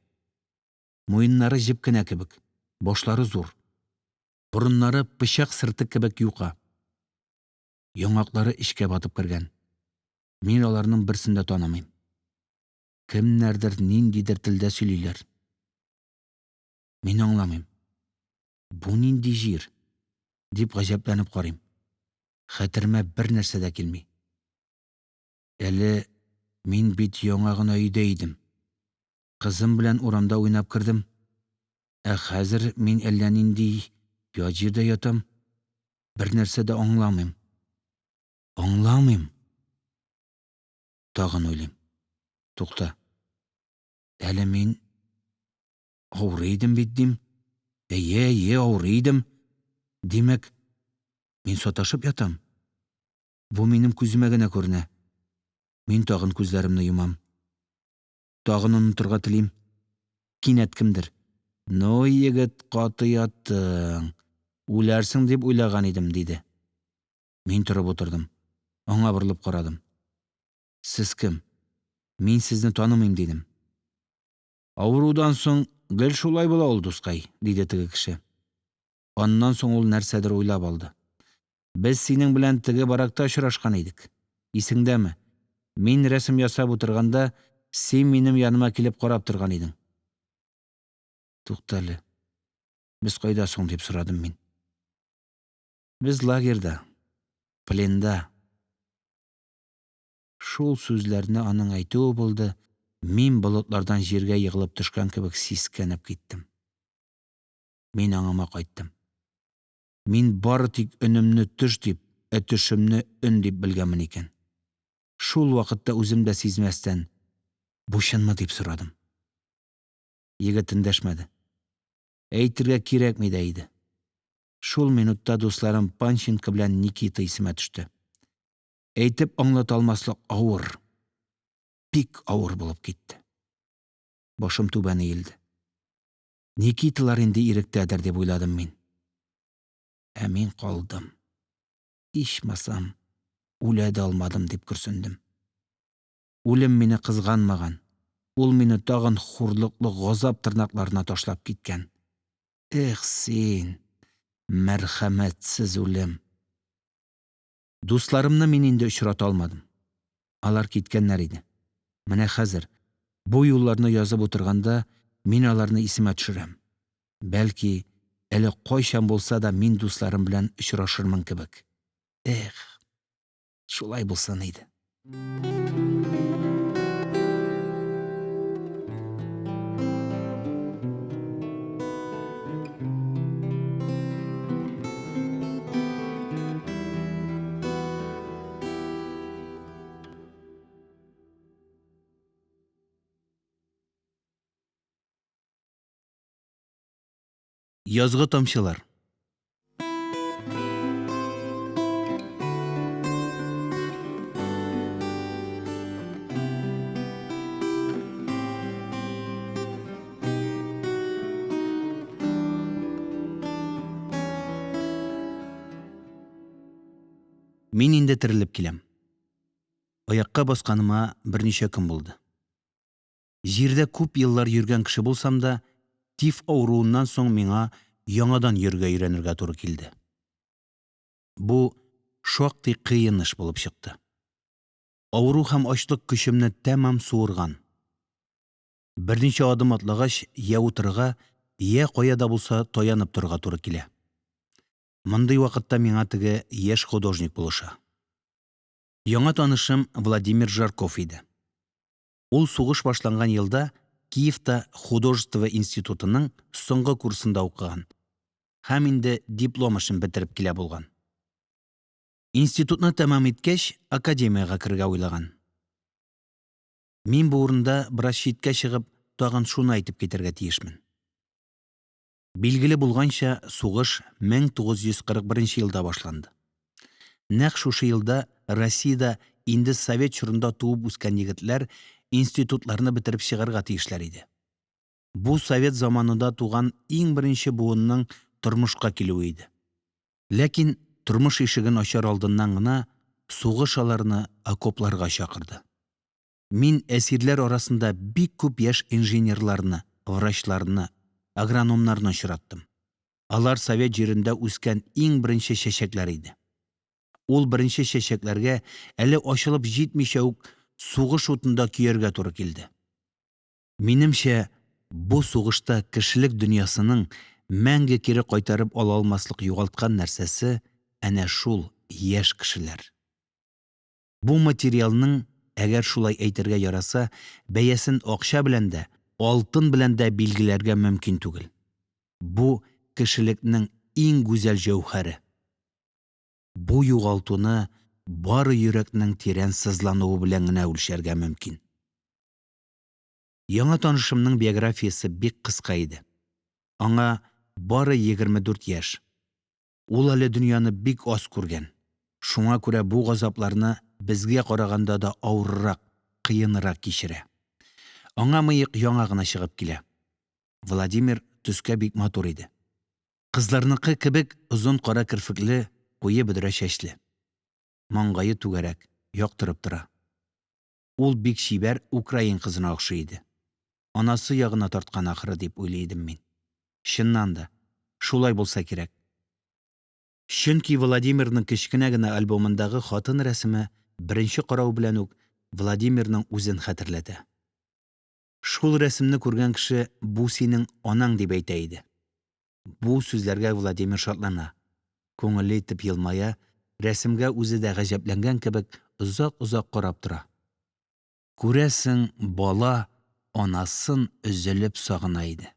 муеннары җеп кенә кебек, башлары зур, борыннары пычак сырты кебек юка, яңаклары эчкә батып кергән. Мин аларның берсен дә танымыйм. Кемнәрдер ниндидер телдә сөйлиләр. Мин аңламыйм. Бу нинди җир? – дип гаҗәпләнеп карыйм. Хәтеремә бернәрсә дә килми. Әле мин бит яңа гына өйдә идем. Кызым белән урамда уйнап кердем. Ә хәзер мин әллә нинди ят җирдә ятам. Бернәрсә дә аңламыйм, аңламыйм. Тагын уйлыйм. Тукта, әле мин авырый идем бит, дим. Әйе, әйе, авырый идем. Димәк, мин саташып ятам. Бу минем күземә генә күренә. Мин тагын күзләремне йомам. Тагын онытырга телим. Кинәт кемдер: – Ну, егет, каты яттың, үләрсең дип уйлаган идем, – диде. Мин торып утырдым, аңа борылып карадым. – Сез кем, мин сезне танымыйм, – дидем. – Авырудан соң гел шулай була ул, дускай, – диде теге кеше. Аннан соң ул нәрсәдер уйлап алды: – Без синең белән теге баракта очрашкан идек, исеңдәме, мин рәсем ясап утырганда, син минем яныма килеп карап торган идең. Тукта әле, без кайда соң? – дип сорадым мин. Без лагерьда, пленда. Шул сүзләрне аның әйтүе булды, мин, болытлардан җиргә егылып төшкән кебек сискәнеп киттем. Мин аңыма кайттым. Мин бары тик өнемне төш дип, ә төшемне өн дип белгәнмен икән. Шул вакытта үзем дә сизмәстән: – Бу чынмы? – дип сорадым. Егет эндәшмәде. Әйтергә кирәкми дә иде. Шул минутта дусларым Панченко белән Никита исемә төште. Әйтеп аңлата алмаслык авыр, бик авыр булып китте. Башым түбән иелде. Никиталар инде иректәдер дип уйладым мин. Ә мин калдым. Ичмасам, үлә дә алмадым, дип көрсендем. Үлем мине кызганмаган, ул мине тагын хурлыклы газап тырнакларына ташлап киткән. Эх син, мәрхәмәтсез үлем! Дусларымны мин инде очрата алмадым, алар киткәннәр иде. Менә хәзер, бу юлларны язып утырганда, мин аларны исемә төшерәм. Бәлки, әле кайчан булса мин дусларым белән очрашырмын кебек. Их, шулай булсын иде! Язгы тамчылар. Мин инде терелеп киләм. Аякка басканыма берничә көн булды. Җирдә күп еллар йөргән кеше булсам да, тиф авыруыннан соң миңа яңадан йөрергә өйрәнергә туры килде. Бу шактый кыен эш булып чыкты. Авыру һәм ачлык көчемне тәмам суырган. Берничә адым атлагач, йә утырырга, йә кая да булса таянып торырга туры килә. Мондый вакытта миңа теге яшь художник булыша. Яңа танышым Владимир Жарков иде. Ул сугыш башланган елда Киевта художество институтының соңгы курсында укыган һәм инде диплом эшен бетереп килә булган. Институтны тәмам иткәч, академиягә керергә уйлаган. Мин бу урында, бераз читкә чыгып, тагын шуны әйтеп китәргә тиешмен. Билгеле булганча, сугыш 1941 елда башланды. Нәкъ шушы елда Россиядә инде совет чорында туып үскән егетләр институтларны бетереп чыгарга тиешләр иде. Бу совет заманында туган иң беренче буынның тормышка килүе иде. Ләкин тормыш ишеген ачар алдыннан гына сугыш аларны окопларга чакырды. Мин әсирләр арасында бик күп яшь инженерларны, врачларны, агрономнарны очраттым. Алар совет җирендә үскән иң беренче чәчәкләр иде. Ул беренче чәчәкләргә, әле ачылып җитмичә үк, сугыш утында көяргә туры килде. Минемчә, бу сугышта кешелек дөньясының мәңге кире кайтарып ала алмаслык югалткан нәрсәсе – әнә шул яшь кешеләр. Бу материалның, әгәр шулай әйтергә яраса, бәясен акча белән дә, алтын белән дә билгеләргә мөмкин түгел. Бу – кешелекнең иң гүзәл җәүһәре. Бу югалтуны бары йөрәкнең тирән сызлануы белән генә үлчәргә мөмкин. Яңа танышымның биографиясе бик кыска иде. Аңа бары 24 яшь. Ул әле дөньяны бик аз күргән, шуңа күрә бу газапларны безгә караганда да авыррак, кыенрак кичерә. Аңа мыек яңа гына чыгып килә. Владимир төскә бик матур иде. Кызларныкы кебек озын кара керфекле, куе бөдрә чәчле. Маңгае түгәрәк, яктырып тора. Ул бик чибәр украин кызына охшый иде. Анасы ягына тарткан, ахры, дип уйлый идем мин. Чыннан да, шулай булса кирәк. Чөнки Владимирның кечкенә генә альбомындагы хатын рәсеме беренче карау белән үк Владимирның үзен хәтерләтә. Шул рәсемне күргән кеше, бу синең анаң, дип әйтә иде. Бу сүзләргә Владимир шатлана, күңелле итеп елмая, рәсемгә үзе дә гаҗәпләнгән кебек озак-озак карап тора. Күрәсең, бала анасын өзелеп сагына иде.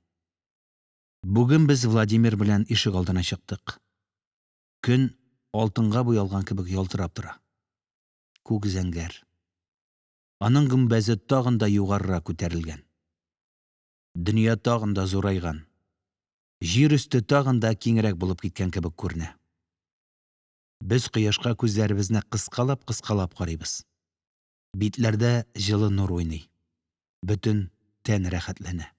Бүген без Владимир белән ишегалдына чыктык. Көн алтынга буялган кебек ялтырап тора. Күк зәңгәр. Аның гөмбәзе тагын да югарырак күтәрелгән. Дөнья тагын да зурайган. Җир өсте тагын да киңрәк булып киткән кебек күренә. Без кояшка күзләребезне кыскалап-кыскалап карыйбыз. Битләрдә җылы нур уйный. Бөтен тән рәхәтләнә.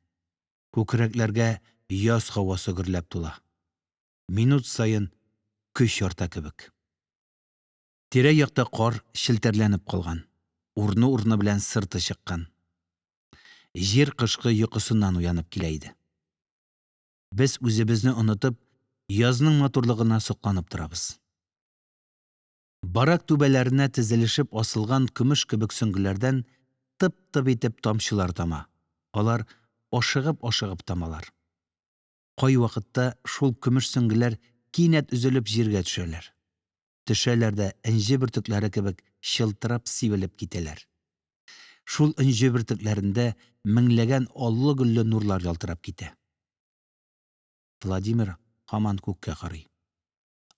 Күкрәкләргә яз һавасы гөрләп тула. Минут саен көч арта кебек. Тирә-якта кар челтәрләнеп калган, урыны-урыны белән сырты чыккан. Җир кышкы йокысыннан уянып килә иде. Без, үзебезне онытып, язның матурлыгына сокланып торабыз. Барак түбәләренә тезелешеп асылган көмеш кебек сөңгеләрдән тып-тып итеп тамчылар тама, алар ашыгып-ашыгып тамалар. Кайвакытта шул көмеш сөңгеләр кинәт өзелеп җиргә төшәләр. Төшәләр дә энҗе бөртекләре кебек чылтырап сибелеп китәләр. Шул энҗе бөртекләрендә меңләгән аллы-гөлле нурлар ялтырап китә. Владимир һаман күккә карый,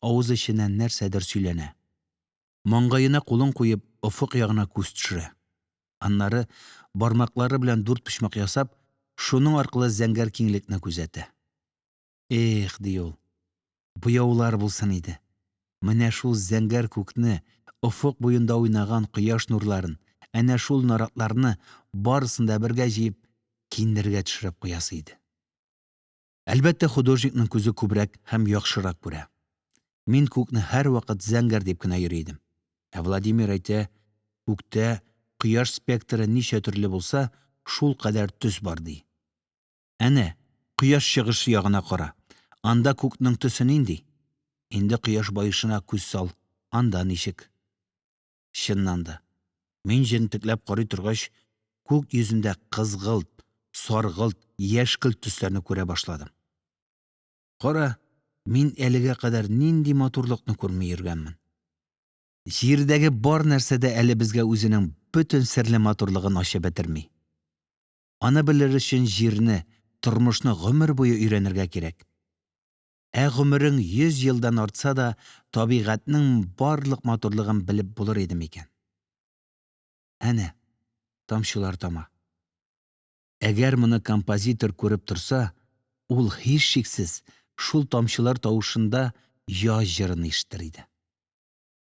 авыз эченнән нәрсәдер сөйләнә. Маңгаена кулын куеп, офык ягына күз төшерә. Аннары, бармаклары белән дүртпочмак ясап, шуның аркылы зәңгәр киңлекне күзәтә. «Их, – ди ул, – буяулар булсын иде, менә шул зәңгәр күкне, офык буенда уйнаган кояш нурларын, әнә шул наратларны, барысын да бергә җыеп, киндергә төшереп куясы иде». Әлбәттә, художникның күзе күбрәк һәм яхшырак күрә. Мин күкне һәрвакыт зәңгәр дип кенә йөри идем. Ә Владимир әйтә, күктә кояш спектры ничә төрле булса, шулкадәр төс бар, ди. Әнә кояш чыгышы ягына кара, анда күкнең төсе нинди? Инде кояш баешына күз сал, анда ничек? Чыннан да, мин җентекләп карый торгач, күк йөзендә кызгылт, саргылт, яшькелт төсләрне күрә башладым. Кара, мин әлегә кадәр нинди матурлыкны күрми йөргәнмен! Җирдәге бар нәрсә дә әле безгә үзенең бөтен серле матурлыгын ачып бетерми. Аны белер өчен, җирне, тормышны гомер буе өйрәнергә кирәк. Ә гомерең 100 елдан артса да, табигатьнең барлык матурлыгын белеп булыр идеме икән? Әнә тамчылар тама. Әгәр моны композитор күреп торса, ул, һичшиксез, шул тамчылар тавышында яз җырын ишетер иде.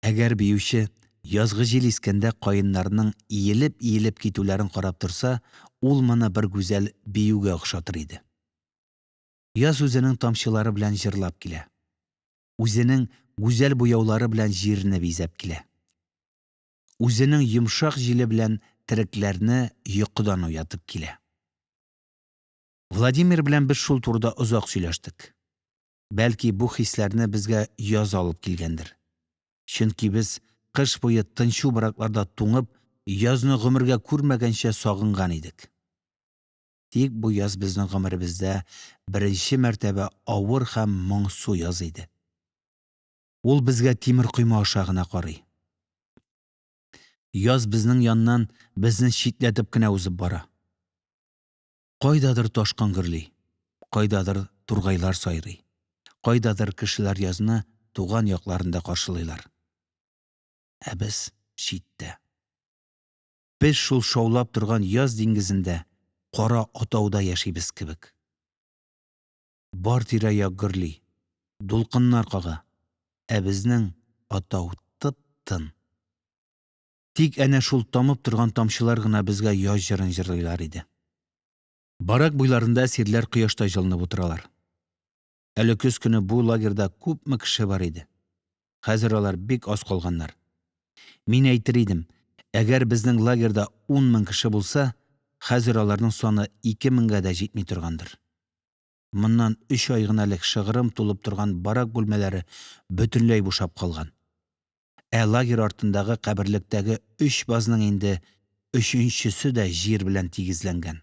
Әгәр биюче язгы җил искәндә каеннарның иелеп-иелеп китүләрен карап торса, ул моны бер гүзәл биюгә охшатыр иде. Яз үзенең тамчылары белән җырлап килә. Үзенең гүзәл буяулары белән җирне бизәп килә. Үзенең йомшак җиле белән терекләрне йокыдан уятып килә. Владимир белән без шул турыда озак сөйләштек. Бәлки, бу хисләрне безгә яз алып килгәндер. Чөнки без, кыш буе тынчу баракларда туңып, язны гомергә күрмәгәнчә сагынган идек. Тик бу яз безнең гомеребездә беренче мәртәбә авыр һәм моңсу яз иде. Ул безгә тимер койма аша гына карый. Яз безнең яннан безне читләтеп кенә узып бара. Кайдадыр ташкын гөрли, кайдадыр тургайлар сайрый, кайдадыр кешеләр язны туган якларында каршылыйлар. Ә без читтә. Без шул шаулап торган яз диңгезендә кара атауда яшибез кебек. Бар тирә-як гөрли, дулкыннар кага, ә безнең атау тып-тын. Тик әнә шул тамып торган тамчылар гына безгә яз җырын җырлыйлар иде. Барак буйларында әсирләр кояшта җылынып утыралар. Әле көз көне бу лагерьда күпме кеше бар иде. Хәзер алар бик аз калганнар. Мин әйтер идем, әгәр безнең лагерьда 10 мең кеше булса, хәзер аларның саны 2 меңгә дә җитми торгандыр. Моннан өч ай гына элек шыгрым тулып торган барак бүлмәләре бөтенләй бушап калган. Ә лагерь артындагы каберлектәге өч базның инде өченчесе дә җир белән тигезләнгән.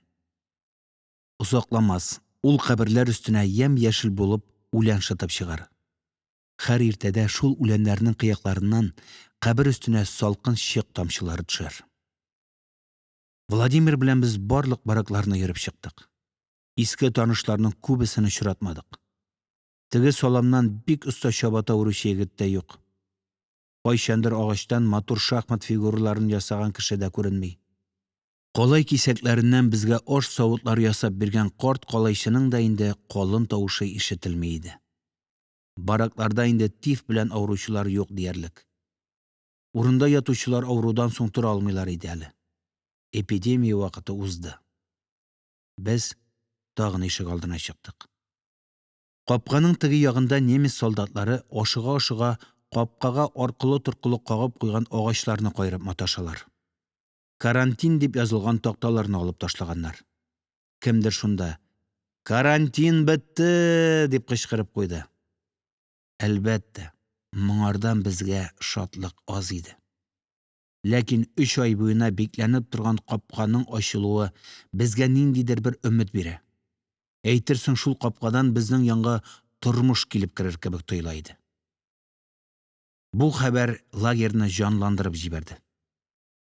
Озакламас ул каберләр өстенә ямь-яшел булып үлән шытып чыгар. Һәр иртәдә шул үләннәрнең кыякларыннан кабер өстенә салкын чык тамчылары төшәр. Владимир белән без барлык баракларны йөреп чыктык. Иске танышларның күбесен очратмадык. Теге саламнан бик оста чабата үрүче егет тә юк. Кайчандыр агачтан матур шахмат фигуралары ясаган кеше дә күренми. Калай кисәкләреннән безгә аш савытлары ясап биргән карт калайчының да инде калын тавышы ишетелми иде. Баракларда инде тиф белән авыручылар юк диярлек. Урында ятучылар авырудан соң тора алмыйлар иде әле. Эпидемия вакыты узды. Без тагын ишегалдына чыктык. Капканың теге ягында немец солдатлары, ашыга-ашыга, капкага аркылы-торкылы кагып куйган агачларны каерып маташалар. «Карантин» дип язылган такталарны алып ташлаганнар. Кемдер шунда: – Карантин бетте! – дип кычкырып куйды. Әлбәттә. Моңардан безгә шатлык аз иде. Ләкин өч ай буена бикләнеп торган капканың ачылуы безгә ниндидер бер өмет бирә, әйтерсең шул капкадан безнең янга тормыш килеп керер кебек тоела иде. Бу хәбәр лагерьны җанландырып җибәрде.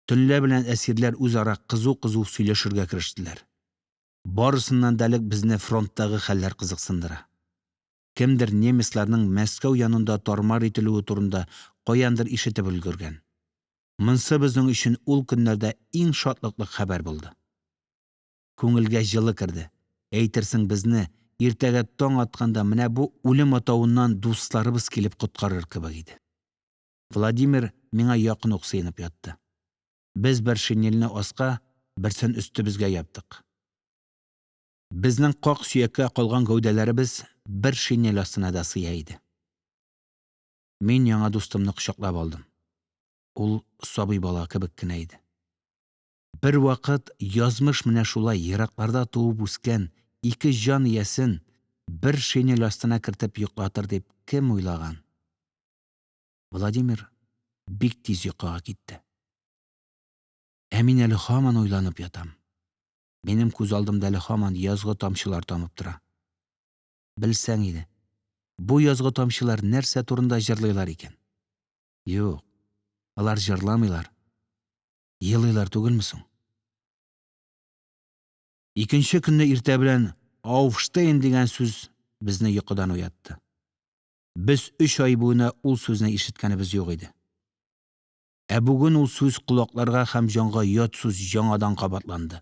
Төнлә белән әсирләр үзара кызу-кызу сөйләшергә керештеләр. Барысыннан да элек безне фронттагы хәлләр кызыксындыра. Кемдер немецларның Мәскәү янында тар-мар ителүе турында каяндыр ишетеп өлгергән. Монысы безнең өчен ул көннәрдә иң шатлыклы хәбәр булды. Күңелгә җылы керде, әйтерсең безне, иртәгә таң атканда, менә бу үлем атавыннан дусларыбыз килеп коткарыр кебек иде. Владимир миңа якын ук сыенып ятты. Без бер шинельне аска, берсен өстебезгә яптык. Безнең как сөяккә калган гәүдәләребез бер шинель астына да сыя иде. Мин яңа дустымны кочаклап алдым. Ул сабый бала кебек кенә иде. Бервакыт язмыш менә шулай еракларда туып үскән ике җан иясен бер шинель астына кертеп йоклатыр дип кем уйлаган? Владимир бик тиз йокыга китте. Ә мин әле һаман уйланып ятам. Минем күз алдымда әле һаман язгы тамчылар тамып тора. Белсәң иде, бу язгы тамчылар нәрсә турында җырлыйлар икән? Юк, алар җырламыйлар, елыйлар түгелме соң? Икенче көнне иртә белән «Ауфштейн» дигән сүз безне йокыдан уятты. Без өч ай буена ул сүзне ишеткәнебез юк иде. Ә бүген ул сүз колакларга һәм җанга ят сүз яңадан кабатланды.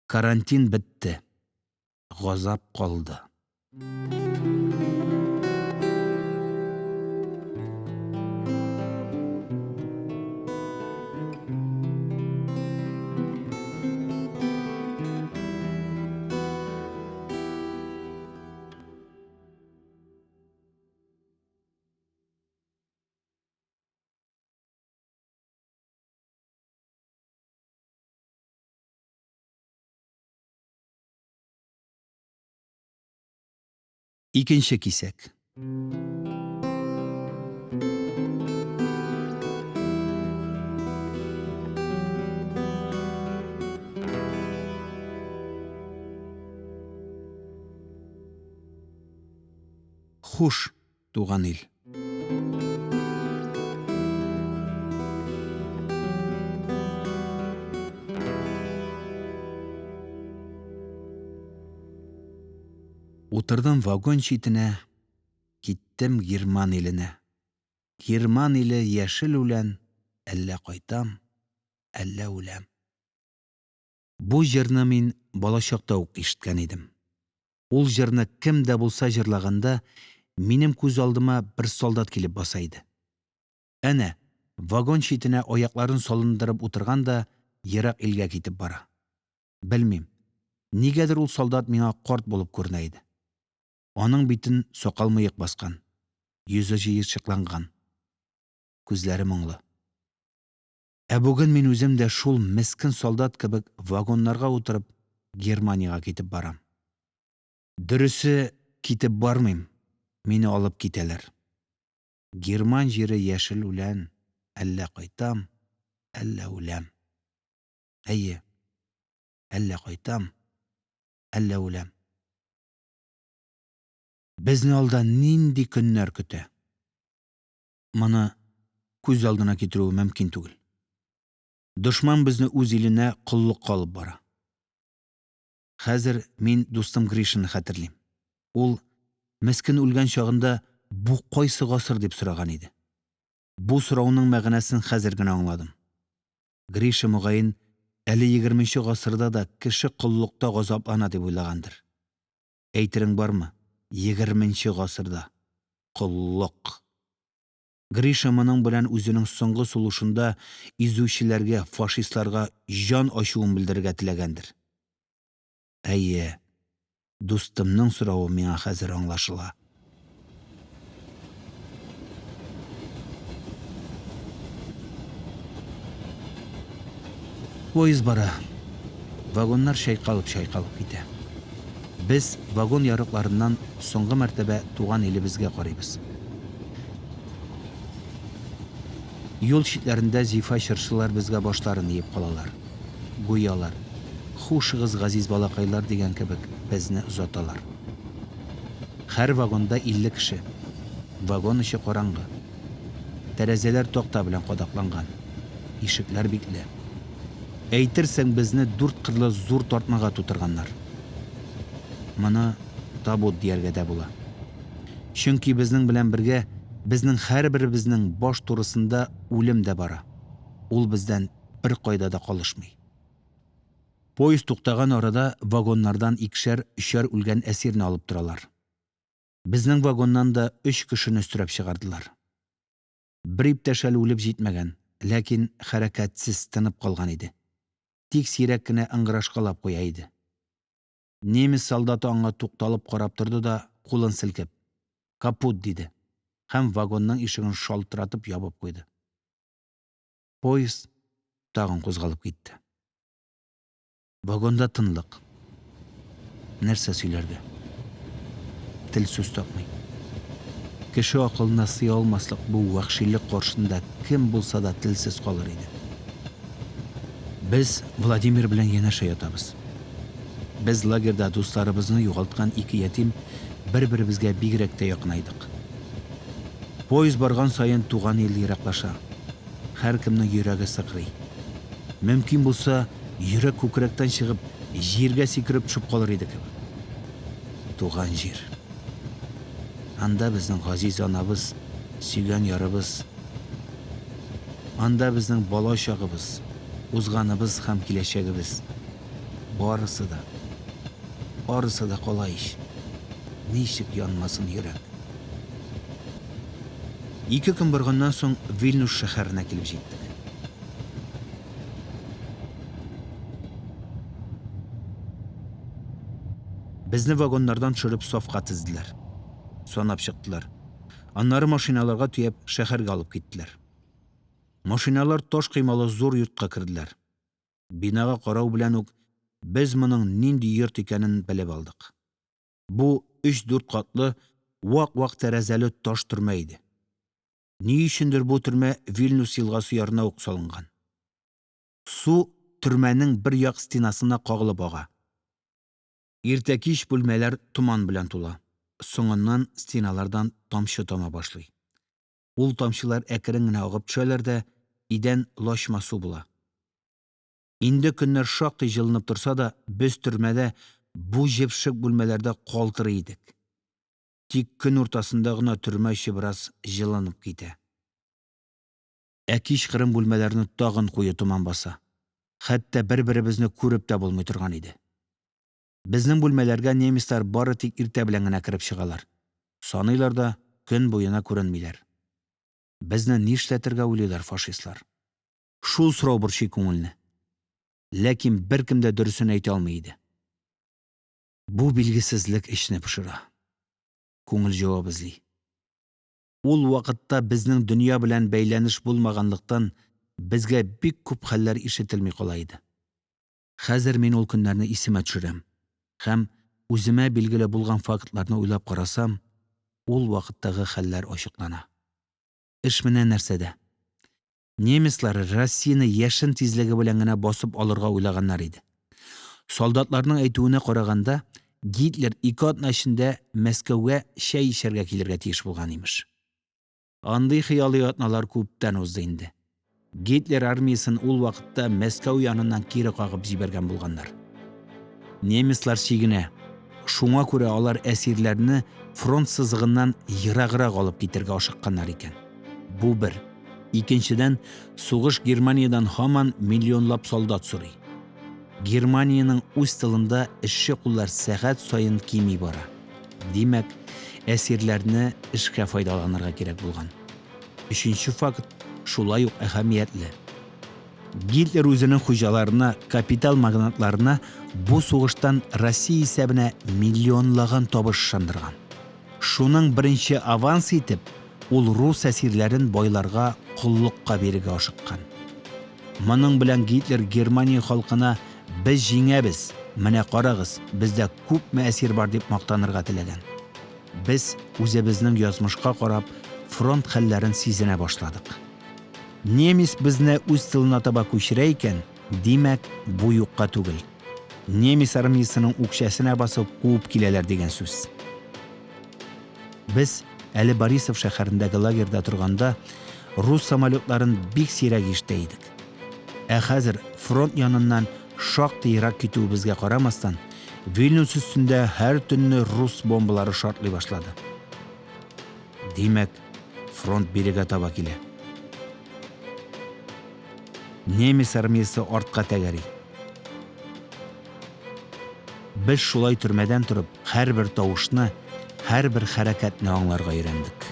Карантин бетте, газап калды. Икенче кисәк. Хуш, туган ил! Утырдым вагон читенә, Киттем герман иленә. Герман иле – яшел үлән, Әллә кайтам, әллә үләм. Бу җырны мин балачакта ук ишеткән идем. Ул җырны кем дә булса җырлаганда, минем күз алдыма бер солдат килеп баса иде. Әнә вагон читенә аякларын салындырып утырган да ерак илгә китеп бара. Белмим, нигәдер ул солдат миңа карт булып күренә иде. Аның битен сакал-мыек баскан, йөзе җыерчыкланган, күзләре моңлы. Ә бүген мин үзем дә, шул мескен солдат кебек, вагоннарга утырып, Германиягә китеп барам. Дөресе, китеп бармыйм, мине алып китәләр. Герман җире – яшел үлән, Әллә кайтам, әллә үләм. Әйе, әллә кайтам, әллә үләм. Безне алда нинди көннәр көтә? Моны күз алдына китерүе мөмкин түгел. Дошман безне үз иленә коллыкка алып бара. Хәзер мин дустым Гришаны хәтерлим. Ул, мескен, үлгән чагында: «Бу кайсы гасыр?» – дип сораган иде. Бу сорауның мәгънәсен хәзер генә аңладым. Гриша, мөгаен, әле егерменче гасырда да кеше коллыкта газаплана дип уйлагандыр. Әйтерең бармы, егерменче гасырда коллык! Гриша моның белән үзенең соңгы сулышында изүчеләргә, фашистларга җан ачуын белдерергә теләгәндер. Әйе, дустымның соравы миңа хәзер аңлашыла. Поезд бара. Вагоннар чайкалып-чайкалып китә. Без вагон ярыкларыннан соңгы мәртәбә туган илебезгә карыйбыз. Юл читләрендә зифа чыршылар безгә башларын иеп калалар. Гүя алар: «Хушыгыз, газиз балакайлар», – дигән кебек, безне озаталар. Һәр вагонда 50 кеше. Вагон эче караңгы. Тәрәзәләр такта белән кадакланган, ишекләр бикле. Әйтерсең безне дүрт кырлы зур тартмага тутырганнар. Моны табут дияргә дә була. Чөнки безнең белән бергә, безнең һәрберебезнең баш турысында үлем дә бара, ул бездән беркайда да калышмый. Поезд туктаган арада, вагоннардан икешәр, өчәр үлгән әсирне алып торалар. Безнең вагоннан да өч кешене өстерәп чыгардылар. Бер иптәш әле үлеп җитмәгән, ләкин хәрәкәтсез тынып калган иде, тик сирәк кенә ыңгырашкалап куя иде. Немец солдаты аңа тукталып карап торды да, кулын селкеп: – Капут! – диде һәм вагонның ишеген шалтыратып ябып куйды. Поезд тагын кузгалып китте. Вагонда тынлык. Нәрсә сөйләргә? Тел сүз тапмый. Кеше акылына сыя алмаслык бу вәхшилек каршында кем булса да телсез калыр иде. Без Владимир белән янәшә ятабыз. Без лагерьда дусларыбызны югалткан ике ятим бер-беребезгә бигрәк тә якынайдык. Поезд барган саен, туган ил ераклаша. Һәркемнең йөрәге сыкрый. Мөмкин булса, йөрәк күкрәктән чыгып, җиргә сикереп төшеп калыр иде кебек. Туган җир. Анда безнең газиз анабыз, сөйгән ярыбыз. Анда безнең балачагыбыз, узганыбыз һәм киләчәгебез. Барысы да, барысы да кала ич. Ничек янмасын йөрәк? Ике көн барганнан соң, Вильнюс шәһәренә килеп җиттек. Безне вагоннардан төшереп сафка тезделәр. Санап чыктылар. Аннары машиналарга төяп, шәһәргә алып киттеләр. Машиналар таш коймалы зур йортка керделәр. Бинага карау белән үк, без моның нинди йорт икәнен белеп алдык. Бу өч-дүрт катлы, вак-вак тәрәзәле таш төрмә иде. Ни өчендер бу төрмә Вильнюс елгасы ярына ук салынган. Су төрмәнең бер як стенасына кагылып ага. Иртә-кич бүлмәләр томан белән тула, соңыннан стеналардан тамчы тама башлый. Ул тамчылар әкрен генә агып төшәләр дә, идән лачма су була. Инде көннәр шактый җылынып торса да, без төрмәдә, бу җепшек бүлмәләрдә калтырый идек. Тик көн уртасында гына төрмә эче бераз җылынып китә. Ә кичкырын бүлмәләрне тагын куе томан баса, хәтта бер-беребезне күреп тә булмый торган иде. Безнең бүлмәләргә немецлар бары тик иртә белән генә кереп чыгалар. Саныйлар да көн буена күренмиләр. Безне нишләтергә уйлыйлар фашистлар? Шул сорау борчый күңелне. Ләкин беркем дә дөресен әйтә алмый иде. Бу билгесезлек эчне пошыра. Күңел җавап эзли. Ул вакытта безнең дөнья белән бәйләнеш булмаганлыктан, безгә бик күп хәлләр ишетелми кала иде. Хәзер мин ул көннәрне исемә төшерәм һәм, үземә билгеле булган фактларны уйлап карасам, ул вакыттагы хәлләр ачыклана. Эш менә нәрсәдә. Немецлар Россияне яшен тизлеге белән генә басып алырга уйлаганнар иде. Солдатларның әйтүенә караганда, Гитлер ике атна эчендә Мәскәүгә чәй эчәргә килергә тиеш булган, имеш. Андый хыялый атналар күптән узды инде. Гитлер армиясен ул вакытта Мәскәү яныннан кире кагып җибәргән булганнар. Немецлар чигенә. Шуңа күрә алар әсирләрне фронт сызыгыннан ераграк алып китәргә ашыкканнар икән. Бу бер. Икенчедән, сугыш Германиядән һаман миллионлап солдат сорый. Германиянең үз тылында эшче куллар сәгать саен кими бара. Димәк, әсирләрне эшкә файдаланырга кирәк булган. Өченче факт шулай ук әһәмиятле. Гитлер үзенең хуҗаларына, капитал магнатларына бу сугыштан Россия исәбенә миллионлаган табыш ышандырган. Шуның беренче авансы итеп, ул рус әсирләрен байларга коллыкка бирергә ашыккан. Моның белән Гитлер Германия халкына «Без җиңәбез, менә карагыз, бездә күпме әсир бар» дип мактанырга теләгән. Без, үзебезнең язмышка карап, фронт хәлләрен сизенә башладык. Немец безне үз тылына таба күчерә икән, димәк, бу юкка түгел, немец армиясенең үкчәсенә басып куып киләләр дигән сүз. Без әле Борисов шәһәрендәге лагерьда торганда, рус самолётларын бик сирәк ишетә идек. Ә хәзер, фронт яныннан шактый ерак китүебезгә карамастан, Вильнюс өстендә һәр төнне рус бомбалары шартлый башлады. Димәк, фронт бирегә таба килә. Немец армиясе артка тәгәри. Без шулай төрмәдән торып, һәрбер тавышны, һәрбер хәрәкәтне аңларга өйрәндек.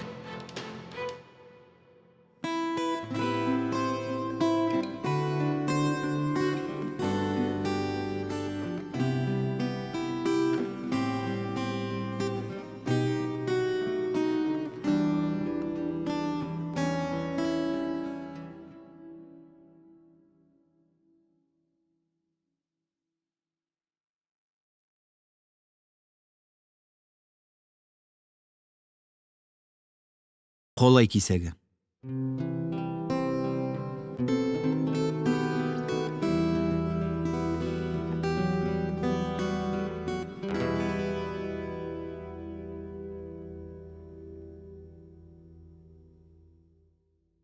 Калай кисәге.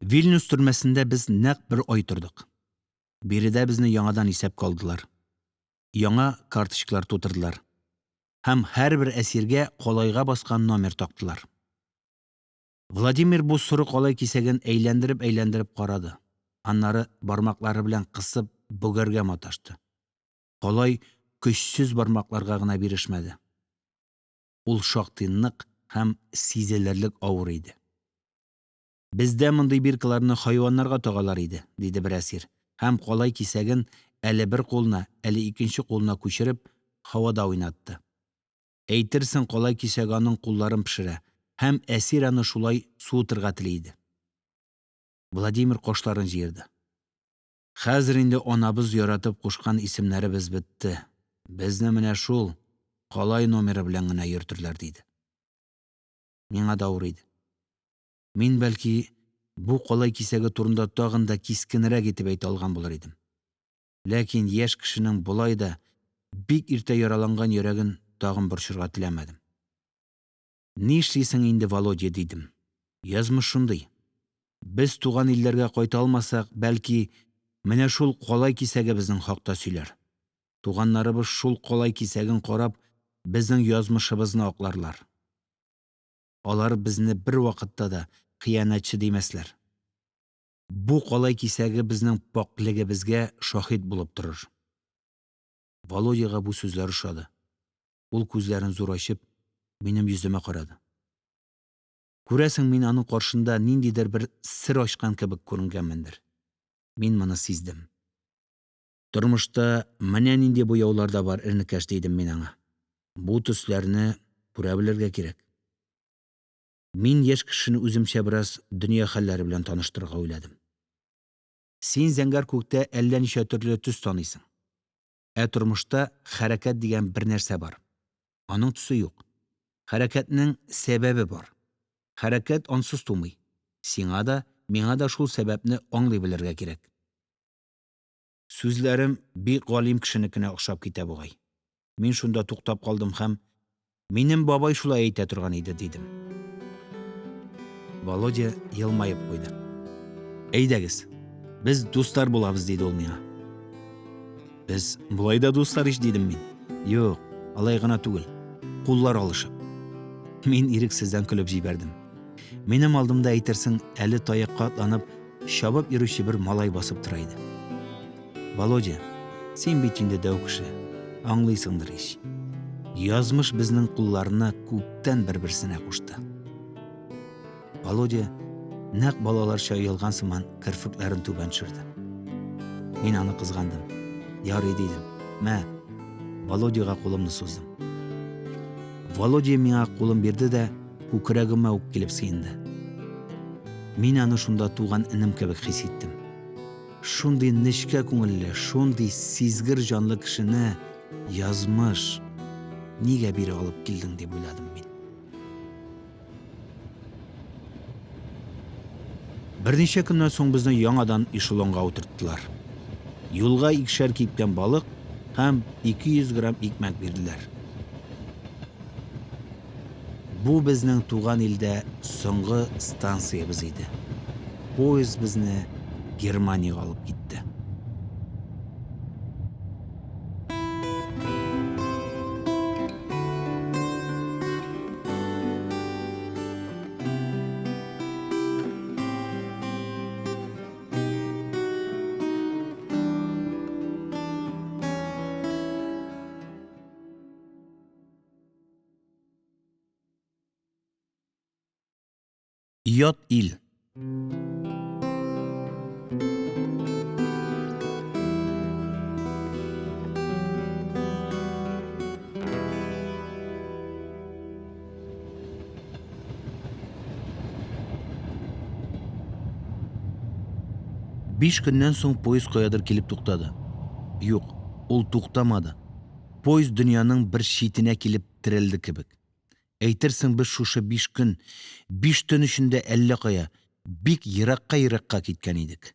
Вильнюс төрмәсендә без нәкъ бер ай тордык. Биредә безне яңадан исәпкә алдылар, яңа карточкалар тутырдылар һәм һәрбер әсиргә калайга баскан номер тактылар. Владимир бу соры калай кисәген әйләндереп-әйләндереп карады, аннары бармаклары белән кысып бөгәргә маташты. Калай көчсез бармакларга гына бирешмәде. Ул шактый нык һәм сизелерлек авыр иде. «Бездә мондый биркаларны хайваннарга тагалар иде», – диде бер әсир һәм калай кисәген, әле бер кулына, әле икенче кулына күчереп, һавада уйнатты. Әйтерсең калай кисәге аның кулларын пешерә, һәм әсир аны шулай суытырга тели иде. Владимир кашларын җыерды. – Хәзер инде анабыз яратып кушкан исемнәребез бетте, безне менә шул калай номеры белән генә йөртерләр, – диде. Миңа да авыр иде. Мин, бәлки, бу калай кисәге турында тагын да кискенрәк итеп әйтә алган булыр идем. Ләкин яшь кешенең болай да бик иртә яраланган йөрәген тагын борчырга теләмәдем. – Нишлисең инде, Володя, – дидем, – язмыш шундый: без туган илләргә кайта алмасак, бәлки, менә шул калай кисәге безнең хакта сөйләр, туганнарыбыз, шул калай кисәген карап, безнең язмышыбызны акларлар. Алар безне бервакытта да хыянәтче димәсләр. Бу калай кисәге безнең пакьлегебезгә шаһит булып торыр. Володяга бу сүзләр ошады. Ул, күзләрен зур ачып, минем йөземә карады. Күрәсең, мин аның каршында ниндидер бер сер ачкан кебек күренгәнмендер. Мин моны сиздем. Тормышта менә нинди буяулар да бар, энекәш, дидем мин аңа. Бу төсләрне күрә белергә кирәк. Мин яшь кешене үземчә бераз дөнья хәлләре белән таныштырырга уйладым. Син зәңгәр күктә әллә ничә төрле төс таныйсың. Ә тормышта хәрәкәт дигән бер нәрсә бар. Аның төсе юк. Хәрәкәтнең сәбәбе бар. Хәрәкәт ансыз тумый. Сиңа да, миңа да шул сәбәпне аңлый белергә кирәк. Сүзләрем бик галим кешенекенә охшап китә бугай. Мин шунда туктап калдым һәм: – Минем бабай шулай әйтә торган иде, – дидем. Володя елмаеп куйды. – Әйдәгез, без дуслар булабыз, – диде ул миңа. – Без болай да дуслар ич, – дидем мин. – Юк, алай гына түгел, куллар алышып. Мин ирексездән көлеп җибәрдем. Минем алдымда, әйтерсең, әле таякка атланып чабып йөрүче бер малай басып тора иде. Володя, син бит инде дәү кеше, аңлыйсыңдыр ич. Язмыш безнең кулларны күптән бер-берсенә кушты. Володя, нәкъ балаларча оялган сыман, керфекләрен түбән төшерде. Мин аны кызгандым. Ярый, дидем. Мә, Володяга кулымны суздым. Володя миңа кулын бирде дә күкрәгемә үк килеп сыенды. Мин аны шунда туган энем кебек хис иттем. Шундый нечкә күңелле, шундый сизгер җанлы кешене язмыш нигә бире алып килдең, дип уйладым мин. Берничә көннән соң безне яңадан эшелонга утырттылар. Юлга икешәр кипкән балык һәм 200 грамм икмәк бирделәр. Бу безнең туган илдә соңгы станциябез иде. Поезд безне Германиягә алып китте. Ят ил. Биш көннән соң поезд каядыр килеп туктады. Юк, ул туктамады, поезд дөньяның бер читенә килеп терәлде кебек. Әйтерсең без шушы биш көн, биш төн эчендә әллә кая, бик еракка-еракка киткән идек.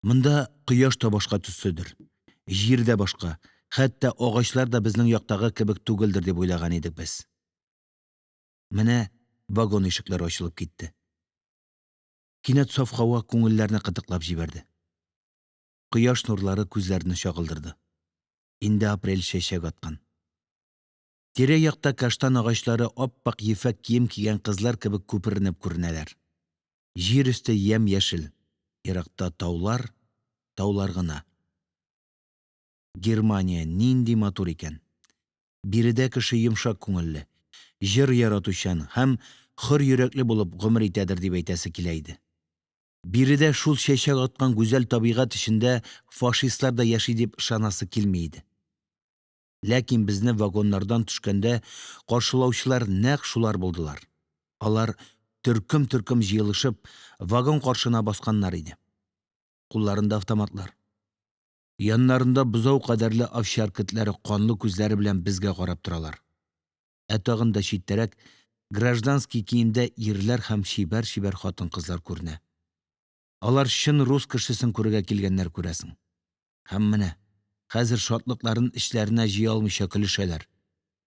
Монда кояш та башка төследер, җир дә башка, хәтта агачлар да безнең яктагы кебек түгелдер дип уйлаган идек без. Менә вагон ишекләре ачылып китте. Кинәт саф һава күңелләрне кытыклап җибәрде. Кояш нурлары күзләрне чагылдырды. Инде апрель чәчәк аткан. Тирә-якта каштан агачлары ап-ак ефәк кием кигән кызлар кебек күпереп күренәләр. Җир өсте ямь-яшел, еракта таулар, таулар гына. Германия нинди матур икән! Биредә кеше йомшак күңелле, җыр яратучан һәм хөр йөрәкле булып гомер итәдер дип әйтәсе килә иде. Биредә, шул чәчәк аткан гүзәл табигать эчендә, фашистлар да яши дип ышанасы килми иде. Ләкин безне вагоннардан төшкәндә каршылаучылар нәкъ шулар булдылар. Алар, төркем-төркем җыелышып, вагон каршына басканнар иде. Кулларында автоматлар. Яннарында бозау кадәрле овчарка этләре канлы күзләре белән безгә карап торалар. Ә тагын да читтәрәк гражданский киемдә ирләр һәм чибәр-чибәр хатын-кызлар күренә. Алар чын рус кешесен күрергә килгәннәр, күрәсең. Һәм менә хәзер шатлыкларын эчләренә җыя алмыйча көлешәләр,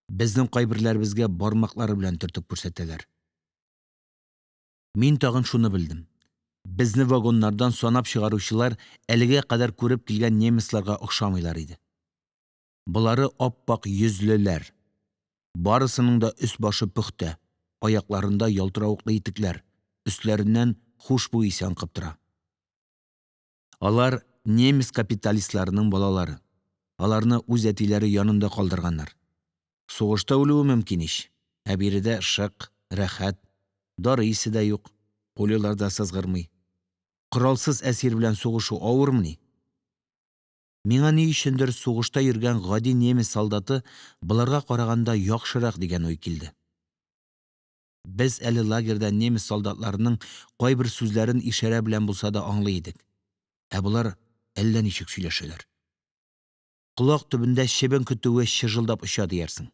безнең кайберләребезгә бармаклары белән төртеп күрсәтәләр. Мин тагын шуны белдем: безне вагоннардан санап чыгаручылар әлегә кадәр күреп килгән немецларга охшамыйлар иде. Болары ап-ак йөзлеләр. Барысының да өс-башы пөхтә, аякларында ялтыравыклы итекләр, өсләреннән хушбуй исе аңкып тора. Алар немец капиталистларының балалары. Аларны үз әтиләре янында калдырганнар. Сугышта үлүе мөмкин ич, ә биредә шык, рәхәт, дары исе дә юк, пулялар да сызгырмый. Коралсыз әсир белән сугышу авырмыни? Миңа ни өчендер сугышта йөргән гади немец солдаты боларга караганда яхшырак дигән уй килде. Без әле лагерьда немец солдатларының кайбер сүзләрен ишарә белән булса да аңлый идек. Ә болар әллә ничек сөйләшәләр. Колак төбендә чебен көтүе чыжылдап оча диярсең.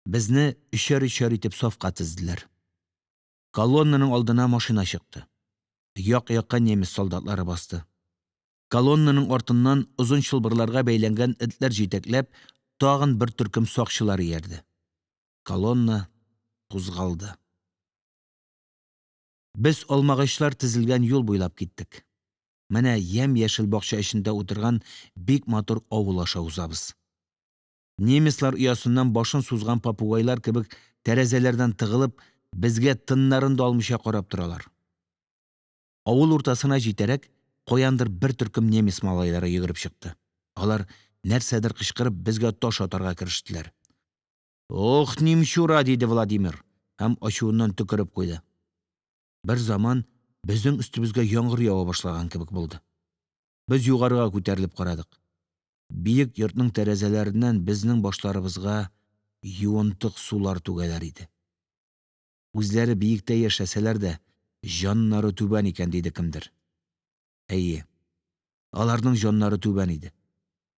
Безне өчәр-өчәр итеп сафка тезделәр. Колоннаның алдына машина чыкты. Як-якка немец солдатлары басты. Колоннаның артыннан озын чылбырларга бәйләнгән этләр җитәкләп, тагын бер төркем сакчылар иярде. Колонна кузгалды. Без алмагачлар тезелгән юл буйлап киттек. Менә ямь-яшел бакча эчендә утырган бик матур авыл аша узабыз. Немецлар, оясыннан башын сузган попугайлар кебек, тәрәзәләрдән тыгылып, безгә тыннарын да алмыйча карап торалар. Авыл уртасына җитәрәк, каяндыр бер төркем немец малайлары йөгереп чыкты. Алар, нәрсәдер кычкырып, безгә таш атарга керештеләр. – Ох, немчура! – диде Владимир һәм ачуыннан төкереп куйды. Берзаман безнең өстебезгә яңгыр ява башлаган кебек булды. Без югарыга күтәрелеп карадык. Биек йортның тәрәзәләреннән безнең башларыбызга юынтык сулар түгәләр иде. Үзләре биектә яшәсәләр дә, җаннары түбән икән, диде кемдер. Әйе, аларның җаннары түбән иде.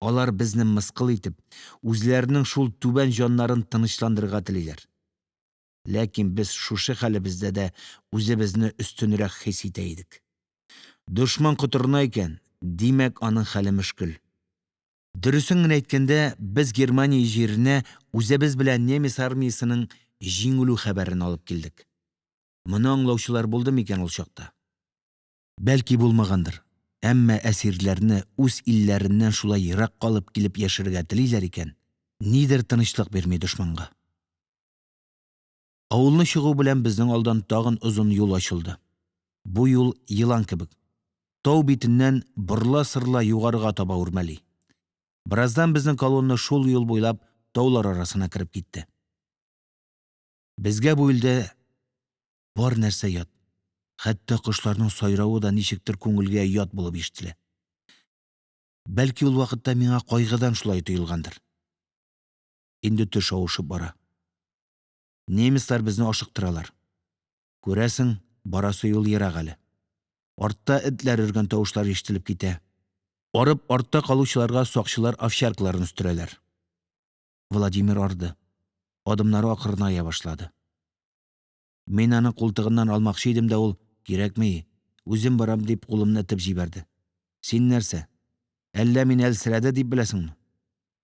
Алар, безне мыскыл итеп, үзләренең шул түбән җаннарын тынычландырырга телиләр. Ләкин без шушы хәлебездә дә үзебезне өстенрәк хис итә идек. Дошман котырына икән, димәк, аның хәле мөшкел. Дөресен генә әйткәндә, без Германия җиренә үзебез белән немец армиясенең җиңелү хәбәрен алып килдек. Моны аңлаучылар булдымы икән ул чакта? Бәлки, булмагандыр, әмма әсирләрне үз илләреннән шулай еракка алып килеп яшерергә телиләр икән, нидер тынычлык бирми дошманга. Авылны чыгу белән, безнең алда тагын озын юл ачылды. Бу юл, елан кебек, тау битеннән борыла-сырыла югарыга таба үрмәли. Бераздан безнең колонна шул юл буйлап таулар арасына кереп китте. Безгә бу илдә бар нәрсә ят, хәтта кошларның сайравы да ничектер күңелгә ят булып ишетелә. Бәлки, ул вакытта миңа кайгыдан шулай тоелгандыр. Инде төш авышып бара. Немецлар безне ашыктыралар. Күрәсең, барасы юл ерак әле. Артта этләр өргән тавышлар ишетелеп китә. Арып артта калучыларга сакчылар овчаркаларын өстерәләр. Владимир арды. Адымнары акрыная башлады. Мин аның култыгыннан алмакчы идем дә, ул: «Кирәкми, үзем барам», – дип, кулымны этеп җибәрде. «Син нәрсә, әллә мине әлсерәде дип беләсеңме?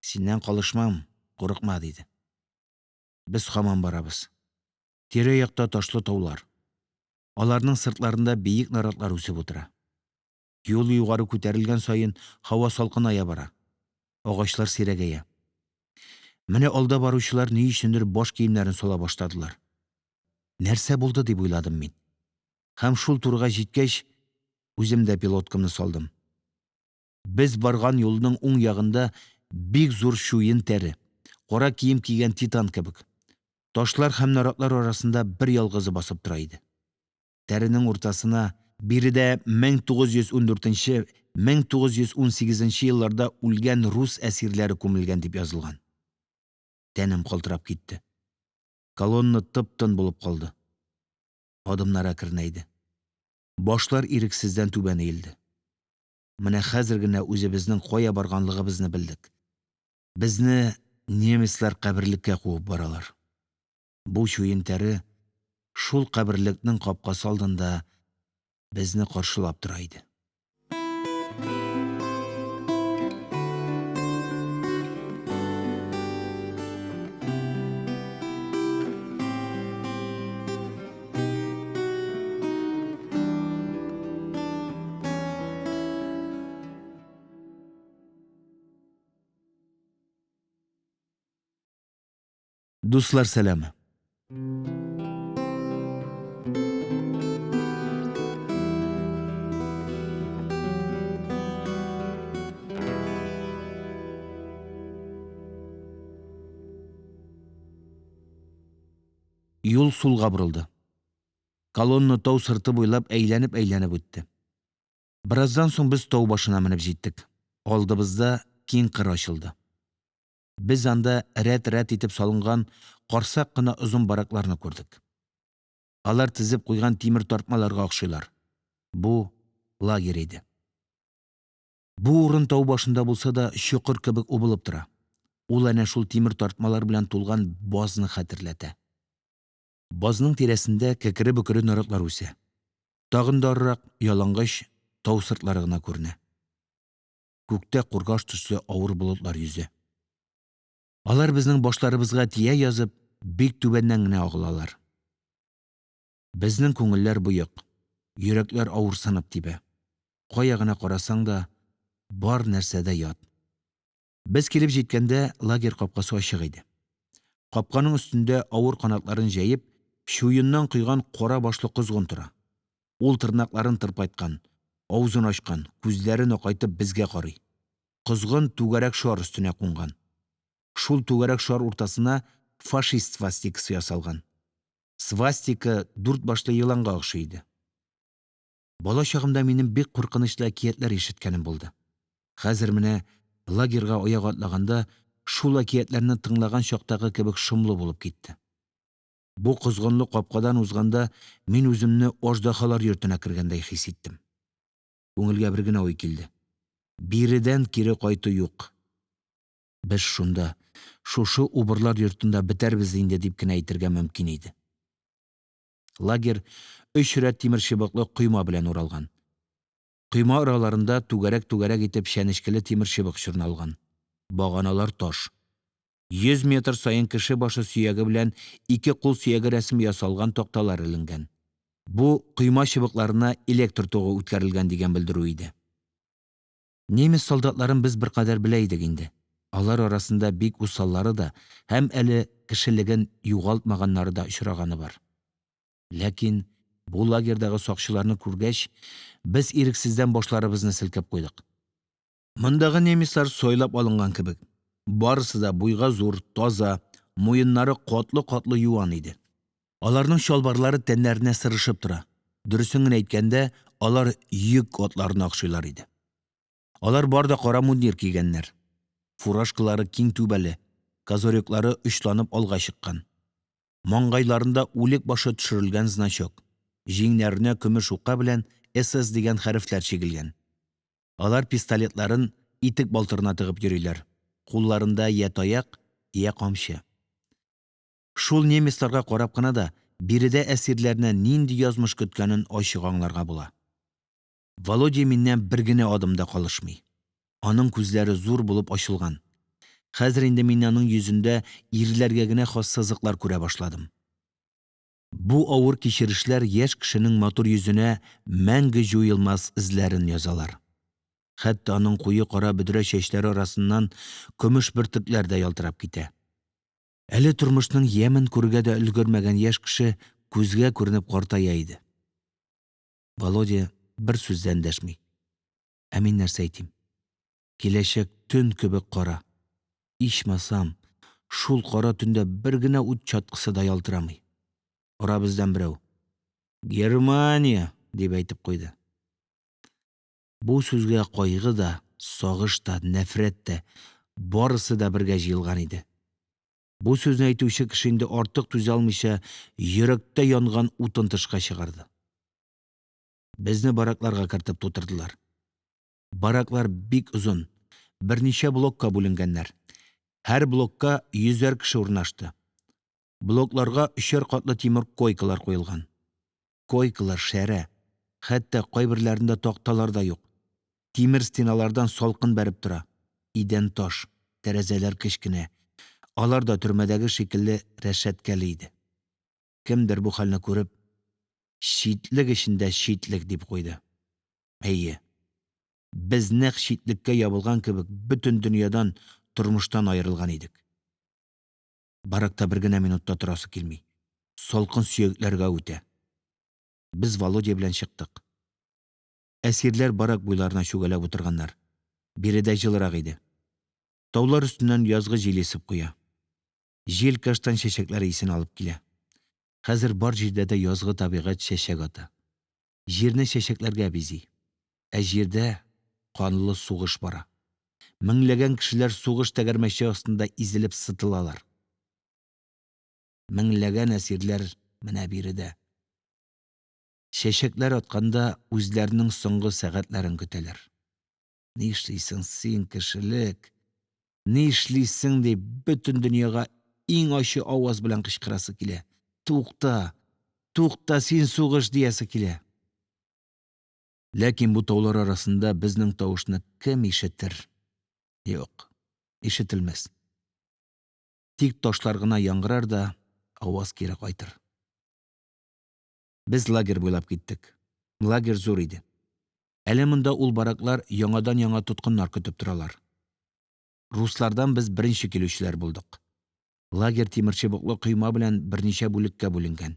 Синнән калышмам, курыкма», – диде. Без һаман барабыз. Тирә-якта ташлы таулар. Аларның сыртларында биек наратлар үсеп утыра. Юл югары күтәрелгән саен, һава салкыная бара, агачлар сирәгәя. Менә алда баручылар ни өчендер баш киемнәрен сала башладылар. Нәрсә булды, дип уйладым мин. Һәм шул турыга җиткәч, үзем дә пилоткамны салдым. Без барган юлның уң ягында бик зур чуен тәре, кара кием кигән титан кебек, ташлар һәм наратлар арасында берьялгызы басып тора иде. Тәренең уртасына: «Биредә 1914-1918 елларда үлгән рус әсирләре күмелгән», – дип язылган. Тәнем калтырап китте. Колонна тып-тын булып калды. Адымнар әкренәйде. Башлар ирексездән түбән иелде. Менә хәзер генә үзебезнең кая барганлыгыбызны белдек. Безне немецлар каберлеккә куып баралар. Бу чуен тәре шул каберлекнең капкасы алдында безне каршылап тора иде. Дуслар сәламе. Юл сулга борылды. Колонна тау сырты буйлап әйләнеп-әйләнеп үтте. Бераздан соң без тау башына менеп җиттек. Алдыбызда киң кыр ачылды. Без анда рәт-рәт итеп салынган карсак кына озын баракларны күрдек. Алар тезеп куйган тимер тартмаларга охшыйлар. Бу лагерь иде. Бу урын тау башында булса да, чокыр кебек убылып тора. Ул әнә шул тимер тартмалар белән тулган базны хәтерләтә. Базның тирәсендә кәкре-бөкре наратлар үсә. Тагын да арырак ялангач тау сыртлары гына күренә. Күктә кургаш төсле авыр болытлар йөзә. Алар безнең башларыбызга тия язып, бик түбәннән генә агылалар. Безнең күңелләр боек, йөрәкләр авырсынып тибә. Кая гына карасаң да, бар нәрсә дә ят. Без килеп җиткәндә, лагерь капкасы ачык иде. Капканың өстендә, авыр канатларын җәеп, чуеннан койган кара башлы козгын тора. Ул тырнакларын тырпайткан, авызын ачкан, күзләрен акайтып, безгә карый. Козгын түгәрәк шар өстенә кунган. Шул түгәрәк шар уртасына фашист свастикасы ясалган. Свастика дүрт башлы еланга охшый иде. Бала чагымда минем бик куркынычлы әкиятләр ишеткәнем булды. Хәзер менә, лагерьга аяк атлаганда, шул әкиятләрне тыңлаган чактагы кебек шомлы булып китте. Бу козгынлы капкадан узганда, мин үземне аждаһалар йортына кергәндәй хис иттем. Күңелгә бер генә уй килде: биредән кире кайту юк. Без шунда, шушы убырлар йортында бетәрбез инде, дип кенә әйтергә мөмкин иде. Лагерь өч рәт тимерчыбыклы койма белән уралган. Койма араларына түгәрәк-түгәрәк итеп чәнечкеле тимерчыбык чорналган, баганалар таш. 100 метр саен кеше башы сөяге белән ике кул сөяге рәсеме ясалган такталар эленгән. Бу – койма чыбыкларына электр тогы үткәрелгән дигән белдерү иде. Немец солдатларын без беркадәр белә идек инде. Алар арасында бик усаллары да һәм әле кешелеген югалтмаганнары да очраганы бар. Ләкин бу лагерьдагы сакчыларны күргәч, без ирексездән башларыбызны селкеп куйдык. Мондагы немецлар сайлап алынган кебек, барысы да буйга зур, таза, муеннары катлы-катлы юан иде. Аларның чалбарлары тәннәренә сырышып тора, дөресен генә әйткәндә, алар йөк атларына охшыйлар иде. Алар бар да кара мундир кигәннәр, фуражкалары киң түбәле, козырёклары очланып алга чыккан. Маңгайларында үлек башы төшерелгән значок, җиңнәренә көмеш ука белән «СС» дигән хәрефләр чигелгән. Алар пистолетларын итек балтырына тыгып йөриләр, кулларында йә таяк, йә камчы. Шул немецларга карап кына да биредә әсирләрне нинди язмыш көткәнен ачык аңларга була. Володя миннән бер генә адым да калышмый. Аның күзләре зур булып ачылган. Хәзер инде мин аның йөзендә ирләргә генә хас сызыклар күрә башладым. Бу авыр кичерешләр яшь кешенең матур йөзенә мәңге җуелмас эзләрен язалар. Хәтта аның куе кара бөдрә чәчләре арасыннан көмеш бөртекләр дә ялтырап китә. Әле тормышның ямен күрергә дә өлгермәгән яшь кеше күзгә күренеп картая иде. Володя бер сүз дә эндәшми. Ә мин нәрсә әйтим? Киләчәк төн кебек кара. Ичмасам, шул кара төндә бер генә ут чаткысы да ялтырамый. Арабыздан берәү: – Германия! – дип әйтеп куйды. Бу сүзгә кайгы да, сагыш та, нәфрәт тә – барысы да бергә җыелган иде. Бу сүзне әйтүче кеше инде артык түзә алмыйча, йөрәктә янган утын тышка чыгарды. Безне баракларга кертеп тутырдылар. Бараклар бик озын, берничә блокка бүленгәннәр. Һәр блокка йөзәр кеше урнашты. Блокларга өчәр катлы тимер койкалар куелган. Койкалар шәрә, хәтта кайберләрендә такталар да юк. Тимер стеналардан салкын бәреп тора. Идән таш, тәрәзәләр кечкенә, алар да төрмәдәге шикелле рәшәткәле иде. Кемдер, бу хәлне күреп: – Читлек эчендә читлек, – дип куйды. Әйе, без нәкъ читлеккә ябылган кебек бөтен дөньядан, тормыштан аерылган идек. Баракта бер генә минут та торасы килми, салкын сөякләргә үтә. Без Володя белән чыктык. Әсирләр барак буйларына чүгәләп утырганнар, биредә җылырак иде. Таулар өстеннән язгы җил исеп куя. Җил каштан чәчәкләре исен алып килә. Хәзер бар җирдә дә язгы табигать чәчәк ата. Җирне чәчәкләргә бизи. Ә җирдә канлы сугыш бара. Меңләгән кешеләр сугыш тәгәрмәче астында изелеп сытылалар. Меңләгән әсирләр менә биредә, чәчәкләр атканда, үзләренең соңгы сәгатьләрен көтәләр. Нишлисең син, кешелек, нишлисең, дип, бөтен дөньяга иң ачы аваз белән кычкырасы килә. Тукта, тукта син, сугыш, диясе килә. Ләкин бу таулар арасында безнең тавышны кем ишетер? Юк, ишетелмәс. Тик ташлар гына яңгырар да, аваз кире кайтыр. Без лагерь буйлап киттек. Лагерь зур иде. Әле монда ул бараклар яңадан-яңа тоткыннар көтеп торалар. Руслардан без беренче килүчеләр булдык. Лагерь тимерчыбыклы койма белән берничә бүлеккә бүленгән.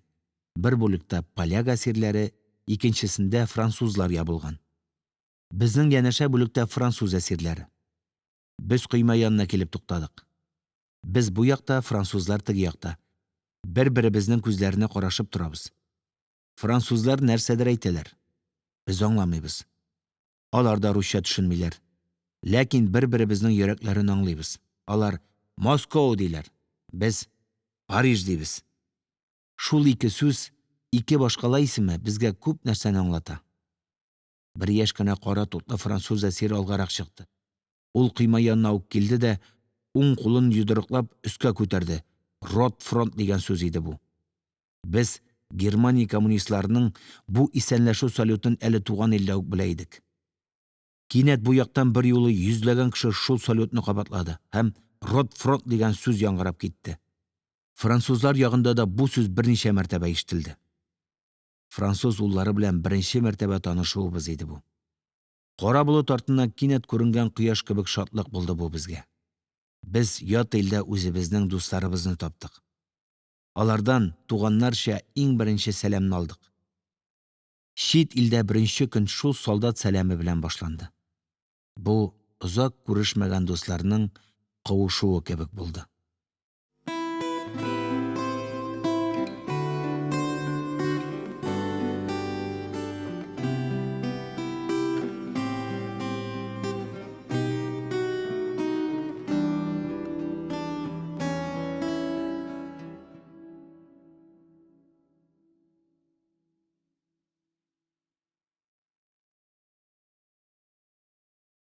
Бер бүлектә поляк әсирләре, икенчесендә французлар ябылган. Безнең янәшә бүлектә француз әсирләре. Без койма янына килеп туктадык. Без бу якта, французлар теге якта. Бер-беребезнең күзләренә карашып торабыз. Французлар нәрсәдер әйтәләр. Без аңламыйбыз. Алар да русча төшенмиләр. Ләкин бер-беребезнең йөрәкләрен аңлыйбыз. Алар: «Москау!» – диләр. Без: «Париж!» – дибез. Шул ике сүз, ике башкала исеме безгә күп нәрсәне аңлата. Бер яшь кенә кара тутлы француз әсире алгарак чыкты. Ул койма янына ук килде дә уң кулын йодрыклап өскә күтәрде: «Рот фронт!» дигән сүз иде бу. Без Германия коммунистларының бу исәнләшү салютын әле туган илдә үк белә идек. Кинәт бу яктан берьюлы йөзләгән кеше шул салютны кабатлады, һәм: «Рот фронт!» – дигән сүз яңгырап китте. Французлар ягында да бу сүз берничә мәртәбә ишетелде. Француз уллары белән беренче мәртәбә танышуыбыз иде бу. Кара болыт артыннан кинәт күренгән кояш кебек шатлык булды бу безгә. Без ят илдә үзебезнең дусларыбызны таптык. Алардан туганнарча иң беренче сәламне алдык. Чит илдә беренче көн шул солдат сәламе белән башланды. Бу озак күрешмәгән дусларның кавышуы кебек булды.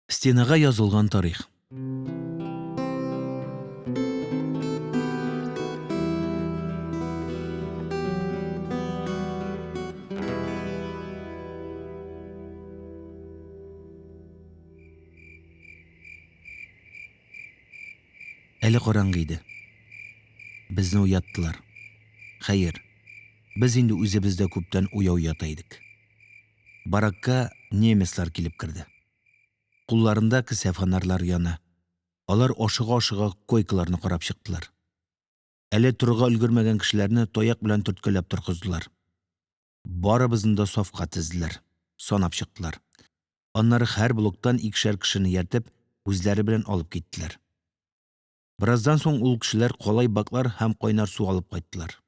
Стенага язылган тарих. Әле караңгы иде. Безне уяттылар. Хәер, без инде үзебез дә күптән уяу ята идек. Баракка немецлар килеп керде. Кулларында кесә фонарьлары яна. Алар, ашыга-ашыга, койкаларны карап чыктылар. Әле торырга өлгермәгән кешеләрне таяк белән төрткәләп торгыздылар. Барыбызны да сафка тезделәр, санап чыктылар. Аннары һәр блоктан икешәр кешене ияртеп, үзләре белән алып киттеләр. Бераздан соң ул кешеләр калай баклар һәм кайнар су алып кайттылар.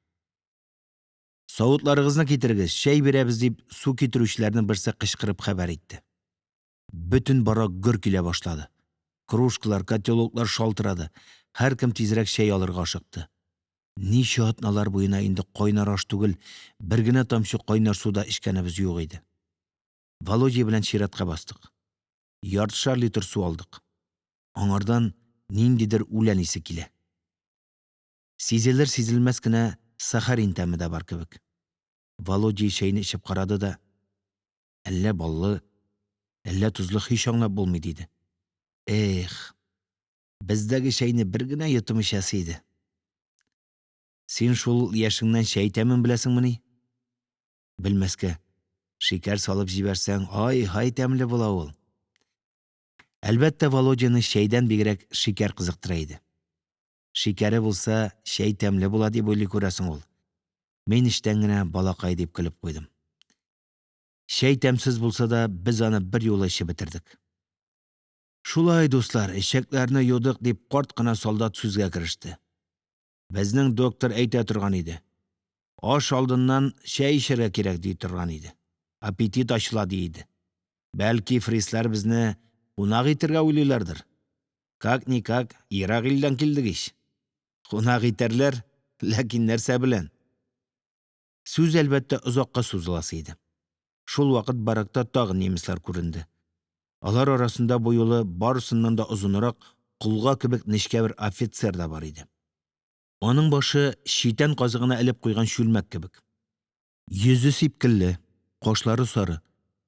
«Савытларыгызны китерегез, чәй бирәбез», – дип, су китерүчеләрнең берсе кычкырып хәбәр итте. Бөтен барак гөр килә башлады. Кружкалар, котелоклар шалтырады, һәркем тизрәк чәй алырга ашыкты. Ничә атналар буена инде кайнар аш түгел, бер генә тамчы кайнар су да эчкәнебез юк иде. Володя белән чиратка бастык. Яртышар литр су алдык. Аңардан ниндидер үлән исе килә. Сизелер-сизелмәс кенә сахарин тәме дә бар кебек. Володя чәйне эчеп карады да: – Әллә баллы, әллә тозлы, һич аңлап булмый, – диде. Их, бездәге чәйне бер генә йотым эчәсе иде. Син шул яшеңнән чәй тәмен беләсеңмени? Белмәскә, шикәр салып җибәрсәң, ай-һай, тәмле була ул. Әлбәттә, Володяны чәйдән бигрәк шикәр кызыктыра иде. Шикәре булса, чәй тәмле була дип уйлый, күрәсең, ул. Мин эчтән генә балакай дип көлеп куйдым. Чәй тәмсез булса да, без аны берьюлы эчеп бетердек. Шулай, дуслар, эчәкләрне юдык, дип, карт кына солдат сүзгә кереште. Безнең доктор әйтә торган иде: аш алдыннан чәй эчәргә кирәк, ди торган иде. Аппетит ачыла, ди иде. Бәлки, фрицлар безне кунак итәргә уйлыйлардыр. Как ни как, ерак илдән килдек ич. Кунак итәрләр, ләкин нәрсә белән? Сүз, әлбәттә, озакка сузыласы иде. Шулвакыт баракта тагын немецлар күренде. Алар арасында бу юлы барысыннан да озынрак, колга кебек нечкә бер офицер да бар иде. Аның башы читән казыгына элеп куйган чүлмәк кебек. Йөзе сипкелле, кашлары сары,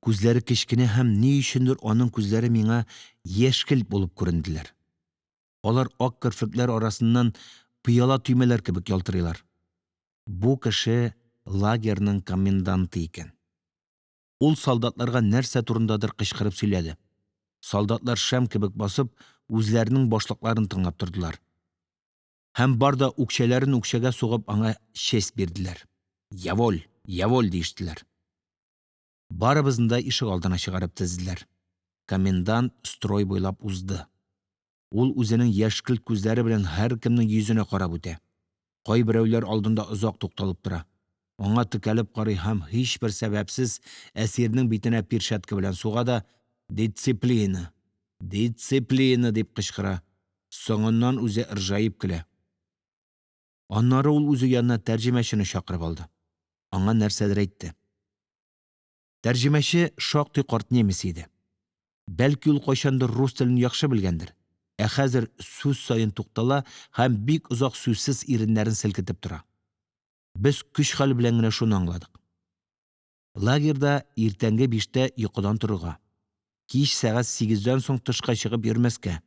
күзләре кечкенә һәм ни өчендер аның күзләре миңа яшькелт булып күренделәр. Алар ак керфекләр арасыннан пыяла төймәләр кебек ялтырыйлар. Бу кеше лагерьның коменданты икән. Ул солдатларга нәрсә турындадыр кычкырып сөйләде. Солдатлар, шәм кебек басып, үзләренең башлыкларын тыңлап тордылар. Һәм бар да, үкчәләрен үкчәгә сугып, аңа честь бирделәр. «Яволь, яволь!» – диештеләр. Барыбызны да ишегалдына чыгарып тезделәр. Комендант строй буйлап узды. Ул үзенең яшькелт күзләре белән һәркемнең йөзенә карап үтә. Кайберәүләр алдында озак тукталып тора. Аңа текәлеп карый һәм һичбер сәбәпсез әсирнең битенә перчатка белән суга да: – Дисциплина, дисциплина! – дип кычкыра, соңыннан үзе ыржаеп көлә. Аннары ул үзе янына тәрҗемәчене чакырып алды, аңа нәрсәдер әйтте. Тәрҗемәче шактый карт немец иде. Бәлки, ул кайчандыр рус телен яхшы белгәндер, ә хәзер сүз саен туктала һәм бик озак сүзсез иреннәрен селкетеп тора. Без көч-хәл белән генә шуны аңладык. Лагерьда иртәнге 5 тә йокыдан торырга, кич сәгать 8 тән соң тышка чыгып йөрмәскә,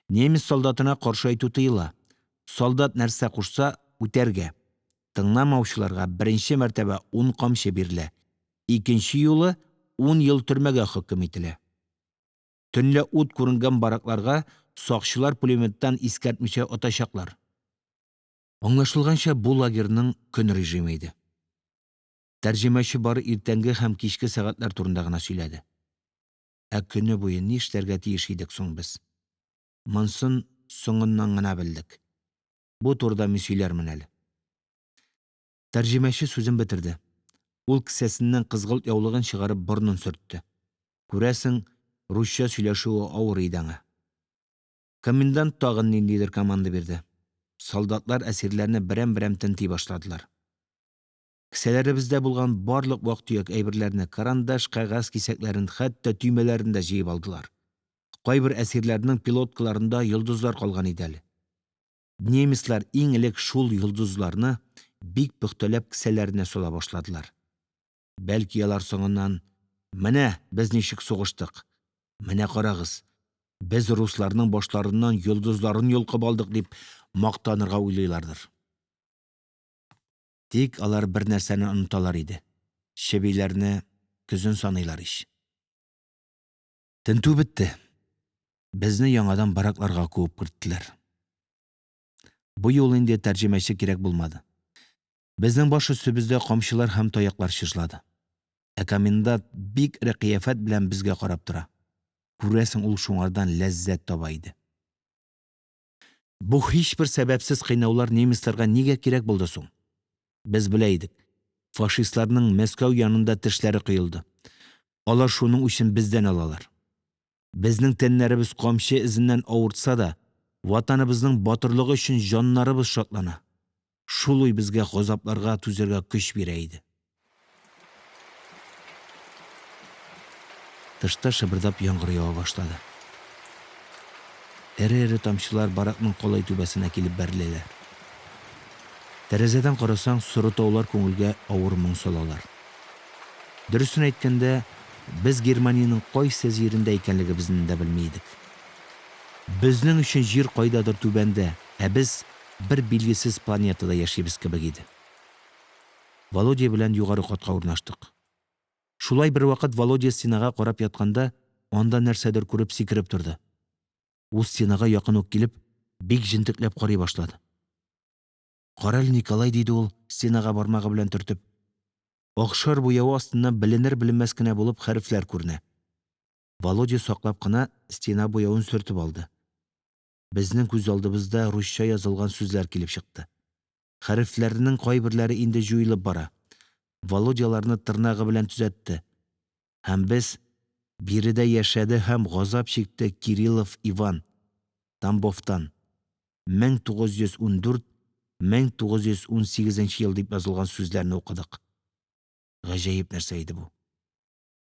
немец солдатына каршы әйтү тыела, солдат нәрсә кушса үтәргә, тыңламаучыларга беренче мәртәбә ун камчы бирелә, икенче юлы ун ел төрмәгә хөкем ителә, төнлә ут күренгән баракларга сакчылар пулемёттан искәртмичә атачаклар. Аңлашылганча, бу лагерьның көн режимы иде. Тәрҗемәче бары иртәнге һәм кичке сәгатьләр турында гына сөйләде. Ә көн буе нишләргә тиеш идек соң без? Монысын соңыннан гына белдек. Бу турыда мин сөйләрмен әле. Тәрҗемәче сүзен бетерде. Ул, кесәсеннән кызгылт яулыгын чыгарып, борынын сөртте. Күрәсең, русча сөйләшүе авыр иде аңа. Комендант тагын ниндидер команда бирде. Солдатлар әсирләрне берәм-берәм тенти башладылар. Кесәләребездә булган барлык вак-төяк әйберләрне: карандаш, кәгазь кисәкләрен, хәтта төймәләрне дә җыеп алдылар. Кайбер әсирләрнең пилоткаларында йолдызлар калган иде әле. Немецлар иң элек шул йолдызларны бик пөхтәләп кесәләренә сала башладылар. Бәлки, алар соңыннан: «Менә без ничек сугыштык, менә карагыз, без русларның башларыннан йолдызларын йолкып алдык», – дип мактанырга уйлыйлардыр. Тик алар бер нәрсәне оныталар иде: чебиләрне көзен саныйлар ич. Тентү бетте, безне яңадан баракларга куып керттеләр. Бу юлы инде тәрҗемәче кирәк булмады. Безнең баш өстебездә камчылар һәм таяклар чыжлады. Ә комендант бик эре кыяфәт белән безгә карап тора. Күрәсең, ул шуңардан ләззәт таба иде. Бу һичбер сәбәпсез кыйнаулар немецларга нигә кирәк булды соң? Без белә идек: фашистларның Мәскәү янында тешләре коелды, алар шуның үчен бездән алалар. Безнең тәннәребез камчы эзеннән авыртса да, Ватаныбызның батырлыгы өчен җаннарыбыз шатлана. Шул уй безгә газапларга түзәргә көч бирә иде. Тышта шыбырдап яңгыр ява башлады. Эре-эре тамчылар баракның калай түбәсенә килеп бәреләләр. Тәрәзәдән карасаң, соры таулар күңелгә авыр моң салалар. Дөресен әйткәндә, без Германиянең кайсы җирендә икәнлегебезне дә белми идек. Безнең өчен җир кайдадыр түбәндә, ә без бер билгесез планетада яшибез кебек иде. Володя белән югары катка урнаштык. Шулай бервакыт Володя стенага карап ятканда, анда нәрсәдер күреп сикереп торды. Ул, стенага якын ук килеп, бик җентекләп карый башлады. – Кара әле, Николай, – диде ул, стенага бармагы белән төртеп. Акшар буявы астыннан беленер-беленмәс кенә булып хәрефләр күренә. Володя саклап кына стена буявын сөртеп алды. Безнең күз алдыбызда русча язылган сүзләр килеп чыкты. Хәрефләрнең кайберләре инде җуелып бара. Володя аларны тырнагы белән төзәтте. Һәм без: «Биредә яшәде һәм газап чикте Кириллов Иван, Тамбовтан, 1914–1918 ел», – дип язылган сүзләрне укыдык. Гаҗәп нәрсә иде бу.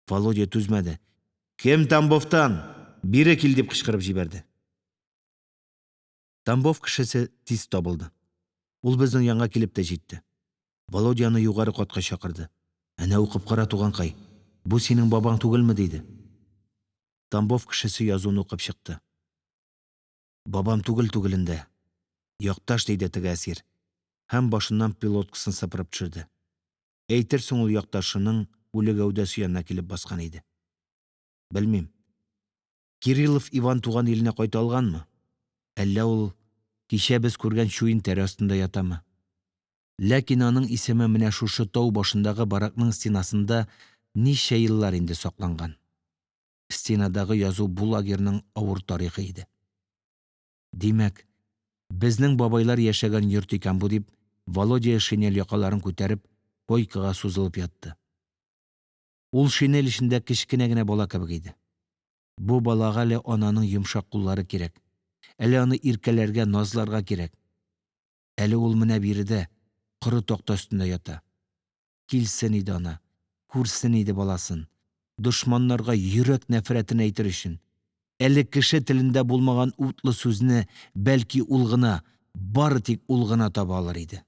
Володя түзмәде: – Кем Тамбовтан, бире кил! – дип кычкырып җибәрде. Тамбов кешесе тиз табылды. Ул безнең янга килеп тә җитте. Володя аны югары катка чакырды. – Әнә укып кара, туганкай, бу синең бабаң түгелме? – диде. Тамбов кешесе язуны укып чыкты. – Бабам түгел түгелен дә, якташ, – диде теге әсир һәм башыннан пилоткасын сыпырып төшерде. Әйтерсең ул якташының үле гәүдәсе янына килеп баскан иде. Белмим, Кириллов Иван туган иленә кайта алганмы? Әллә ул кичә без күргән чуен тәре астында ятамы? Ләкин аның исеме менә шушы тау башындагы баракның стенасында ничә еллар инде сакланган. Стенадагы язу бу лагерьның авыр тарихы иде. Димәк, безнең бабайлар яшәгән йорт икән бу, дип, Володя, шинель якаларын күтәреп, койкага сузылып ятты. Ул шинель эчендә кечкенә генә бала кебек иде. Бу балага әле ананың йомшак куллары кирәк, әле аны иркәләргә, назларга кирәк. Әле ул менә биредә, коры такта өстендә ята. Килсен иде ана, күрсен иде баласын, дошманнарга йөрәк нәфрәтен әйтер өчен, әле кеше телендә булмаган утлы сүзне, бәлки, ул гына, бары тик ул гына таба алыр иде.